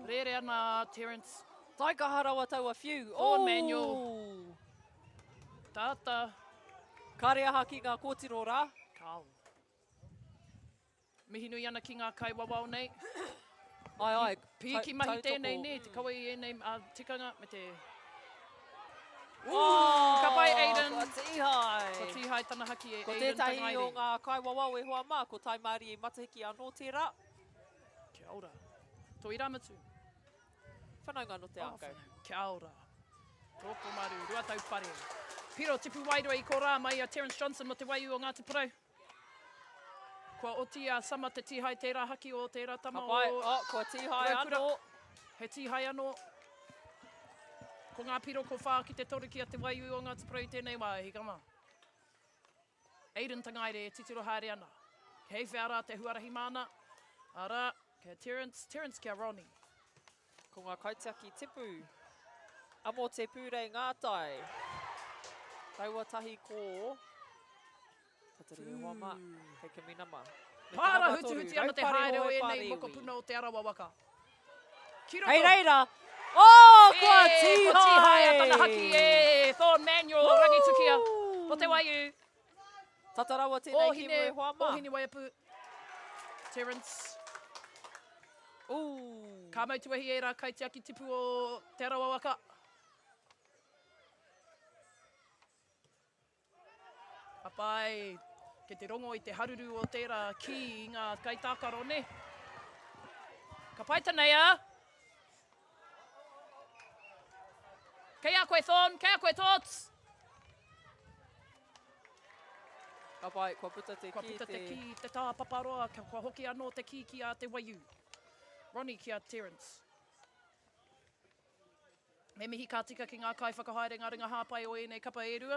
Rere ana Terence. Taikaha rawa taua whiu. Thorn Manuel. Tata. Kāre aha ki ngā kōtiro rā. Kao. Mihi nui ana ki ngā kaiwawao nei. Ai, ai. Pīki mahi tēnei, nē, te kawe i ēnei tikanga me te... Oh, ka pai Aiden. Kua tīhai. Kua tīhai tana haki e Ko Aiden tētahi Tangaere. o ngā kaiwawao e hoa mā, ko Taimārie Matahiki anō tērā. Kia ora. Tō irāmutu. Whanaunga nō te Oh, ākau. Kia ora. Tokomaru, Ruataupare. Piro tipu wairua i korā mai a Terence Johnson mo te waiū o Ngāti Porou. Kua oti a Sama te tīhae tērā haki o tērā tama o Ka pai, oh, kua tīhae Raukura. anō. He tīhae anō. Ko ngā piro ko whā ki te toru ki a Te Waiū o Ngāti Porou i tēnei wā, e hika mā. Aiden Tangaere e titiro haere ana. Kei whea rā te huarahi māna? Arā, ki a Terence, Terence ki a Ronnie. Ko ngā kaitiaki tipu. Amo Te Pūrei Ngātai. Raua tahi ko Tatari e hoa mā, kei kimi nama. Me te Pāra nama toru, hutihuti ana te raupare haere o hoe ēnei pāriwi. mokopuna o Te Arawa waka. Ki roto. Hei reira! Oh, kua E, tīhae! Kua tīhae a tana haki e Thorn Manuel Rangitukia o Te Waiū. Tata rawa tēnei ki mua e hoa mā. Ōhine Waiapu, Terence. Ooh. Ka mau tuahi ērā kaitiaki tipu o Te Arawa waka. Ka pai, kei te rongo i te haruru o tērā kī i ngā kaitākaro, nē? Ka pai Taneia! Kei a koe Thorn, kei a koe Tots! Ka pai, kua puta te Kua kī puta te te... kī, te tā paparoa, kua hoki anō te kī ki a Te Waiū. Ronnie ki a Terence. Me mihi ka tika ki ngā kaiwhakahaere, ngā ringa hāpai o ēnei kapa e rua.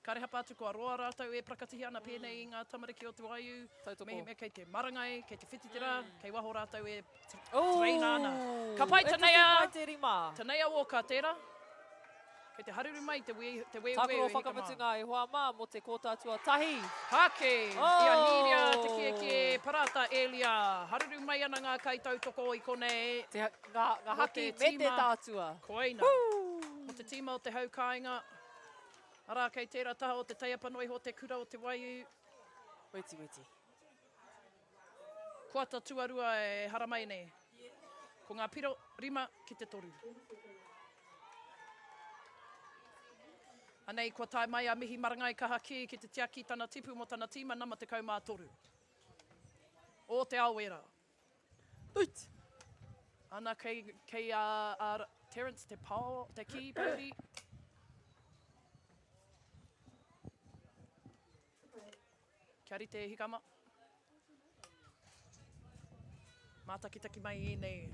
Kāre hapa atu kua roa rātou e prakatihi ana pēnei i ngā tamariki o Te Waiū. Tautoko. Mehemea kei te marangai, kei te whiti te rā, kei waho rātou e tereina ana. Ka pai E Taneia! whiti mai te rima. Taneia Walker tērā. Kei te haruru mai te wē, te wēwē Tākaro e hika mā. whakamutunga e hoa mā mō te kōta tuatahi. Hake! I a Hīria Te Kiekie, Parata Elia. Haruru mai ana ngā kaitautoko i konei. Te, ngā, ngā Mō haki te me te tīma. tātua. Koina. Mō te tīma o te hau kāinga. Arā, kei tērā taha o te taiapa noa iho te kura o Te Waiū. Weti, weti. Koata tuarua e haramai nei. Ko ngā piro rima ki te toru. Anei kua tae mai a Mihi Marangai kaha kī ki te tiaki tana tipu mō tana tīma nama 13. O te ao ērā. Boot! Ana kei, kei a, a Terence te pao, te kī pouri. Kia rite e hika ma. Mātakitaki mai ēnei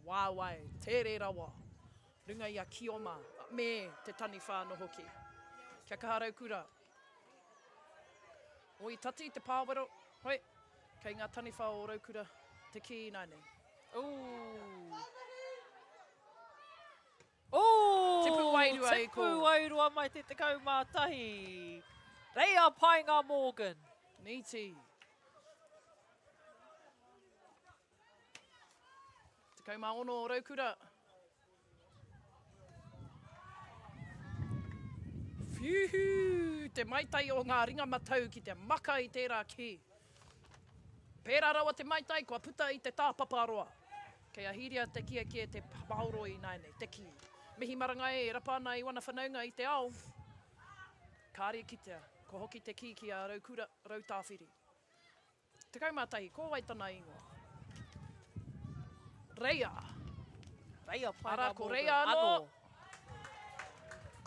wāwae tere rawa runga i a Kioma me te taniwha anō hoki. Kia kaha raukura. Oi tati te pāwero, hoi, kei ngā taniwha o raukura te kī ināianei. Ooh. Ooh! Tipu wairua i kō. Tipu wairua mai te 11. Reia Paenga Morgan. Nīti. 16 o Raukura. Whiuhu! Te maitai o ngā ringa matau ki te maka i tērā kī. Pērā rawa te maitai kua puta i te tāpaparoa. Kei a Hīria te kiekie te paoro ināianei, te kī. Mihi marangai e rapa ana i wana whanaunga i te ao. Kāre i kitea, kua hoki te kī ki a Raukura, Rautāwhiri. 11, ko wai tana ingoa? Reia. Reia Paenga Arā, ko Morgan Reia anō. anō.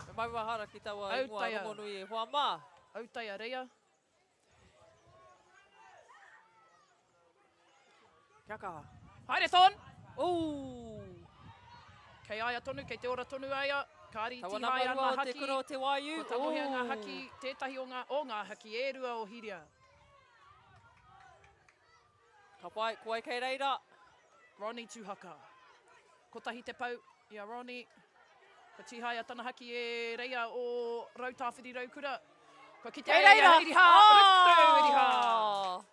Me maumahara ki taua ingoa Autaia. rongonui e hoa mā. Autaia Reia. Kia kaha. Haere Thorn! Ooh! Kei a ia tonu, kei te ora tonu a ia. Kāri Taua tīhae nama ana rua o te haki. kura o Te Waiū. Kua tangohia ngā Ooh! haki, tētahi o ngā, o ngā haki e rua o Hiria. Ka pai, ko wai kei reira? Ronnie Tuhaka. Kotahi te pau i a Ronnie. Kua tīhaea tana haki e Reia o Rautāwhiri Raukura. Kua kitea Kei e ia reira! Iriha! Rutu Iriha! Oh!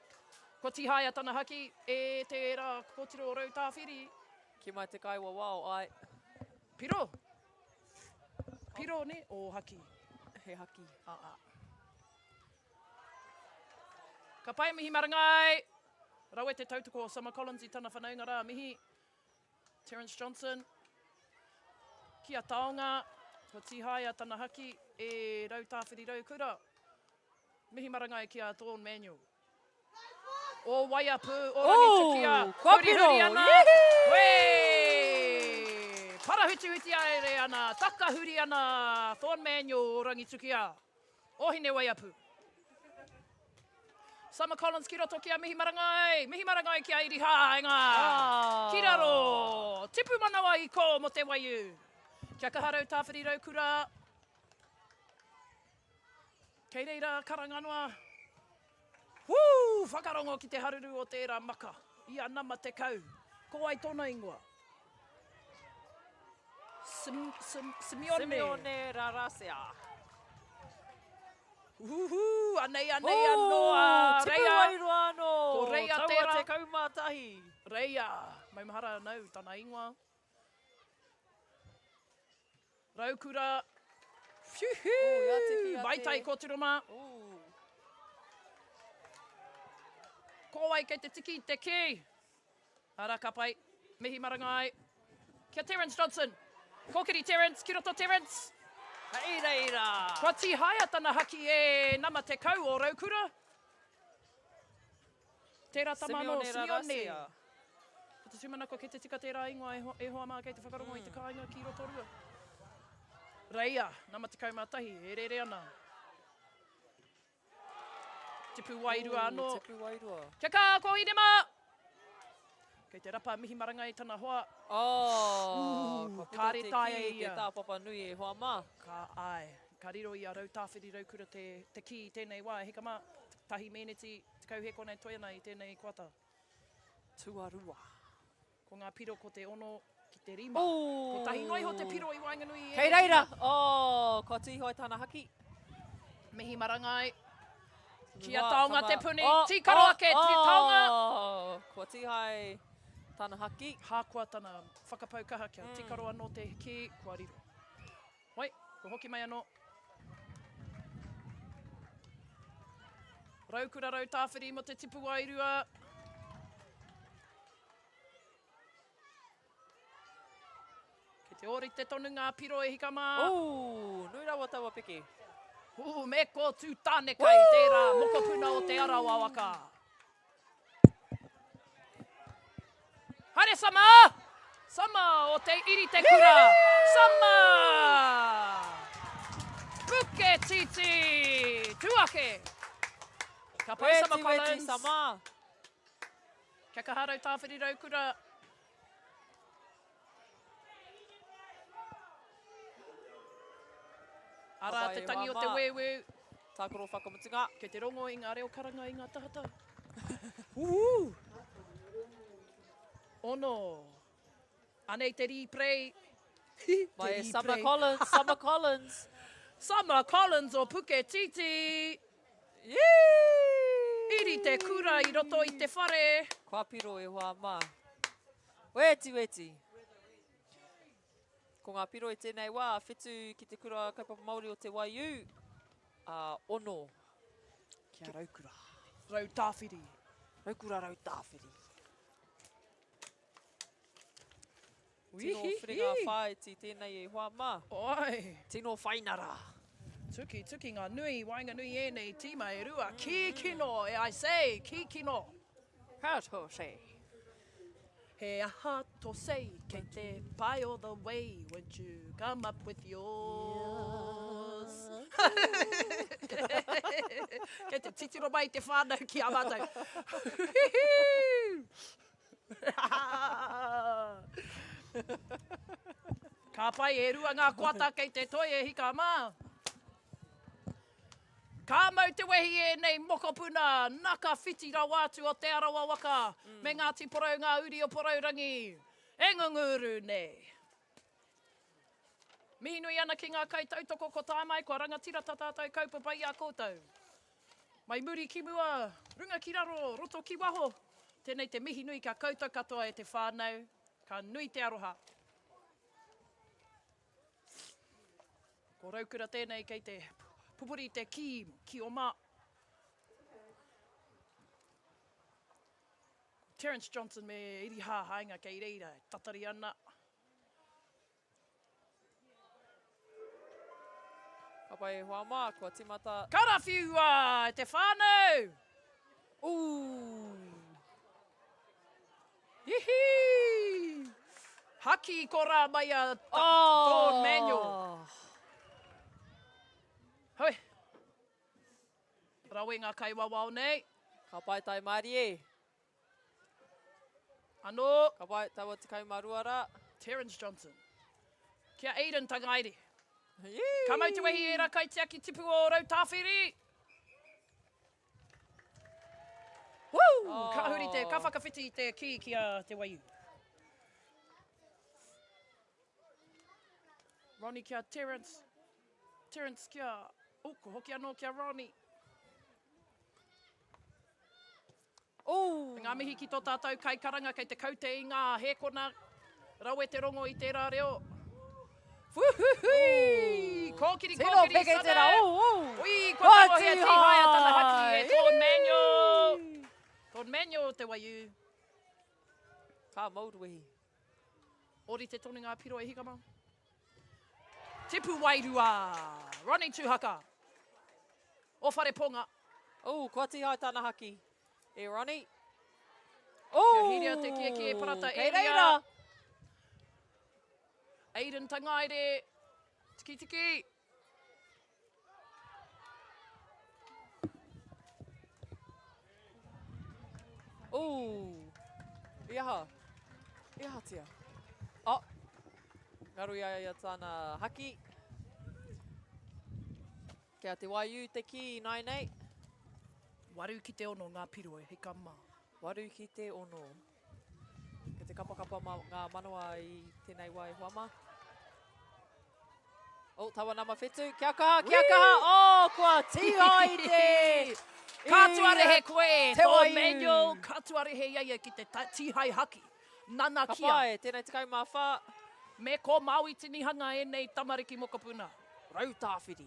Kua tīhaea tana haki e tērā kōtiro o Rautāwhiri. Ki mai te kaiwawao, ai. Piro! Piro, ne? O haki. He haki. A, a. Ka pai mihi marangai! Rawe te tautoko o Summer Collins i tana whanaunga rā. Mihi Terence Johnson. Ki a Taonga, kua tīhaea tana haki e Rautāwhiri Raukura. Mihi marangai ki a Thorn Manuel. O Waiapu, o Rangitukia, Ooh, kua hurihuri piro! ana. Yihi! Wē! Parahutihuti haere ana, takahuri ana Thorn Manuel o Rangitukia, o Hinewaiapu. Summer Collins ki roto ki a Mihi Marangai, Mihi Marangai ki a Iri Haenga. Ki raro, tipu manawa i kō mo te waiū. Kia kaha Rautāwhiri Raukura. Kei reira karanga noa. Whū! Whakarongo ki te haruru o tērā maka i a nama 10. Ko wai tōna ingoa? Sim, sim, Simeone. Simeone Rarasea. Huhū, anei, anei anō a Reia. Tipu wairua anō. Ko Reia tērā. Taua 11. Reia. Maumahara nau tana ingoa. Raukura. Whiuhū! Maitai kōtiro mā. Ko wai kei te tiki i te kī? Ara, ka pai. Mihi marangai. Kia Terence Johnson. Kōkiri Terence, ki roto Terence. Hei reira. Kua tīhaea tana haki e nama 10 o Raukura. Tērā tama anō, Simeone. Ko te tūmanako kei te tika tērā ingoa e, e hoa mā kei te whakarongo i te kāinga ki Rotorua. Reia, nama 11, e rere ana. Tipu wairua anō. Tipu wairua. Kia kā, ko Inema! Kei te rapa mihi marangai tana hoa. Oh, kua puta te kī i te tāpapa nui e hoa mā. Ka, āe, ka riro i a Rautāwhiri Raukura te, te kī i tēnei wā. E hika mā, tahi mēneti, 10 hēkona e toe ana i tēnei koata. Tuarua. Ko ngā piro ko te ono ki te rima. Kotahi noa iho te piro i waenganui i ēnei. Kei reira! Oh, kua tīhoe tana haki. Mihi marangai. Ki a Taonga te puni. Tīkaro ake, Taonga! Kua tīhae tana haki. Hākoa tana whakapau kaha kia tīkaro anō te kī, kua riro. Hoi, kua hoki mai anō. Raukura Rautāwhiri mo te tipu wairua. Kei te ōrite tonu ngā piro e hika mā. Ooh, nui rawa taua piki. Ooh, me ko Tūtānekai tērā mokopuna o Te Arawa waka. Haere Sama! Sama o Te Iri Te Kura! Sama! Puke titi! Tū ake! Ka pai Sama Weti, weti, Collins. Sama! Kia kaha Rautāwhiri Raukura. Arā te tangi o te wēwē. Tākaro whakamutunga. Kei te rongo i ngā reo karanga i ngā tahataha. Uhū! Ono. Anei te rīprei. Mai e Summer Collins, Summer Collins. Summer Collins o Puketiti. Iri te kura i roto i te whare. Kua piro e hoa mā. Weti, weti. Ko ngā piro i tēnei wā, whitu ki te kura kaupapa Māori o Te Waiū, a ono ki a Raukura. Rautāwhiri. Raukura Rautāwhiri. Tino whiringa whāiti tēnei e hoa mā. Oi. Tino whainara. Tuki, tuki ngā nui, waenganui ēnei tīma e rua. Kīkino, e I say, kīkino. How to say. He aha to say, kei te pai all the way, won't you come up with yours? Kei te titiro mai te whānau ki a mātou. Ka pai, e rua ngā koata kei te toi e hika mā. Ka mau te wehi ēnei mokopuna, naka whiti rawa atu o Te Arawa waka, me Ngāti Porou ngā uri o Porourangi, e ngunguru nei. Mihi nui ana ki ngā kaitautoko ko tae mai, kua rangatira ta tātou kaupapa i a koutou. Mai muri ki mua, runga ki raro, roto ki waho. Tēnei te mihi nui ki a koutou katoa e te whānau, ka nui te aroha. Ko Raukura tēnei kei te pupuri te kī, ki oma. Ko Terence Johnson me Iriha Haenga kei reira e tatari ana. Ka pai e hoa mā, kua timata. Karawhiua e te whānau! Ooh! Hihi! Haki korā mai a Thorn Manuel. Hoi. Rawe ngā kaiwawao nei. Ka pai tai mārie. Anō. Ka pai taua 12 rā. Terence Johnson. Kia Aiden Tangaere. Ka mau te wehi ērā kaitiaki tipu o Rautāwhiri. Woo! Oh. Ka huri te, ka whakawhiti te kī ki a Te Waiu. Ronnie ki a Terence. Terence ki a... Oh, ko hoki anō ki a Ronnie. Oh. Ngā mihi ki tō tātou kaikaranga kei te kaute i ngā hēkona. Rawe te rongo i tērā reo. Wūhūhūi! Kōkiri, Tino kōkiri, peke tērā, Sunday! ū, ū! Ui, kua tangohia tīhaea tana haki e Thorn Manuel. Thorn Manuel te waiū. Ka mauruwehi. Ōrite tonu ngā piro e hika mā. Tipu wairua! Ronnie Tuhaka. O Whareponga. Ū, kua tīhae tana haki. E Ronnie. Kia hiria te kiekie parata Kei e reira. Aiden Tangaere. Tikitiki. Ooh. I aha? I ahatia? Oh. Ngaro i a ia tāna haki. Kia te waiū te kī ināianei. Waru ki te ono ngā piro e hika mā. Waru ki te ono. Kei te kapakapa ma, ngā manawa i tēnei wā e hoa mā. Oh, taua nama whetu. Kia kaha, kia kaha. Oh, kua tīhai te... Ka tuarehe koe, Te tō waiū. Manuel, ka tuarehe ia ia ki te tīhai haki. Nana Ka kia. pai, tēnei 14. Me ko Māui tinihanga ēnei tamariki mokopuna. Rautāwhiri.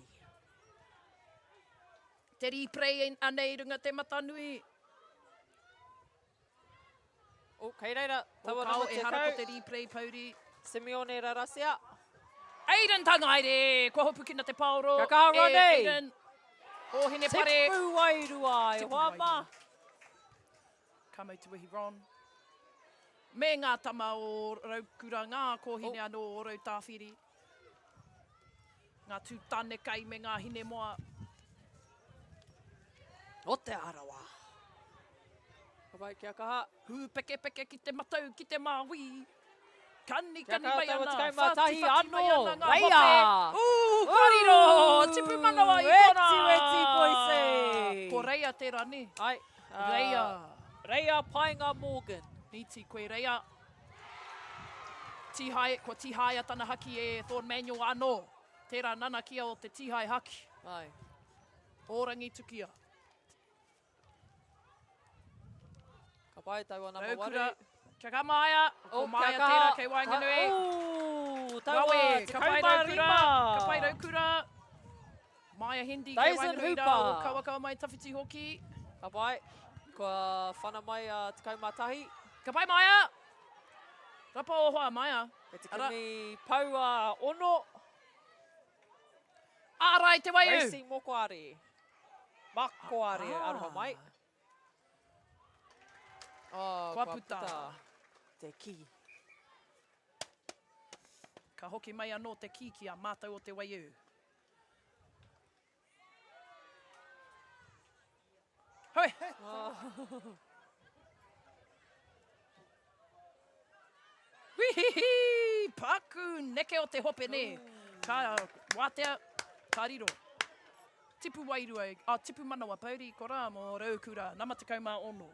Te replay anei runga te matanui. Oh, kei reira, taua Oh, nama kao, ehara ko 10. te replay pouri. Simeone Rarasia. Aiden Tangaere, kua hopukina te paoro. Kia kaha, E Ronnie. Aiden. O Hinepare. Tipu wairua e Tipu hoa mā. wairua. Ka mau te wehi Ron. Me ngā tama o Raukura, ngā kōhine anō o Rautāwhiri. Ngā tū tāne kai me ngā hinemoa. O Te Arawa. Ka pai, kia kaha. Hūpekepeke ki te matau, ki te māui. Kani, Kia kani kaha mai taua ana, 11 whati, whati mai anō. ana ngā Reia! hope. Ū, kua riro, tipu manawa i konā. Weti, weti, boise. Ko Reia tērā, nē? Ai. Reia. Reia Paenga Morgan. Nīti koe Reia. Tīhae, kua tīhaea tana haki e Thorn Manuel anō. Tērā nanakia o te tīhae haki. Ai. O Rangitukia. Ka pai taua nama waru. Raukura. Kia ka Maia. Ko Oh, Maia kia kaha. tērā kei waenganui. Ooh, taua Rawe, ka pai 15. Raukura. Ka pai Raukura. Maia Hindi kei Dyson waenganui rā Hooper. o Kawakawa mai tawhiti hoki. Ka pai. Kua whana mai a 11. Ka pai Maia. Rapa o hoa Maia. Kei te Ara. kimi paua ono. Ārai te waiū. Racing Mokoare. Makoare, Ah. aroha mai. Oh, Kua kua puta. puta te kī. Ka hoki mai anō te kī ki a mātou o te waiū. Hoi! Wihihi! Paku neke o te hope, nē. Ka wātea, ka riro. Tipu wairua, ah, tipu manawa pouri, korā mō Raukura, nama 16.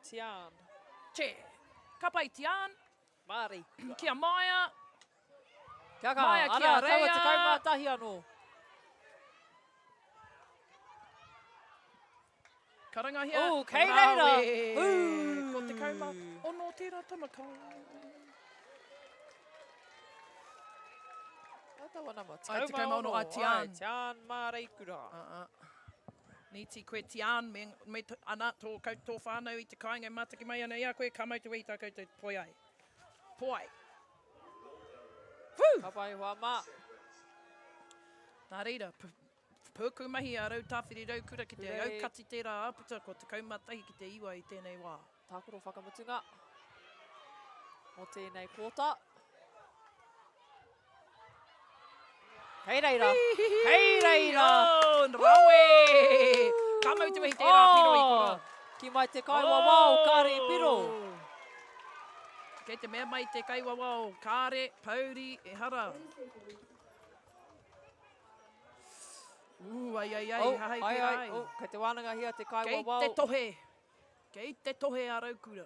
Tian. Che. Ka pai Tian. Māori. Kia Maia. Kia kaha. Maia ki a Ara, taua Reia. 11 anō. Karangahia. Ooh, kei reira. Rawe. Ooh. Ko 16 tērā tama ka. Ai taua nama. Ai, 16, ai, Tian. Ai, Tian Māreikura. Uh -uh. Nīti koe Tian, me, me ana, tō, kau, tō whānau i te kāinga e mātaki mai ana i a koe, ka mau te wehi tā koutou poi ai. Poai. Woo! Ka pai hoa mā. Nā reira, pūku mahi a Rautāwhiri Raukura ki te Hurei. aukati tērā āputa ko 11 ki te 9 i tēnei wā. Tākaro whakamutunga. Mō tēnei kōta. Kei reira! Kei reira! Oh, rawe! Ka mau te wehi tērā piro i kora. Ki mai te kaiwawao, kāre i piro. Kei te mea mai te kaiwawao, kāre, pouri, ehara. Ū, ai, ai, ai, oh, hahei ai, pērā ai. ai. Oh, kei te wānangahia te kaiwawao. Kei te tohe, kei te tohe a Raukura.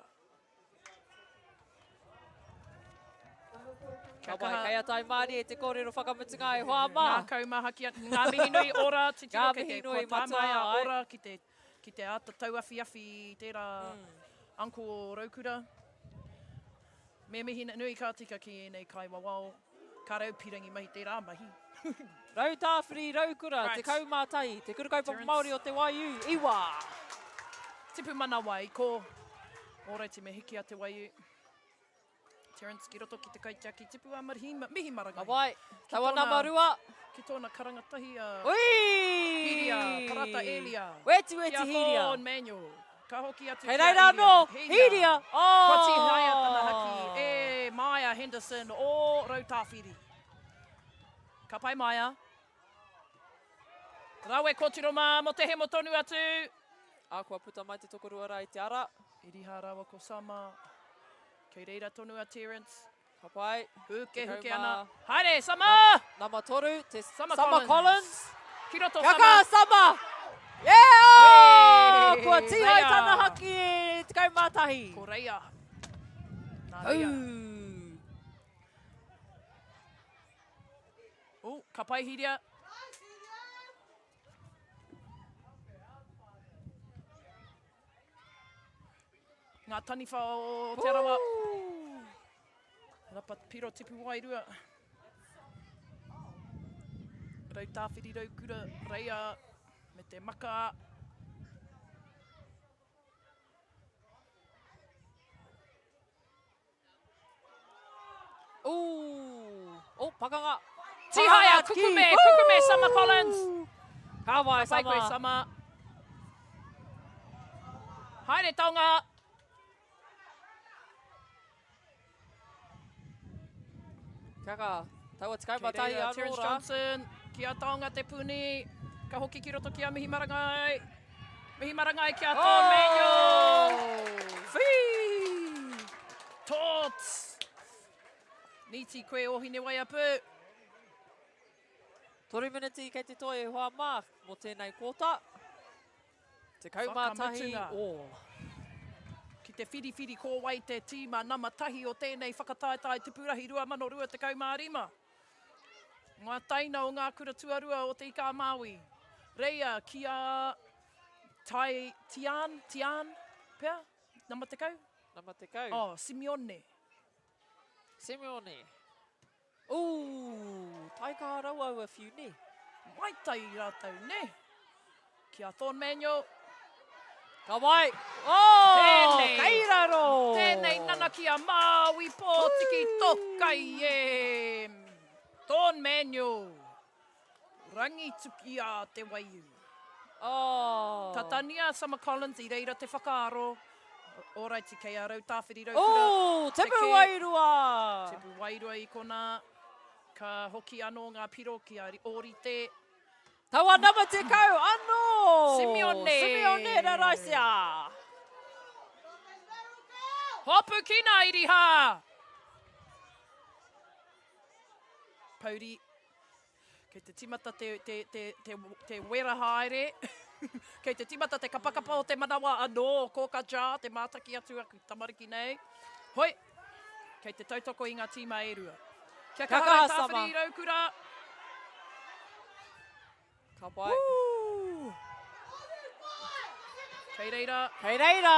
Ka wai, kei a Taimārie te kōrero whakamutunga e hoa mā. Ngākau mahaki, ngā mihi nui ora, titiro Ngā kei te mihi nui, kua matua, tāmaea ai. ora ki te, ki te āta tauawhiawhi i tērā uncle o Raukura. Me mihi nui ka tika ki ēnei kaiwawao. Ka rau pirangi mahi tērā mahi. Rautāwhiri Raukura, Right. 11, Te Kura Kaupapa Terence. Māori o Te Waiū, iwa. Tipu manawa i ko. Ōraiti me hiki a Te Waiū. Terence ki roto ki te kaitiaki tipu a Mihi, Mihi Marangai. Ka wai, Ki taua tōna- nama rua. Ki tōna karanga tahi a Ui! Hiria, Parata Elia. Weti weti Ki a Hiria. Thorn Manuel. Ka hoki atu Kei ki a reira anō, Hiria. Hiria! Oh! Kua tīhaea tana haki e Maia Henderson o Rautāwhiri. Ka pai Maia. Rawe kōtiro mā mō te hemo tonu atu. Ā, kua puta mai te tokorua rā i te ara. Iriha rāua ko Sama. Kei reira tonu a Terence. Ka pai. Huke huke ana. Haere, Sama! Nama toru, te Sama, Sama Collins. Collins. Ki roto, Kia Sama. kaha, Sama! Yeah! Oi! Kua tīhai Reia. tana haki e 11. Ko Reia. Nā Reia. Ū. Oh, ka pai Hiria. Ngā taniwha o Te Arawa. Rapa piro tipu wairua. Rautāwhiri raukura, reia me te maka. Ooh. Oh, pakanga. Tihaia, kukume, kukume, Summer Collins. Ka wai, Ka pai koe, Summer. Summer. Haere, taonga. Kia ka, taua Kei 11 reira, anō Terence rā. Johnson, ki a Taonga Te Puni. Ka hoki ki roto ki a Mihi Marangai. Mihi Marangai ki a Tom Manuel. Whii! Tots! Nīti koe o Hinewaiapu. Toru miniti kei te toi e hoa mā mō tēnei kōta. 11 Whakamutunga. all. Ki te whiriwhiri ko wai te tīma nama tahi o tēnei whakataetae Tupurahi 2025. Ngā taina o ngā kura tuarua o Te Ika-a-Māui. Reia ki a Tai Tian, Tian, pea? Nama 10? Nama 10. Oh, Simeone. Simeone. Ooh, taikaha rawa aua whiu, ne? Maitai rātou, ne? Ki a Thorn Manuel. Ka wai. Oh, Tēnei. kei raro. Tēnei nanakia Māui Pōtiki Tokai e. Thorn Manuel. Rangitukia te waiū. Oh. Tatania Summer Collins i reira te whakaaro. Oraiti kei a Rautāwhiri Raukura. Ooh, Te Tipu kē. Wairua. Tipu Wairua i konā. Ka hoki anō ngā piro ki a Ōrite. Taua nama 10 anō! Simeone! Simeone Raraisia! Hopukina Iriha! Pouri, kei te timata te, te, te, te, te wera haere. kei te timata te kapakapa o te manawa anō, Kōka Ja, te mātaki atu aku tamariki nei. Hoi, kei te tautoko i ngā tīma e rua. Kia kaha Kia kaha, Rautāwhiri Sama. Raukura! Ka pai. Woo! Kei reira. Kei reira.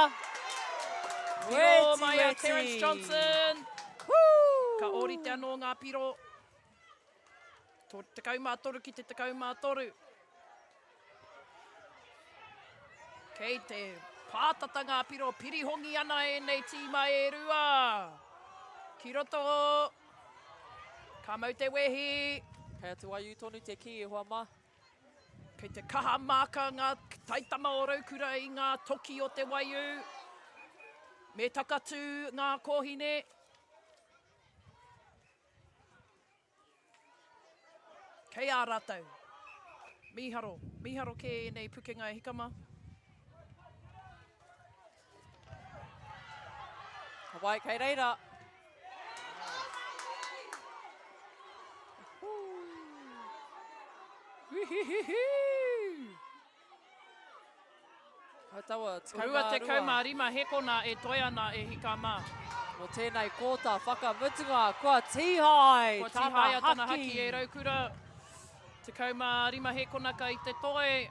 Piro Weti, mai a weti. Terence Johnson. Woo! Ka ōrite anō ngā piro. 13 ki te 13. Kei te pātata ngā piro pirihongi ana ēnei tīma e rua. Ki roto, ka mau te wehi. Kei a Te Waiū tonu te kī e hoa mā. Kei te kaha māka ngā taitama o Raukura i ngā toki o Te Waiū. Me takatū ngā kōhine. Kei a rātou. Mīharo, mīharo kē ēnei pukenga e hika mā. Hawaii kei reira. Hei taua, 12. 25 hekona e toe ana e hika mā. Mō tēnei kōta whakamutunga, kua tīhae tana haki. Kua tīhaea tana haki e Raukura. 15 hekona kai te toe.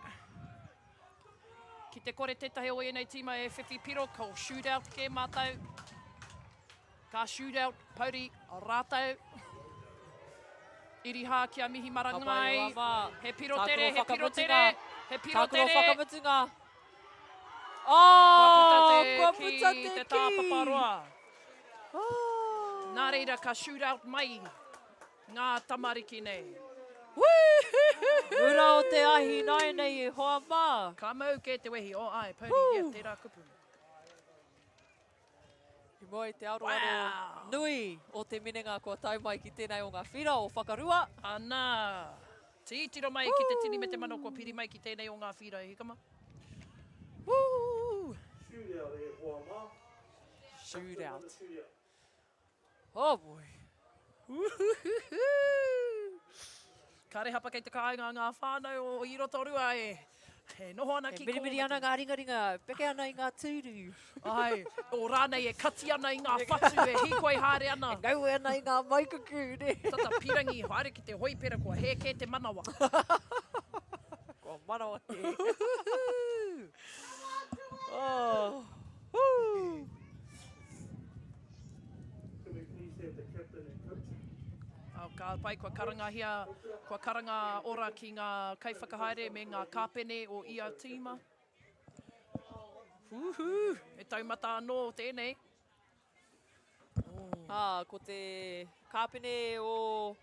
Ki te kore tētahi o ēnei tīma e whiwhi piro, ko shootout kē mātou. Ka shootout, pouri, rātou. Irihā ki a Mihi Marangai. He piro tere, he piro tere, he piro tere. Tākaro whakamutunga. Oh, kua puta te kua puta te ki te tāpaparoa. Oh. Nā reira ka shootout mai ngā tamariki nei. Mura o te ahi nāianei e hoa mā. Ka mau kē te wehi, oh ai, pouri, yeah, tērā kupu. I mua i te aroaro wow. nui o te minenga kua tae mai ki tēnei o ngā whira o Whakarua. Ana, tītiro mai ki te tini me te mano kua piri mai ki tēnei o ngā whira e hika ma. Woo! Shootout e hoa mā. Shootout. Oh boy. Kare hapa kei te kāinga ngā whānau o i Rotorua e, e noho ana ki E mirimiri ana ngā ringaringa, peke ana i ngā tūru. Ai, o rānei e kati ana i ngā whatu, e hīkoi haere ana. E ngaue ana i ngā maikuku, ne? Tata pirangi, haere ki te hoipera, kua hē kē te manawa. Kua manawa kē. Oh. Woo! Can we please have the captain and coach? Oh, ka pai, kua karangahia, kua karanga ora ki ngā kaiwhakahaere me ngā kāpene o ia tīma. Woohoo! He taumata anō tēnei. Oh. Ah, ko te kāpene o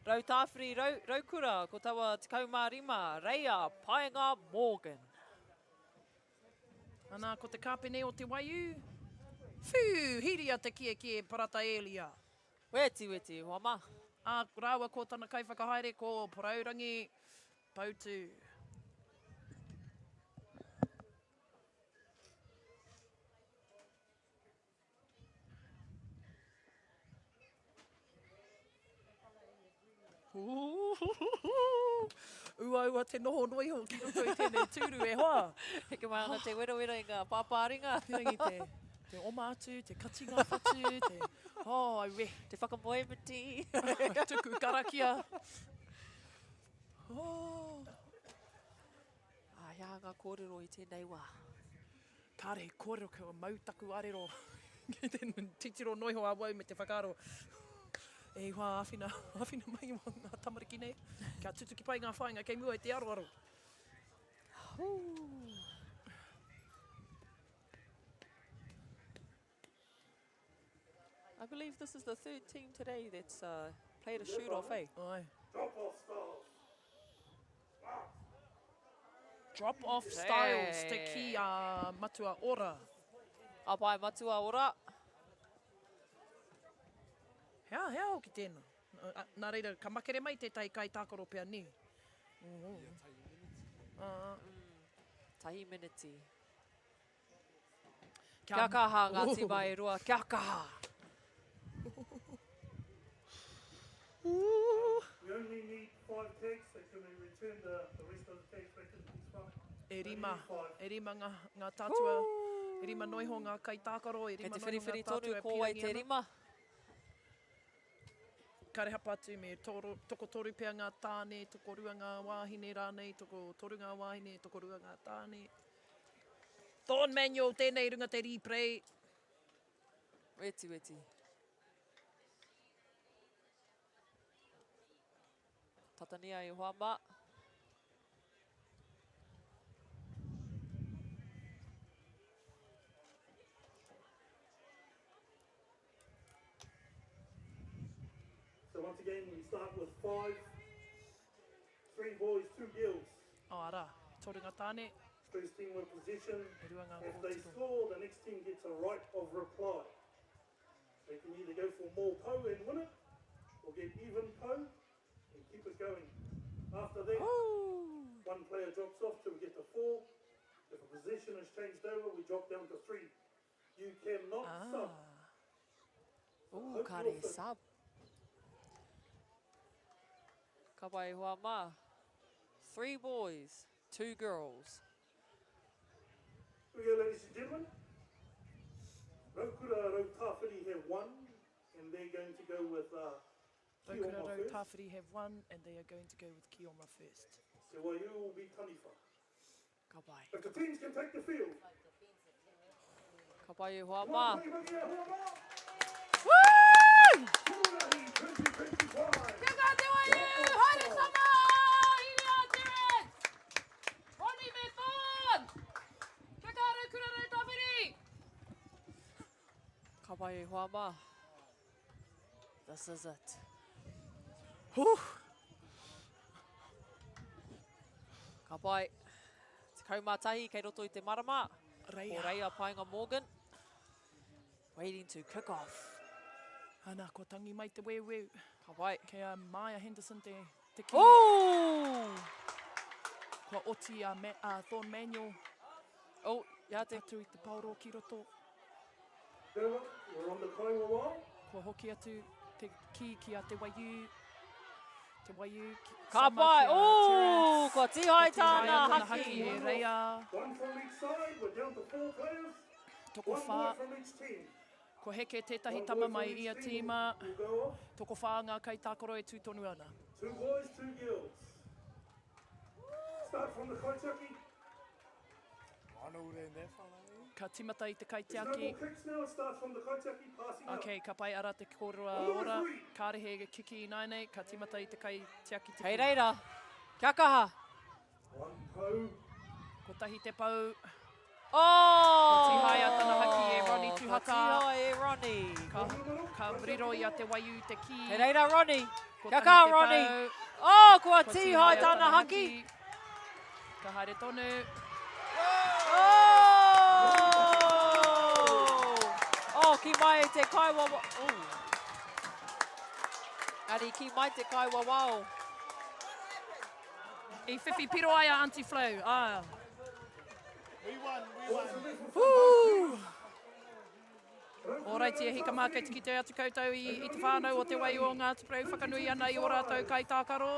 Rautāwhiri Rau, Raukura, ko taua 15, Reia Paenga Morgan. Ana, ko te kāpene o Te Waiū. Whew! Hīria te kiekie Parata Ēlia. Weti, weti, hoa mā. Ā, rāua ko tana kaiwhakahaere ko Porourangi Poutu. Uaua te noho noa iho ki roto i tēnei tūru e hoa. Heke mai ana te werawera i ngā pāpāringa. Pērangi te, te oma atu, te kati ngā whatu, te, oh, aue. Te whakamoemiti. Tuku karakia. Oh. Ā, he aha ngā kōrero i tēnei wā? Kāre he kōrero kua mau taku arero ki te titiro noa iho awau me te whakaaro, e ihoa āwhina, āwhina mai ngā tamariki nei, kia tutuki pai ngā whāinga kei mua i te aroaro. I believe this is the third team today that's uh, played a shoot-off, eh? Ai. Drop-off styles. Drop-off styles te kī a Matua Ora. A pai Matua Ora. Hea, hea hoki tēnā. Nā reira, ka makere mai tētahi kaitākaro pea, nē? Tahi miniti. Kia kaha ngā tīma e rua, kia kaha! We only need five tags, so can we return the, the rest of the tags back into the scrum? E rima, e rima ngā, ngā tātua, e rima noa iho ngā kaitākaro, e rima noa iho ngā tātua e Kei te whiriwhiri tonu ko wai pīrangi te ana. rima. Kare hapa atu me toro, tokotoru pea ngā tāne, tokorua ngā wāhine rānei, tokotoru ngā wāhine, tokorua ngā tāne. Thorn Manuel tēnei runga te replay. Weti, weti. Tatania e hoa mā. So once again, we start with five, three boys, two girls. Oh, arā, e toru ngā tāne. First team with possession. E rua ngā If they kōtiro. score, the next team gets a right of reply. They can either go for more po and win it, or get even po and keep it going. After that, one player drops off till we get to four. If a position is changed over, we drop down to three. You cannot sub. Ooh, Hope kare you're fit. sub. Ka pai hoa mā. Three boys, two girls. Here we go, ladies and gentlemen. Raukura Rautāwhiri have won, and they're going to go with Raukura Kioma first. Rautāwhiri have won, and they are going to go with Kioma first. Te Waiū will be Taniwha. Ka pai. If the teams can take the field. Ka pai e hoa mā. One, three, hoa mā. Woo! Tūrahi 2025. Kia kaha te Waiū! Haere tama! Iria Terence! Ronnie me Thorn! Kia kaha Raukura Rautāwhiri! Ka pai e hoa mā. This is it. Whew. Ka pai. 11 kei roto i te marama. Reia. Ko Reia Paenga Morgan. Waiting to kick off. Ana, kua tangi mai te weuweu. Ka pai. Kei a Maya Henderson te, te ki. Ooh! Kua oti a, Ma, a Thorn Manuel. Oh, ia te. Atu i te paoro ki roto. Gentlemen, we're on the kaiwawao. Kua hoki atu te ki ki a Te Waiū. Te Waiū. Ki, Ka sama pai. ki a Ooh, Terence. kua tihai Kua tihai tāna tana haki. haki e Reia. One from each side. We're down to four players. Toko One whā. boy from each team. Kua heke tētahi One tama boy mai from each ia team tīma. will go off. Toko whā ngā kaitākaro e tū tonu ana. Two boys, two girls. Start from the kaitiaki. Ka timata i te There's no kaitiaki. more kicks now. It starts from the kaitiaki passing up. Okay, ka pai ara te kōrero a Ora. Kāre he kiki ināianei, ka timata i te kaitiaki tiki. Hei reira. Kia kaha. One pou. Kotahi te pou. Oh! Ko Tihaia tana haki e Ronnie Tuhaka. Ko Tihaia e Ronnie. Ka, ka riro i a Te Waiū te kī. Hei reira, Ronnie. Kia Kotahi kaha, te Ronnie. pou. Oh, kua Ko Tihaia Tihaia tana tana haki. haki. Ka haere tonu. Oh! Oh, ki mai te kaiwawa. Oh. Ari, ki mai te kaiwawao. I whiwhi piro ai a Auntie Flo. Ah. We won, we won. Woo! Ōraiti e hika mā kei te kite atu koutou i, i te whānau o Te Waiū o Ngāti Porou whakanui ana i ō rātou kaitākaro.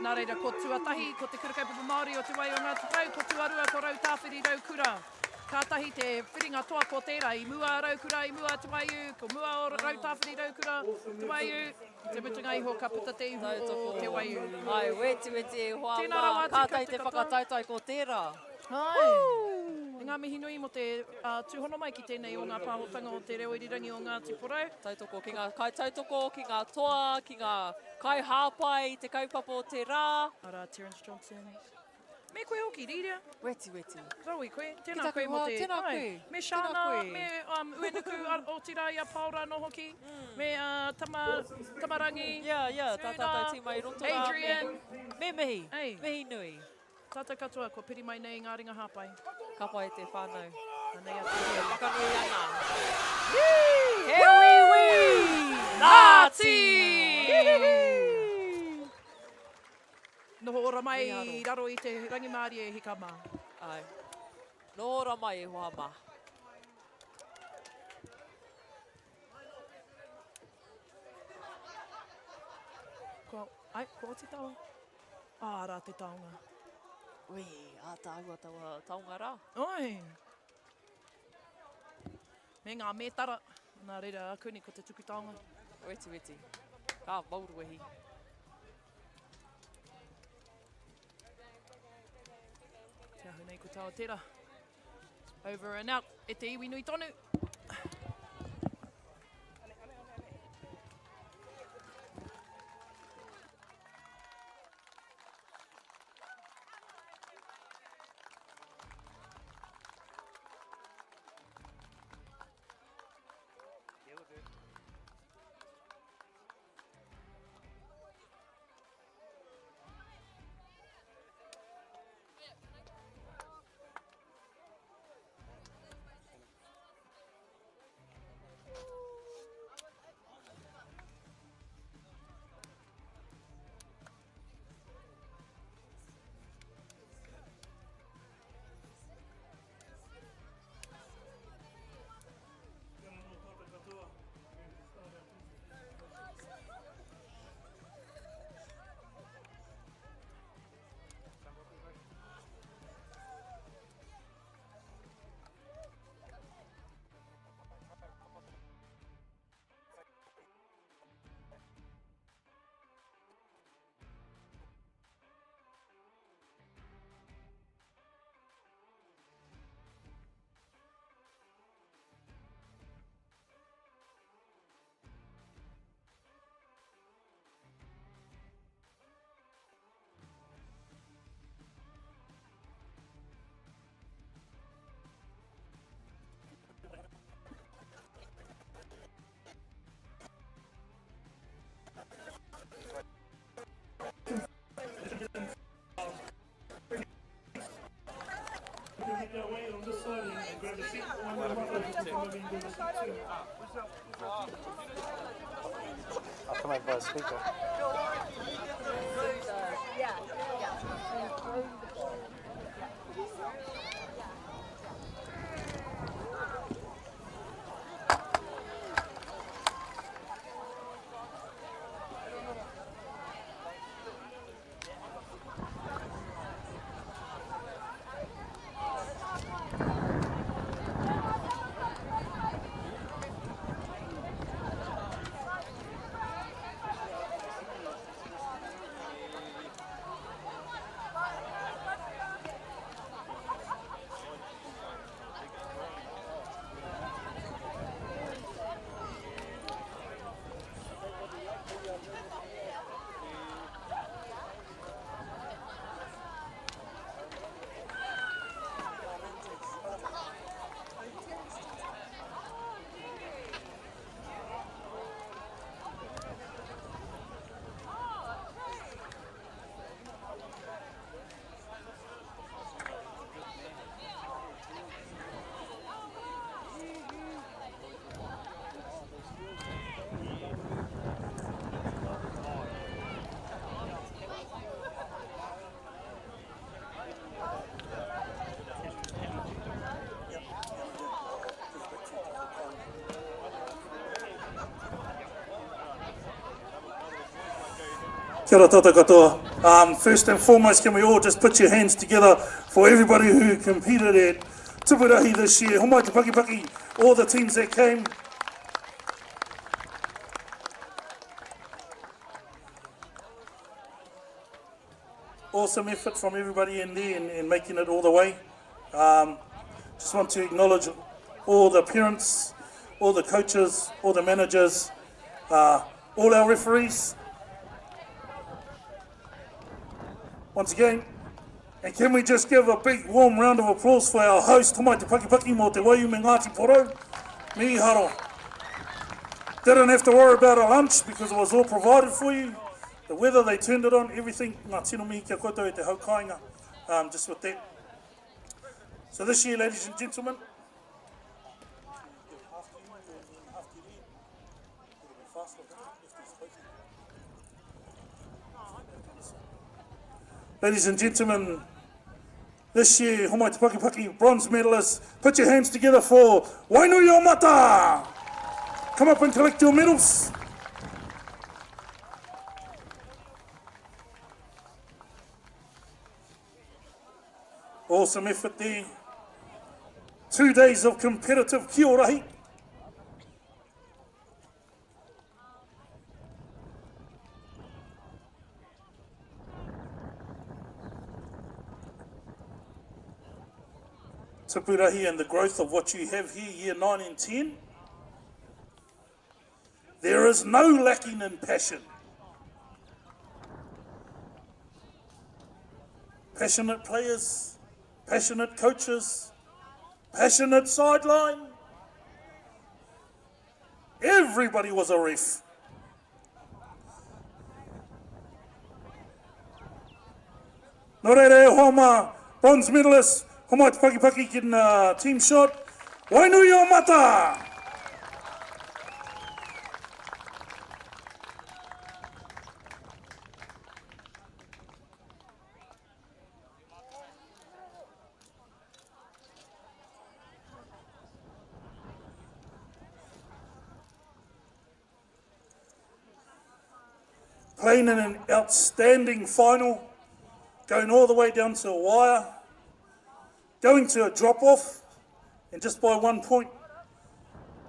Nā reira, ko tuatahi, ko Te Kura Kaupapa Māori o Te Waiū o Ngāti Porou, ko tuarua, ko Rautāwhiri Raukura. Kātahi te whiringa toa ko tērā, i mua a Raukura, i mua a Te Waiū, ko mua o Rautāwhiri Raukura, Te Waiū, te mutunga iho ka puta te ihu o Te Waiū. Ai, wetiweti e hoa Tēnā mā, rawa atu kātahi te koutou katoa. whakataetae ko tērā. Ai. E ngā mihi nui mō te tūhono mai ki tēnei o ngā pāhotanga o te reo irirangi o Ngāti Porou. Tautoko ki ngā kaitautoko, ki ngā toa, ki ngā kaihāpai i te kaupapa o te rā. Arā, Terence Johnson. Me koe hoki, Rīria. Wetiweti. Rawe koe. Ki Tēnā taku koe mō hoa, te... tēnā Ai, koe. Me Tēnā Shana, koe. me Uenuku, otirā i a Paora anō hoki. Me Tama, Tamarangi. Yeah, yeah, tā tātou tīma i roto rā. Adrian. Me mihi, Ei. mihi nui. Tātou katoa, kua piri mai nei ngā ringa hāpai. Ka pai te whānau. Anei a Te Reo. E whakanui ana. He uiui! Nāti! Noho ora mai i raro i te rangimārie e hika mā. Ai. Noho ora mai e hoa mā. Kua, ai, kua oti taua. Ā, rā te taonga. Ui, ātaahua taua taonga rā. Oi! Me ngā mētara. Nā reira, akuni ko te tuku taonga. Wetiweti. Ka mauruwehi. Te ahu nei ko taua tera. Over and out. E te iwi nui tonu. this side and, and grab a seat. Wainuiomata, if you can come over and grab a seat too. I'll come over by the speaker. Kia ora tātou katoa. Um, first and foremost, can we all just put your hands together for everybody who competed at Tupurahi this year. Homai te paki paki, all the teams that came. Awesome effort from everybody in there and, and making it all the way. Um, just want to acknowledge all the parents, all the coaches, all the managers, uh, all our referees. Once again, and can we just give a big warm round of applause for our host, Homai Te Paki Paki mō Te Waiu me Ngāti Porou. Miharo. Didn't have to worry about a lunch because it was all provided for you. The weather, they turned it on, everything. Ngā tino mihi kia koutou e te hau kāinga. Um, just with that. So this year, ladies and gentlemen, Ladies and gentlemen, this year, Homai Te Paki Paki bronze medalists, put your hands together for Wainuiomata! Come up and collect your medals. Awesome effort there. Two days of competitive kiorahi. Tupurahi and the growth of what you have here, year 9 and 10. There is no lacking in passion. Passionate players, passionate coaches, passionate sideline. Everybody was a ref. Nō reira e hoa mā, bronze medalist, homai te pakipaki ki ngā team shot, Wainuiomata! Playing in an outstanding final, going all the way down to a wire, going to a drop-off, and just by one point,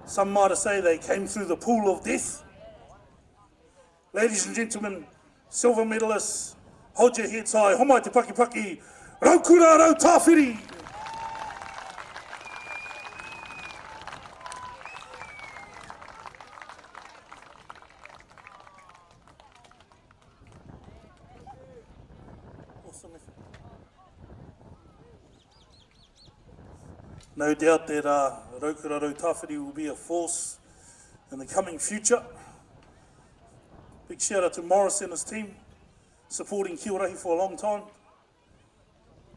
some might say they came through the pool of death. Ladies and gentlemen, silver medalists, hold your heads high. Homai te paki paki, raukura rau tāwhiri! No doubt that uh, Raukura Rautāwhiri will be a force in the coming future. Big shout out to Morris and his team, supporting Kiorahi for a long time.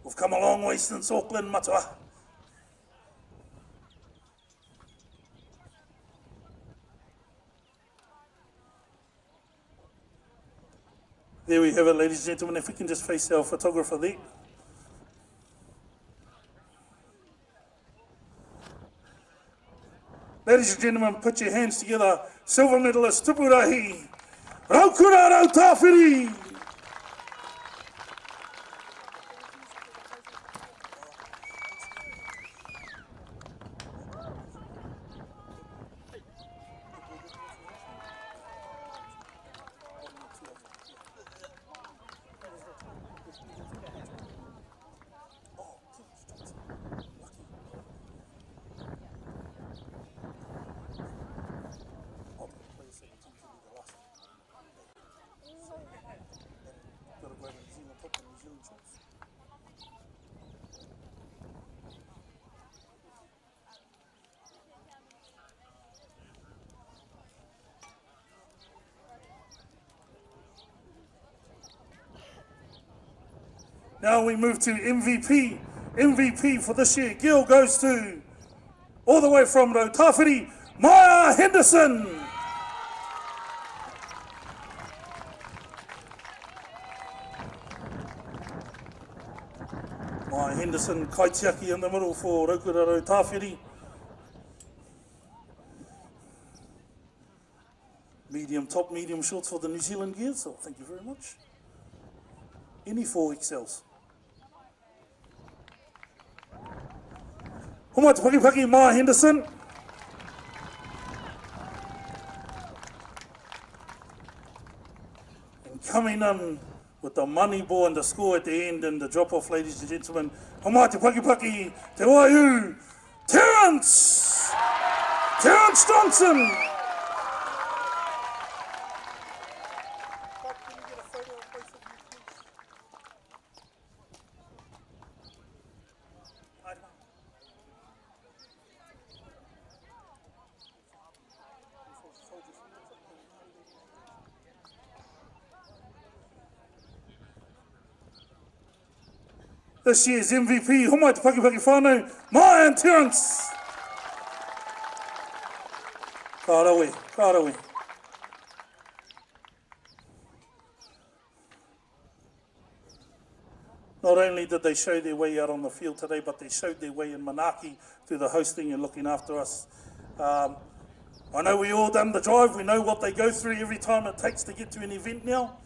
We've come a long way since Auckland, matua. There we have it, ladies and gentlemen. If we can just face our photographer there. Ladies and gentlemen, put your hands together. Silver medalist Tupurahi, Raukura Rautāwhiri! Now we move to MVP. MVP for this year, Gil goes to all the way from Rotawhiri, Maya Henderson. Maya Henderson, kaitiaki in the middle for Raukura Rotawhiri. Medium top, medium shorts for the New Zealand gear, so thank you very much. Any 4XLs. Homai te pakipaki, Maya Henderson. And coming in with the money ball and the score at the end and the drop off, ladies and gentlemen. Homai te pakipaki, Te Waiū, Terence! Terence Johnson! This year's MVP, Homai Te Pakipaki Whānau, Maya and Terence! Ka rawe, ka rawe. Not only did they show their way out on the field today, but they showed their way in Manaaki through the hosting and looking after us. Um, I know we all done the drive. We know what they go through every time it takes to get to an event now.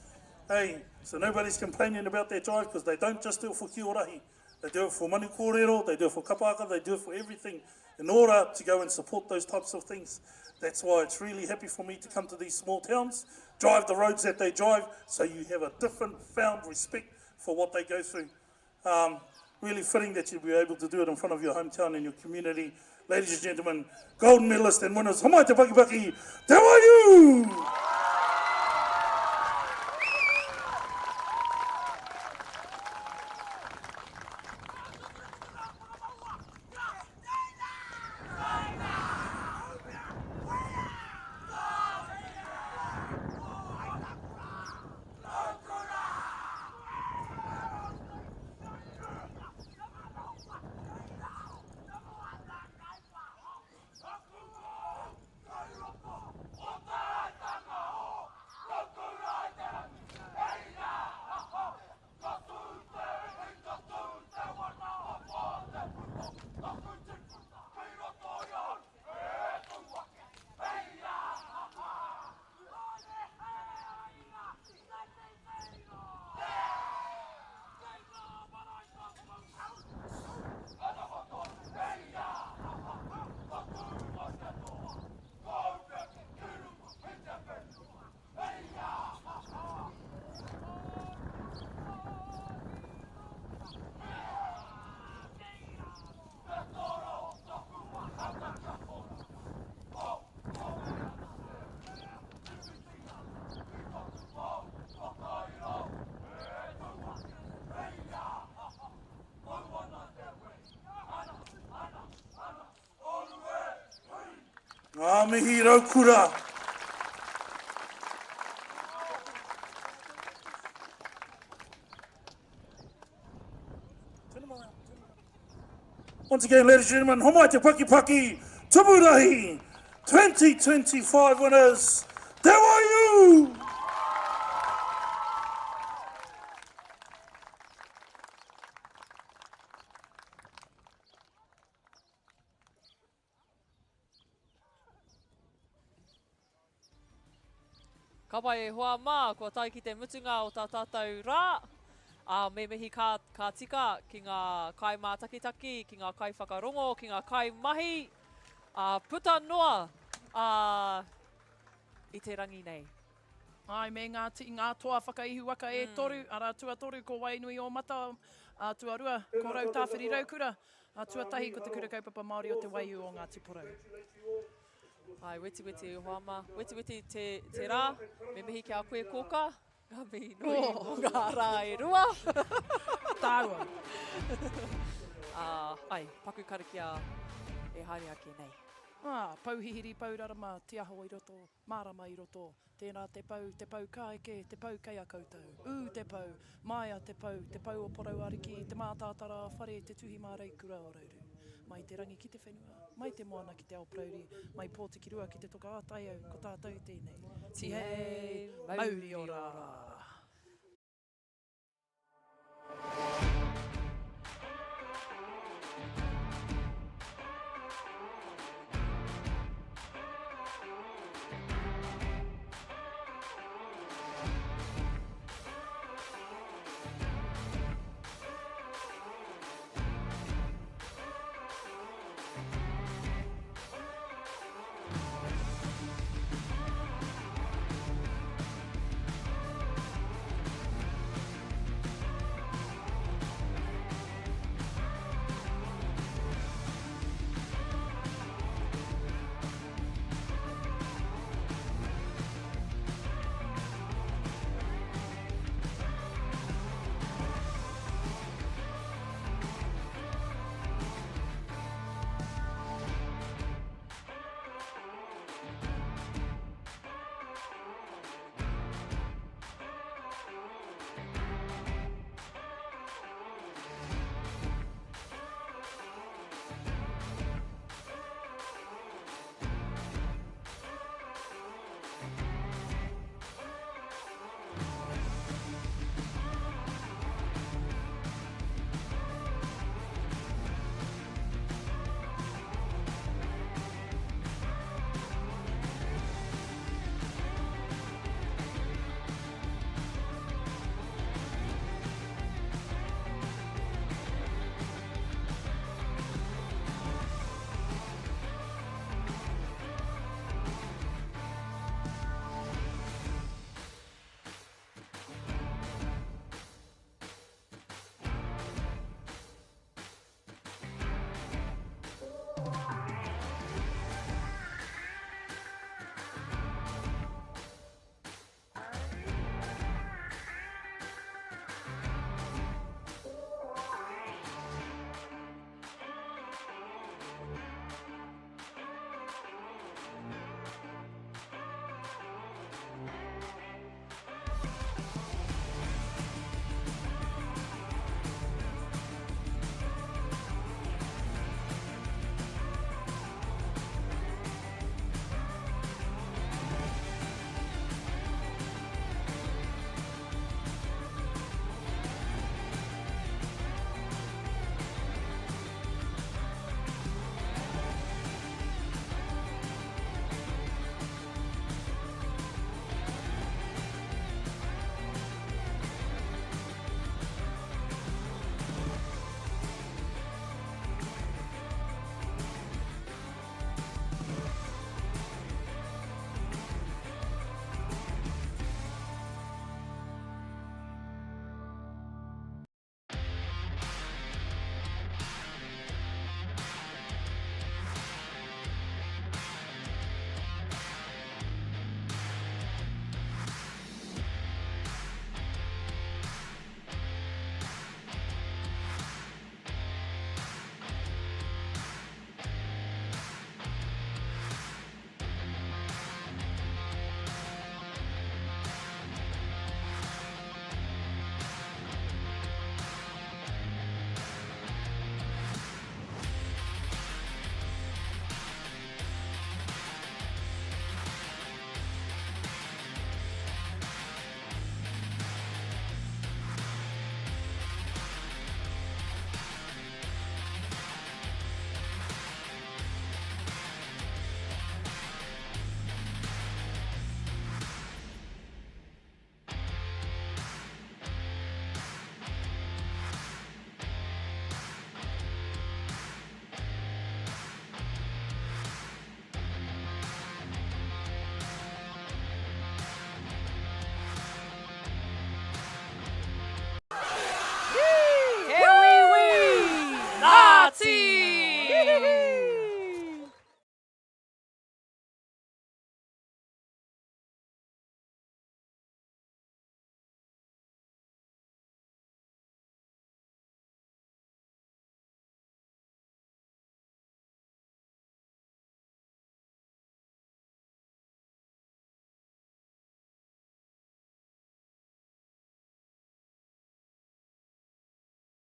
Hey, so nobody's complaining about their drive because they don't just do it for Kiorahi. They do it for Manu Kōrero, they do it for Kapahaka, they do it for everything in order to go and support those types of things. That's why it's really happy for me to come to these small towns, drive the roads that they drive, so you have a different found respect for what they go through. Um, really fitting that you'll be able to do it in front of your hometown and your community. Ladies and gentlemen, gold medalist and winners, Homai Te Pakipaki, Te Waiū! Ngā mihi raukura. Once again, ladies and gentlemen, homai te pakipaki, Tuburahi, 2025 winners, Te Waiū! Ka pai e hoa mā, kua tae ki te mutunga o tā tātou rā, ā, me mihi ka, ka tika ki ngā kaimātakitaki, ki ngā kaiwhakarongo, ki ngā kaimahi, ā, puta noa, ā, i te rangi nei. Āe, me ngā, ngā toa whakaihuwaka e toru, arā, tuatoru ko Wainui Ōmata, ā, tuarua ko Rautāwhiri Raukura, ā, tuatahi ko Te Kura Kaupapa Māori o Te Waiū o Ngāti Porou. Ai, wetiweti e hoa mā. Wetiweti te, te rā. Me mihi ki a koe, kōkā. Ngā mihi nui oh. o ngā rā e rua. Tāua. Uh, ai, paku karakia e haere ake nei. Ah, pou hihiri, pou rarama, te aho i roto, mārama i roto. Tēnā te pou, te pou ka eke, te pou kei a koutou. Ū te pou, māia te pou, te pou o Porou Ariki, te mātātara a whare, te tuhi māreikura o Rauru. Mai te rangi ki te whenua, mai te moana ki te ao parauri, mai Pōtikirua ki te toka a Taiau, ko tātou tēnei. Tihei, mauri ora!